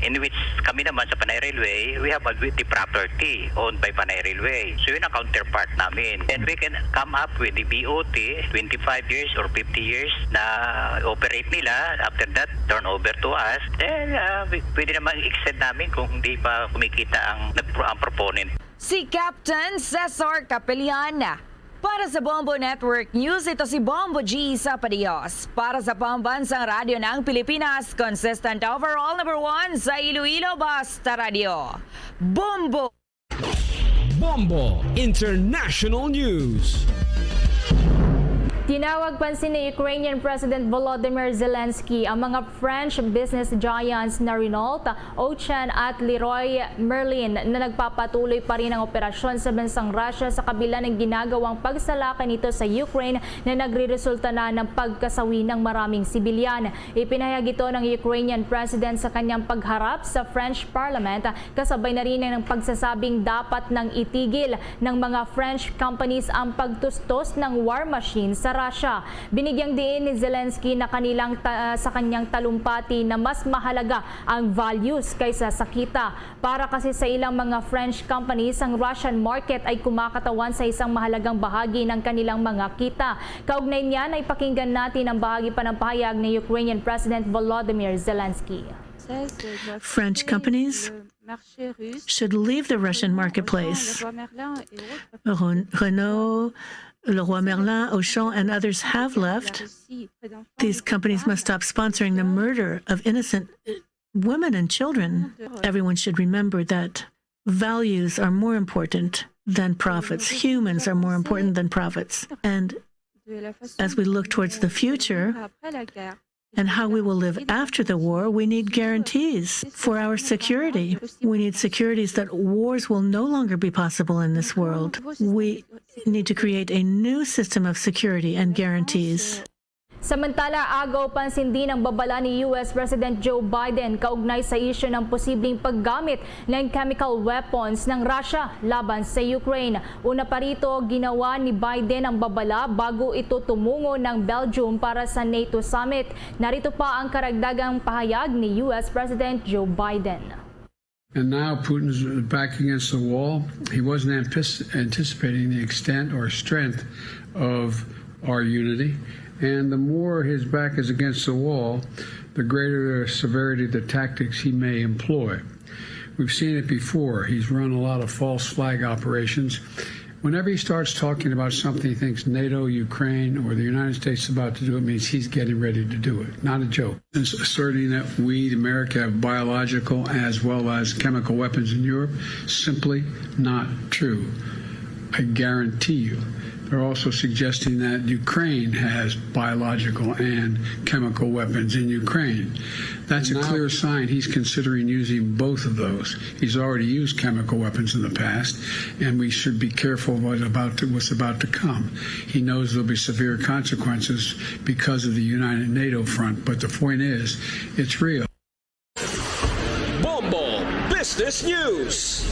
in which kami naman sa Panay Railway, we have a, the property owned by Panay Railway. So, yun ang counterpart namin. And we can come up with the B O T, twenty-five years or fifty years na operate nila. After that, turn over to us. Then, ah, pwede naman extend namin kung hindi pa kumikita ang, nagpro- ang proponent. Si Captain Cesar Capelian. Para sa Bombo Network News, ito si Bombo G Sapadios. Para sa Pambansang Radyo ng Pilipinas, consistent overall number one sa Iloilo, Basta Radyo. Bombo! Bombo International News. Tinawag pansin ni Ukrainian President Volodymyr Zelensky ang mga French business giants na Renault, Auchan at Leroy Merlin na nagpapatuloy pa rin ang operasyon sa bansang Russia sa kabila ng ginagawang pagsalakay nito sa Ukraine na nagreresulta na ng pagkasawi ng maraming sibilyan. Ipinahayag ito ng Ukrainian President sa kanyang pagharap sa French Parliament, kasabay na rin ng pagsasabing dapat nang itigil ng mga French companies ang pagtustos ng war machine sa Russia. Binigyang diin ni Zelensky na kanilang ta- sa kanyang talumpati na mas mahalaga ang values kaysa sa kita. Para kasi sa ilang mga French companies, ang Russian market ay kumakatawan sa isang mahalagang bahagi ng kanilang mga kita. Kaugnay niyan ay pakinggan natin ang bahagi pa ng pahayag ni Ukrainian President Volodymyr Zelensky. French companies should leave the Russian marketplace. Ren- Renault, Leroy Merlin, Auchan, and others have left. These companies must stop sponsoring the murder of innocent uh, women and children. Everyone should remember that values are more important than profits. Humans are more important than profits. And as we look towards the future, and how we will live after the war, we need guarantees for our security. We need securities that wars will no longer be possible in this world. We need to create a new system of security and guarantees. Samantala, agaw pansin din ang babala ni U S President Joe Biden kaugnay sa isyu ng posibleng paggamit ng chemical weapons ng Russia laban sa Ukraine. Una pa rito, ginawa ni Biden ang babala bago ito tumungo ng Belgium para sa NATO summit. Narito pa ang karagdagang pahayag ni U S President Joe Biden. And now Putin's back against the wall. He wasn't antis- anticipating the extent or strength of our unity. And the more his back is against the wall, the greater the severity of the tactics he may employ. We've seen it before. He's run a lot of false flag operations. Whenever he starts talking about something he thinks NATO, Ukraine, or the United States is about to do, it means he's getting ready to do it. Not a joke. It's asserting that we, America, have biological as well as chemical weapons in Europe, simply not true. I guarantee you. They're also suggesting that Ukraine has biological and chemical weapons in Ukraine. That's a clear sign he's considering using both of those. He's already used chemical weapons in the past, and we should be careful what about to, what's about to come. He knows there'll be severe consequences because of the United NATO front, but the point is, it's real. Bombo Business News.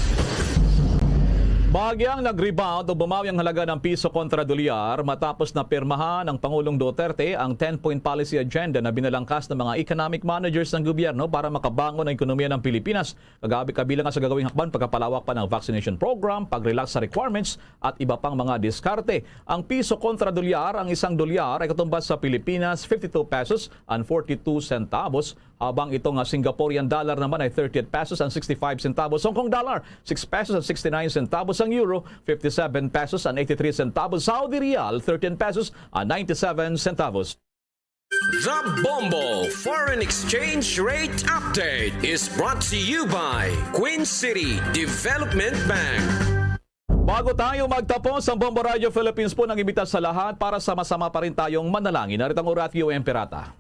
Bahagyang nag-rebound o bumawi ang halaga ng piso kontra dolyar matapos na pirmahan ng Pangulong Duterte ang ten-point policy agenda na binalangkas ng mga economic managers ng gobyerno para makabangon ang ekonomiya ng Pilipinas. Kagabi, kabilang nga sa gagawing hakbang, pagkapalawak pa ng vaccination program, pag-relax sa requirements, at iba pang mga diskarte. Ang piso kontra dolyar, ang isang dolyar ay katumbas sa Pilipinas fifty-two pesos and forty-two centavos, habang ito nga Singaporean dollar naman ay thirty-eight pesos and sixty-five centavos, Hong Kong dollar six pesos and sixty-nine centavos, ang euro fifty-seven pesos and eighty-three centavos, Saudi riyal thirteen pesos and ninety-seven centavos. The Bombo Foreign Exchange Rate Update is brought to you by Queen City Development Bank. Bago tayo magtapos, ang Bombo Radio Philippines po nag-imbita sa lahat para sama-sama pa rin tayong manalangin. Narito ang Oratio Emperata.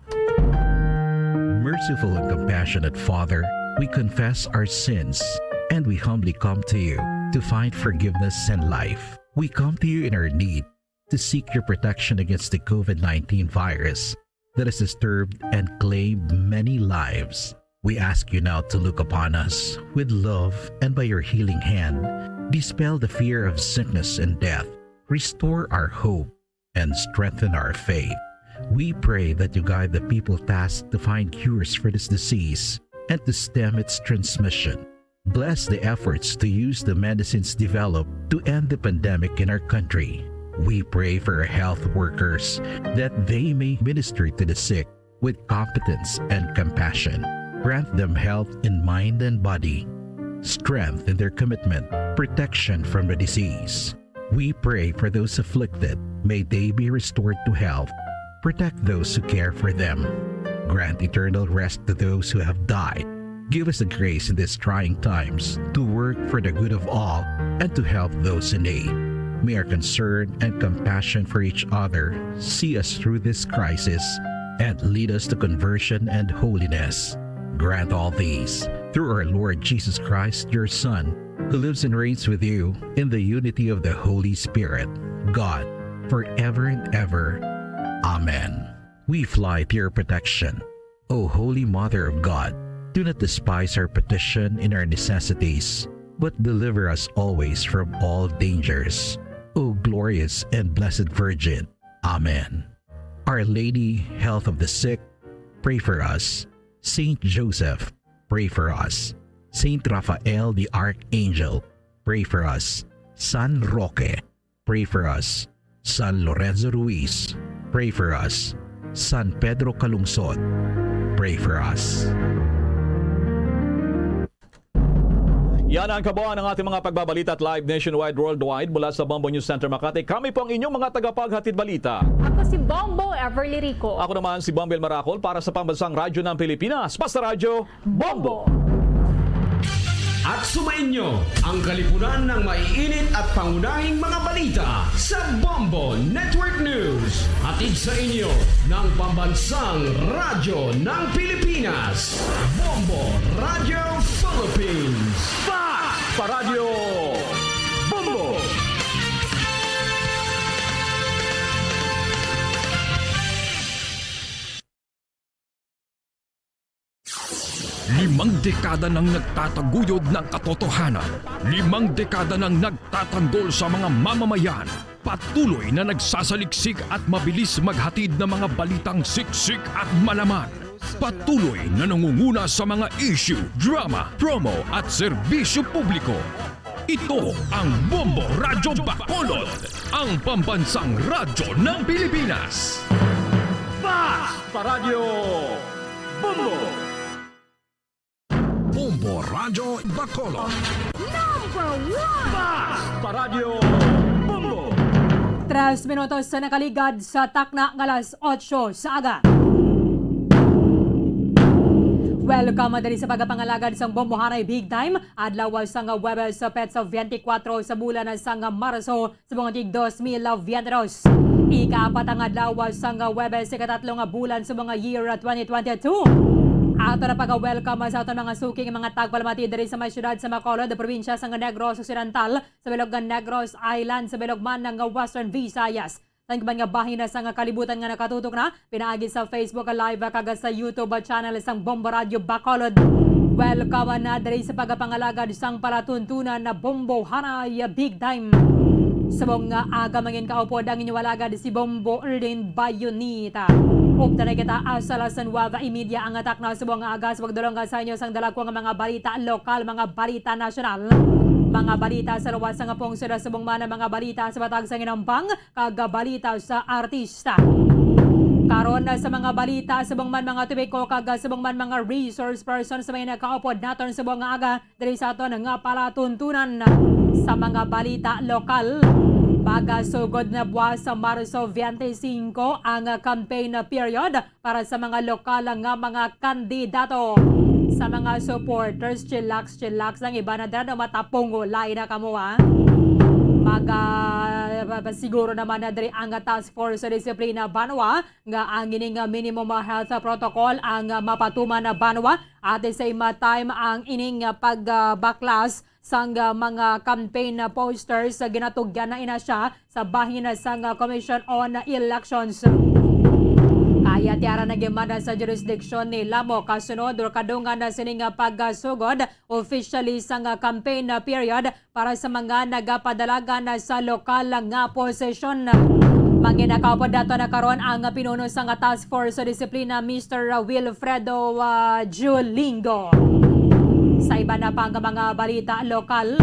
Merciful and compassionate Father, we confess our sins and we humbly come to you to find forgiveness and life. We come to you in our need to seek your protection against the COVID nineteen virus that has disturbed and claimed many lives. We ask you now to look upon us with love and by your healing hand, dispel the fear of sickness and death, restore our hope, and strengthen our faith. We pray that you guide the people tasked to find cures for this disease and to stem its transmission. Bless the efforts to use the medicines developed to end the pandemic in our country. We pray for our health workers that they may minister to the sick with competence and compassion. Grant them health in mind and body, strength in their commitment, protection from the disease. We pray for those afflicted. May they be restored to health. Protect those who care for them. Grant eternal rest to those who have died. Give us the grace in these trying times to work for the good of all and to help those in need. May our concern and compassion for each other see us through this crisis and lead us to conversion and holiness. Grant all these through our Lord Jesus Christ, your Son, who lives and reigns with you in the unity of the Holy Spirit, God, forever and ever. Amen. We fly to your protection. O Holy Mother of God, do not despise our petition in our necessities, but deliver us always from all dangers. O glorious and blessed Virgin. Amen. Our Lady, Health of the Sick, pray for us. Saint Joseph, pray for us. Saint Raphael the Archangel, pray for us. San Roque, pray for us. San Lorenzo Ruiz, pray for us. San Pedro Calungsod, pray for us. Yan ang kabuuan ng ating mga pagbabalita at live nationwide, worldwide mula sa Bombo News Center Makati. Kami po ang inyong mga tagapaghatid balita. Ako si Bombo Everly Rico. Ako naman si Bombo El Maracol para sa Pambansang Radyo ng Pilipinas, Basta Radyo Bombo. At sumainyo ang kalipunan ng maiinit at pangunahing mga balita sa Bombo Network News. Hatid sa inyo ng Pambansang Radyo ng Pilipinas, Bombo Radio Philippines. Fast pa Radyo Bombo! Limang dekada nang nagtataguyod ng katotohanan. Limang dekada nang nagtatanggol sa mga mamamayan. Patuloy na nagsasaliksik at mabilis maghatid ng mga balitang siksik at malaman. Patuloy na nangunguna sa mga issue, drama, promo at serbisyo publiko. Ito ang Bombo Radyo Bacolod, ang pambansang radyo ng Pilipinas. Fast pa Radyo Bombo! Bombo Radyo Bacolod. Number one! Fast pa Radyo Bombo! Tres minutos sa nakaligad sa takna nga alas otso sa aga. Welcome diri sa pagapangalagad sang Bombohanay Big Time, adlaw sang Huwebes, petsa twenty-four sa bulan sang Marso, subong tig dos mil veintidos. Ikaapat ang adlaw sang Huwebes, ikatatlo nga bulan subong nga year twenty twenty-two. Ato na pag-welcome sa aton mga suking mga tagpalamati diri sa may siyudad sa Bacolod, probinsya sang Negros Occidental, sa bilog nga Negros Island, sa bilog man nga Western Visayas. Sa iban nga bahin na sang kalibutan nga nakatutok na pinaagi sa Facebook Live kag sa YouTube channel sang Bombo Radyo Bacolod. Welcome na diri sa pagapangalagad sang palatuntunan na Bombohanay Big Time. Subong nga aga, mangin kaupod ang inyo alagad si Bombo Erlin Bayonita. Upta na kita asa las nuwebe y media ang atak na subong nga aga sa pagdulong sa inyo sang dala ko nga mga balita lokal, mga balita nasyonal, mga balita sa luwas nga pungsod, subong man ang mga balita sa matag sang hinampang, kag balita sa artista. Karon sa mga balita, subong man mga tubiko kag subong man mga resource person sa may nakaupod naton subong nga aga diri sa aton nga palatuntunan sa mga balita lokal. Magasugod na buwas sa Marso twenty-five ang campaign period para sa mga lokal nga mga kandidato. Sa mga supporters, chillax, chillax lang, iba na dira, no, matapong, lain na kamo, ha. Maga-, siguro naman na diri ang Task Force sa Disiplina Banwa nga ang ining minimum health protocol ang mapatuman na banwa. At the same time, ang ining pag, ah, baklas sang, ah, mga campaign posters, ah, ginatugyan na ina siya sa bahin sang, ah, Commission on Elections. Kaya tiara na gimanda sa jurisdiction ni Lamo kasunod or kadungan na sining, ah, pagasugod officially sang, ah, campaign, ah, period para sa mga nagapadalagan sa lokal nga posisyon. Manginakaupod dato na karon ang pinuno sang Task Force sa Disiplina, Mister Wilfredo, ah, Julingo. Sa iban na pang mga balita lokal,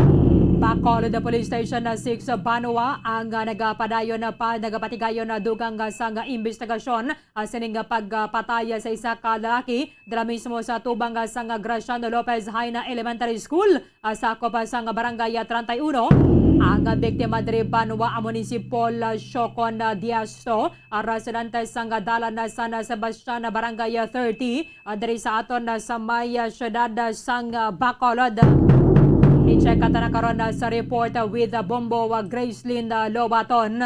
Bacolod Police Station six Banwa ang, ah, nagapadayon pa, nagapatigayon na dugang, ah, sang imbestigasyon, ah, sining, ah, pagpatay sa isa ka lalaki dira mismo sa tubang, ah, sang Graciano Lopez Jaena Elementary School, ah, sakop, ah, sang Barangay, ah, treinta y uno. Ang, ah, biktima diri banwa amo ni si Paul, ah, Siocon, ah, Diasto, ah, residente sang, ah, dalan, ah, San Sebastian, ah, Barangay, ah, thirty, ah, diri sa aton, ah, sa may, ah, siyudad, ah, sang, ah, Bacolod. I-check ka ta na karon na sa report, uh, with, uh, Bombo, uh, Gracelyn, uh, Lobaton.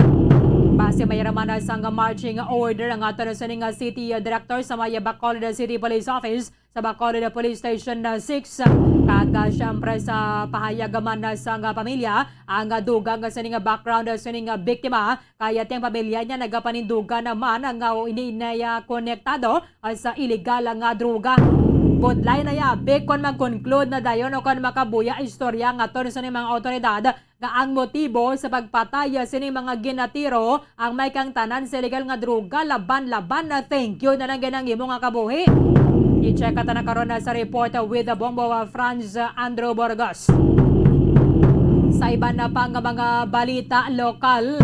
Base may raman na sang marching order ang ato na sining, uh, city, uh, director sa may Bacolod City Police Office, sa Bacolod Police Station, uh, six. Kag, uh, siyempre sa pahayag man na sang, uh, pamilya, ang, uh, dugang sining, uh, background, uh, sining, uh, biktima. Kaya ting pamilya niya nagapanindugan naman nga ini niya konektado, ah, sa iligal nga droga. Budlay na yabi kon mag-conclude na dayon o kon makabuya istorya nga to sa mga awtoridad nga ang motibo sa pagpatay sining mga ginatiro ang may kangtanan sa iligal nga droga. Laban-laban na, thank you na lang gid ang imo nga kabuhi. I-check ka ta na karon na sa report with the Bombo, uh, Franz, uh, Andrew Burgos. Sa iban na pa nga mga balita lokal,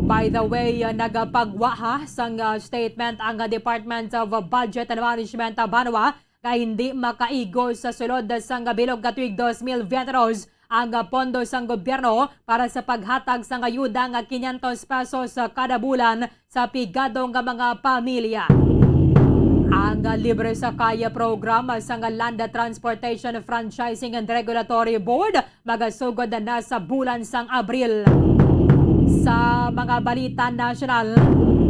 by the way, uh, nagapagwa ha sang, uh, statement ang, uh, Department of Budget and Management, uh, Banwa nga hindi makaigo sa sulod sang bilog nga tuig dos mil veintitrés ang, uh, pondo sang gobyerno para sa paghatag sang ayuda nga quinientos pesos, uh, kada bulan sa pigado nga mga pamilya. Ang libre sakay program sang Land Transportation Franchising and Regulatory Board magasugod na sa bulan sang Abril. Sa mga balita nasyonal,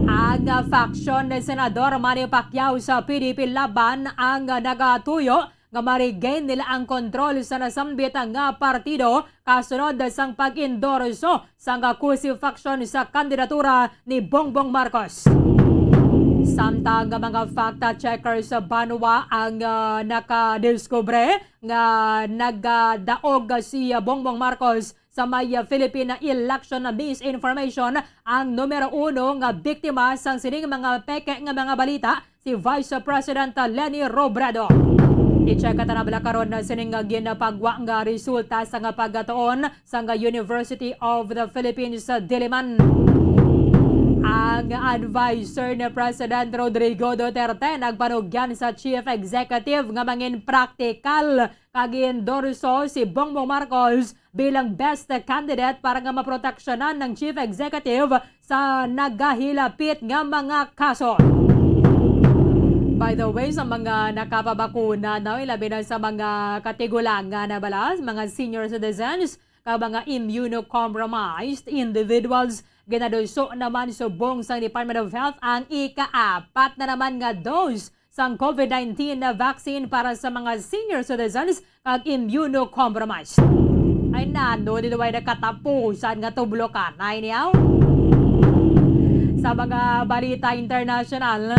ang faksyon ni Senador Manny Pacquiao sa P D P Laban ang nagatuyo nga ma-regain nila ang kontrol sa nasambit nga partido kasunod sang pag-endorso sang Kusi faction sa kandidatura ni Bongbong Marcos. Samtang nga mga fact checkers sa banwa ang, ah, nakadiskubre nga nagadaog si Bongbong Marcos sa may, ah, Philippine election na misinformation, ang numero uno nga biktima sang sining mga peke nga mga balita si Vice President Leni Robredo. I-check ta na bala karon na sining ginapagwa nga resulta sa nga pagatuon sa nga University of the Philippines Diliman. Ang adviser ni President Rodrigo Duterte nagpanugyan sa Chief Executive nga mangin praktikal kag endorso si Bongbong Marcos bilang best candidate para nga maproteksyonan ng Chief Executive sa nagahilapit nga mga kaso. By the way, sa mga nakapabakuna, no, ilabi na sa mga katigulangan na bala, mga senior citizens, kag mga immunocompromised individuals, ginaduso naman subong sang Department of Health ang ikaapat na naman nga dose sang COVID nineteen na vaccine para sa mga senior citizens kag immunocompromised. Ay nano, di daw ay nakatapusan nga tublokanay niya. Sa mga balita international,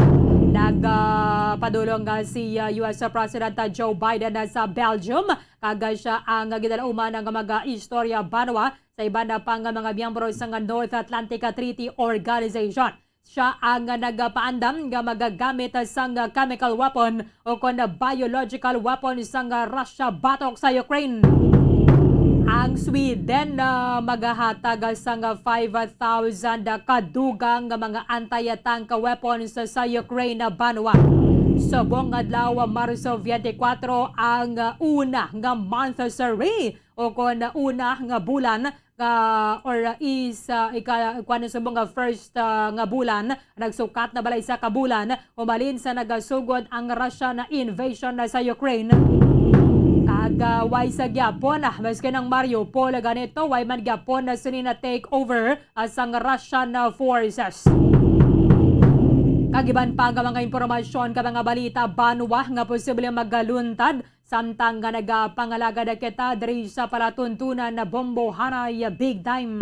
nagpadulong nga si, uh, U S President Joe Biden na sa Belgium, kag siya ang ginalauman nga mag-istorya banwa sa iban na pa nga mga miyembro sang North Atlantic Treaty Organization. Siya ang nagapaandam nga magagamit sang chemical weapon o kon biological weapon sang Russia batok sa Ukraine. Ang Sweden na magahatag sang five thousand kadugang nga mga anti-tank weapons sa Ukraine banwa. Subong adlaw, Marso twenty-four, ang una nga monthsary o kon una nga bulan nga, or is, ah, ika-, kuwan, subong nga first, ah, nga bulan, nagsukat na balay sa kabulan, umalin sa nagasugod ang Russia na invasion na sa Ukraine. Kag, ah, way sa gyapon, ah, maski ng Mariupol, ganito, way man gyapon na sini na take over, ah, sang Russian, ah, forces. Kag iban pa nga mga impormasyon ka mga balita, banwa nga posible magaluntad samtang nga nagapangalagad kita diri sa palatuntunan na Bombohanay Big Time.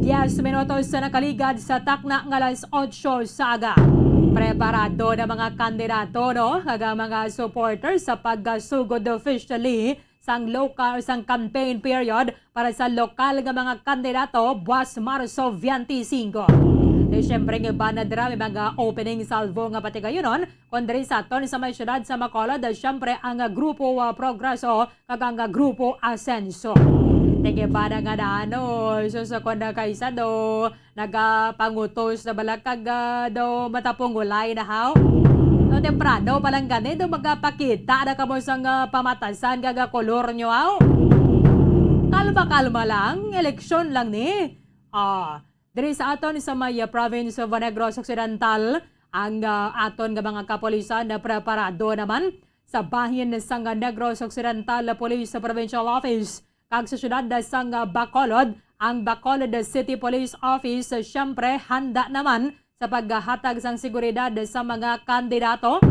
Diyes minutos sa nakaligad sa takna nga alas otso sa aga. Preparado na mga kandidato, no, kag ang mga supporters sa pagkasugod officially sang local, sang campaign period para sa lokal nga mga kandidato buwas Marso twenty-five. Di siyempre nga iban na dira may mga opening salvo nga patigayunon, kon diri sa aton sa may siyudad sa Bacolod, siyempre ang Grupo, ah, Progreso kag ang Grupo Asenso. Tingibana nga na ano, sus, ako na kaysa do, nagapangutos na bala kag, ah, do matapungulay na haw. No, temprano pa lang gani, do magapakita na kamo sang, ah, pamatasan kag, ah, kolor nyo haw. Kalma-kalma lang, eleksyon lang ni. Ah, Diri sa aton sa may, ah, province of Negros Occidental, ang, ah, aton nga mga kapulisan na preparado naman sa bahin sang Negros Occidental Police Provincial Office kag sa siyudad sang Bacolod. Ang Bacolod City Police Office, siyempre, handa naman sa paghatag sang seguridad sa mga kandidato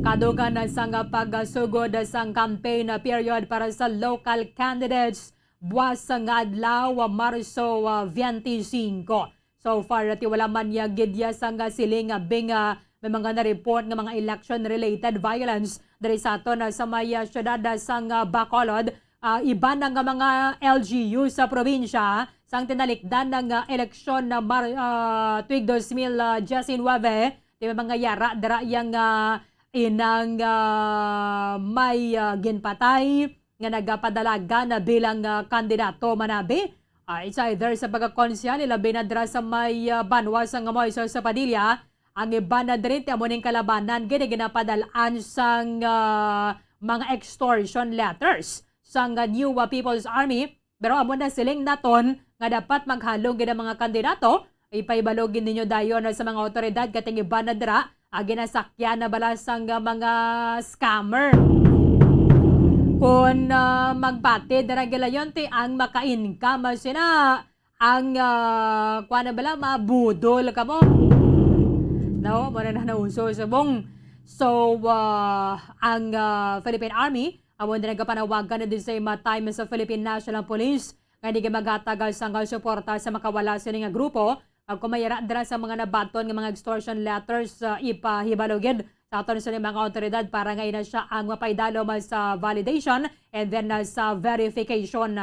kadugang sang pagsugod sang campaign period para sa local candidates buwas nga adlaw, Marso, ah, twenty-five. So far, tiwala man niya gid ya sang siling, ah, bing, ah, may mga na-report nga mga election-related violence diri sa aton, ah, sa may, ah, siyudad, ah, sang, ah, Bacolod. Ah, iban na nga mga L G U sa probinsya sang tinalikdan nga eleksyon na Mar-, ah, tuig dos mil diecinuebe, di ba, mga yara dira yang, ah, inang, ah, may, ah, ginpatay nga nagapadalagan na bilang, ah, kandidato manabi. Ah, it's either sa pagkakonsehal, ilabi na dira sa may, ah, banwa sang Moises Padilla, ang iban na diri ti amo ning kalabanan gid ginapadal-an sang, ah, mga extortion letters sang, ah, New, ah, People's Army. Pero amo na siling naton nga dapat maghalong gid ang mga kandidato. Ipahibalo gid ninyo dayon sa mga awtoridad kay ang iban na dira, ah, ginasakyan na bala sang, ah, mga scammer. Kon, ah, magpati dira gilayon ti ang maka-income sina ang, ah, kuan na bala, mabudol kamo. No, mo na na nauso subong. So, ah, ang, ah, Philippine Army amo na nagapanawagan na din sa ima time sa Philippine National Police nga hindi maghatag sang suporta sa makawala sini nga grupo. Kag kung may ara dira sa mga nabaton nga mga extortion letters, ah, ipahibalo gid sa aton sa mga awtoridad para nga ina siya ang mapaidalom sa validation and then, ah, sa verification.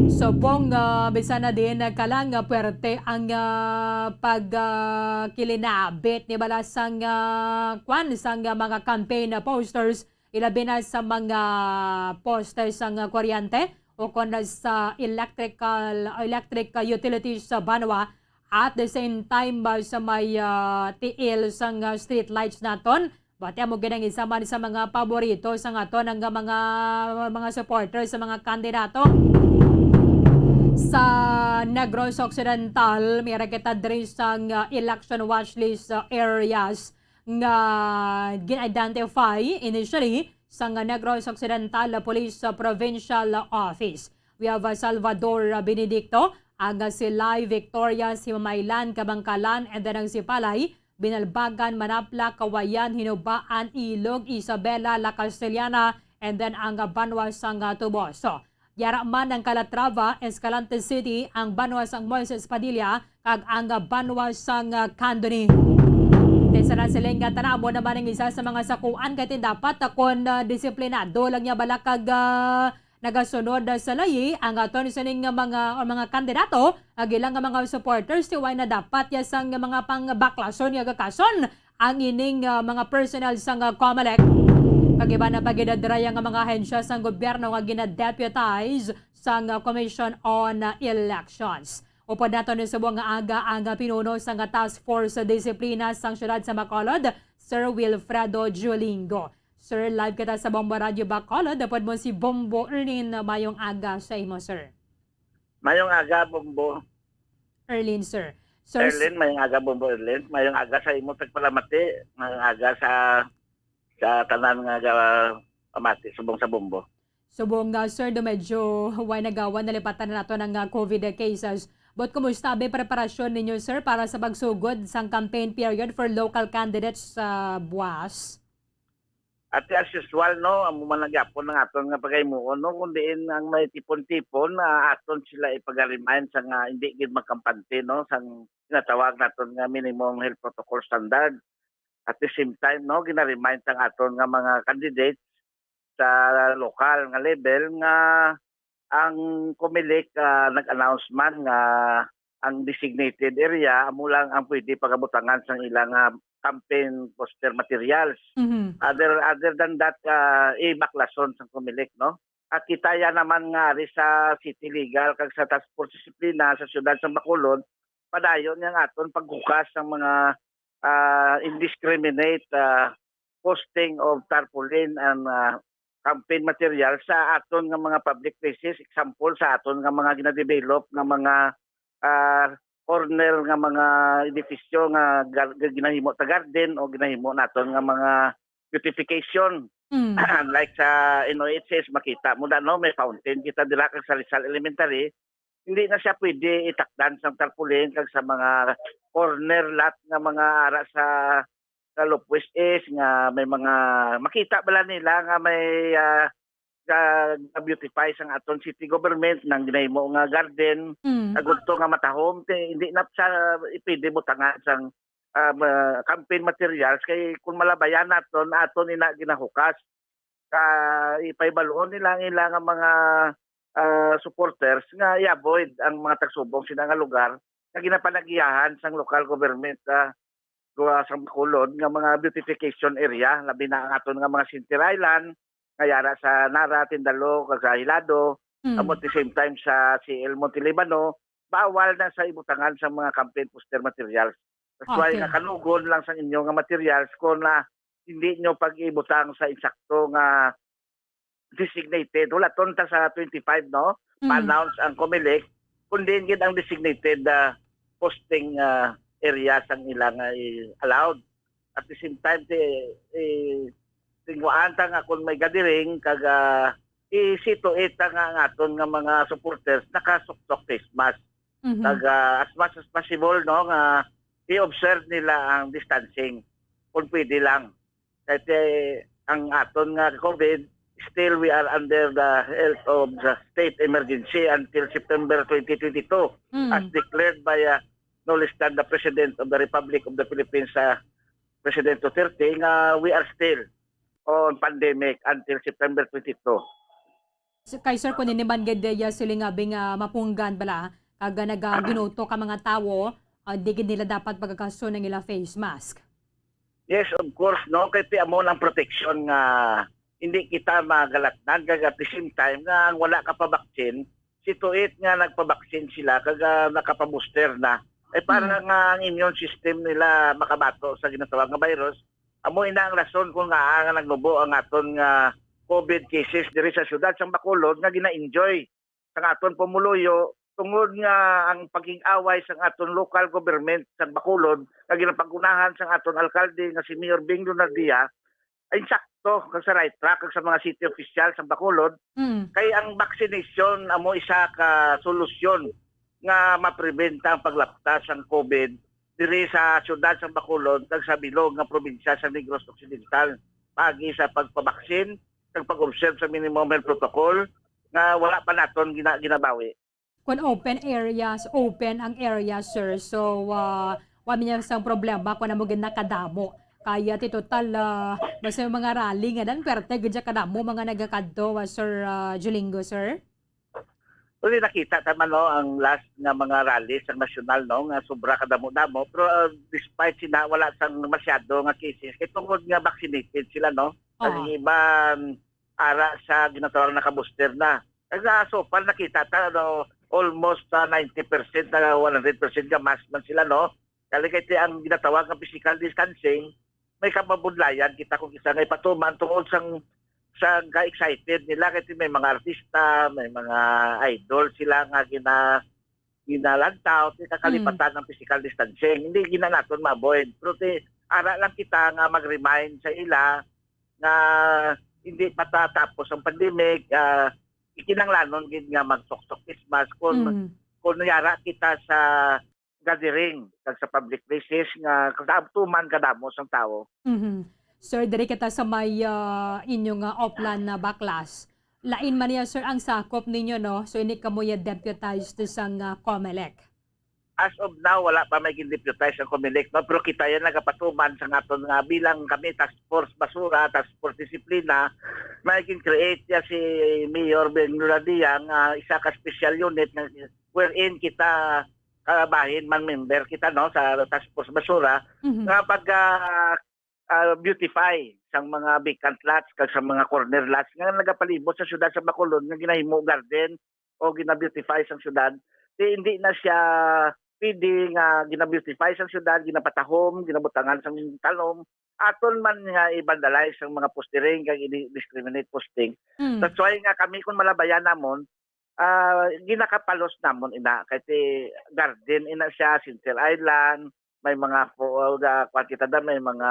Subong, ah, bisan na din, ah, kalang, ah, puwerte ang, ah, pag, ah, kilinabit ni bala sang, ah, kwan, sang, ah, mga campaign, ah, posters, ilabi na sa mga poste sang kuryente o kon sa electrical, electric utilities sa banwa, at the same time, ah, sa may, ah, tiil sang, ah, street lights naton. Bati amo gid ang isa man sa mga paborito sang aton nga mga, mga supporters sa mga kandidato. Sa Negros Occidental, may kita diri sang, ah, election watch list, ah, areas nga gin-identify initially sang Negros Occidental Police Provincial Office. We have, uh, Salvador, uh, Benedicto, ang, uh, Silay, Victorias, Himamaylan, Kabangkalan, and then ang Sipalay, Binalbagan, Manapla, Kawayan, Hinubaan, Ilog, Isabela, La Castellana, and then ang, uh, banwa sang, uh, Toboso. Yara man ang Calatrava, Escalante City, ang banwa sang Moises Padilla, kag ang banwa sang, ah, Candoni. Ti sa nasiling nga tana-, amo naman ang isa sa mga sakuan kay ti dapat kon, ah, disiplinado lang niya bala kag, ah, nagasunod, ah, sa layi ang aton sining nga mga, o mga kandidato, ag ilang nga mga supporters, ti way na dapat ya sang mga pangbaklason nga gakason ang ining, ah, mga personnel sang, ah, COMELEC. Kag iban na pa gid dira nga mga ahensya sang gobyerno nga gina-deputize sang, ah, Commission on, ah, Elections. Upod naton ni subong nga aga ang, ah, pinuno sang, ah, Task Force sa Disiplina sang Siyudad sa Bacolod, Sir Wilfredo Julingo. Sir, live kita sa Bombo Radio Bacolod. Upod mo si Bombo Erlin. Mayong aga sa imo, sir. Mayong aga, Bombo. Erlin, sir. Sir, Erlin, mayong aga, Bombo Erlin. Mayong aga sa imo tagpalamati. Mayong aga sa, sa tanan nga ga-, pamati subong sa Bombo. Subong nga, sir, do medyo way nagawa, nalipatan na nato ng, ah, COVID cases. But kumusta ang preparasyon ninyo, sir, para sa pagsugod sang campaign period for local candidates sa buwas? At as usual, no, amo man ang gyapon ang aton nga pagaymuon, no, kung diin ang may tipon-tipon, ah, aton sila ipag-remind sa nga hindi gid magkampante, no, sang ginatawag naton nga minimum health protocol standard. At the same time, no, gina-remind ang aton nga mga candidates sa lokal nga level nga ang COMELEC, ah, nag-announce man nga ang designated area amo lang ang pwede pagabutangan sang ilang, ah, campaign poster materials. Mhm. Other, other than that, ah, ibaklason sang COMELEC, no? At kita ya naman nga ari sa City Legal kag sa Task Force Disiplina sa Siyudad sa Bacolod, padayon yang aton paghukas sang mga, ah, indiscriminate, ah, posting of tarpaulin and, ah, campaign material sa aton nga mga public places. Example, sa aton nga mga ginadevelop nga mga, ah, corner nga mga edifisyo nga gar-, nga ginahimo ta garden o ginahimo naton nga mga, beautification. Mm. Like sa N O H S, makita mo na, no, may fountain kita dira kag sa Rizal Elementary, hindi na siya pwede itakdan sang tarpaulin kag sa mga corner lot nga mga ara sa, sa Lop West East nga may mga makita bala nila nga may, ah, ga-, ga-beautify sang aton city government nang ginahimo nga garden, Mm. agud to nga matahom, kay hindi na siya ipwede butangan sang, ah, ma-, campaign materials, kay kung malabayan naton, aton ina ginahukas. Ka, ipahibaloon nila ang ila nga mga, ah, supporters nga i-avoid ang mga tagsubong sina nga lugar nga ginapanagiyahan sang local government, ah, gawa sang Bacolod nga mga beautification area, labi na ang aton nga mga Center Island, nga yara sa Nara, Tindalo, kag sa Hilado, Mm. amo at the same time sa C L Monte Libano, bawal na sa ibutangan sa mga campaign poster materials. That's why Okay. nga kanugon lang sa inyo nga materials kung na hindi nyo pag-ibutang sa insakto nga designated. Wala ton ta sa twenty-five, no? Mm. Pa-announce ang Comelec, kundi gid ang designated, ah, posting, ah, area sang ilang, ah, i-, allowed. At the same time, ti, eh, tingwaan ta nga kung may gathering, kag, ah, i-see to it ta nga ang aton nga mga supporters nakasuksok face mask. Mhm. Kag, ah, as much as possible, no, nga i-observe nila ang distancing, kung pwede lang. Kay, eh, ang aton nga COVID, still we are under the health of the state emergency until September twenty twenty-two, Mm. as declared by, ah, no less than the President of the Republic of the Philippines, ah, President Duterte, nga we are still on pandemic until September twenty-two. So, kay sir, kung ini man gid, ya, siling abi nga mapunggan bala, kag, ah, nagaginuto ka mga tawo, ah, di gid nila dapat pagkakason ang ila face mask. Yes, of course, no? Kay ti amo nang protection nga hindi kita magalatnan, kag at the same time nga ang wala ka pa vaccine, see to it nga nagpabaksin sila kag, ah, nakapabooster na. Eh, para Mm. nga ang immune system nila makabato sa ginatawag nga virus, amo ina ang rason kung ngaa nga nagnubo ang aton nga COVID cases diri sa siyudad sang Bacolod nga gina-enjoy sang aton pumuluyo, tungod nga ang paging-away sang aton local government sang Bacolod nga ginapag-unahan sang aton alkalde nga si Mayor Bing Lunardia ay sakto kag sa right track kag sa mga city official sang Bacolod, Mm. kay ang vaccination amo isa ka solusyon nga mapreventa ang paglapta sang COVID diri sa siyudad sang Bacolod kag sa bilog nga probinsya sa Negros Occidental, paagi sa pagpabaksin kag pag-observe sa minimum health protocol nga wala pa naton gina-, ginabawi. Kung open areas, open ang area, sir. So, ah, wa man niya sang problema kung amo gid nakadamo. Kaya ti total, ah, basta yung mga rally nga dan, perte gid siya kadamo mga nagakadto, ah, Sir, ah, Julingo, sir? Well, nakita ta man, no, ang last nga mga rally sa nasyonal, no, nga sobra kadamo-damo. Pero, ah, despite sina, wala sang masyado nga cases. Kay tungod nga vaccinated sila, no? Ang Oo. iban, ara sa ginatawag naka-booster na. Kag, ah, so far nakita ta, ano, almost, ah, ninety percent na one hundred percent ka mask man sila, no? Kali kay ti ang ginatawag nga physical distancing, may kababudlayan kita kung isa nga ipatuman tungod sang, sa ka-excited nila kay ti may mga artista, may mga idol sila nga gina-, ginalantaw, ti kakalipatan Mm. ang physical distancing. Hindi gina naton ma-avoid. Pero ti, ara lang kita nga mag-remind sa ila nga hindi pa ta tapos ang pandemic, ah, kinahanglanon gid nga magsuksok face mask kung, Mm. kung yara kita sa gathering kag sa public places nga kadam-, tuman kadamo sang tawo. Mhm. Sir, diri kita sa may, ah, inyo nga Oplan na baklas. Lain man niya, sir, ang sakop ninyo, no? So, ini kamo ya deputized sang, ah, Comelec. As of now, wala pa may gin-deputize ang Comelec, no? Pero kita yan nagapatuman sa aton nga bilang kami, Task Force Basura, Task Force Disiplina, may gin-create ya si Mayor Ben Luladia nga isa ka special unit nga wherein kita kabahin man member kita, no, sa Task Force Basura, Mhm. nga pag, ah, ah, beautify sang mga vacant lots kag sa mga corner lots nga nagapalibot sa siyudad sa Bacolod nga ginahimo garden o gina-beautify sang siyudad. Di, hindi na siya pwede nga gina-beautify sang siyudad, ginapatahom, ginabutangan sang tanom. Aton man nga i-vandalize ang mga postering kag i-discriminate posting. Mm. That's why nga kami, kung malabayan namon, ah, ginakapalos namon ina, kay ti garden ina siya, Center Island, may mga fo-, ah, kuwan kita da, may mga,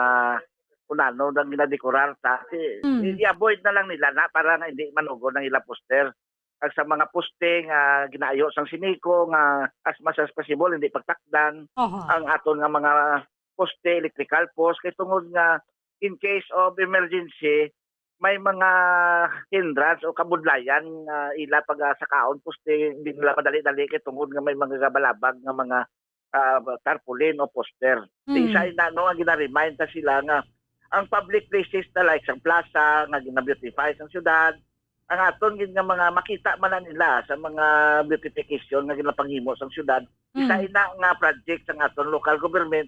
kung ano nang ginadekorar ta. Si, Mm. i-avoid na lang nila na para nga hindi manugon ang ilang poster. Kag sa mga poste nga ginaayo sang Simeco nga as much as possible hindi pagtakdan Oho. ang aton nga mga poste, electrical post, kay tungod nga in case of emergency, may mga hindrance o kabudlayan nga ila pag, ah, sakaon poste, hindi nila madali-dali kay tungod nga may mga gabalabag nga mga, ah, tarpaulin o poster. Mm. Isa ina, no, ang gina-remind ta sila nga ang public places na like sang plaza nga gina-beautify sang syudad, ang aton gid nga mga makita man na nila sa mga beautification nga ginapanghimo sang syudad, isa Mm. ina nga project sang aton local government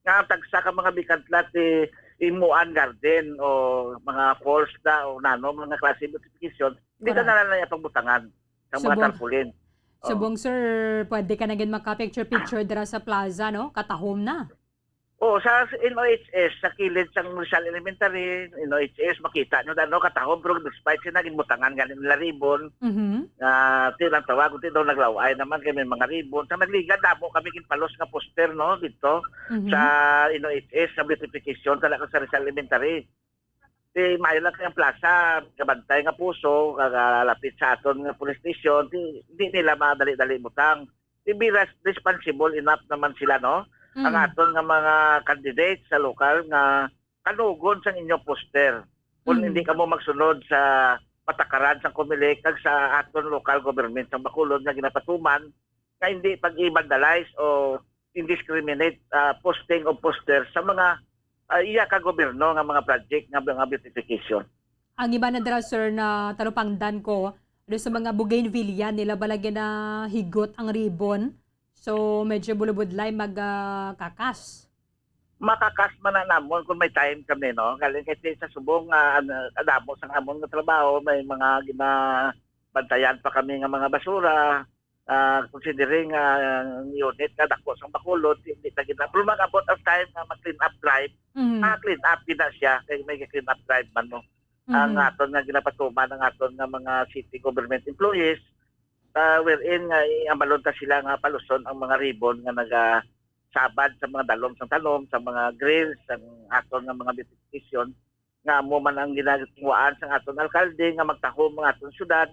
nga ang tagsa ka mga vacant lot, eh, imuan garden o mga falls da o nano, mga klase ng beautification, di na Correct. na lang niya pagbutangan sa mga Subong. tarpaulin. Oh. Subong, sir, pwede ka na gid maka-picture-picture dira sa plaza, no? Katahom na. Oo, sa N O H S, sa kilid sang Rizal Elementary, N O H S, makita nyo na, no? Katahom, pero despite siya, naging butangan ganin nila ribbon. Mhm. Nga, ti lang tawag, ti daw naglaway naman kay may mga ribbon. Sa nagligad, damo kami ginpalos nga poster, no? Dito, Mhm. sa N O H S, sa beautification, talaga sa Rizal Elementary. Ti maayo lang kay ang plaza, kabantay nga puso, kagalapit sa aton nga police station, ti, di nila madali-dali butang. Ti be res-, responsible enough naman sila, no? Ang Mm. aton nga mga candidates sa lokal nga kanugon sang inyong poster. Kung Mm. hindi kamo magsunod sa patakaran sang Comelec kag sa aton local government sang Bacolod nga ginapatuman, nga hindi pag-i-vandalize o indiscriminate, ah, posting of poster sa mga, ah, iya ka gobyerno nga mga project nga mga beautification. Ang iba na dira, sir, na talupangdan ko, ano sa mga bougainvillea nila bala ginahigot ang ribbon. So, medyo bulubudlay mag, ah, kakas. Makakas man na namon kung may time kami, no? Galing kasi sa subong nga, ano, kadamo sa amon nga trabaho, may mga ginabantayan pa kami nga mga basura. Ah, considering, ah, ang unit nga dako sang Bacolod, hindi na gina-, pero mag-abot ang time nga mag-clean up drive, Mm. ah, clean up gid na siya, kay may clean up drive man, no? Ang Mm. aton nga ginapatuman, ang aton nga mga city government employees, ah, wherein nga iambalon ta sila nga paluson ang mga ribbon nga nagasabad sa mga dalom sang tanom, sa mga grills, ang aton nga mga beautification. Nga amo man ang ginagawa sang aton alkalde nga magtahom ang aton syudad.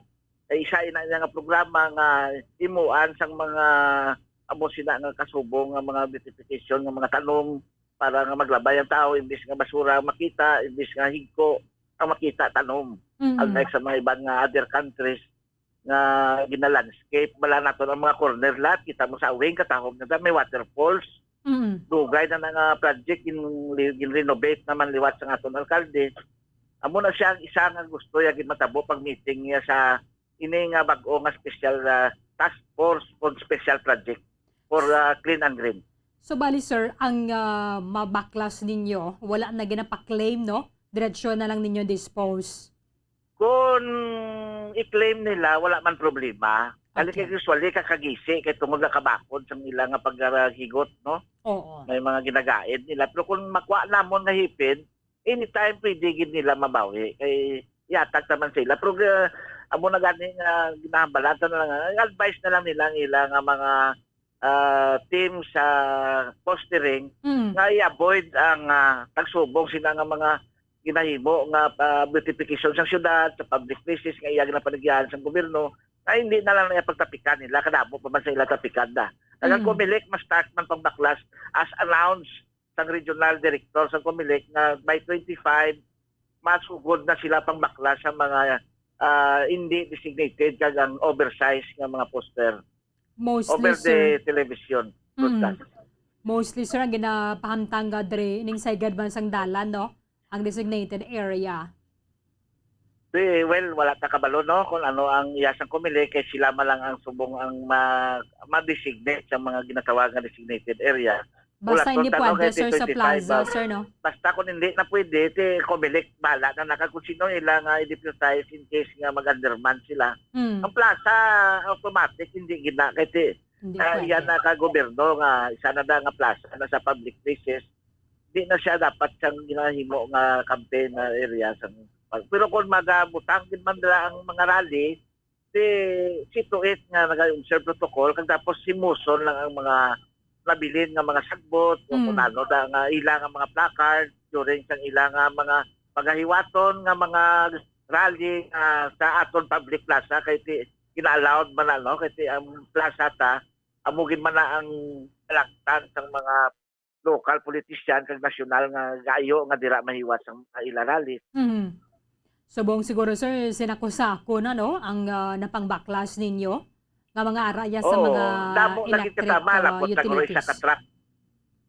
Kay isa ina niya nga programa nga himuan sang mga amo sina nga kasubong nga mga beautification nga mga tanom para nga maglabay ang tawo, imbis nga basura ang makita, imbis nga higko ang makita, tanom. Mm. Unlike sa mga iban nga other countries nga gina-landscape bala naton ang mga corner lot, kita mo sa wing, katahom na may waterfalls. Mm. Dugay na na nga project, gin-, gin-renovate naman liwat sa aton alkalde. Amo na siya ang isa nga gusto ya gid matabo pag meeting niya sa ini nga bag-o nga special, ah, task force on special project for, ah, clean and green. So, bali, sir, ang, ah, mabaklas ninyo, wala na ginapaklaim, no? Diretsyo na lang ninyo dispose. Kung i-claim nila, wala man problema. Kali Okay. kay usually kakagisi kay tungod na kabakod sang ila nga paghigot, no? Oo. May mga ginagaid nila. Pero kung makuha namon nga hipid, anytime pwede gid nila mabawi. Kay ihatag naman sila. Pero, ah, amo na gani nga ginahambalan ta na lang, ah, advice na lang nila ang ila nga mga, ah, team sa fostering Mm. nga i-avoid ang, ah, pagsubong sina nga mga ginahimo nga, ah, beautification sa syudad, sa public places nga iya ginapanagyahan sa gobyerno, nga hindi na lang niya pagtapikan nila, kadamo pa man sa ila tapikan na. Kag ang Mm. Comelec, ma-start man pangbaklas as announced sang regional director sa Comelec nga by twenty-five, masugod na sila pangbaklas sa mga, ah, hindi designated kag ang oversize nga mga poster Mostly, over the sir. television Mm. broadcast. Mostly, sir, ang ginapahamtang nga diri ning saygad man sang dalan, no? Ang designated area. Di, well, wala ta kabalo, no, kung ano ang iya sang Comelec, kay sila man lang ang subong ang ma-, ma-designate sa mga ginatawag nga designated area. Basta Wala hindi to, tanong pwede, kay sir, sa twenty-five, plaza, ah, sir, no? Basta kung hindi na pwede, ti Comelec, bahala na naka kung sino ila nga i-deputize in case nga mag-underman sila. Mm. Ang plaza, automatic, hindi gina, kay ti, Hindi ah, pwede. Iya na ka gobyerno nga, isa na da nga plaza na sa public places, di na siya dapat siyang ginahimo nga campaign na area sa, pero kung magabutang gid man dira ang mga rally, si, see to it nga nag-observe protocol, kag tapos himuson lang ang mga nabilin nga mga sagbot, o kung Mm. ano da nga ila nga mga placard, during sang ila nga mga pagahiwaton nga mga rally, ah, sa aton public plaza, kay ti gina-allowed man na, no? Kay ti ang plaza ta amo gid man na ang kalaktan sang mga lokal politician kag nasyonal nga gaayo nga dira mahiwat sang ila rally. Mhm. Subong siguro, sir, sinako-sako na, no, ang, ah, napangbaklas ninyo nga mga araya sa Oo, mga damo na gid electric, kasama, ah, labot na guro isa ka utilities. Truck.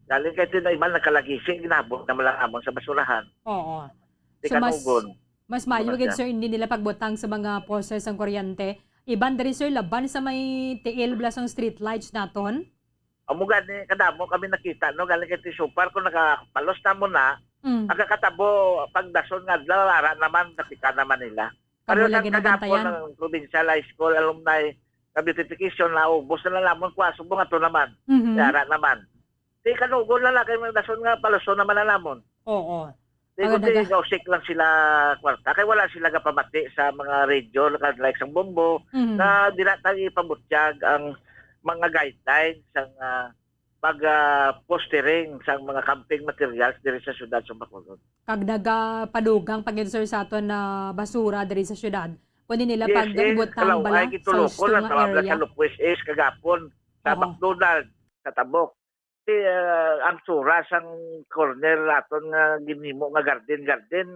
Galing kay ti na iban nagkalagisi, ginabot na man lang amon sa basurahan. Oo. Di So, mas, kanugon. Mas maayo Ano gid, siya? Sir, hindi nila pagbutang sa mga poste sang kuryente. Iban diri, sir, laban sa may tiil bala sang street lights naton. Amo gani, kadamo kami nakita, no? Galing kay ti super, kung nakapalos na mo na, Mm. ang kakatabo, pagdason nga adlaw, ara naman, kapikan naman nila. Kamo Pareho lang sang ginabantayan? Kagapon ang Provincial High School alumni nga beautification, naubos na lang namon, kuha subong ato naman. Mhm. Ara naman. Di kanugon na lang, kay may dason nga paluson naman na namon. Oo. Di Ang ko ti daga- gausik lang sila kwarta, kay wala sila gapamati sa mga radio, like sang Bombo, Mhm. na dira ta ipabutyag ang mga guidelines sang, ah, pag, ah, postering sang mga camping materials diri sa siyudad sa Bacolod. Kag nagapadugang pa gid, sir, sa aton na basura diri sa siyudad. Kundi nila Yes, pag eh, ibutang kalaw, bala ay, sa gitulokon store lang, nga tawag lang area. Sa Lopez East kagapon, sa Oo. McDonald, sa Tabok. Ti, ah, ang tsura sang corner naton nga ginhimo nga garden-garden,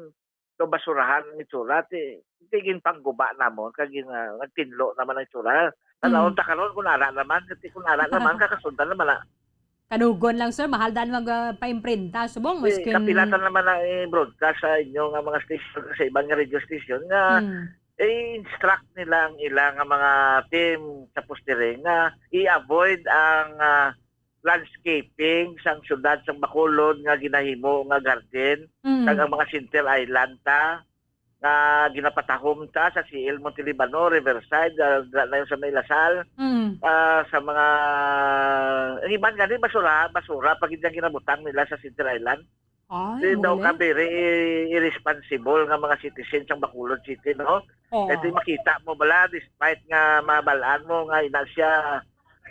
so basurahan ang itsura, ti, ti ginpangguba namon, kag gin-, ah, nagtinlo naman ang itsura. Tan-awon Mm. ta karon kung ara naman, ti kung ara naman, kakasundan naman na. Kanugon lang, sir, mahal daan mag, ah, paimprinta, subong, Ti, maskin kapilatan naman na i-broadcast sa inyo nga mga station, sa iban nga radio station nga Mm. i-instruct nila ang ila nga mga team sa postering nga i-avoid ang, ah, landscaping sang siyudad sang Bacolod nga ginahimo nga garden, Mm. kag ang mga center island ta nga ginapatahom ta sa C L Montelibano, Riverside, ah, dira na yun sa may Lasal, Mm. ah, sa mga ang iban gani basura, basura pa gid ang ginabutang nila sa center island. Ay, Di daw muli? Ka very i-, irresponsible nga mga citizens sang Bacolod City, no? Oo. Kay ti makita mo bala, despite nga mabalaan mo nga ina siya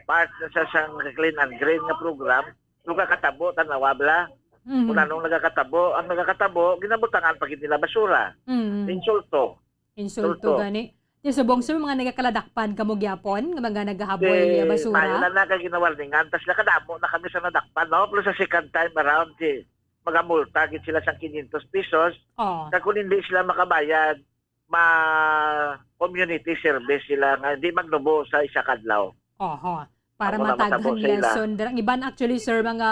part na sa sang Clean and Green nga program, nagakatabo, tanawa bala. Mhm. Kung anong nagakatabo, ang nagakatabo, ginabutangan pa gid nila basura. Mhm. Insulto. Insulto Insulto. Gani. Di subong sa mga nagakaladakpan kamo gyapon, nga mga nagahaboy, Ti, ah, basura? Maayo na na kay ginawarningan, tas nakadamo na kami sa nadakpan, no? Pero sa second time around, ti, magamulta gid sila sang quinientos pesos. Oh. Kag kung hindi sila makabayad, ma-community service sila nga hindi magnubo sa isa ka adlaw. Oho. Para Amo na mataghan matabo sa ila. Lesson. Ang iban actually, sir, mga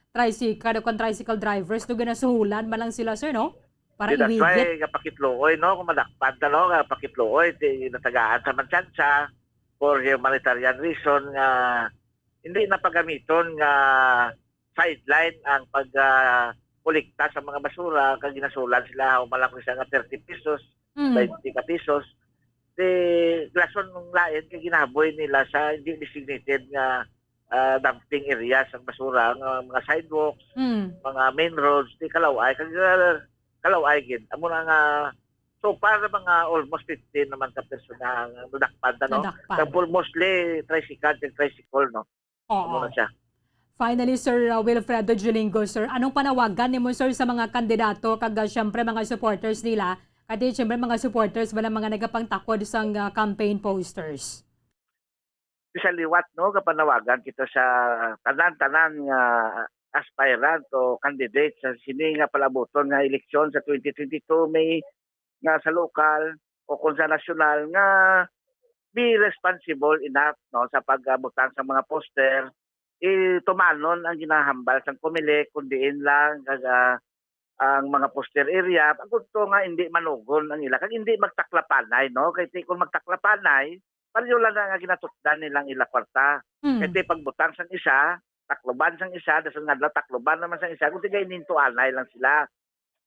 tricycle o kung tricycle drivers, no, ginasuhulan man lang sila, sir, no? Para Di, that's iwigit. Why, nga pakitluoy, no? Kung madakpan ka, no? Nga pakitluoy, ti, natagaan sa man tsansa for humanitarian reason nga hindi na pagamiton nga sideline ang pag, ah, kolekta sa mga basura, kag ginasulan sila, human lang ko siya nga thirty pesos, Mm. twenty ka pesos. Di, lason ng lain, kay ginahaboy nila sa hindi designated nga, ah, dumping areas ang basura, nga mga sidewalks, Mm. mga main roads, di kalaway, kag, ah, kalaway gid. Amo na nga, so far, mga almost fifteen naman ka persona ang nadakpan, ano? Nadakpan. Kag mostly tricycle, kag tricycle, no? Oo. Amo na siya. Finally, Sir, uh, Wilfredo Julingo, sir, anong panawagan nimo, sir, sa mga kandidato kag, uh, syempre, mga supporters nila? Kay, syempre, mga supporters, wala mga nagapangtakod sang, uh, campaign posters. Sa liwat, no, kapanawagan kita sa tanan-tanan nga aspirant o candidate sa sini nga palabuton nga eleksyon sa twenty twenty-two May nga sa lokal o kung sa nasyonal nga be responsible enough, no, sa pagbutang sa mga poster. Itumanon ang ginahambal sang Comelec, kun diin lang kag, ah, ang mga poster area, agud to nga hindi manugon ang ila kag hindi magtaklapanay, no? Kay ti kung magtaklapanay, pareho lang na nga ginatutdan nilang ila kwarta. Mm. Kay ti pagbutang sang isa, takloban sang isa, dason nga adlaw takloban naman sang isa, kung tigay ninto anay lang sila.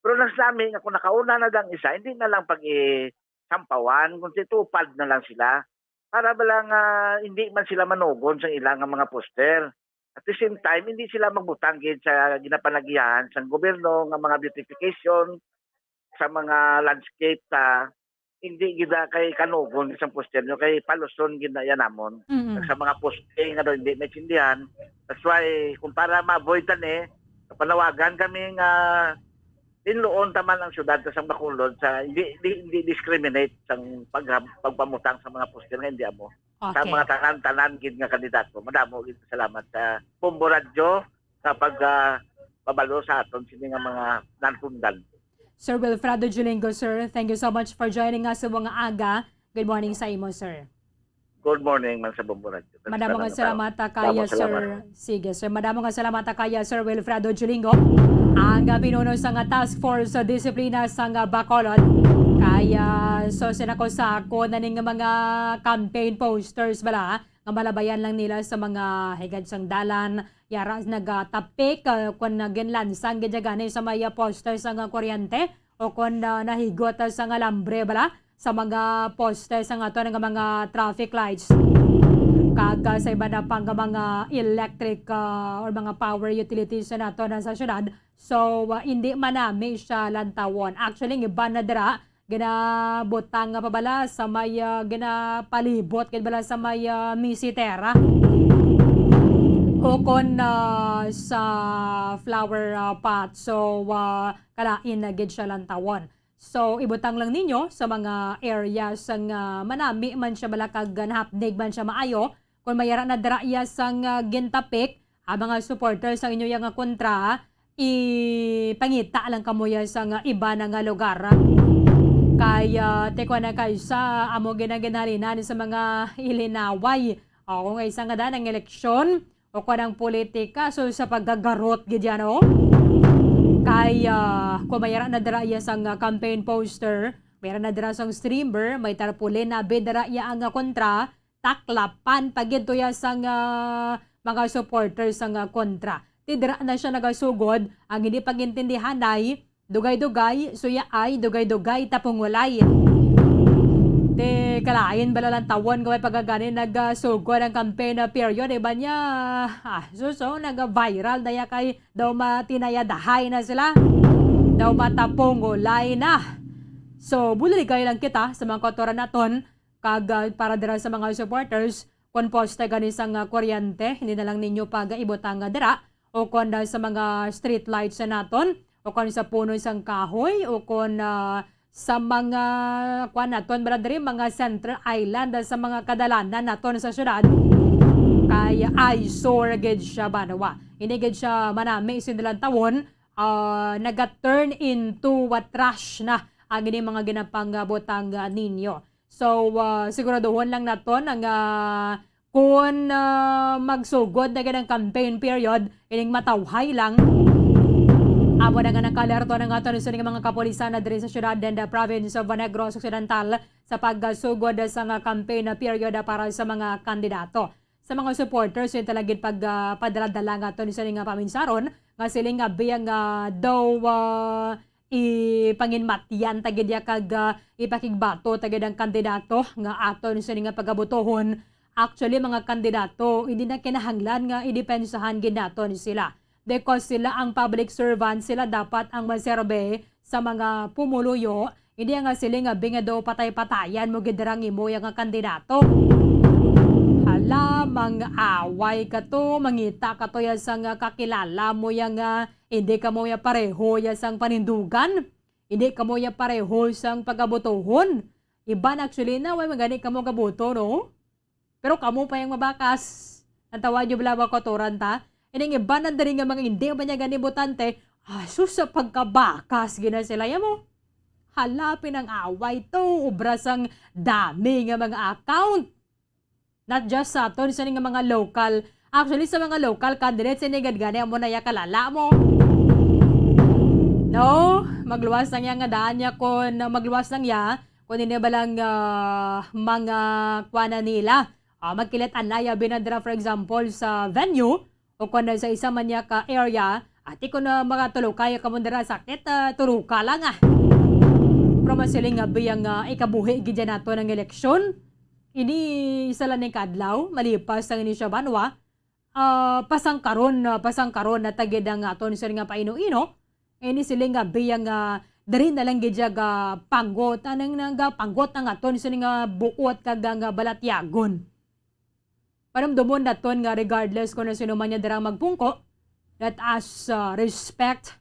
Pero nagsinami nga kung nakauna na lang isa, hindi na lang pag-isampawan, kung tupad na lang sila. Para ba lang, ah, hindi man sila manugon sa ilang nga mga poster. At the same time, hindi sila magbutang gid sa ginapanagihan sang gobyerno nga mga beautification sa mga landscape sa hindi gid na kay kanugon isang poster nyo, kay paluson gid na yan namon. Mm-mm. Sa mga poste nga daw hindi maintindihan. That's why, kung para ma-avoid na ni, panawagan kami nga Tinluon ta man ang syudad ta sang Bacolod sa hindi, hindi, hindi discriminate sang pag-, pagpamutang sa mga poster nga hindi amo. Sa Okay. mga tanan-tanan gid nga kandidato, madamo gid salamat sa Bombo Radyo sa pag, ah, pabalo sa aton sini nga mga nanundan. Sir Wilfredo Julingo, sir, thank you so much for joining us sa mga aga. Good morning sa imo, sir. Good morning man sa Bombo Radyo. Madamo nga salamat, ah, kaya, sir. Sige, sir. Madamo nga salamat, ah, kaya, Sir Wilfredo Julingo, ang, ah, pinuno sang, ah, Task Force sa Disiplina sang, ah, Bacolod. Kaya, so, sinako-sako na ning mga campaign posters bala, ah, nga malabayan lang nila sa mga higad sang dalan, yara nagatapik, ah, kun, ah, ginlansang gid gani sa may, ah, poster sang, ah, kuryente, o kon, ah, nahigot, ah, sang alambre bala sa mga poste sang aton nga mga traffic lights. Kag, ah, sa iba na pang mga electric, ah, or mga power utilities sa naton sa syudad. So, ah, hindi man nami siya lantawon. Actually, ang iba na dira, ginabutang nga pabala sa may, ah, ginapalibot gid bala sa may, ah, misitera. O kon, ah, sa flower, ah, pot. So, ah, kalain na gid siya lantawon. So, ibutang lang ninyo sa mga areas nga manami man siya bala kag nahapdig man siya maayo. Kung may ara na dira iya sang, ah, gintapik, ang mga supporters sang inyo iya nga kontra, ipangita lang kamo iya sang iba na nga lugar. Kay, ah, tikwa na kay sa amo ginaginahalina ni sa mga ilinaway. O, kung isa nga daan ang eleksyon, o kung ang politika, so sa paggagarot gid yan, oh. Kay, ah, kung may ara na dira iya sang, ah, campaign poster, may ara na dira sang streamer, may tarpaulin na abi dira iya ang, ah, kontra, taklapan pa gid to iya sang, ah, mga supporters sang, ah, kontra. Ti dira na siya nagasugod, ang hindi pag-intindihanay, dugay-dugay, suyaay, dugay-dugay, tapungulay. Ti kalain bala lantawon nga may pagagani nagasugod ang campaign period, iba niya, ah, suso, naga-viral na ya kay daw matinayadahay na sila. Daw matapungulay na. So, buligay lang kita sa mga kautoran naton, kag, ah, para dira sa mga supporters, kon poste gani sang, ah, kuryente, hindi na lang ninyo pag-ibutang nga dira, o kon, ah, sa mga street lights sa naton, o kon sa puno sang kahoy, o kon, ah, sa mga, kuan naton, bala diri, mga central island, ah, sa mga kadalanan naton sa syudad, kay eyesore gid siya, banwa. Hindi gid siya manami, sindilan tawon, ah, naga-turn into, ah, trash na ang ining mga ginapangbutang, ah, ninyo. So, ah, siguraduhon lang naton ang, ah, kun, ah, magsugod na gid ang campaign period, ining matawhay lang. Amo na nga nagkaalerto na nga aton sa mga kapulisan na diri sa syudad and the province of Negros Occidental sa pagsugod sa nga campaign period para sa mga kandidato. Sa mga supporters, yun talaga gid pag, ah, padala-dala nga aton sa nga paminsaron nga siling nga biyang, ah, daw, ah, ipanginmatyan ta gid ya kag, ah, ipakigbato ta gid ang kandidato nga aton sini nga pagabutohon. Actually, mga kandidato, hindi na kinahanglan nga idepensahan gid naton sila. Because sila ang public servant, sila dapat ang maserbe sa mga pumuluyo. Hindi nga sila nga bingado patay-patayan mo gid ang imo ya nga kandidato. Hala, mang-away ka to, mangita ka to ya sang kakilala mo ya nga hindi kamo ya pareho ya sang panindugan, hindi kamo ya pareho sang pagabutohon. Iban actually na, way magani kamo gabuto, no? Pero kamo pa yang mabakas. Ang tawag nyo bala ba kotoran ta? Ining iban na diri nga mga hindi ba niya gani botante, asus sa pagkabakas gina sila ya mo. Hala, pinang-away to, ubra sang dami nga mga account. Not just sa aton, sa nga mga local. Actually, sa mga local candidates, ini gad gani amo na ya kalala mo. No? Magluwas lang ya nga daan niya kon magluwas lang ya, kon ini ba lang, ah, mga kuana nila. Ah, magkilit anaya binadra, for example, sa venue, o kon sa isa man niya ka area, ati kon, ah, mga tulukay ka mo dira sakit, ah, tuluka lang, ah. Pero masiling nga biyang, ah, ikabuhi gid dyan nato ng eleksyon. Ini isa lang ning kaadlaw, malipas ang ini siya banwa, ah, pasangkaron, ah, pasangkaron na tagid ang aton sir nga paino-ino. Ini siling nga biyang, ah, diri na lang gid siya ga panggot, anang nang ga panggot ang aton sir nga buot kag nga balatyagon. Panumdumon naton nga regardless kung sino man niya dira magpungko, let us, uh, respect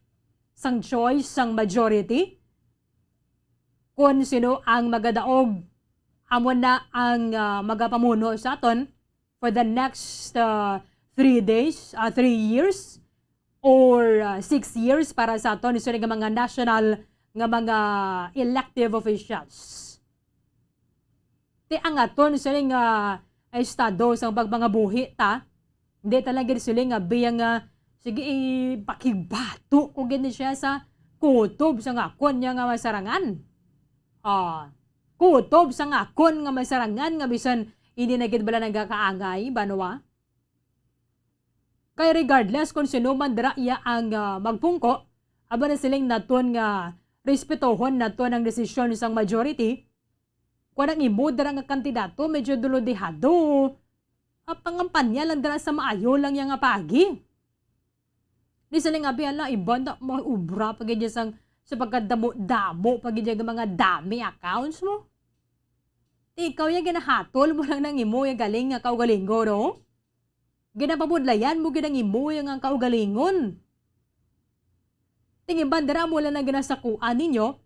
sang choice sang majority kon sino ang magadaog, amo na ang, ah, magapamuno sa aton for the next, ah, three days, ah, three years or, ah, six years para sa aton, sino nga mga national nga mga elective officials. Ti ang aton siling nga estado sang pagpangabuhi ta, hindi ta lang gid siling nga biya nga, sige, ipakigbato ko gid ni siya sa kutob sang akon niya nga masarangan. Ah, kutob sang akon nga masarangan nga bisan hindi na gid bala nagakaangay, banwa. Kay regardless kung sino man dira iya ang, ah, magpungko, aba na siling naton nga respetohon naton ang desisyon sang majority, Kuan ang imo dira nga kandidato, medyo dulodihado. Ah, pangampanya lang dira sa maayo lang yang nga paagi. Di sila nga, "Abi, hala, iban na, maubra pa gid sang, sa pagkadamo-damo pa gid nga mga dummy accounts mo." Ti ikaw ya ginahatol mo lang nang imo ya galing nga kaugalingon, no? Ginapabudlayan mo gid ang imo nga kaugalingon. Tingiban dira mo lang na ginasakuan ninyo,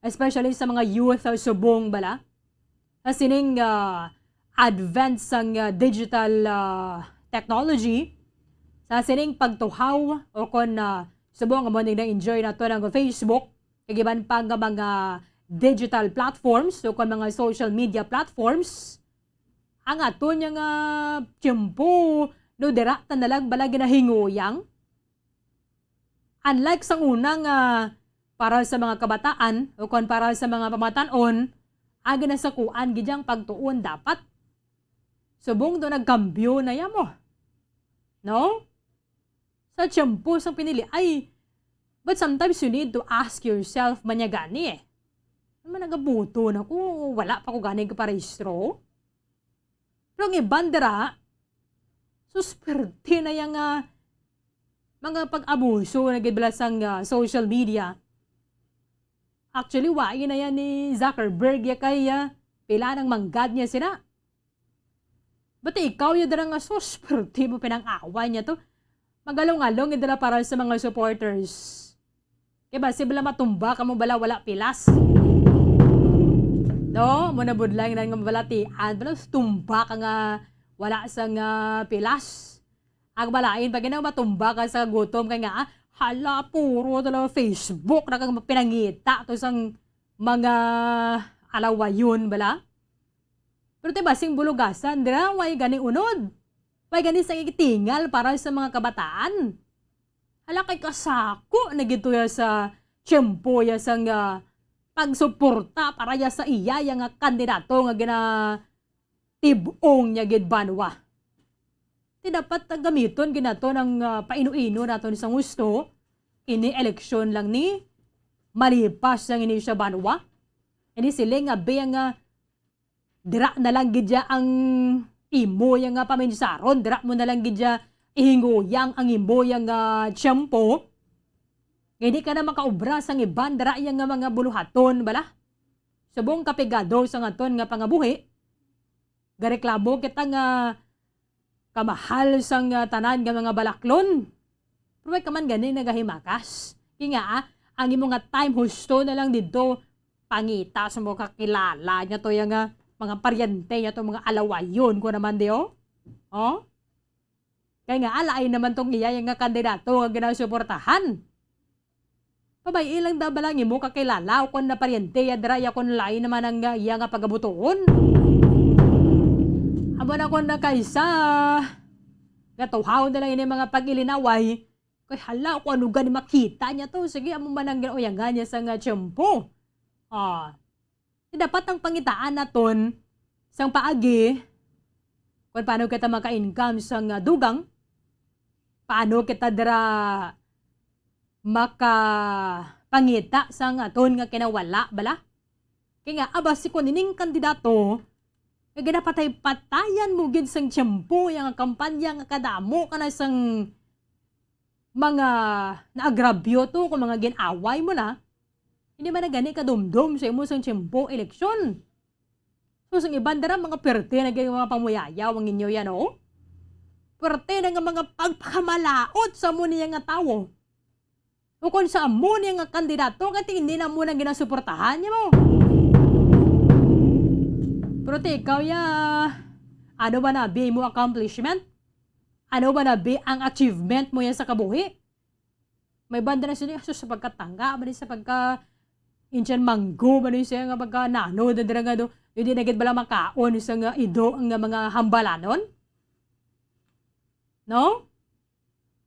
especially sa mga youth, uh, subong bala. Sa sining, uh, advent sang, uh, digital, uh, technology, sa sining pagtuhaw o kon, uh, subong amo ning na-enjoy nato ng Facebook, kag iban pa nga mga digital platforms o kon mga social media platforms, ang aton nga, ah, tiyempo, no, dira ta na lang bala ginahinguyang. Unlike sang una nga para sa mga kabataan o kon para sa mga pamatan-on, agi na sa kuan gid yang pagtuon dapat. Subong do nagkambyo na ya mo. No? Sa tiyempo sang pinili, ay, but sometimes you need to ask yourself man ya gani eh. Ano man nagabuto na ko, wala pa ko gani kaparehistro? Pero ang iban dira, susperte na yang, ah, mga pag-abuso na gid bala sang, ah, social media. Actually, wa na yan ni Zuckerberg ya kay, ah, pila nang manggad niya sila. But ikaw ya dira nga susperte mo pinang-away niya to. Magalong-along gid dira para sa mga supporters. Kay basi bala matumba ka mo bala wala pilas. No, mo na budlay nga balatian, bala tumba ka nga wala sang pilas. Ang balain pa ginaw matumba ka sa gutom kay nga, ah, hala, puro talaga Facebook na kang pinangita to sang mga alawayon bala. Pero ti basing bulugasan dira, way gani unod. Way gani sa itingal para sa mga kabataan. Hala, kay kasako na gid to ya sa tiyempo ya sang, ah, pagsuporta para ya sa iya ya nga kandidato nga ginatib-ong niya gid banwa. Ti dapat gamiton gid naton ang, ah, paino-ino naton sa gusto. Ini eleksyon lang ni, malipas lang ini siya banwa. Ini siling nga biyang nga dira na lang gid ya ang imo ya nga paminsaron, dira mo na lang gid ya ihinguyang ang imo ya nga tiyempo. Nga di ka na makaobra sang iban dira ya nga mga buluhaton bala. Subong kapigado sa ngaton nga pangabuhi, gareklamo kita nga kamahal sang, ah, tanan nga mga balaklon. Pero way ka man gani nagahimakas. Kay nga, ah, ang imo nga time husto na lang didto, pangita sa mga kakilala niya to, yung, ah, mga paryente niya to, mga alawayon ko naman di, oh. Oh? Kay nga, alain naman tong iya yung nga kandidato nga ginasuportahan. Pabay-i lang da bala ang imo kakilala o kon naparyente ya dira ya kon lain naman ang, ah, iya nga pagabutuon. Amo na kon na kaysa gatuhaw na lang ini mga pag-ilinaway. Kay hala, kung ano gani makita niya to. Sige, amo man ang ginauyangan niya sa nga tiyempo. Ah. Ti dapat ang pangitaan naton sang paagi, kung paano kita maka-income sang, ah, dugang, paano kita dira makapangita sang aton nga kinawala, bala? Kay nga, aba, si kun ining kandidato, nga ginapatay-patayan mo gid sang tiyempo, yang kampanya nga kadamo ka na sang mga naagrabyo to kung mga gin-away mo na, hindi man na gani kadumdom sa imo sang tiyempo eleksyon. So, sang iban dira, mga perte na gid mga pamuyayaw ang inyo yan, oh. Perte na nga mga pagpakamalaot sa mo niya nga tawo. Ukon sa amo niya nga kandidato, kay ti hindi na mo nang ginasuportahan niya mo. Pero ti ikaw ya, ano ba na bi mo accomplishment? Ano ba na bi ang achievement mo yan sa kabuhi? May banda na sila, sus, sa pagkatanga, ba ni sa pagka Indian mango, ba ni siya nga pagka nano, dadra nga do, hindi na gid bala makaon sa nga ido nga mga hambalanon? No?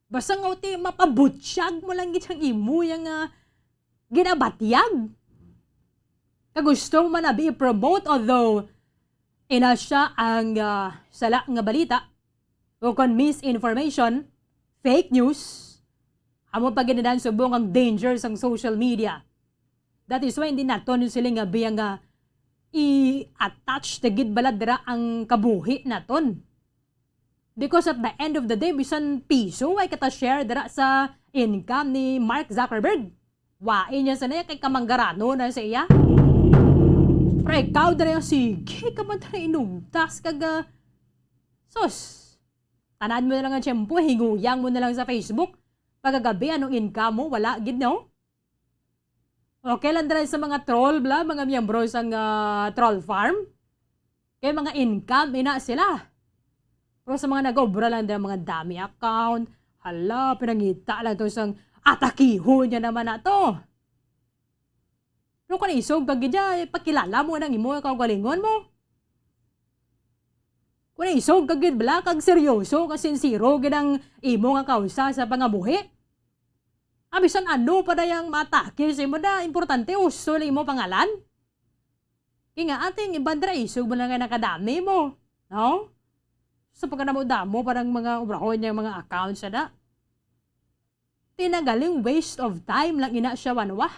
Basta nga uti, mapabutyag mo lang gid ang imo yang, ah, ginabatyag. Ka gusto mo man abi i-promote, although ina siya ang, ah, sala nga balita o kon misinformation, fake news, amo pa gid na subong ang danger sang social media. That is why hindi naton sila nga biyang nga i-attach ta gid bala dira ang kabuhi naton. Because at the end of the day, bisan piso ay kata share dira sa income ni Mark Zuckerberg. Wain niya sa niya kay kamanggarano na sa iya. Pero ikaw dira yung sige ka man dira inugtas kag, ah, sus. Tanan mo na lang ang tiyempo, hinguyang mo na lang sa Facebook. Pagkagabi, anong income mo? Wala gid, no? Okay lang dira sa mga troll, bla, mga miyembro sang, ah, troll farm. Kay mga income, ina sila. Pero sa mga nag-obra lang dira, mga dami account, hala, pinangita lang to sang atakiho niya naman na to. Pero kung isog ka gid, ay, pakilala mo nang imo kaugalingon mo. Kung isog ka gid, bla, kag seryoso, kag sinsero gid ang imo nga kausa sa pangabuhi. Abisan ano pa dayang maatake sa imo na, importante uso lang imo pangalan. Kaya nga, ating iban dira, isog mo lang nga nakadami mo. No? So, pagka namo-damo, parang mga obrahon niya, mga accounts na. Tinagaling waste of time lang ina siya, wanwa.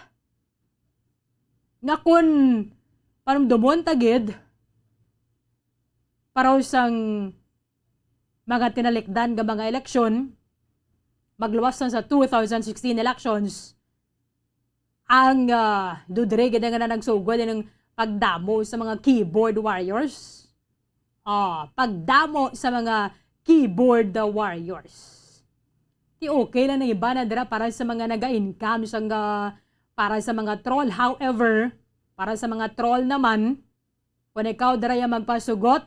Nga kun panumdumon ta gid, para sang mga tinalikdan nga mga eleksyon, magluwas na sa two thousand sixteen elections, ang, ah, dudre gid nga nagsugod ng pagdamo sa mga keyboard warriors. Ah, pagdamo sa mga keyboard warriors. Ti okay lang na iba na dira para sa mga naga-income sang, ah, para sa mga troll. However, para sa mga troll naman, kung ikaw dira yung magpasugot,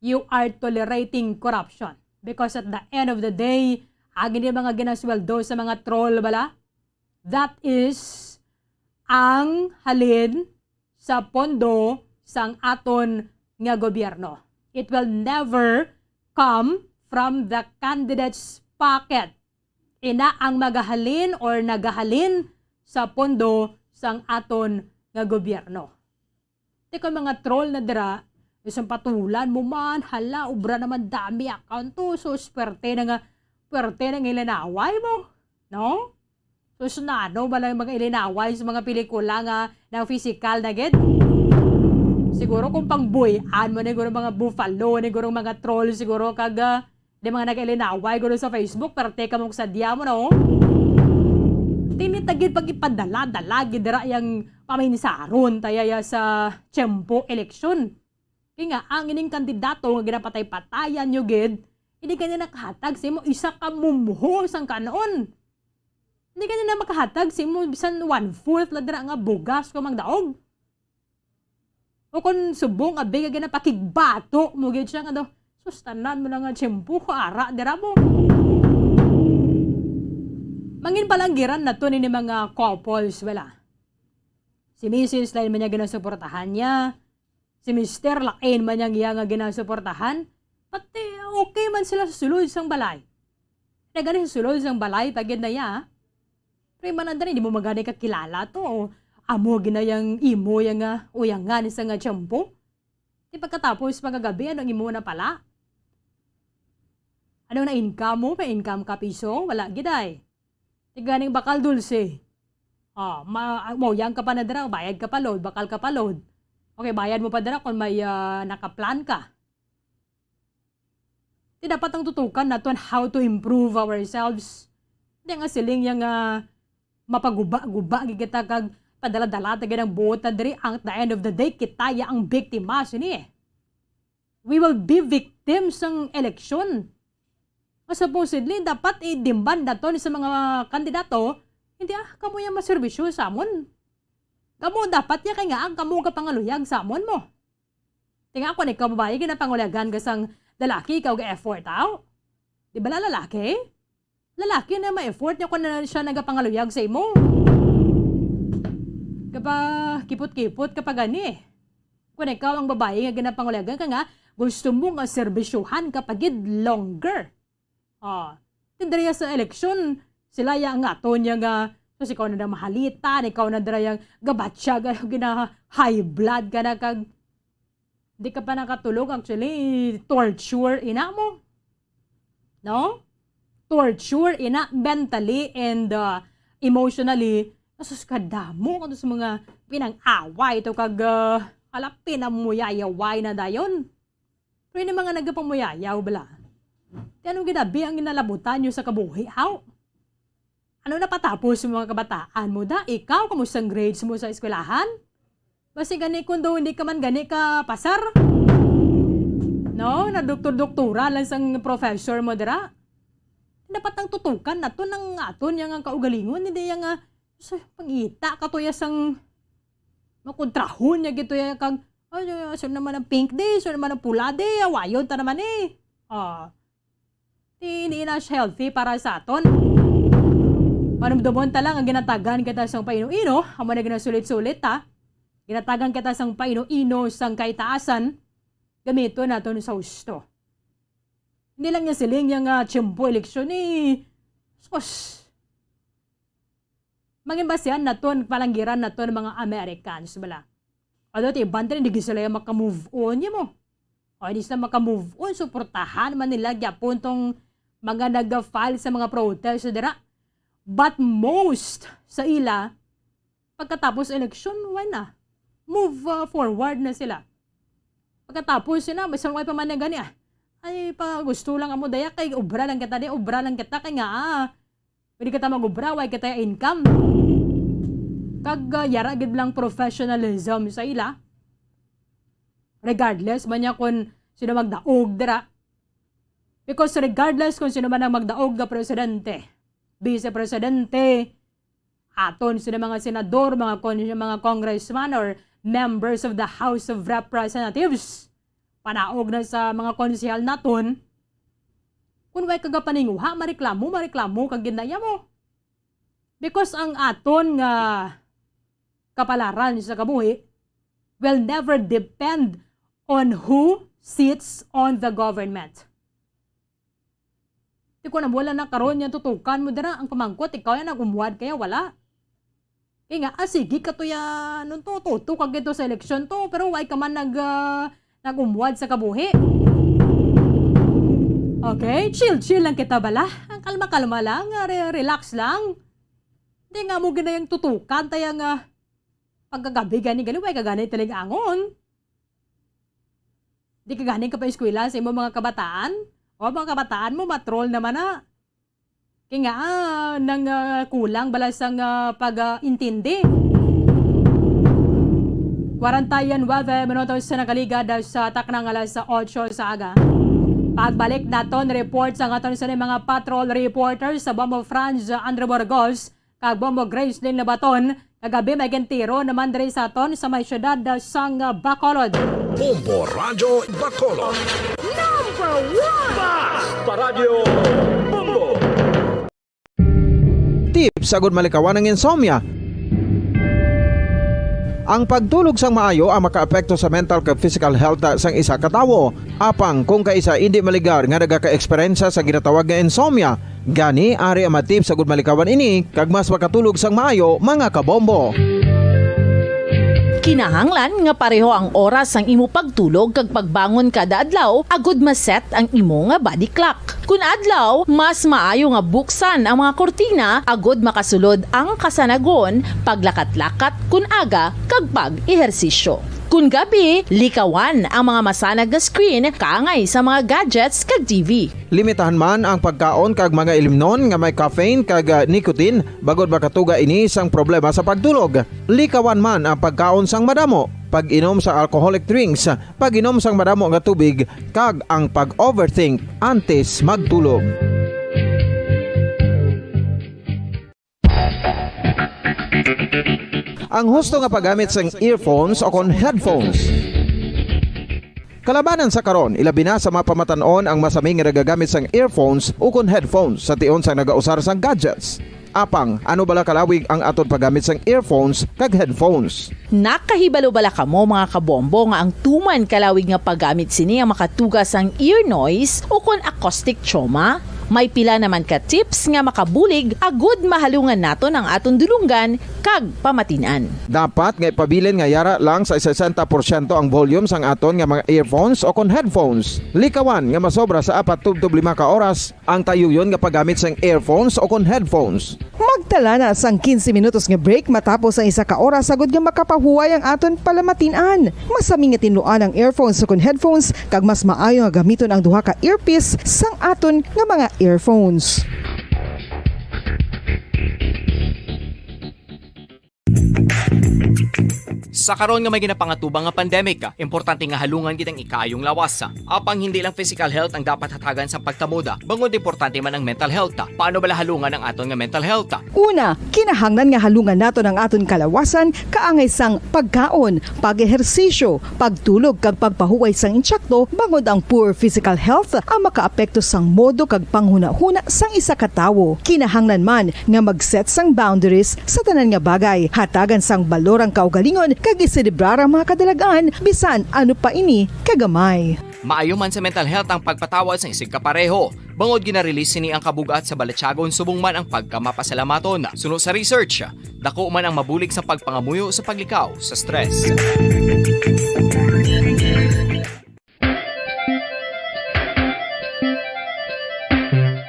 you are tolerating corruption. Because at the end of the day, ang hindi mga ginasweldo sa mga troll bala, that is ang halin sa pondo sang aton nga gobyerno. It will never come from the candidate's pocket. Ina ang magahalin or nagahalin sa pondo sang aton nga gobyerno. Ti kon mga troll na dira, isang patulan mo man, hala, obra naman dami account to, so swerte na nga, swerte na nga ilinaway mo, no? So, sunano ba lang mga ilinaway sa mga pelikula nga nang physical na gid? Siguro kung pangbuy-an mo ni guro mga buffalo, ni guro mga troll, siguro kag, ah, di mga nag-ilinaway guro sa Facebook, pero teka mo sa diya mo, no? Tinitagid pag ipadala-dala gid dira yang paminsaron tayaya sa tiyempo eleksyon. Kaya nga, ang ining kandidato nga ginapatay-patayan nyo gid, hindi ka na nakahatag sa imo isa ka mumho sang kanon. Hindi ka na makahatag sa imo bisan one-fourth lang dira nga bugas kung magdaog. O kung subong, abi ka ginapakigbato mo gid siya nga daw, "Sus, tanan mo na nga tiyempo, ara dira mo." Mangin palanggiran na to ni mga couples, wala. Si misis, lain man niya ginasuportahan niya. Si mister, lain man niya iya nga ginasuportahan. Pati okay man sila sa sulod sang balay. Nagani sa sulod sang balay, pagid na iya. Pero man, Andres, hindi mo magani kakilala to. Amo ginayang imo yang, ah, uyangan sa nga tiyempo. Di pagkatapos, pagkagabi, anong imo na pala? Anong na-income mo? May income ka piso? Wala, giday. Tiganing bakal dulce. Ah, ma-, mauyang ka pa na dira, bayad ka pa load, bakal ka pa load. Okay, bayad mo pa dira kung may, ah, nakaplan ka. Ti dapat ang tutukan naton how to improve ourselves. Di nga siling yang, ah, mapaguba-guba gid kita kag padala-dala ta gid ang buot na diri. Ang, at the end of the day, kita ya ang biktima sini. We will be victims sang eleksyon. Nga supposedly, dapat i-demand naton sa mga kandidato, Hindi ah, kamo yang maserbisyo sa amon. Kamo dapat ya kay nga ang kamo ka pangaluyag sa amon mo. Tinga ko ni ka babayi, ginapanguliagan ka sang lalaki, ikaw ga-effort out. Di ba la lalaki? Lalaki na ma-effort niya kung na siya nagapangaluyag sa imo. Kapa kipot-kipot ka pa gani. Kung ikaw ang babayi nga ginapanguliagan ka nga, gusto mo nga serbisyohan ka pa gid longer. Ah, tindriya sa eleksyon, sila ya ang aton niya nga, so ikaw na daw mahalita, ikaw na dira yang gabatya, ga-, gina high blood ka na kag di ka pa nakatulog, actually, torture ina mo. No? Torture ina mentally and, uh, emotionally. Asus, kadamo ka sa mga pinang-away to kag, uh, hala, pinamuyayaway na dayon. Pero ini mga nagapamuyayaw bala. Ti ano ginabi ang ginalabutan niyo sa kabuhi, haw? Ano napatapos yung mga kabataan mo da? Ikaw, kamusta ang grades mo sa eskwelahan? Basi gani kung daw hindi ka man gani ka pasar. No, na doktor-doktora lang sang professor mo dira. Dapat ang tutukan nato nang aton yang ang kaugalingon, hindi yang, ah, sa pangita ka to ya sang makontrahon niya gito ya kag, "Ay, so naman ang pink day, so naman ang pula day, awayon ta naman eh." Ah, Ti, hindi na siya healthy para sa aton. Panumdomon ta lang ang ginatagan kita sang paino-ino, amo na ginasulit-sulit ta. Ginatagan kita sang paino-ino sang kaitaasan, gamiton naton sa husto. Hindi lang niya siling niya nga tiyempo eleksyon eh. Sus! Mangin basihan naton, palanggiran naton mga Americans, bala. Although, ti iban tanan, di gid sila maka-move on, ya mo. O, di sila maka-move on, suportahan man nila gyapon tong mga nag-file sa mga protest dira. But most sa ila, pagkatapos eleksyon, wala na. Move, uh, forward na sila. Pagkatapos sila, basta wala pa man na gani, ah. Ay, pa gusto lang amo daya, kay obra lang kita, di, obra lang kita, kay nga, ah, pwede kita mag-obra, way kita income. Kag, ah, yara gid lang professionalism sa ila. Regardless man niya kung sino magdaog dira. Because regardless kung sino man ang magdaog nga presidente, vice presidente, aton sila mga senador, mga kon-, mga congressman or members of the House of Representatives, panaog na sa mga konsehal naton, kung way kagapaninguha, mareklamo, mareklamo kag ginaya mo. Because ang aton nga kapalaran sa kabuhi will never depend on who sits on the government. Di ko na wala na karon niya tutukan mo dira ang pamangkot, ikaw yan nag-umwad kaya wala. Kaya nga, ah, sige ka to yan, nung to, tuto ka gito sa eleksyon to, pero why ka man nag, ah, nag-umwad sa kabuhi? Okay, chill-chill lang kita bala. Ang kalma-kalma lang, ah, re-, relax lang. Hindi nga mo ginayang tutukan, taya nga pagkagabi gani, gani, why ka gani talig-angon? Di ka gani ka pa eskwela sa imo mga kabataan? O, mga kabataan mo, matrol naman na. Kaya nga, ah, nang, ah, kulang bala sang, ah, pag, ah, intindi. Kwarenta y nuebe minutos sa nakaligad sa taknang alas otso sa aga. Pagbalik naton, report sa aton sa mga patrol reporters sa Bombo Franz Andrew Burgos, kag Bombo Gracelyn Labaton, kagabi may gintiro naman diri sa aton sa may siyudad sang Bacolod. Bombo Radyo Bacolod. Number one! Basta Radyo Bombo! Tips agud malikawan ang insomnia. Ang pagtulog sang maayo ang makaapekto sa mental kag physical health sang isa ka tawo. Apang kung kaisa indi maligar nga nagaka-eksperyensya sa ginatawag nga insomnia, gani ari ang mga tips agud malikawan ini kag mas makatulog sang maayo, mga kabombo. Kinahanglan nga pareho ang oras sang imo pagtulog kag pagbangon kada adlaw agud ma-set ang imo nga body clock. Kun adlaw, mas maayo nga buksan ang mga kurtina agud makasulod ang kasanagon, paglakat-lakat kun aga, kag pag-ehersisyo. Kun gabi, likawan ang mga masanag nga screen kaangay sa mga gadgets kag T V. Limitahan man ang pagkaon kag mga ilimnon nga may caffeine kag, ah, nicotine, bangod makatuga ini sang problema sa pagtulog. Likawan man ang pagkaon sang madamo, pag-inom sa alcoholic drinks, pag-inom sang madamo nga tubig, kag ang pag-overthink antes magtulog. Ang husto nga paggamit sang earphones o kon headphones. Kalabanan sa karon, ilabi na sa mga pamatan-on ang masami nga nagagamit sang earphones o kon headphones sa tion sang nagausar sang gadgets. Apang, ano bala kalawig ang aton paggamit sang earphones kag headphones? Nakahibalo bala kamo, mga kabombo, nga ang tuman kalawig nga paggamit sini ang makatuga sang ear noise o kon acoustic trauma? May pila naman ka tips nga makabulig agud mahalungan naton ang aton dulonggan kag pamatin-an. Dapat nga ipabilin nga yara lang sa sesenta porsyento ang volume sang aton nga mga earphones o kon headphones. Likawan nga masobra sa apat tubtob lima ka oras ang tayuyon nga paggamit sang earphones o kon headphones. Magtala na sang quince minutos nga break matapos ang isa ka oras agud nga makapahuway ang aton palamatin-an. Masami nga tinluan ang earphones o kon headphones, kag mas maayo nga gamiton ang duha ka earpiece sang aton nga mga earphones. Sa karon nga may ginapangatubang nga pandemic, importante nga halungan gid ang ikaayong lawas. Apang hindi lang physical health ang dapat hatagan sa pagtamuda, bangod importante man ang mental health. Paano bala halungan ang aton nga mental health? Una, kinahanglan nga halungan naton ang aton kalawasan kaangay sang pagkaon, pag-ehersisyo, pagtulog, kag pagpahuway sang insakto, bangod ang poor physical health ang makaapekto sang modo kag panghunahuna sang isa ka tawo. Kinahanglan man nga mag-set sang boundaries sa tanan nga bagay, hatagan sang balor ang kaugalingon, kag iselebrar ang mga kadalag-an, bisan ano pa ini kagamay. Maayo man sa mental health ang pagpatawad sang isigkapareho, bangod gina-release sini ang kabug-at sa balatyagon subong man ang pagkamapasalamaton. Suno sa research, dako man ang mabulig sa pagpangamuyo sa paglikaw sa stress.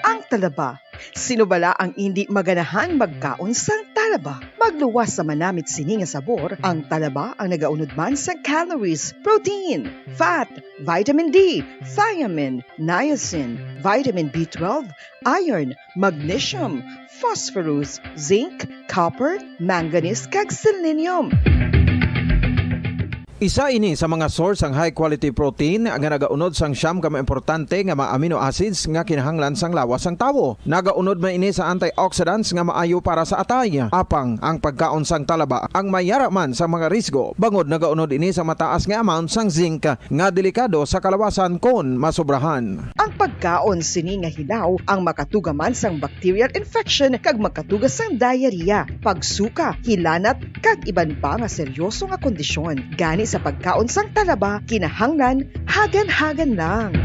Ang talaba. Sino bala ang indi maganahan magkaon sang talaba? Magluwas sa manamit sini nga sabor, ang talaba ang nagaunod man sang calories, protein, fat, vitamin D, thiamine, niacin, vitamin B twelve, iron, magnesium, phosphorus, zinc, copper, manganese, kag selenium. Isa ini sa mga source sang high quality protein nga nagaunod sang siyam ka mga importante nga mga amino acids nga kinahanglan sang lawas sang tawo. Nagaunod man ini sa antioxidants nga maayo para sa atay. Apang ang pagkaon sang talaba ang may yara man sa mga risgo, bangod nagaunod ini sa mataas nga amount sang zinc nga delikado sa kalawasan kon masobrahan. Ang pagkaon sini nga hilaw ang makatuga man sang bacterial infection kag makatuga sang diarrhea, pagsuka, hilanat, kag iban pa nga seryoso nga kondisyon. Gani sa pagkaon sang talaba, kinahanglan hagan-hagan lang.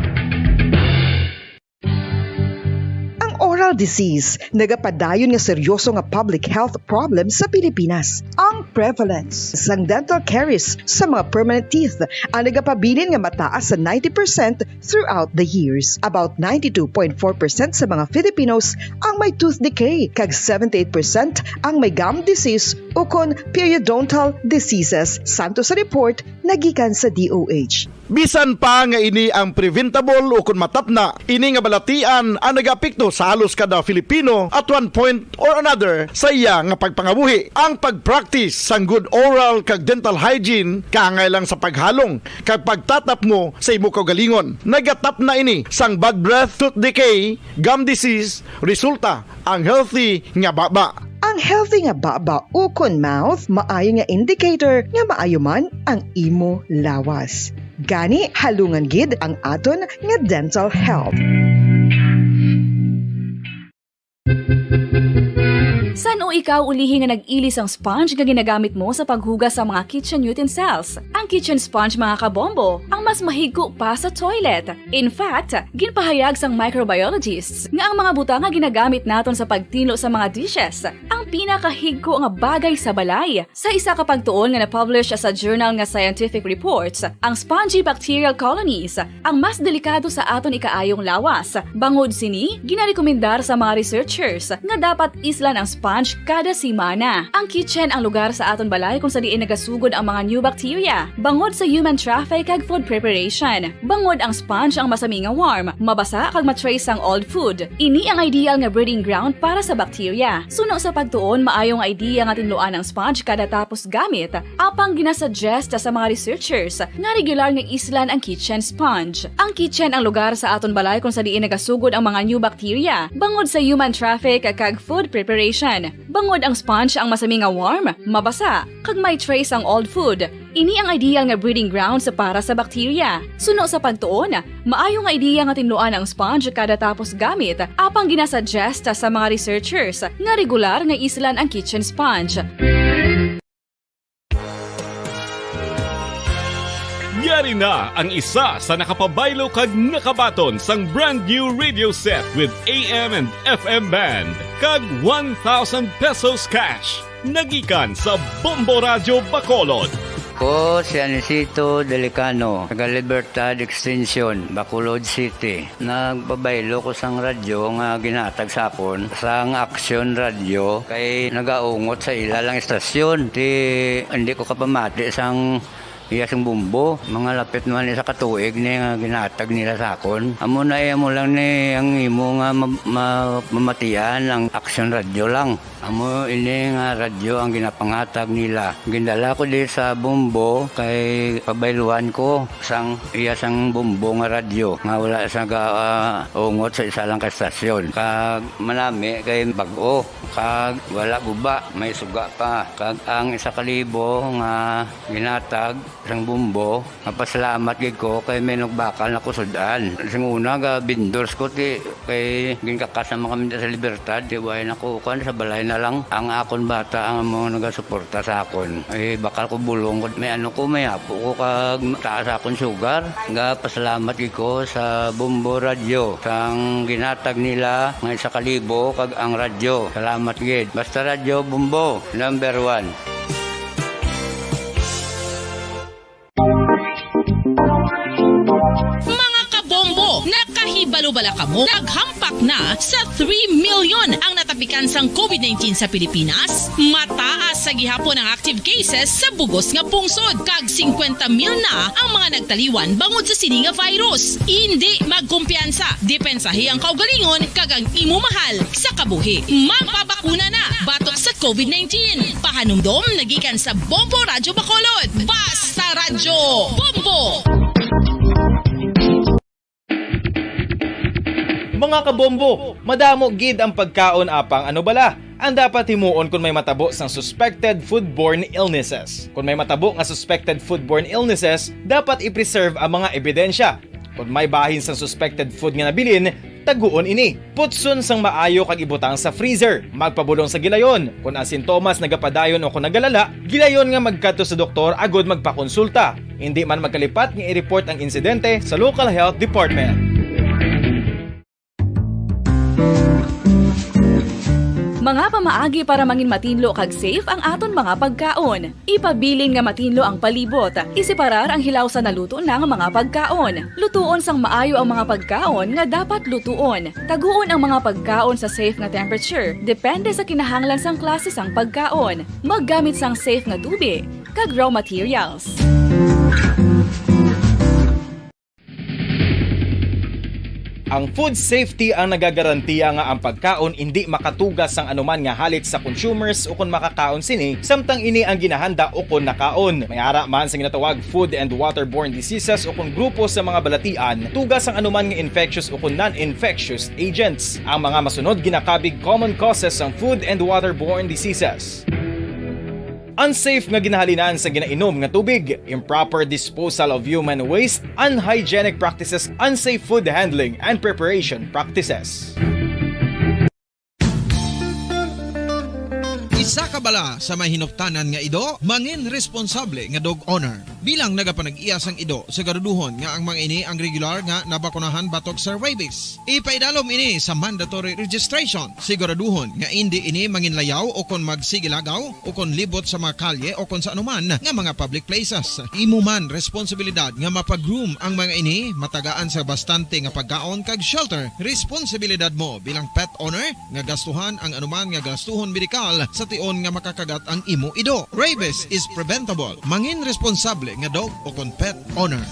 Ang oral disease nagapadayon nga seryoso nga public health problem sa Pilipinas. Ang prevalence sang dental caries sa mga permanent teeth ang nagapabilin nga mataas sa ninety percent throughout the years. About ninety-two point four percent sa mga Filipinos ang may tooth decay, kag seventy-eight percent ang may gum disease ukon periodontal diseases, santo sa report nga gikan sa D O H. Bisan pa nga ini ang preventable ukon matapna, ini nga balatian ang nagaapekto sa halos kada Filipino at one point or another sa iya nga pagpangabuhi. Ang pag-practice sang good oral kag dental hygiene kaangay lang sa paghalong kag pagtatapmo sa imo kaugalingon. Nagatapna ini sang bad breath, tooth decay, gum disease, resulta ang healthy nga baba. Ang healthy nga baba ukon mouth maayo nga indicator nga maayo man ang imo lawas. Gani, halungan gid ang aton nga dental health. San-o ikaw ulihi nga nag-ili sang sponge nga ginagamit mo sa paghugas sa mga kitchen utensils? Ang kitchen sponge, mga kabombo, ang mas mahigko pa sa toilet. In fact, ginpahayag sang microbiologists nga ang mga butang nga ginagamit naton sa pagtinlo sa mga dishes ang pinakahigko nga bagay sa balay. Sa isa ka pagtuon nga na-publish sa journal nga Scientific Reports, ang spongy bacterial colonies ang mas delikado sa aton ikaayong lawas. Bangod sini, ginarekomendar sa mga researchers nga dapat islan ang sponge kada semana. Ang kitchen ang lugar sa aton balay kung sa diin nagasugod ang mga new bacteria bangod sa human traffic kag food preparation. Bangod ang sponge ang masami nga warm, mabasa kag ma-trace sang old food. Ini ang ideal nga breeding ground para sa bacteria. Suno sa pagtuon, Maayo nga idea nga tinluan ang sponge kada tapos gamit, apang ginasuggest sa mga researchers nga regular nga islan ang kitchen sponge. Ang kitchen ang lugar sa aton balay kung sa diin nagasugod ang mga new bacteria bangod sa human traffic kag food preparation. Bangod ang sponge ang masami nga warm, mabasa, kag may trace ang old food, ini ang ideal nga breeding grounds para sa bacteria. Suno sa pagtuon, maayo nga ideya nga tinluan ang sponge kada tapos gamit, apang ginasuggest sa mga researchers nga regular nga islan ang kitchen sponge. Yari na ang isa sa nakapabaylo kag nakabaton sang brand new radio set with A M and F M band kag one thousand pesos cash. Nagikan sa Bombo Radyo Bacolod. Ko si Anisito Delicano, taga Libertad Extension, Bacolod City. Nagpabaylo ko sang radyo nga ginhatag sa akon sang Action Radyo kay nagaungot sa ila lang istasyon. Ti hindi ko kapamati sang iya sing bumbo. Mga lapit man isa ka tuig ni nga ginhatag nila sa akon. Amo na iya mo lang ni ang imo nga ma- ma- mamatian ang Action Radyo lang. Amo ini nga radyo ang ginapanghatag nila. Gindala ko di sa Bombo kay pabayluan ko sang iya sang Bombo nga radyo nga wala sa ga, ah, ungot sa isa lang ka estasyon. Kag manami kay bag-o kag wala guba, may suga pa. Kag ang isa ka libo nga ginatag sang Bombo, mapasalamat gid ko kay may nagbakal na ko sud-an. Sing una ga vendors ko ti kay ginkakas naman kami sa Libertad, ti way na ko kuan sa balay na lang. Ang akon bata ang mga nagasuporta sa akon. Ay bakal ko bulong ko may ano ko may apo ko kag taas akon sugar. Ga pasalamat gid ko sa Bombo Radyo sang ginatag nila nga isa ka libo kag ang radyo. Salamat gid. Basta Radyo Bombo, number one. Mga kabombo, nakahibalo bala kamo? Naghampak na sa three million ang natapikan sang COVID nineteen sa Pilipinas. Mataas sa gihapon ang active cases sa bugos nga pungsod, kag singkwenta mil na ang mga nagtaliwan bangod sa sini nga virus. Indi magkumpiyansa, depensahi ang kaugalingon kag ang imo mahal sa kabuhi. Magpabakuna na batok sa COVID nineteen. Pahanumdom nagikan sa Bombo Radyo Bacolod. Basta Radyo Bombo! Mga kabombo, madamo gid ang pagkaon apang ano bala ang dapat himuon kon may matabo sang suspected foodborne illnesses. Kon may matabo nga suspected foodborne illnesses, dapat i-preserve ang mga ebidensya. Kon may bahin sang suspected food nga nabilin, taguon ini. Putson sang maayo kag ibutang sa freezer. Magpabulong sa gilayon. Kon ang sintomas nagapadayon o kon nagalala, gilayon nga magkadto sa doktor agud magpakonsulta. Indi man magkalipat nga i-report ang insidente sa local health department. Mga pamaagi para mangin matinlo kag safe ang aton mga pagkaon. Ipabilin nga matinlo ang palibot. Iseparar ang hilaw sa naluto na nga mga pagkaon. Lutuon sang maayo ang mga pagkaon nga dapat lutuon. Taguon ang mga pagkaon sa safe nga temperature, depende sa kinahanglan sang klase sang pagkaon. Maggamit sang safe nga tubig kag raw materials. Ang food safety ang nagagarantiya nga ang pagkaon indi makatugas sang anuman nga halit sa consumers ukon makakaon sini, samtang ini ang ginahanda ukon nakaon. May ara man sa ginatawag food and waterborne diseases ukon grupo sa mga balatian, tugas sang anuman nga infectious ukon non-infectious agents. Ang mga masunod ginakabig common causes sang food and waterborne diseases. Unsafe nga ginahalinan sa ginainom nga tubig, improper disposal of human waste, unhygienic practices, unsafe food handling and preparation practices. Isa ka bala sa may hinuptanan nga ido, mangin responsable nga dog owner. Bilang nagapanag-iya sang ido, siguraduhon nga ang mga ini ang regular nga nabakunahan batok sa rabies. Ipaidalom ini sa mandatory registration. Siguraduhon nga indi ini manginlayaw o kon magsigilagaw o kon libot sa mga kalye o kon sa anuman nga mga public places. Imo man responsibilidad nga mapa-groom ang mga ini, matagaan sa bastante nga pagkaon kag shelter. Responsibilidad mo bilang pet owner nga gastuhan ang anuman nga gastuhon medikal sa tion nga makakagat ang imo ido. Rabies is preventable. Mangin responsable nga dog o kon pet owner.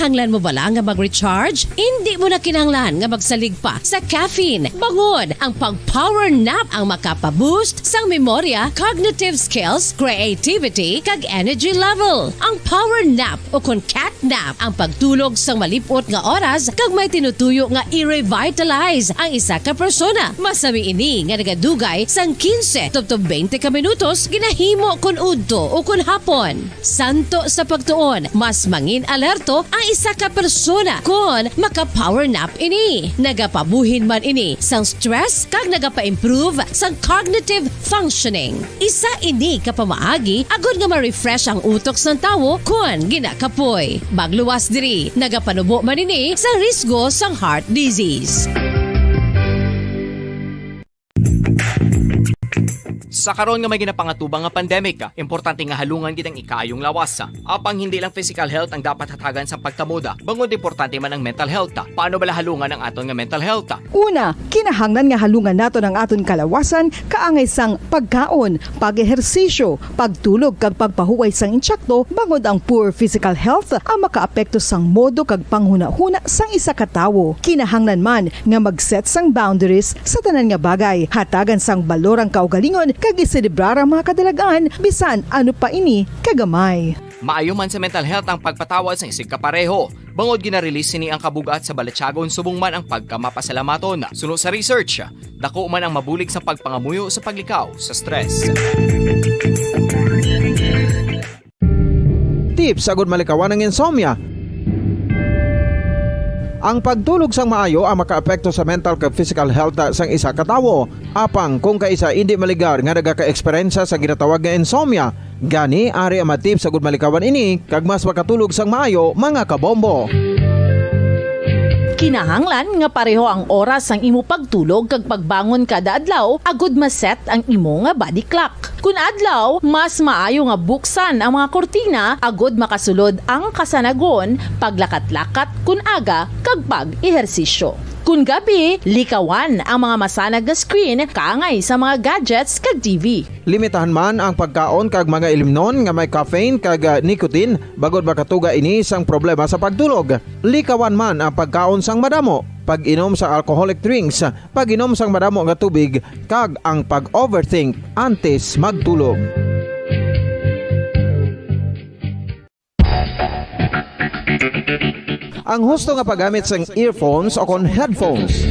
Kinahanglan mo bala nga mag-recharge? Indi mo na kinahanglan nga magsalig pa sa caffeine, bangod ang pag-power nap ang makapa-boost sang memorya, cognitive skills, creativity, kag energy level. Ang power nap, o kon cat nap, ang pagtulog sang malip-ot nga oras kag may tinutuyo nga i-revitalize ang isa ka persona. Masami ini nga nagadugay sang quince tubtob twenty ka minutos, ginahimo kon udto o kon hapon. Santo sa pagtuon, mas mangin alerto ang isa ka persona kon maka-power nap ini. Nagapabuhin man ini sang stress kag nagapa-improve sang cognitive functioning. Isa ini ka pamaagi agod nga ma-refresh ang utok sang tawo kon ginakapoy. Magluwas diri, nagapanubo man ini sa risgo sang heart disease. Sa karon nga may ginapangatubang nga pandemic, importante nga halungan gid ang ikaayong lawas. Apang hindi lang physical health ang dapat hatagan sa pagtamod, bangod importante man ang mental health. Paano bala halungan ang aton nga mental health? Una, kinahanglan nga halungan naton ang aton kalawasan kaangay sang pagkaon, pag-ehersisyo, pagtulog kag pagpahuway sang insakto, bangod ang poor physical health ang makaapekto sang modo kag panghunahuna sang isa ka tawo. Kinahanglan man nga mag-set sang boundaries sa tanan nga bagay, hatagan sang balor ang kaugalingon kag iselebrar ang mga kadalag-an bisan ano pa ini kagamay. Maayo man sa mental health ang pagpatawad sang isigka pareho, bangod gina-release sini ang kabug-at sa balatyagon subong man ang pagkamapasalamaton. Suno sa research, dako man ang mabulig sa pagpangamuyo sa paglikaw sa stress. Tips agud malikawan ang insomnia. Ang pagtulog sang maayo ang makaapekto sa mental kag physical health sang isa ka tawo. Apang kung kaisa indi maligar nga nagaka-eksperyensya sa ginatawag nga insomnia, gani ari ang mga tips agud malikawan ini kag mas makatulog sang maayo, mga kabombo. Kinahanglan nga pareho ang oras sang imo pagtulog kag pagbangon kada adlaw agud ma-set ang imo nga body clock. Kun adlaw, mas maayo nga buksan ang mga kurtina agud makasulod ang kasanagon, paglakat-lakat kun aga, kag pag-ehersisyo. Kun gabi, likawan ang mga masanag nga screen kaangay sa mga gadgets kag T V. Limitahan man ang pagkaon kag mga ilimnon nga may caffeine kag, ah, nicotine, bangod makatuga ini sang problema sa pagtulog. Likawan man ang pagkaon sang madamo, pag-inom sa alcoholic drinks, pag-inom sang madamo nga tubig, kag ang pag-overthink antes magtulog. Ang husto nga paggamit sang earphones o kon headphones.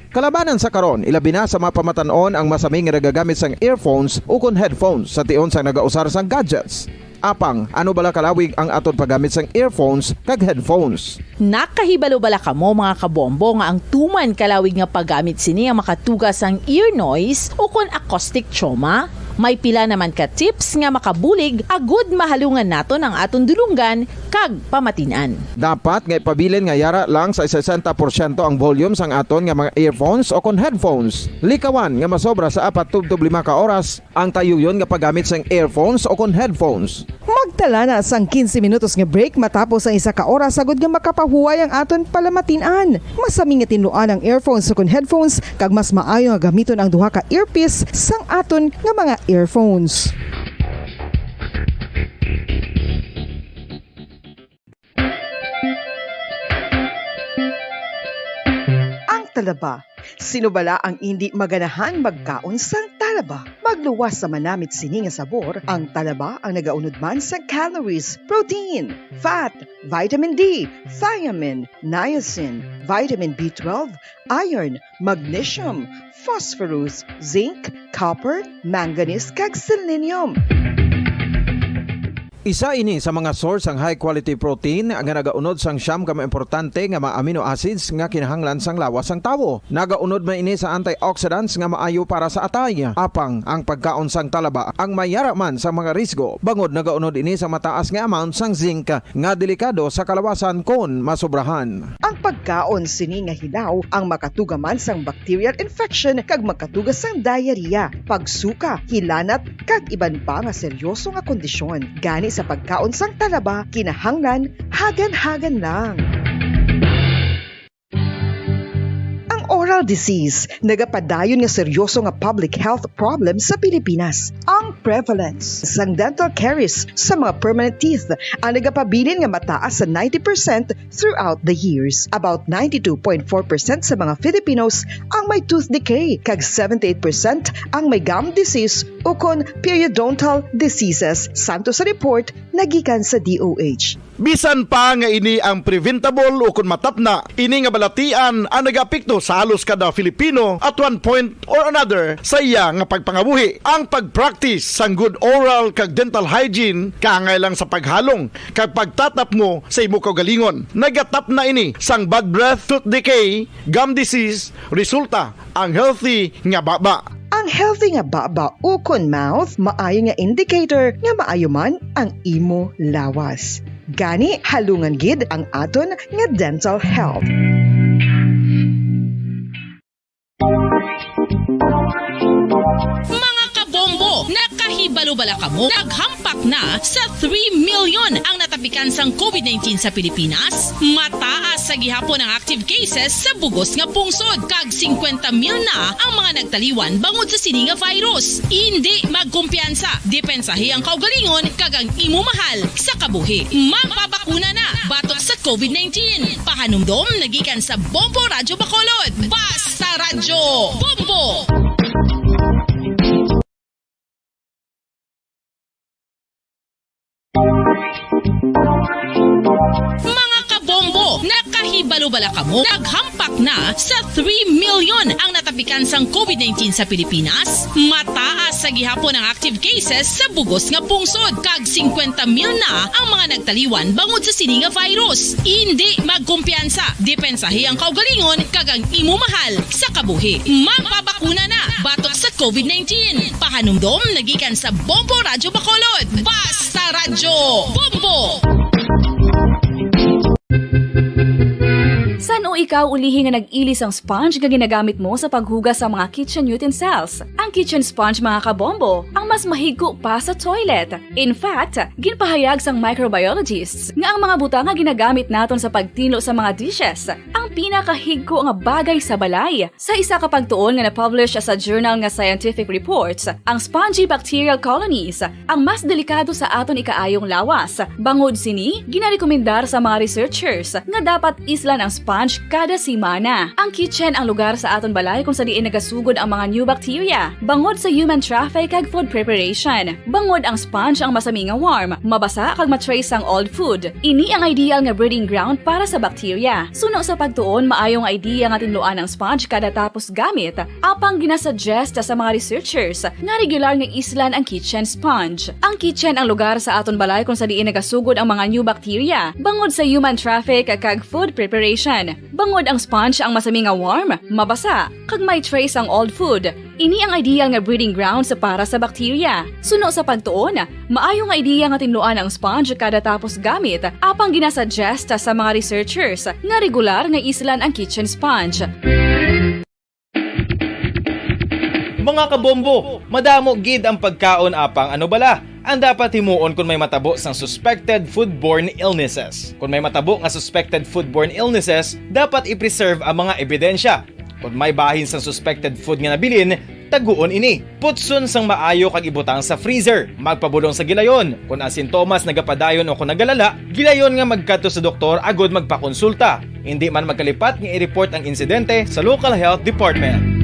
Kalabanan sa karon, ilabi na sa mga pamatan-on ang masami nga nagagamit sang earphones o kon headphones sa tion sang nagausar sang gadgets. Apang, ano bala kalawig ang aton paggamit sang earphones kag headphones? Nakahibalo bala kamo, mga kabombo, nga ang tuman kalawig nga paggamit sini ang makatuga sang ear noise o kon acoustic trauma? May pila naman ka tips nga makabulig agud mahalungan naton ang aton dulonggan kag pamatin-an. Dapat nga ipabilin nga yara lang sa sesenta porsyento ang volume sang aton nga mga earphones o kon headphones. Likawan nga masobra sa apat tubtob lima ka oras ang tayuyon nga paggamit sang earphones o kon headphones. Magtala na sang quince minutos nga break matapos ang isa ka oras, agud nga makapahuway ang aton palamatin-an. Masami nga tinluan ang earphones o kon headphones, kag mas maayo nga gamiton ang duha ka earpiece sang aton nga mga earphones. Ang talaba. Sino bala ang indi maganahan magkaon sang talaba? Magluwas sa manamit sini nga sabor, ang talaba ang nagaunod man sa calories, protein, fat, vitamin D, thiamine, niacin, vitamin B twelve, iron, magnesium, phosphorus, zinc, copper, manganese, kag selenium. Isa ini sa mga source sang high quality protein nga nagaunod sang siyam ka mga importante nga mga amino acids nga kinahanglan sang lawas sang tawo. Nagaunod man ini sa antioxidants nga maayo para sa atay. Apang ang pagkaon sang talaba ang mayara man sa mga risgo, bangod nagaunod ini sa mataas nga amount sang zinc nga delikado sa kalawasan kon masobrahan. Ang pagkaon sini nga hilaw ang makatuga man sang bacterial infection kag makatuga sang diarrhea, pagsuka, hilanat, kag iban pa nga seryoso nga kondisyon. Gani sa pagkaon sang talaba, kinahanglan hagan-hagan lang. Ang oras disease, nagapadayon nga seryoso nga public health problem sa Pilipinas. Ang prevalence sang dental caries sa mga permanent teeth ang nagapabilin nga mataas sa ninety percent throughout the years. About ninety-two point four percent sa mga Filipinos ang may tooth decay, kag seventy-eight percent ang may gum disease ukon periodontal diseases, santo sa report nagikan sa D O H. Bisan pa nga ini ang preventable ukon matapna, ini nga balatian ang nagaapekto sa halos kada Filipino at one point or another sa iya nga pagpangabuhi. Ang pag-practice sang good oral kag dental hygiene, kaangay lang sa paghalong kag pagtatapmo sa imo kaugalingon. Nagatapna ini sang bad breath, tooth decay, gum disease, resulta ang healthy nga baba. Ang healthy nga baba ukon mouth maayo nga indicator nga maayo man ang imo lawas. Gani, halungan gid ang aton nga dental health. Mga kabombo, nakahibalo bala kamo? Naghampak na sa three million ang natapikan sang covid nineteen sa Pilipinas. Mataas sa gihapon ang active cases sa bugos nga pungsod, kag singkwenta mil na ang mga nagtaliwan bangod sa sini nga virus. Indi magkumpiyansa, depensahi ang kaugalingon kag ang imo mahal sa kabuhi. Magpabakuna na batok sa covid nineteen. Pahanumdom nagikan sa Bombo Radyo Bacolod. Basta Radyo Bombo! Mga kabombo, nakahibalo bala kamo? Naghampak na sa three million ang natapikan sang covid nineteen sa Pilipinas. Mataas sa gihapon ang active cases sa bugos nga pungsod, kag singkwenta mil na ang mga nagtaliwan bangod sa sini nga virus. Indi magkumpiyansa, depensahi ang kaugalingon kag ang imo mahal sa kabuhi. Magpabakuna na batok sa covid nineteen. Pahanumdom nagikan sa Bombo Radyo Bacolod. Basta Radyo Bombo! San-o ikaw ulihi nga nag-ili sang sponge nga ginagamit mo sa paghugas sa mga kitchen utensils? Ang kitchen sponge, mga kabombo, ang mas mahigko pa sa toilet. In fact, ginpahayag sang microbiologists nga ang mga butang nga ginagamit naton sa pagtinlo sa mga dishes ang pinakahigko nga bagay sa balay. Sa isa ka pagtuon nga na-publish sa journal nga Scientific Reports, ang spongy bacterial colonies ang mas delikado sa aton ikaayong lawas. Bangod sini, ginarekomendar sa mga researchers nga dapat islan ang sponge kada semana. Ang kitchen ang lugar sa aton balay kung sa diin nagasugod ang mga new bacteria bangod sa human traffic kag food preparation. Bangod ang sponge ang masami nga warm, mabasa kag ma-trace ang old food. Ini ang ideal nga breeding ground para sa bacteria. Suno sa pagtuon, maayo nga idea nga tinluan ang sponge kada tapos gamit. Apang ginasuggest sa mga researchers nga regular nga islan ang kitchen sponge. Ang kitchen ang lugar sa aton balay kung sa diin nagasugod ang mga new bacteria bangod sa human traffic kag food preparation. Bangod ang sponge ang masami nga warm, mabasa, kag may trace ang old food. Ini ang ideal nga breeding grounds para sa bacteria. Suno sa pagtuon, maayo nga idea nga tinluan ang sponge kada tapos gamit, apang ginasuggest sa mga researchers nga regular nga islan ang kitchen sponge. Mga kabombo, madamo gid ang pagkaon, apang ano bala ang dapat himuon kon may matabo sang suspected foodborne illnesses? Kon may matabo nga suspected foodborne illnesses, dapat i-preserve ang mga ebidensya. Kon may bahin sang suspected food nga nabilin, taguon ini. Putson sang maayo kag ibutang sa freezer. Magpabulong sa gilayon. Kon ang sintomas nagapadayon o kon nagalala, gilayon nga magkadto sa doktor agud magpakonsulta. Indi man magkalipat nga i-report ang insidente sa local health department.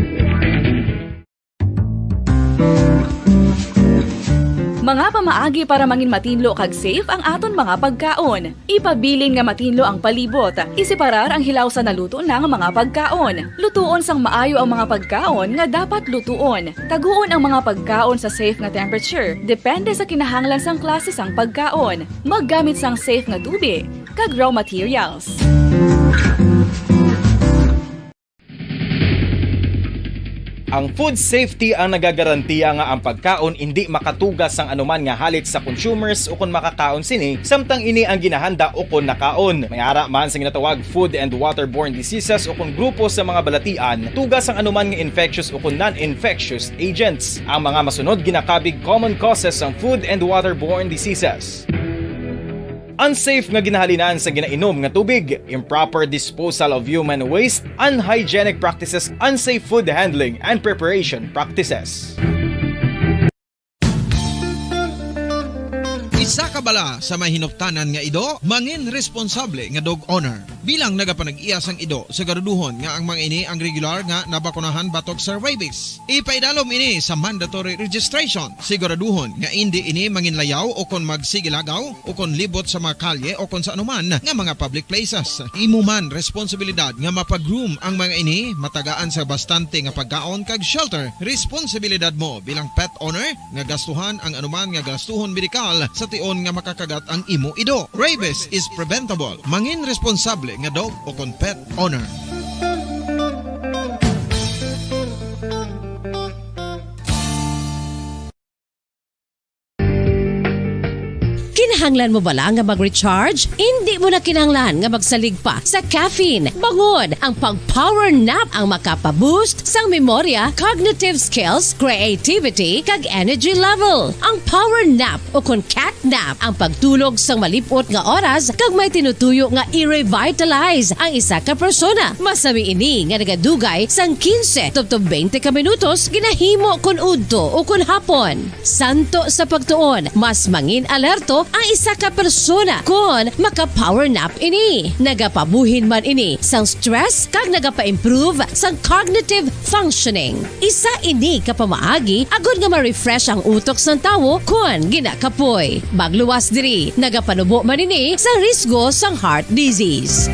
Mga pamaagi para mangin matinlo kag safe ang aton mga pagkaon. Ipabilin nga matinlo ang palibot. Iseparar ang hilaw sa naluto na nga mga pagkaon. Lutuon sang maayo ang mga pagkaon nga dapat lutuon. Taguon ang mga pagkaon sa safe nga temperature, depende sa kinahanglan sang klase sang pagkaon. Maggamit sang safe nga tubig kag raw materials. Ang food safety ang nagagarantiya nga ang pagkaon indi makatugas sang anuman nga halit sa consumers ukon makakaon sini, samtang ini ang ginahanda ukon nakaon. May ara man sa ginatawag food and waterborne diseases ukon grupo sa mga balatian, tugas sang anuman nga infectious ukon non-infectious agents. Ang mga masunod ginakabig common causes sang food and waterborne diseases. unsafe nga ginahalinan sa ginainom nga tubig, improper disposal of human waste, unhygienic practices, unsafe food handling and preparation practices. Isa ka bala sa may hinuptanan nga ido, mangin responsable nga dog owner. Bilang nagapanag-iya sang ido, siguraduhon nga ang mga ini ang regular nga nabakunahan batok sa rabies. Ipaidalom ini sa mandatory registration. Siguraduhon nga indi ini manginlayaw o kon magsigilagaw o kon libot sa mga kalye o kon sa anuman nga mga public places. Imo man responsibilidad nga mapa-groom ang mga ini, matagaan sa bastante nga pagkaon kag shelter. Responsibilidad mo bilang pet owner nga gastuhan ang anuman nga gastuhon medikal sa tion nga makakagat ang imo ido. Rabies is preventable. Mangin responsable nga dog o kon pet owner. Kinahanglan mo bala nga mag-recharge? Indi mo na kinahanglan nga magsalig pa sa caffeine. Bangod ang pag-power nap ang makapa-boost sang memorya, cognitive skills, creativity, kag energy level. Ang power nap o kon cat nap ang pagtulog sang malip-ot nga oras kag may tinutuyo nga i-revitalize ang isa ka persona. Masami ini nga nagadugay sang quince tubtob twenty ka minutos ginahimo kon udto o kon hapon. Santo sa pagtuon, mas mangin alerto ang isa ka persona kon maka-power nap ini. Nagapabuhin man ini sang stress kag nagapa-improve sang cognitive functioning. Isa ini ka pamaagi agud nga ma-refresh ang utok sang tawo kon ginakapoy. Magluwas diri, nagapanubo man ini sang risgo sang heart disease.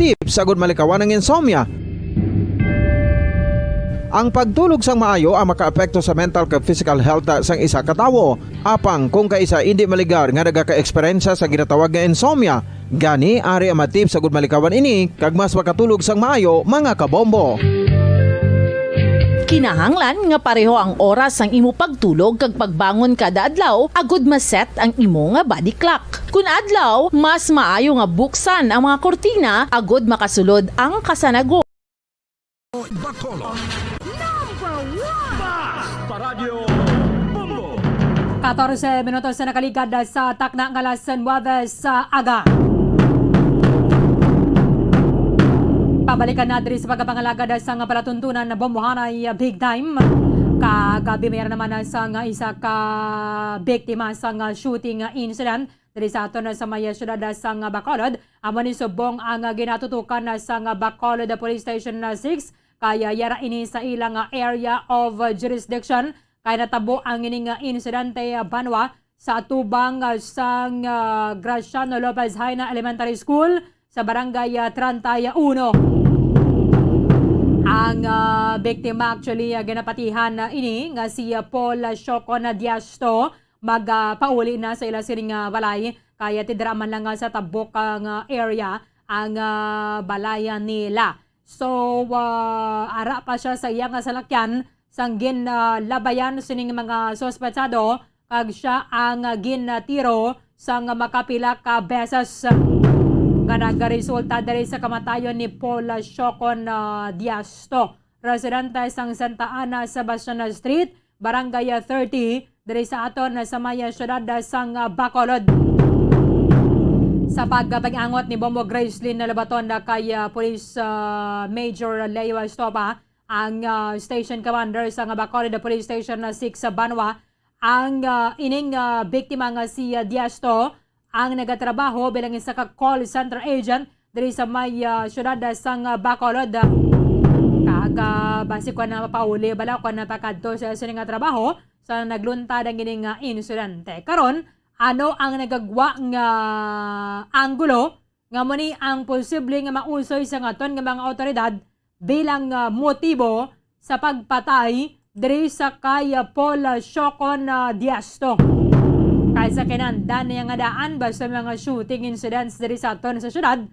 Tips agud malikawan ang insomnia. Ang pagtulog sang maayo ang makaapekto sa mental kag physical health sang isa ka tawo. Apang kung kaisa indi maligar nga nagaka-eksperyensya sa ginatawag nga insomnia, gani ari ang mga tips agud malikawan ini kag mas makatulog sang maayo, mga kabombo. Kinahanglan nga pareho ang oras sang imo pagtulog kag pagbangon kada adlaw agud ma-set ang imo nga body clock. Kun adlaw, mas maayo nga buksan ang mga kurtina agud makasulod ang kasanagon. Bacolod. Number one. Basta Radyo Bombo. Katorse minutos na nakaligad sa takna nga alas nuwebe sa aga. Pabalikan na diri sa pagkapangalagad sa nga palatuntunan na bombohanay big time. Kagabi, mayroon naman na sa nga isa ka biktima sa nga shooting incident diri sa aton sa may siyudad sang Bacolod. Amo ni subong ang ginatutukan sang Bacolod Police Station six, kay yara ini sa ilang area of jurisdiction, kay natabo ang ining insidente, banwa sa atubang sang Graciano Lopez Jaena Elementary School sa barangay treinta y uno. Ang, ah, biktima actually, ah, ginapatihan na ini nga si, ah, Paul Shocon Diasto, magapauli na sa ila sining, ah, balay, kay tidra man lang, ah, sa tabok, ah, nga area ang, ah, balay nila. So, ah, ara pa siya sa iya nga salakyan sang gin, ah, labayan sining mga suspetsado, kag siya ang, ah, gintiro sang makapila ka beses nga nagaresulta diri sa kamatayon ni Paul Shocon, ah, Diasto, residente sang Santa Ana, Sebastian Street, Barangay thirty, diri sa aton sa may siyudad sang Bacolod. Sa pagpag-angot ni Bombo Gracelyn Lobaton kay, ah, Police, ah, Major Leo Estopa, ang, ah, Station Commander sa nga Bacolod Police Station na six sa banwa, ang, ah, ining, ah, biktima nga si, ah, Diasto, ang nagatrabaho bilang isa ka call center agent diri sa may, ah, siyudad, ah, sang, ah, Bacolod. Kag, ah, basi kon napauli bala, kon napakadto sa sini nga trabaho, sa nagluntad ang ini nga insidente. Karon, ano ang nagagwa nga anggulo nga mo ni ang posible nga mausoy sa ngaton nga mga awtoridad bilang, ah, motibo sa pagpatay diri sa kay, ah, Paul, ah, Siocon, ah, Diasto. Kay sa kinahanglan niya nga daan basta mga shooting incidents diri sa aton sa syudad,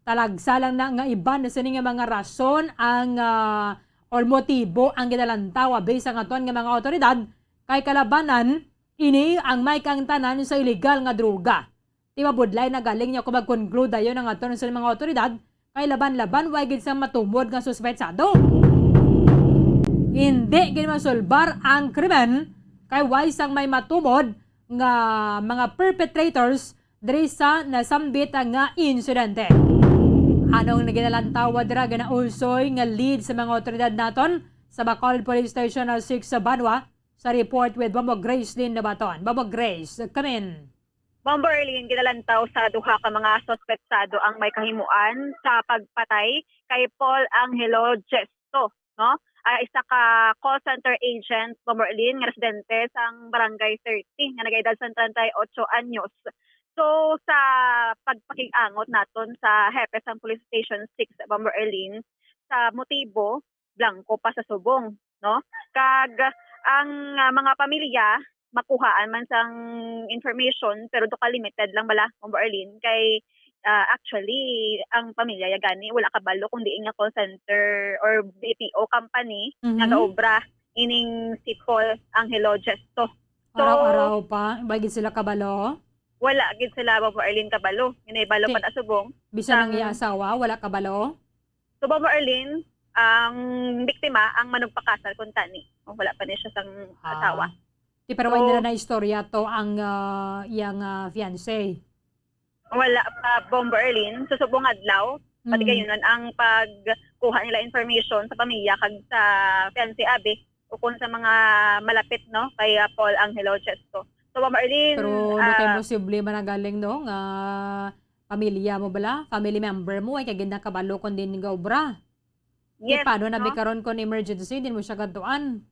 talagsa lang na nga iban na sini nga mga rason ang, ah, or motibo ang ginalantaw abi sa ngaton nga mga awtoridad kay kalabanan ini ang may kaangtanan sa iligal nga droga. Di ba, budlay na galing niya kung mag-conclude dayon ang aton sa mga awtoridad, kay laban-laban, way gid sang matumod nga suspetsado. Hindi gid masulbar ang krimen, kay way sang may matumod nga mga perpetrators diri sa nasambit nga insidente. Anong naginalantawa dira ginausoy nga lead sa mga awtoridad naton sa Bacolod Police Station, ah, six sa Banwa? Sa report with Bombo Grace Lynn Nabaton. Bombo Grace, come in. Bombo Erlin, ginalantaw sa duha ka mga suspetsado ang may kahimuan sa pagpatay kay Paul Angelo Gesto, no? Ah, isa ka call center agent, Bombo Erlin, nga residente sang Barangay thirty, nga nag-edad sang treinta y ocho anyos. So, sa pagpakig-angot naton sa hepe sang Police Station six, Bombo Erlin, sa motibo, blanco pa sa subong, no? Kag ang, ah, mga pamilya makuhaan man sang information, pero do ka limited lang bala, Ma'am Arlene, kay, ah, actually, ang pamilya ya gani wala kabalo kung diin nga call center or B P O company nga Mhm. gaobra ining si Paul Angelo Gesto. So, Araw-araw pa, wa gid sila kabalo? Wala gid sila, Ma'am Arlene, kabalo. Ginahibalo Ti-, pa na subong bisan ang sang iya asawa, wala kabalo? So, Ma'am Arlene, ang biktima ang manugpakasal kuntani. O, wala pa ni siya sang Ah. asawa. Ti, pero So, wala nila na istorya to ang, ah, iyang, ah, fiancé? Wala pa, Bombo Erlin. Sa subong adlaw, Mm. pati gayon ang pagkuha nila information sa pamilya kag sa fiancé abi, ukon sa mga malapit, no, kay, ah, Paul Angelo Chesto. So, Bombo Erlin, Pero no kay ah, posible man ang galing, no, nga pamilya mo bala, family member mo, ay kay gid nakabalo kon din nga obra. Yes, Kay paano na no? bi karon kon emergency, din mo siya kadtuan?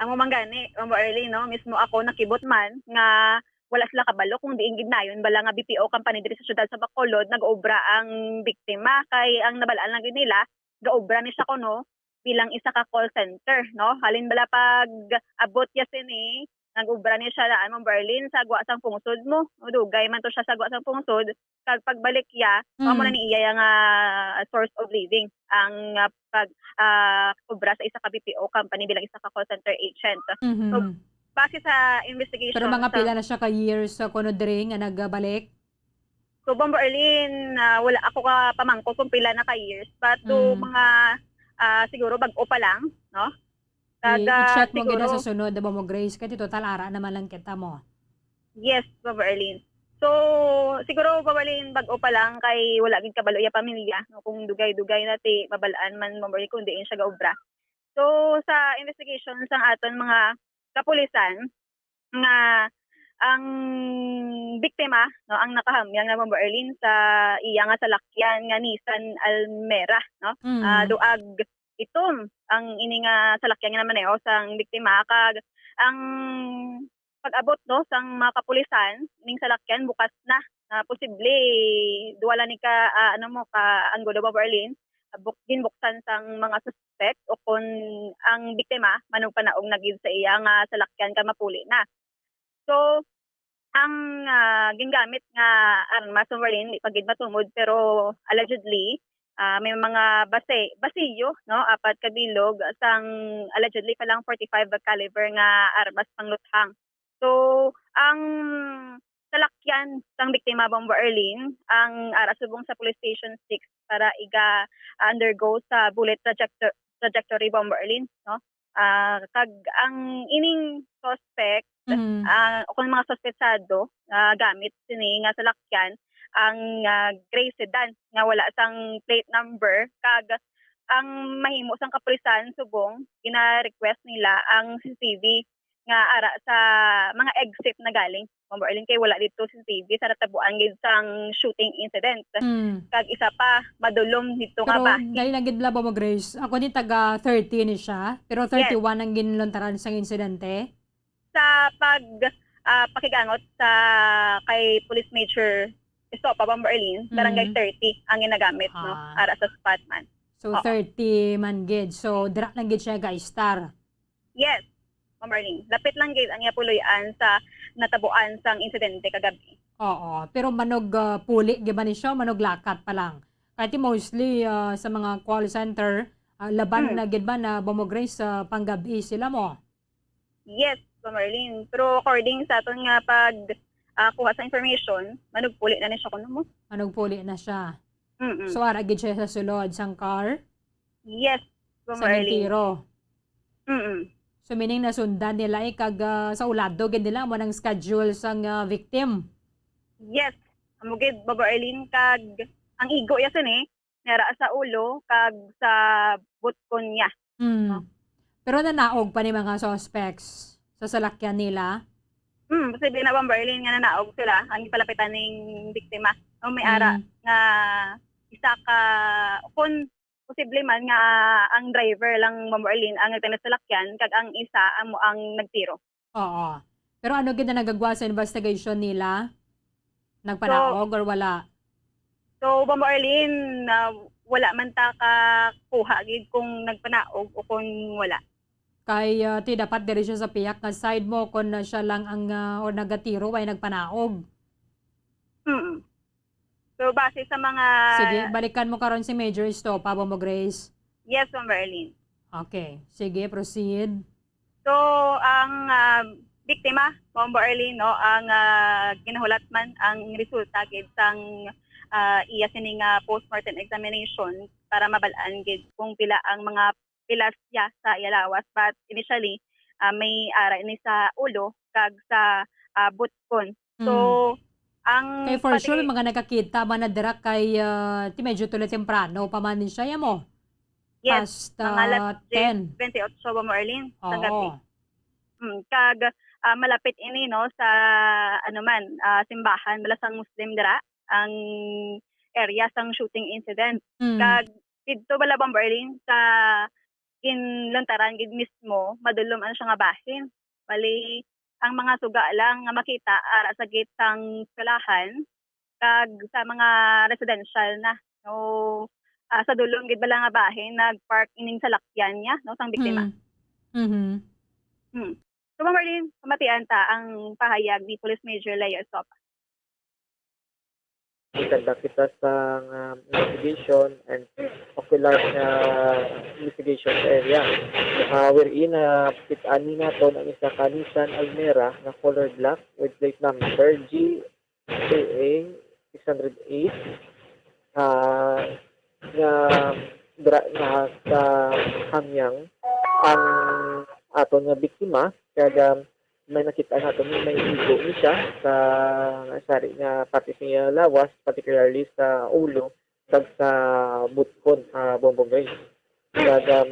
Amo man gani, Bombo Erlin, no? Mismo ako nakibot man nga wala sila kabalo kung diin gid nayon bala nga B P O company diri sa siyudad sa Bacolod nag-obra ang biktima. Kay ang nabalaan lang gid nila, gaobra ni siya kuno bilang isa ka call center, no? Halin bala pag abot ya sini, nag-obra ni siya daan, Ma'am Berlin, sa gwa sang pungsod mo. O, dugay man to siya sa gwa sang pungsod. Kag pagbalik ya, amo na Mm. ni iya nga source of living ang, ah, pag, ah, obra sa isa ka B P O company bilang isa ka call center agent. So, Mhm. base sa investigation Pero mga sa pila na siya ka years sa kuno diri nga nagbalik? So, Bombo Erlin, ah, wala ako ka pamangkot kung pila na ka years, but to Mm. mga, ah, siguro bag-o pa lang, no? Kag, I-, ah, i-check mo gid na siguro sa sunod, Bombo Grace, kay total ara naman lang kita mo. Yes, Bombo Erlin. So, siguro, Bombo Erlin, bag-o pa lang kay wala gid kabalo iya pamilya, no? Kung dugay-dugay na ti mabalaan man, Bombo Erlin, kung diin siya gaobra. So, sa investigation sang aton mga kapulisan, nga ang biktima, no, ang nakahamyang na Bombo Erlin sa iya nga salakyan nga Nissan Almera, no? Mm. Ah, duag itom ang ini nga salakyan nga namaneho sang biktima, kag ang pag-abot, no, sang mga kapulisan, ning salakyan bukas na, ah, posible duha lang ni ka, ah, ano mo, ka anggulo, Bombo Erlin, buk-, ginbuksan sang mga suspect o kon ang biktima manugpanaog na gid sa iya nga salakyan ka mapuli na. So, ang, ah, gingamit nga armas, Bombo Erlin, di pa gid matumod, pero allegedly, ah, may mga base-, basiyo, no, apat ka bilog sang allegedly pa lang forty-five caliber nga armas pangluthang. So, ang salakyan sang biktima, Bombo Erlin, ang ara subong sa Police Station six para iga-undergo sa bullet trajecto-, trajectory, Bombo Erlin, no? Ah, kag ang ining suspect, Mm. ah, o kung mga suspetsado, ah, gamit sini nga salakyan, ang, ah, gray sedan nga wala sang plate number, kag ang mahimo sang kapulisan subong gina-request nila ang C C T V nga ara sa mga exit na galing, Ma'am Arlene, kay wala dito C C T V sa natabuan gid sang shooting incident. Mm. Kag isa pa, madulom dito nga Pero bahin. Dali lang gid, Labo mo, Grace. Ako ni taga thirty ni siya, pero Yes. thirty-one ang ginluntaran sang insidente. Sa pag, ah, pakigangot sa kay Police Major Estopa, Ma'am Arlene, barangay Mm. thirty ang ginagamit, no? Ah. Ara sa spot man. So, Oo. thirty man gid. So, dira lang gid siya ga-start. Yes, Ma'am Arlene. Lapit lang gid ang iya puloy-an sa natabuan sang insidente kagabi. Oo, pero manog, ah, puli gid ba ni siya? Manog lakat pa lang. Kay mostly, ah, sa mga call center, ah, laban Mm. na gid ba na bumugre sa panggabi sila mo? Yes, Ma'am Arlene. Pero according sa aton nga pag, ah, kuha sa information, manog puli na ni siya kuno mo. Manog puli na siya. Mm-mm. So, ara gid siya sa sulod sang car? Yes, Ma'am Arlene. Sa mentiro? Mm-mm. So, meaning nasundan nila, eh, kag, ah, sa ulado gid nila amo nang schedule sang, ah, victim? Yes. Amo gid, Ma'am Arlene, kag ang igo ya sini, nara sa ulo kag sa butkon niya. Mm. No? Pero nanaog pa ni mga suspects sa salakyan nila? Mm, posible na, Ma'am Arlene, nga nanaog sila ang gipalapitan ning biktima. O may ara Mm. nga isa ka, kung posible man nga ang driver lang, Ma'am Arlene, ang nagtinda sa salakyan, kag ang isa amo ang nagtiro. Oo. Pero ano gid ang nagagwa sa investigation nila? Nagpanaog So, or wala? So, Ma'am Arlene, ah, wala man ta kakuha gid kung nagpanaog o kung wala. Kay, ah, ti dapat diri siya sa pihak nga side mo kung na siya lang ang, ah, o nagatiro, way nagpanaog. Mm. So, base sa mga Sige, balikan mo karon si Major Estopa, Bombo Grace. Yes, Ma'am Arlene. Okay. Sige, proceed. So, ang, ah, biktima, Bombo Arlene, no, ang, ah, ginahulat man ang resulta gid sang, ah, iya sini nga postmortem examination para mabal-an gid kung pila ang mga pilas ya sa iya lawas. But initially, ah, may ara ini sa ulo kag sa, ah, butkon. So, Mm. ang Kay for sure, pati may mga nakakita man na dira kay, ah, ti medyo tuloy temprano pa man ni siya, ya mo? Yes, Past, mga alas ah, diyes ten. Bente otso ba mo, Arlene, sa Oo. gabi. Mm, kag, ah, malapit ini, no, sa, ano man, ah, simbahan, bala sang Muslim dira, ang area sang shooting incident. Mm. Kag didto bala, Bombo Arlene, sa ginlantaran gid mismo, madulom ano siya nga bahin. Bali, ang mga suga lang nga makita ara sa gate sang eskwelahan, kag sa mga residential na. So, ah, sa dulom gid bala nga bahin, nag-park ining salakyan niya, no, sang biktima. Mm. Mhm. Hmm. So, Ma'am Arlene, pamatian ta ang pahayag ni Police Major Leo Estopa. Nagkanda kita sa, ah, investigation and ocular nga investigation sa area. Ah, wherein, ah, kit-an ni naton ang isa ka Nissan Almera nga color black with plate number G A A six hundred eight, ah, nga dra-, nga sa Hamyang ang aton nga biktima, kag, ah, may nakita nato ni may igo ni siya sa sari nga parte sa iya lawas, particularly sa ulo kag sa butkon, ah, Bongbong Grace. Kag, um,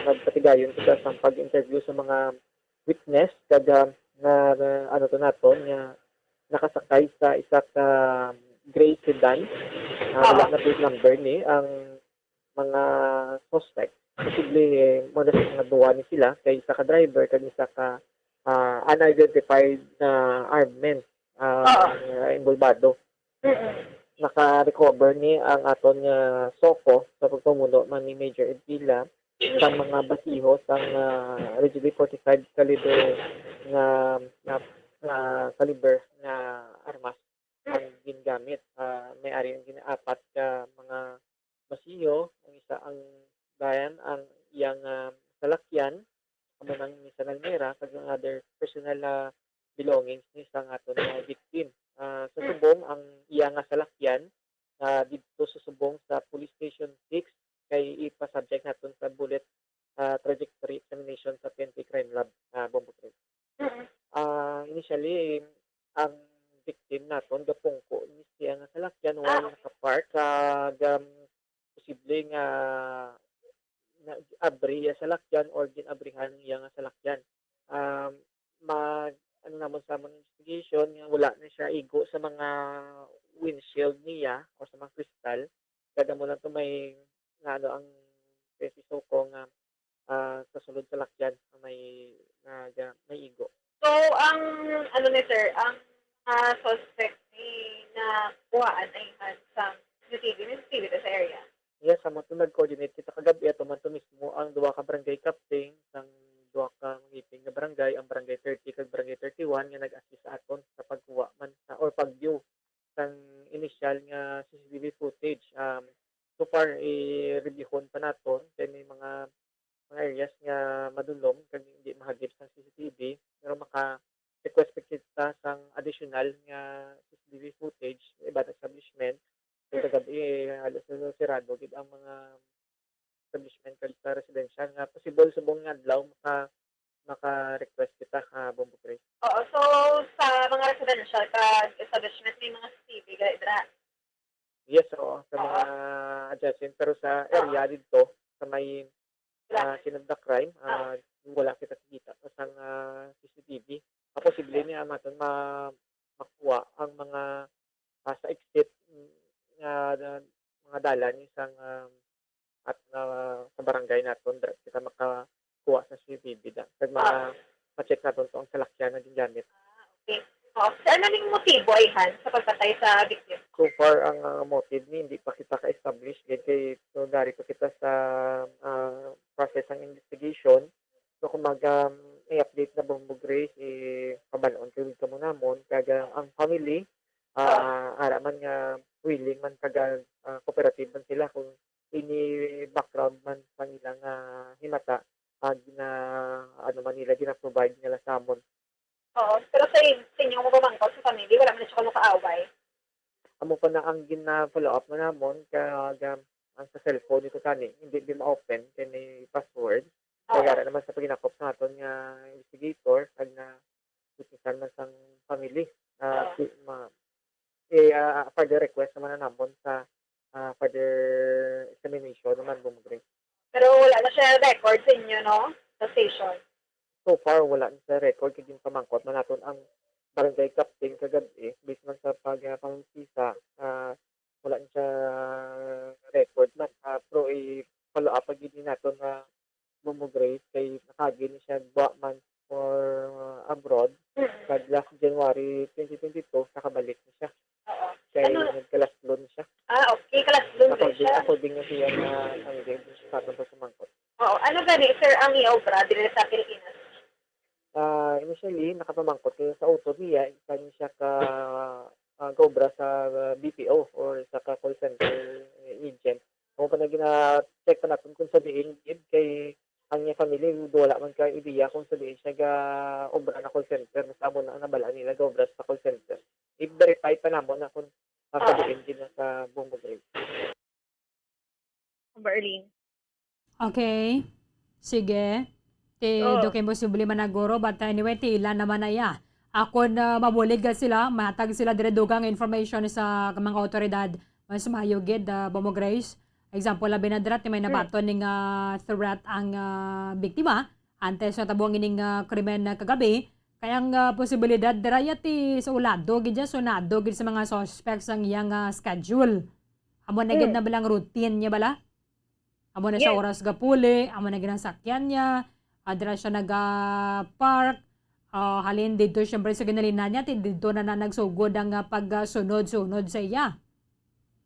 nagpatigayon kita sa pag-interview sa mga witness kag, um, nga, nga ano to naton nga nakasakay sa isa ka gray sedan. Ah, wala Oo. na plate number ni ang mga suspect. Posible, eh, mo na sa mga duwa ni sila, kay isa ka driver kag isa ka, ah, unidentified na armed men, ah, Oo. nga involbado. Mm-mm. Naka-recover ni ang aton nga SOCO sa pagpamuno man ni Major Edvila sa mga basiho sang, ah, R G B forty-five caliber nga, nga, nga caliber nga armas ang ginagamit. Ah, may ari ang gina-, apat ka mga basiho, ang isa ang bayan, ang iyang, ah, salakyan, amo nang Nissan Almera, kag ang other personal, ah, belongings ni sa aton nga victim. Ah, sa subong, ang iya nga salakyan, ah, didto sa subong sa Police Station six, kay ipa-subject naton sa bullet, ah, trajectory examination sa P N P Crime Lab, ah, Bombo Trade. Mm. Ah, initially, ang victim naton gapungko ni siya nga salakyan while Ah, okay. naka-park, kag, um, posible nga na-, abri iya salakyan or gin-abrihan ang iya nga salakyan. Um, ma-, ano namon sa amon investigation nga wala na siya igo sa mga windshield niya o sa mga kristal. Kag amo lang to may, nga ano, ang P S C SOCO nga, ah, sa sulod sa lakyan nga may, nga ga-, may igo. So, ang, ano ni sir, ang mga suspect ni nakuhaan ay han sang C C T V, may C C T V ta sa area? Yes, amo to, nag-coordinate kita kagabi, ato man to mismo ang duha ka barangay captain sang duha ka mangipin nga barangay, ang Barangay thirty kag Barangay thirty-one, nga nag-assist sa aton sa pagkuha man sa, or pag-view sang initial nga C C T V footage. Um, so far, i-reviewhon pa naton kay may mga, mga areas nga madulom kag hindi mahagip sang C C T V, pero maka-request pa kita sang additional nga C C T V footage sa iban establishment. Kay kagabi, halos na sirado gid ang mga establishment kag sa residential nga possible subong nga adlaw maka-, maka-request kita, ah, Bombo Grace. Oo, so sa mga residential kag establishment may mga C C T V gali dira? Yes, oo, sa Oo. mga adjacent, pero sa Oo. area didto, sa may, Wala. ah, scene of the crime, Oo. ah, wala kita nakakita pa sang, ah, C C T V. Ah, posible Okay. niya naton ma-, makuha ang mga, ah, sa exit, mm, nga, nga mga dalan ni sang, ah, at, ah, sa barangay naton, dira kita makakuha sa C C T V da. Kag ma-, Ah. ma-check naton to ang salakyan nga gingamit. Ah, okay. Oh, sir, ano ning motibo ay han sa pagpatay sa biktima? So far, ang, ah, motive ni hindi pa kita ka-establish gid kay so, dari pa kita sa, ah, process sang investigation. So, kung mag, um, may update na, Bombo Grace, eh, pabaluon kayo kamo namon. Kag, ah, ang family, ah, Ah. ara man nga willing man kag, ah, cooperative man sila kung any background man sa ilang, ah, himata, ah, gina-, ano man nila, gina-provide nila sa amon. Oo, pero sa in-, sa inyo nga pamangkot sa family, wala man na siya kamo kaaway? Amo pa na ang gina-follow up man namon, kag, um, ang sa cellphone nito tani, hindi di ma-open kay may password. Oo. Kaya naman sa paginakop sa aton nga investigator, kag na witnessan man sang family, ah, Oo. si, ma-, eh, ah, further request naman na namon sa, ah, further examination naman, Bombo Grace. Pero wala na siya record sa inyo, no? Sa station? So far, wala na sa record. Kay ginpamangkot man naton ang barangay captain kagab-i, based man sa pag-, ah, pangungkisa, ah, wala na siya record man. Ah, pero i-follow up pa gid ni naton nga Bombo Grace kay nakaagi ni siya gwa man for, ah, abroad. Mm. Kag last January twenty twenty-two, nakabalik na siya. Oo. Kay Ano? nagkalaslon siya. Ah, okay. Kalaslon din According, siya. according na siya na ang sa aton pagpamangkot. Oo. Ano gani, sir, ang iya obra diri sa Pilipinas? Ah, initially, nakapamangkot kay sa utod niya, isa ni siya ka, ah, gaobra sa B P O or sa ka call center agent. Amo pa na gina-check pa naton kung sa diin gid, kay ang iya family, wala man ka ideya kung sa diin siya ga-obra na call center. Basta amo na ang nabal-an nila, gaobra sa call center. I-verify pa namo na kung, ah, sa Oo. diin gid na sa Bombo Grace. Bombo Arlene. Okay. Sige. Ti, Oo. do kay posible man na guro, but anyway, tiilan naman na iya. Akon, ah, mabulig ka sila, matag sila dire dugang information sa mga otoridad. Mas maayo gid, ah, Bombo Grace. Example, labi na dira, ti may Hmm. nabaton ning, ah, threat ang, ah, biktima. Antes natabo ang ining, ah, krimen na kagabi, kay ang, ah, posibilidad dira ya ti sa ulado gid ya, sunado gid sa mga suspects ang iyang, ah, schedule. Amo na gid Mm. na balang routine niya bala? Amo na siya Yes. oras gapuli, amo na gid ang sakyan niya, ah, dira siya naga-park, ah, halin didto siyempre sa ginalinan niya, ti didto na, na nagsugod ang, ah, pagsunod-sunod sa iya.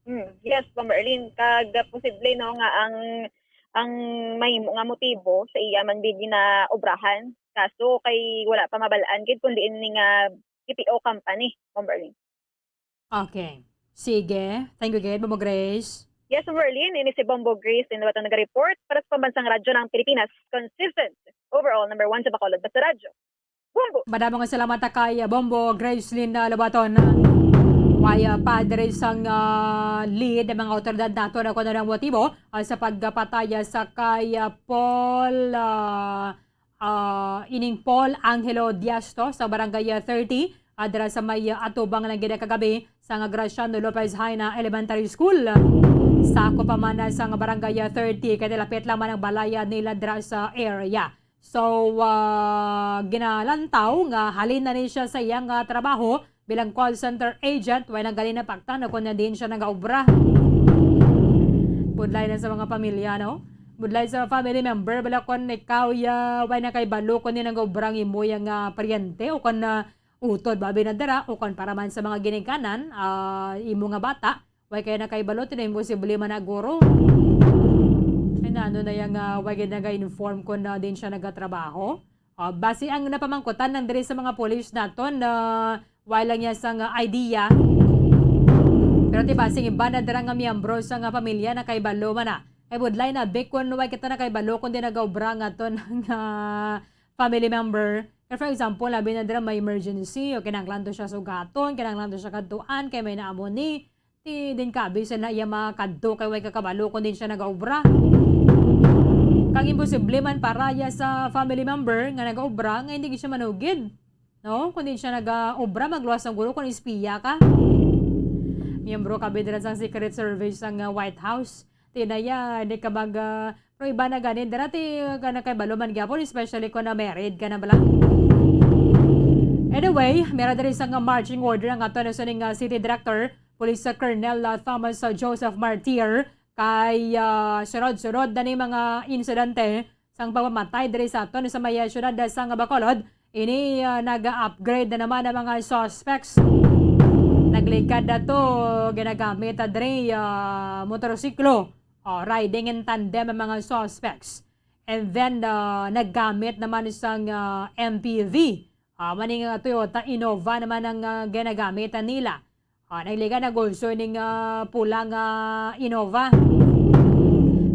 Mm, yes, Ma'am Erlene, kag posible, no, nga ang, ang mahimo nga motibo sa iya man gid ginaobrahan, kaso kay wala pa mabal-an gid kun diin ni nga B P O company, Ma'am Erlene. Okay. Sige. Thank you gid, Bombo Grace. Yes, Ma'am Erlene, ini si Bombo Grace, Inawatan, naga-report para sa Pambansang Radyo ng Pilipinas. Consistent. Overall, number one sa Bacolod. Basta Radyo. Bombo! Madamo nga salamat kay Bombo Gracelyn, ah, Lobaton. Way, ah, pa diri sang, ah, lead ang mga awtoridad nato na kung ano ang motibo, ah, sa pagpatay, ah, sa kay, ah, Paul, ah, ah, ining Paul Angelo Diaz to sa Barangay, ah, thirty, ah, dira sa may, ah, atubang lang gid kagabi sang Graciano Lopez Jaena Elementary School. Sakop pa man, ah, sang Barangay, ah, thirty, kay lapit lang man ang balay, ah, nila dira sa area. So, ah, ginalantaw nga halin na ni siya sa iyang, ah, trabaho bilang call center agent, way na gali napaktan o kon diin siya nagaobra. Budlay na sa mga pamilya, no? Budlay sa family member, bala kon ikaw ya, way na kay balo kon diin nagaobra ang imo yang, ah, paryente o kon, ah, utod ba binadara o kon para man sa mga ginikanan, ah, imo nga bata, way kay nakaibalo, tino imposible man na guro. Ay, na, ano na yang, ah, way gid naga-inform kon, ah, diin siya nagatrabaho? Ah, basi ang napamangkutan lang diri sa mga pulis naton na way lang niya sang, ah, idea. Pero ti basi ang iba na dira nga miyembro sa nga pamilya nakaibalo man na. Kay budlay na, big, kun way kita nakaibalo kon diin nagaobra nga aton nga family member. Kay for example, labi na dira may emergency o kinahanglan to siya sugaton, kinahanglan to siya kadtuan, kay may naamo ni, ti diin kabi sa na iya makadto kay way ka kabalo kon diin siya nagaobra. Kag imposible man para iya sa family member nga nagaobra nga hindi gid siya manugid. No? Kon diin siya nagaobra, magluwas ang guro kon espiya ka. Miyembro kabi dira sang Secret Service sang, ah, White House. Ti na iya, hindi ka mag, ah, pero iba na gani. Dira ti ka nakabalo man gyapon, especially kung na-married ka na bala. Anyway, mera diri sa nga marching order ang ato na sining, ah, City Director, Police Colonel, ah, Thomas, ah, Joseph Martir, kay, ah, sunod-sunod na ni mga insidente sang pagpamatay diri sa aton sa may, ah, siyudad, ah, sang Bacolod. Ini, ah, nag-upgrade na naman ang mga suspects. Nagligad na to, ginagamit, ah, diri, ah, motorsiklo. Oh, riding in tandem ang mga suspects. And then, ah, naggamit naman isang, ah, M P V. Ah, maning, ah, Toyota Innova naman ang, ah, ginagamit, ah, nila. Ah, nagligad na gulso ning, ah, pula nga Innova.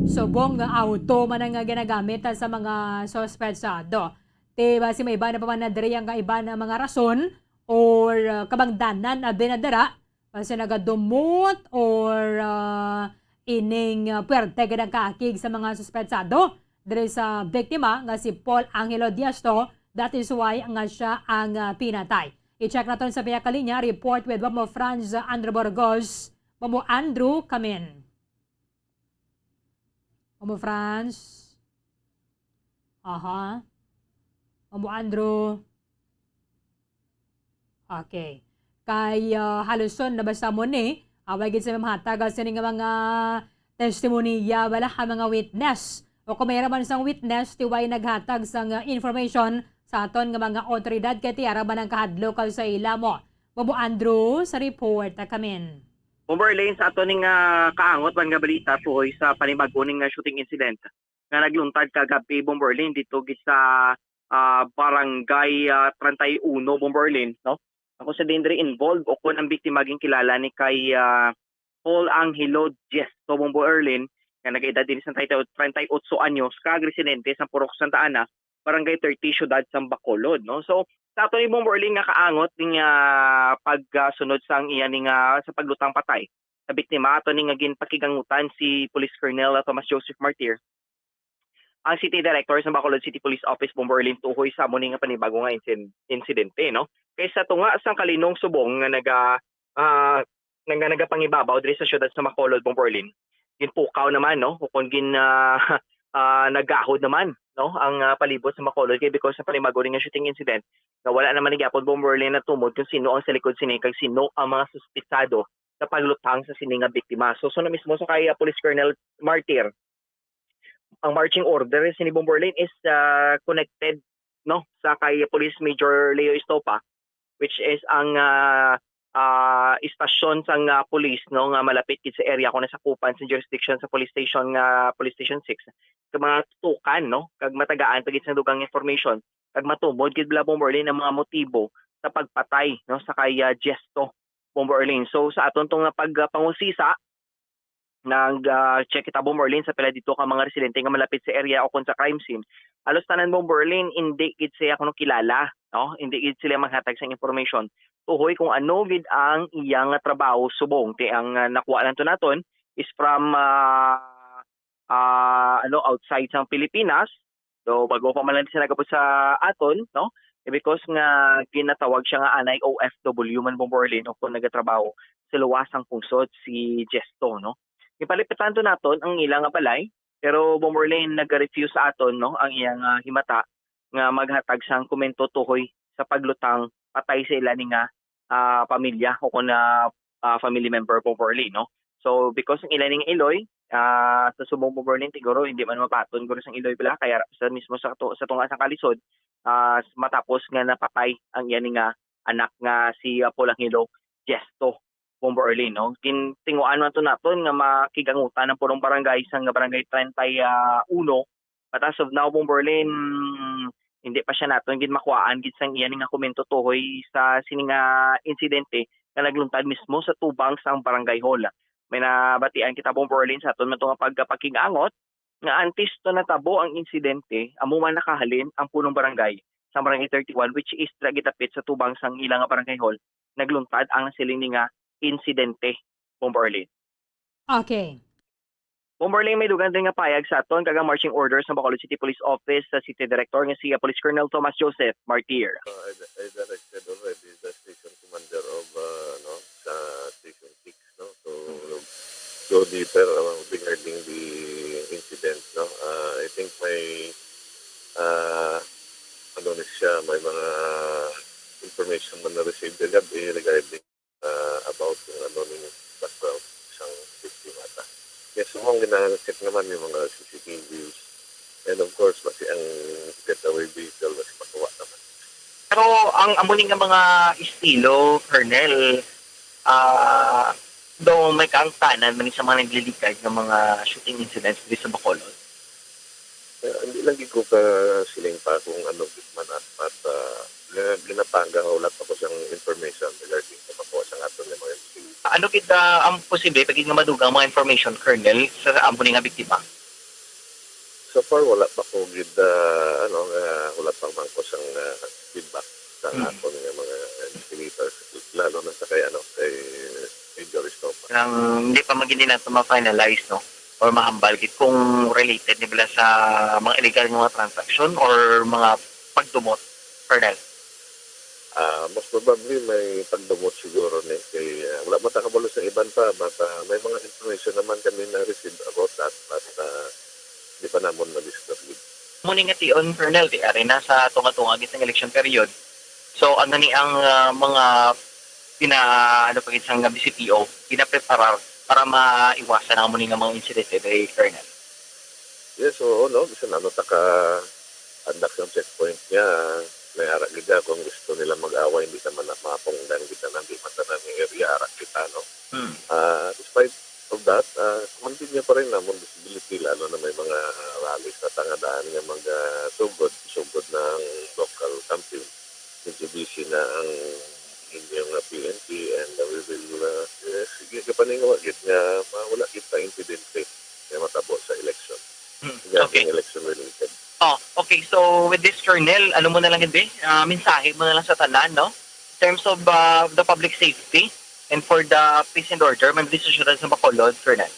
Subong nga auto man ang, ah, ginagamit, ah, sa mga suspects, ah, do. Ti basi may iba na pa man na diri ang kaiba na mga rason or, ah, kabangdanan abi na dira, basi nagadumot or, ah, ining, ah, puwerte gid ang kaakig sa mga suspetsado diri sa biktima nga si Paul Angelo Diesto. That is why nga siya ang, ah, pinatay. I-check naton sa pihak linya, report with Bombo Franz Andrew Burgos. Bombo Andrew, come in. Bombo Franz. Aha. Bombo Andrew. Okay. Kay, ah, haluson na basta mo ni, away gid sa mahatag, ah, sini nga mga testimonya, wala ka mga witness. O kung mayroon man sang witness, ti way naghatag sang, ah, information sa aton nga mga otoridad kay ti ara man ang kahadlok sa ila mo. Bombo Andrew, sa report, ah, kamin. Bombo Arlene, sa aton ning, ah, kaangot man nga balita tuhoy sa panibag-o ning, ah, shooting incident nga nagluntad kagabi, Bombo Arlene, dito gid sa, ah, Barangay, ah, treinta y uno, Bombo Arlene, no? Ako sa din diri involved o kung ang biktima ginkilala ni kay, ah, Paul Angelo Diesto, Bombo Arlene, nga nag-edad din sa treinta y ocho anyos, kag residente sa Purok Santa Ana, Barangay thirty, Siyudad sa Bacolod, no? So, sa ato ni Bombo Arlene nga kaangot ning, ah, pagsunod sa ang iya ning, ah, sa paglutang patay sa biktima, ato ni nga ginpakigangutan si Police Colonel Thomas Joseph Martir, ang City Director sa Bacolod City Police Office, Bombo Arlene, tuhoy sa amo ni nga panibago nga insin-, insidente, no? Kay sa tunga sang kalinong subong nga naga, ah, nga nagapangibabaw diri sa siyudad sa Bacolod, Bombo Arlene, ginpukaw naman, no? O kung gin, ah, ah, nagahod naman, no? Ang, ah, palibot sa Bacolod kay because sa panibago ni nga shooting incident, nga wala naman ni gyapon, Bombo Arlene, natumod kung sino ang sa likod sini kag sino ang mga suspitsado sa paglutang sa sini nga biktima. So, so na mismo sa kay, ah, Police Colonel Martir, ang marching order sini, Bombo Arlene, is, ah, connected, no, sa kay Police Major Leo Estopa, which is ang, ah, ah, istasyon sang, ah, police, no, nga malapit gid sa area kung nasakupan sa jurisdiction sa police station nga Police Station six, sa mga tutukan, no, kag matagaan pa gid sang dugang information, kag matumod gid bala, Bombo Arlene, ang mga motibo sa pagpatay, no, sa kay, ah, Jesto, Bombo Arlene. So, sa aton tong nga pagpangusisa, nag, ah, check kita, Bombo Arlene, sa pila dito ka mga residente nga malapit sa area o kung sa crime scene. Halos tanan, Bombo Arlene, hindi gid siya kuno kilala, no? Hindi gid sila maghatag sa information. Tuhoy kung ano gid ang iya nga trabaho subong. Kay ang, ah, nakuha lang to naton is from, ah, ah, ano, outside sang Pilipinas. So, bago pa man lang siya nagabot sa aton, no? Eh, because nga ginatawag siya nga anay O F W man, Bombo Arlene, o kung nagatrabaho sa luwas sang pungsod si Jesto, no? Gipalipitan to naton ang ila nga balay, pero Bombo Arlene nag-refuse sa aton, no, ang iyang, ah, himata. nga maghatag sang komento tuhoy sa paglutang patay sa ila ni nga, ah, pamilya o kon, ah, ah, family member, Bombo Orly, no? So, because ang ila ni nga iloy, ah, sa subong, Bombo Orly, siguro hindi man mabaton guro sang iloy bala, kaya sa mismo sa to-, sa tunga sang kalisod, ah, matapos nga napatay ang iya ni nga anak nga si, ah, Paul Angelo Gesto, Bombo Orly, no? Gintinguan man to naton nga makigangutan ang punong barangay sang barangay treinta y uno. But as of now, Bombo Orly, hindi pa siya naton gid makuhaan gid sang iya ni nga komento tuhoy sa sini nga insidente nga nagluntad mismo sa tubang sang barangay hall. May nabatian kita, Bombo Orly, sa aton man to nga pagpakig-angot nga antes to natabo ang insidente, amo man nakahalin ang punong barangay sa Barangay thirty-one, which is dira gidapit sa tubang sang ila nga barangay hall, nagluntad ang nasiling ni nga insidente, Bombo Orly. Okay. Bombo Orly, may dugang din nga payag sa aton kag ang marching orders sa Bacolod City Police Office sa City Director nga si, uh, Police Colonel Thomas Joseph Martir. Uh, I, I directed already the station commander of, uh, no, sa Station six, no? So, go deeper, uh, regarding the incident, no? Uh, I think may, uh, ano ni siya, may mga information man na-receive kagabi regarding, uh, about yung ano ni background sang victim ata. Yes, so ang gina-check naman yung mga C C T Vs. And of course, pati ang getaway vehicle, mas makuha naman. Pero ang amo ni nga mga estilo, Colonel, ah, daw may kaangtanan man sa mga nagliligad nga mga shooting incidents diri sa Bacolod. Eh, hindi lang gid ko ka siling pa kung ano gid man at, at ah, gina- ginapanga nga wala pa ko siyang information regarding sa makuha sa aton nga mga investigator. Ano gid ah, ang posible pa gid nga madugang mga information, Colonel, sa amo ni nga biktima? So far, wala pa ko gid, ah, ano, nga wala pa man ko sang ah, feedback sa Mm. aton nga mga investigators, lalo na sa kay ano, kay Major Estopa. Nang hindi pa magindi nato ma-finalize, no? Or mahambal gid kung related ni bala sa mga illegal nga mga transaction or mga pagdumot, Colonel. Ah, most probably may pagdumot siguro ni kay ah, wala man ta kabalo sa iban pa, but ah, may mga information naman kami na receive about that, but ah, di pa namon ma-disclose gid. Muni nga tion, Colonel, di ari na sa tunga-tunga gid sang election period. So ano ni ang ah, mga pina ano pa gid sang B C P O pinapreparar para maiwasan ang muni nga mga insidente, kay Colonel? Yes, oo, no? Bisan ano ta ka andak sa checkpoint niya, may ara gid kung gusto nila mag-away, hindi naman na mapungdan gid na, hindi man tanan nga area ara kita, no? Hmm. Ah, despite of that, ah, continue pa rin namon visibility, lalo na may mga rallies na tangadaan nga mag ah, sugod, sugod na ang local campaign. Medyo busy na ang inyong ah, P N P and ah, we will ah, eh, sige, kapaningawa gid nga ah, wala kita insidente nga matabo sa election. Hmm. Nga Okay. election related. Oh, okay. So with this, Colonel, ano mo na lang gid, ah, mensahe mo na lang sa tanan, no? In terms of ah, the public safety and for the peace and order, man sa syudad sa Bacolod, Colonel.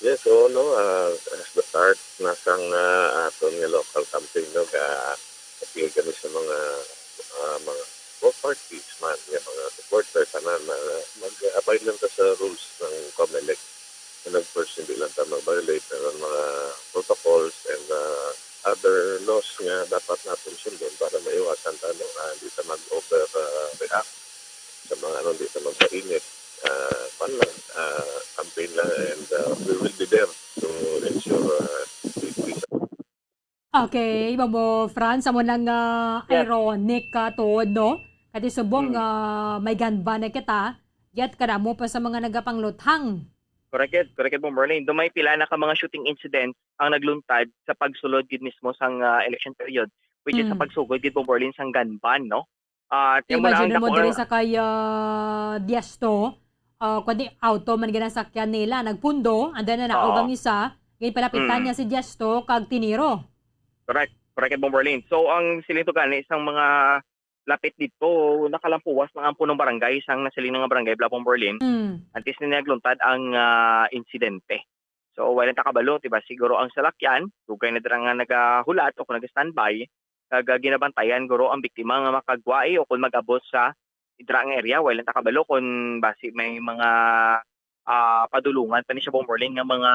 Yes, oo, no. Ah, as the start na sang ah, aton nga local campaign, no, ka appeal kami sa mga ah, mga both parties man, nga mga supporters, tanan na mag-abide lang ta sa rules ng Comelec. And of course, hindi lang ta mag-violate ng mga protocols and ah, other laws nga dapat natin sundon para maiwasan ta, no, ah, hindi ta mag-over ah, react sa mga ano, hindi ta magpainit. Ah, kwan lang, ah, campaign lang, and ah, we will be there to ensure ah, safety. Okay, Bombo Franz, amo lang nga Yes. ironic ka tuod, no? Kati subong Mm. ah, may gun ban na kita, yet kadamo pa sa mga nagapangluthang. Correct, correct, Bombo Orly. Dumay pila na ka mga shooting incident ang nagluntad sa pagsulod gid mismo sang ah, election period, which is sa Mm. pagsugod gid, Bombo Orly, sang gun ban, no? At yung Imagine mga mo dako- diri sa kay ah, Diesto, ah, kundi auto man ginasakyan nila, nagpundo, and then naog Oo. ang isa, ginpalapitan Mm. niya si Diesto kag tiniro. Correct. Correct, Bombo Orly. So, ang siling to gani, isang mga lapit dito, nakalampuwas na ang punong barangay, isang nasiling nga barangay, bala, Bombo Orly. Mm. Antes na nagluntad ang ah, insidente. So, wala ta kabalo, diba? Siguro ang salakyan, dugay na dira nga nagahulat o kung nag-standby, kag ah, ginabantayan guro ang biktima nga makagwai o kung mag-abot sa dira nga area, wala ta kabalo kung basi may mga ah, padulungan pa ni siya, Bombo Orly, nga mga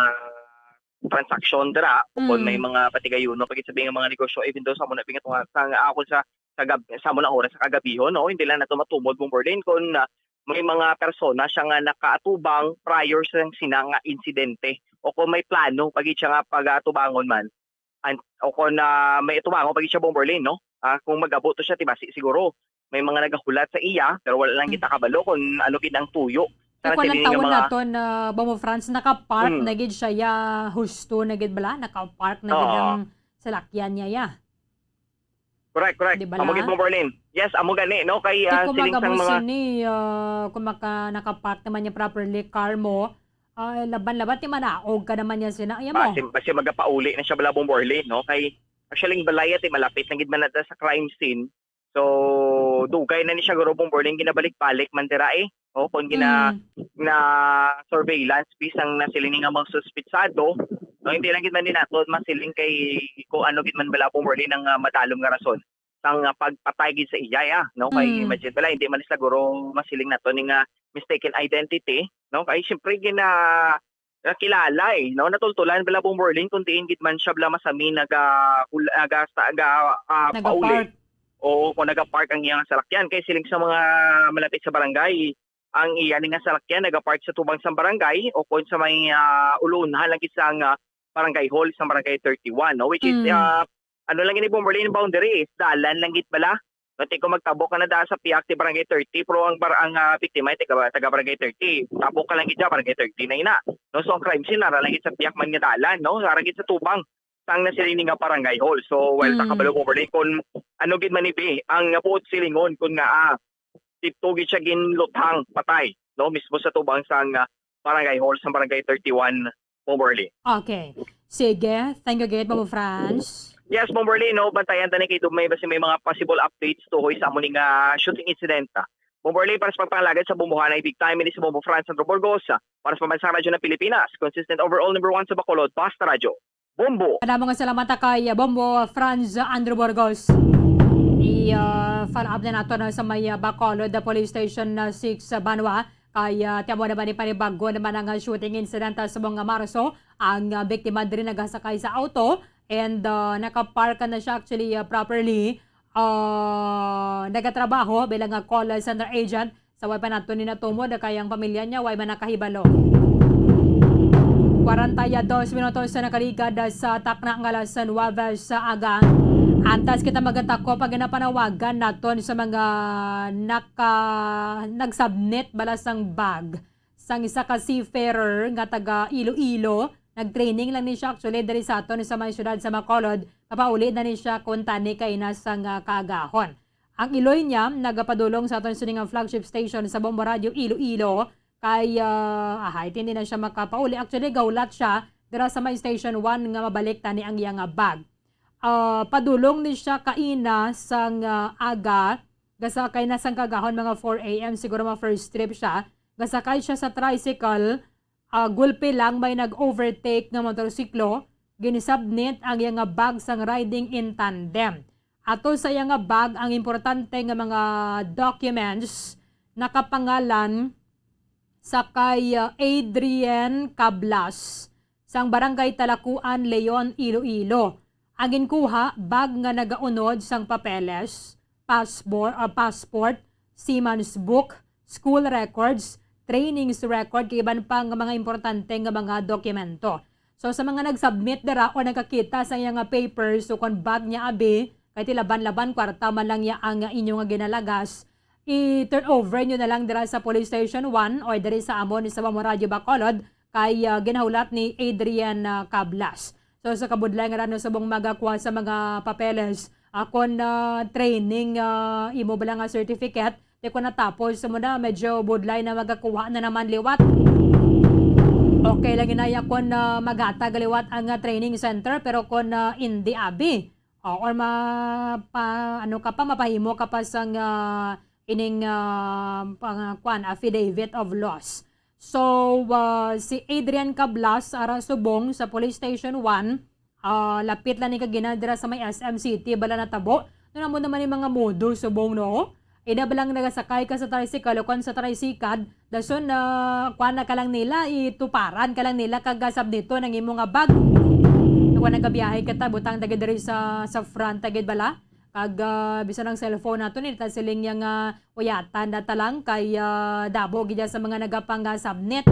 transaksyon dira, o kung may Mm. mga patigayuno, pag-sabi nga mga negosyo, even though sa amo na bing-, sa, sa, ako sa, sa gab-, sa amo na oras sa kagabihon, no? Hindi lang nato matumod, Bomberlin, kung, ah, may mga persona siya nga nakaatubang prior sa sina nga insidente, o kung may plano pag siya nga pag-atubangon man, an-, o kung, ah, may atubangon pag siya, Bomberlin, no? Ah, kung mag-abot to siya, tiba, si-, siguro may mga nagahulat sa iya, pero wala lang Mm. kita kabalo kung ano gid ang tuyo sa Kay kung nasiling nga tawon mga naton, ah, Bombo Franz, nakapark Mm. na gid siya, ya, husto na gid bala, nakapark na gid Oo. ang salakyan niya, ya. Correct, correct. Di bala? Amo gid, Bomberlin. Yes, amo gani, no? Kay, Kay ah, kung siling sang magabot mga sini, ah, kung maka-, nakapark naman niya properly, car mo, ah, laban-laban, ti manaog ka naman niya sina, iya mo. Basi, basi magapauli na siya bala, Bomberlin, no? Kay, actually, ang balay, ti malapit na gid man na sa crime scene. So, dugay na ni siya, guro, Bomberlin, ginabalik-balik man dira, eh. O, kung gina-, Mm. na surveillance, bisan nasiling ni nga mga suspitsado, no, hindi lang gid man din nato masiling kay kung ano gid man bala, Bomberlin, ang, ah, madalom nga rason sang, ah, pagpatay gid sa iya, ya, no? Kay Mm. imagine bala, hindi man siguro masiling nato ni nga mistaken identity, no? Kay siyempre gina-, nakilala, eh, no? Natultulan bala, Bomberlin, kung diin gid man siya bala masami naga-, ul-, naga-, sa-, aga-, ah, pauli. Nagapark. Oo, kung nagapark ang iyang salakyan. Kay siling sa mga malapit sa barangay, ang iya ni nga salakyan nagapark sa tubang sang barangay o kung sa may, ah, ulunhan lagi sang, ah, barangay hall sang barangay thirty-one, no? Which is, Mm. ah, ano lang ini, Bomberlin, boundary, is dalan lang gid bala. No, ti kung magtabok ka na da sa pihak ti barangay thirty, pero ang bar-, ang, ah, biktima ay taga, taga barangay thirty. Tabok ka lang gid sa barangay thirty na ina. No, so ang crime scene nara lang gid sa pihak man nga dalan, no? Nara gid sa tubang sang nasiling ni nga barangay hall. So, well, ta Mm. kabalo, Bomberlin, kung ano gid man ibi ang buot silingon, kung nga, ah, dito gid siya ginluthang patay, no? Mismo sa tubang sang, ah, barangay hall, sa barangay thirty-one, Bomberlin. Okay. Sige. Thank you, gid, Bombo Franz. Yes, Bomberlin, no? Bantayan ta ni kay Dugmay basi may mga possible updates tuhoy sa amo ni nga shooting incident, ah. Bomberlin, para sa pagpangalagad sa Bombohanay Big Time, ini si Bombo Franz Sandro Burgos, ah, para sa Pambansang Radyo ng Pilipinas, consistent overall number one sa Bacolod, Basta Radyo. Bombo. Madamo nga salamat kay Bombo Franz Andrew Burgos. I, ah, follow up na nato na sa may, ah, Bacolod, the police station, ah, six, ah, Banwa. Kay, ah, ti amo naman ni panibago naman ang, ah, shooting incident, ah, sa mga Marso. Ang, ah, biktima diri nagasakay sa auto and, ah, nakapark na siya actually, ah, properly. Ah, nagatrabaho bilang, ah, call center agent. Sa way pa nato ni natumod, kay ang pamilya niya way man nakahibalo. Kwarenta y dos minutos sa nakaligad sa takna nga alas nuwebe sa aga. Antes kita magatakop, ang ginapanawagan naton sa mga naka-, nag-submit bala sang bag sang isa ka seafarer nga taga Iloilo. Nag-training lang ni siya actually diri sa aton sa may siyudad sa Bacolod. Papauli na ni siya kuntani kaina sang, ah, kaagahon. Ang iloy niya nagapadulong sa aton sini nga flagship station sa Bombo Radio Iloilo kay, ah, ahay, hindi na siya makapauli. Actually, gaulat siya dira sa may station one nga mabalik tani ang iya nga bag. Ah, padulong ni siya kaina sang, ah, aga, gasakay na sang kaagahon mga four A M, siguro mga first trip siya. Gasakay siya sa tricycle, ah, gulpi lang may nag-overtake nga motorsiklo, ginisubmit ang iya nga bag sang riding in tandem. Ato sa iya nga bag ang importante nga mga documents, nakapangalan sa kay, ah, Adrian Cablas sang Barangay Talacuan, Leon, Iloilo. Ang ginkuha, bag nga nagaunod sang papeles, passpor-, ah, passport, seaman's book, school records, trainings record, kag iban pa nga mga importante nga mga dokumento. So, sa mga nag-submit dira o nagkakita sa iya nga papers, so kung bag niya abi, kay ti laban-laban kwarta man lang niya ang inyo nga ginalagas, i-turn over nyo na lang dira sa Police Station one or diri sa amon sa Bombo Radio Bacolod kay, ah, ginahulat ni Adrian, ah, Cablas. So, sa kabudlay nga ra, no, subong magakuha sa mga papeles, ah, kon, ah, training, ah, imo bala nga certificate, di ko natapos, so mo na, medyo budlay na magakuha na naman liwat. Okay lang inaya kon, ah, maghatag liwat ang, ah, training center, pero kon, ah, indi abi, o, or ma-, pa-, ano ka pa, mapahimo ka pa sang, ah, ining, ah, pang-, kuan, affidavit of loss. So, ah, si Adrian Cablas ara subong sa Police Station one, ah, lapit lang ni kagina dira sa may S M City, bala natabo. Ano naman naman yung mga modo subong, no? Ina ba lang nagasakay ka sa tricycle o kon sa tricycad, dason na kuan na ka lang nila, ituparan ka lang nila kag, ah, sabniton ang imo nga bag. Kung nagabiyahe ka ta, butang ta gid diri sa, sa front ta gid bala. Kag, ah, bisan ang cellphone nato ni ta siling yang, ah, uyatan na ta lang kay, ah, dabo gid sa mga nagapang, ah, sabnit.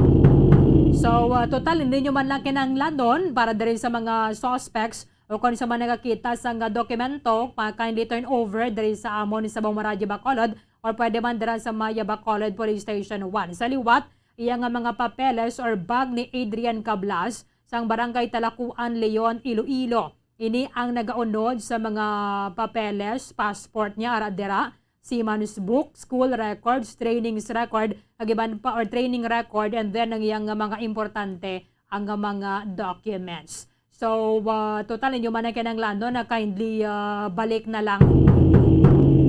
So, ah, total, hindi nyo man lang kinahanglanon para diri sa mga suspects o kon sa mga nakakita sang dokumento, pa-, kindly turn over diri sa amon sa Bombo Radyo Bacolod or pwede man dira sa Maya Bacolod Police Station one. Sa liwat, iya nga mga papeles or bag ni Adrian Cablas sang Barangay Talacuan, Leon, Iloilo. Ini ang nagaunod sa mga papeles, passport niya, ara dira, seaman's book, school records, trainings record, kag iban pa, or training record, and then ang iyang mga importante ang mga documents. So, ah, total, inyo man ang kinahanglanon na kindly, ah, balik na lang.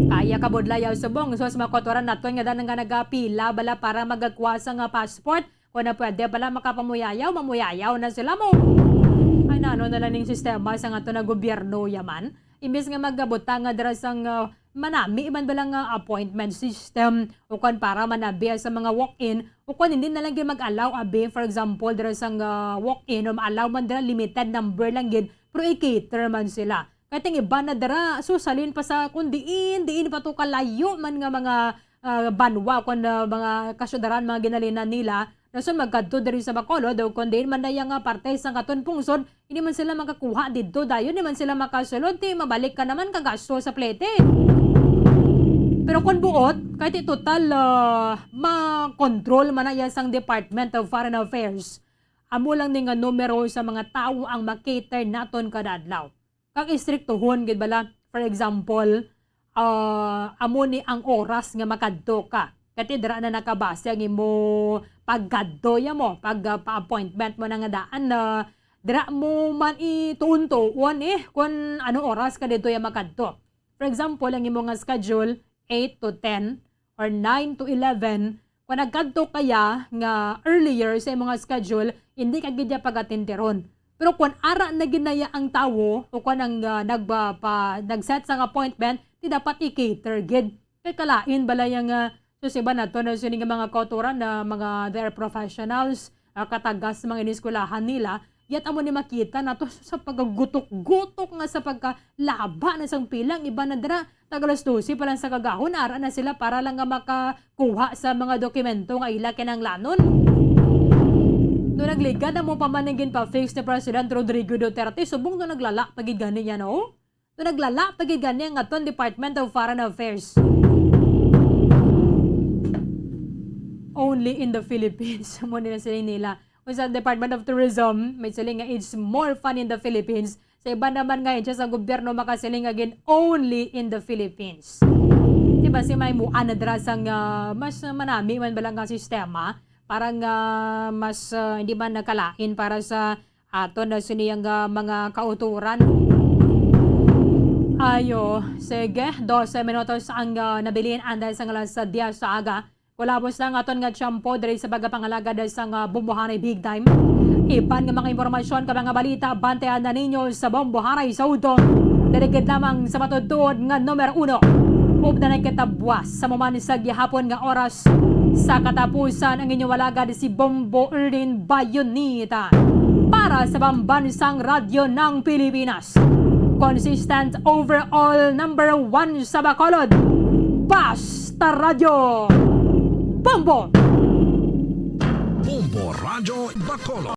Kaya kabudlay, ah, subong. So, sa mga kautoran naton nga daan nga nagapila bala para magagwa sa nga passport, kung na pwede bala makapamuyayaw, mamuyayaw na sila mo. Ay, nano na lang ning sistema sa nga to na gobyerno yaman. Imbis nga magabutang nga dira sang, ah, manami man bala nga appointment system, o kon para manabi sa mga walk-in, o kon hindi na lang gyud mag-allow, abi, for example, dira sang, ah, walk-in, o ma-allow man dira, limited number lang gid, pero i-cater man sila. Kay ting iban na dira, susalin pa sa kung diin, diin pa to kalayo man nga mga, ah, banwa, kon, ah, mga kasyudaran, mga ginalinan nila, dason magkadto diri sa Bacolod, o kon diin man na iya nga parte sa katon pungsod, hindi man sila makakuha didto dayon, di man sila makasulod, ti mabalik ka naman kagasto sa plete. Pero kon buot, kay ti total, ah, ma-control man na iya sang Department of Foreign Affairs. Amo lang ni nga numero sa mga tawo ang ma-cater naton kada adlaw. Kag istriktuhon gid bala, for example, ah, amo ni ang oras nga makadto ka. Kay ti dira na nakabase ang imo pagkadto ya mo, pag, ah, pa-appointment mo na nga daan na dira mo man ituon-tuon, eh, kung ano oras ka dito ya makadto. For example, ang imo nga schedule, eight to ten or nine to eleven, kung nagkadto kaya nga earlier sa imo nga schedule, hindi ka gid ya pagatinteron. Pero kung ara na gid na ya ang tawo, o kung ang, ah, nagba-, pa, nag-set sang appointment, di dapat i-cater gid. Kay kalain bala yang, ah, so, sa iban nato na sini nga mga kautoran na mga, they are professionals, ah, katagas sa mga ineskwelahan nila, yat amo ni makita nato sa pagkagutok-gutok nga sa pagkalaba na sang pila ang iban na dira. Tag alas dose pa lang sa kagahon, ara na sila para lang nga makakuha sa mga dokumento nga ila kinahanglanon. No nagligad amo pa man ang ginpa-fix ni President Rodrigo Duterte, subong no naglala pa gid gani niya, no? No naglala pa gid gani ang aton Department of Foreign Affairs. Only in the Philippines, mo nila sila nila. Kung sa Department of Tourism, may sila nga, "It's more fun in the Philippines." Sa iba naman nga, siya sa gobyerno makasiling again, "Only in the Philippines." Diba, si may muan na dira sang, ah, mas manami man bala nga sistema, para nga mas, ah, hindi man nakalain para sa aton na sini ang, ah, mga kauturan. Ayo, sige, dose minutos ang, ah, nabilin anday sa alas diyes sa aga. Kulabos na ang aton nga tiyempo diri sa pagpangalagad sang, ah, Bombohanay Big Time. Iban nga mga impormasyon ka mga balita, bantayan na ninyo sa Bombohanay sa udto. Diri gid lamang sa matuod-tuod nga numero uno. Updan na kita buwas sa muman sa gihapon nga oras. Sa katapusan, ang inyong alagad si Bombo Erlin Bayonita para sa Pambansang Radyo ng Pilipinas. Consistent overall number one sa Bacolod. Basta Radyo Bombo! Bombo Radyo Bacolod.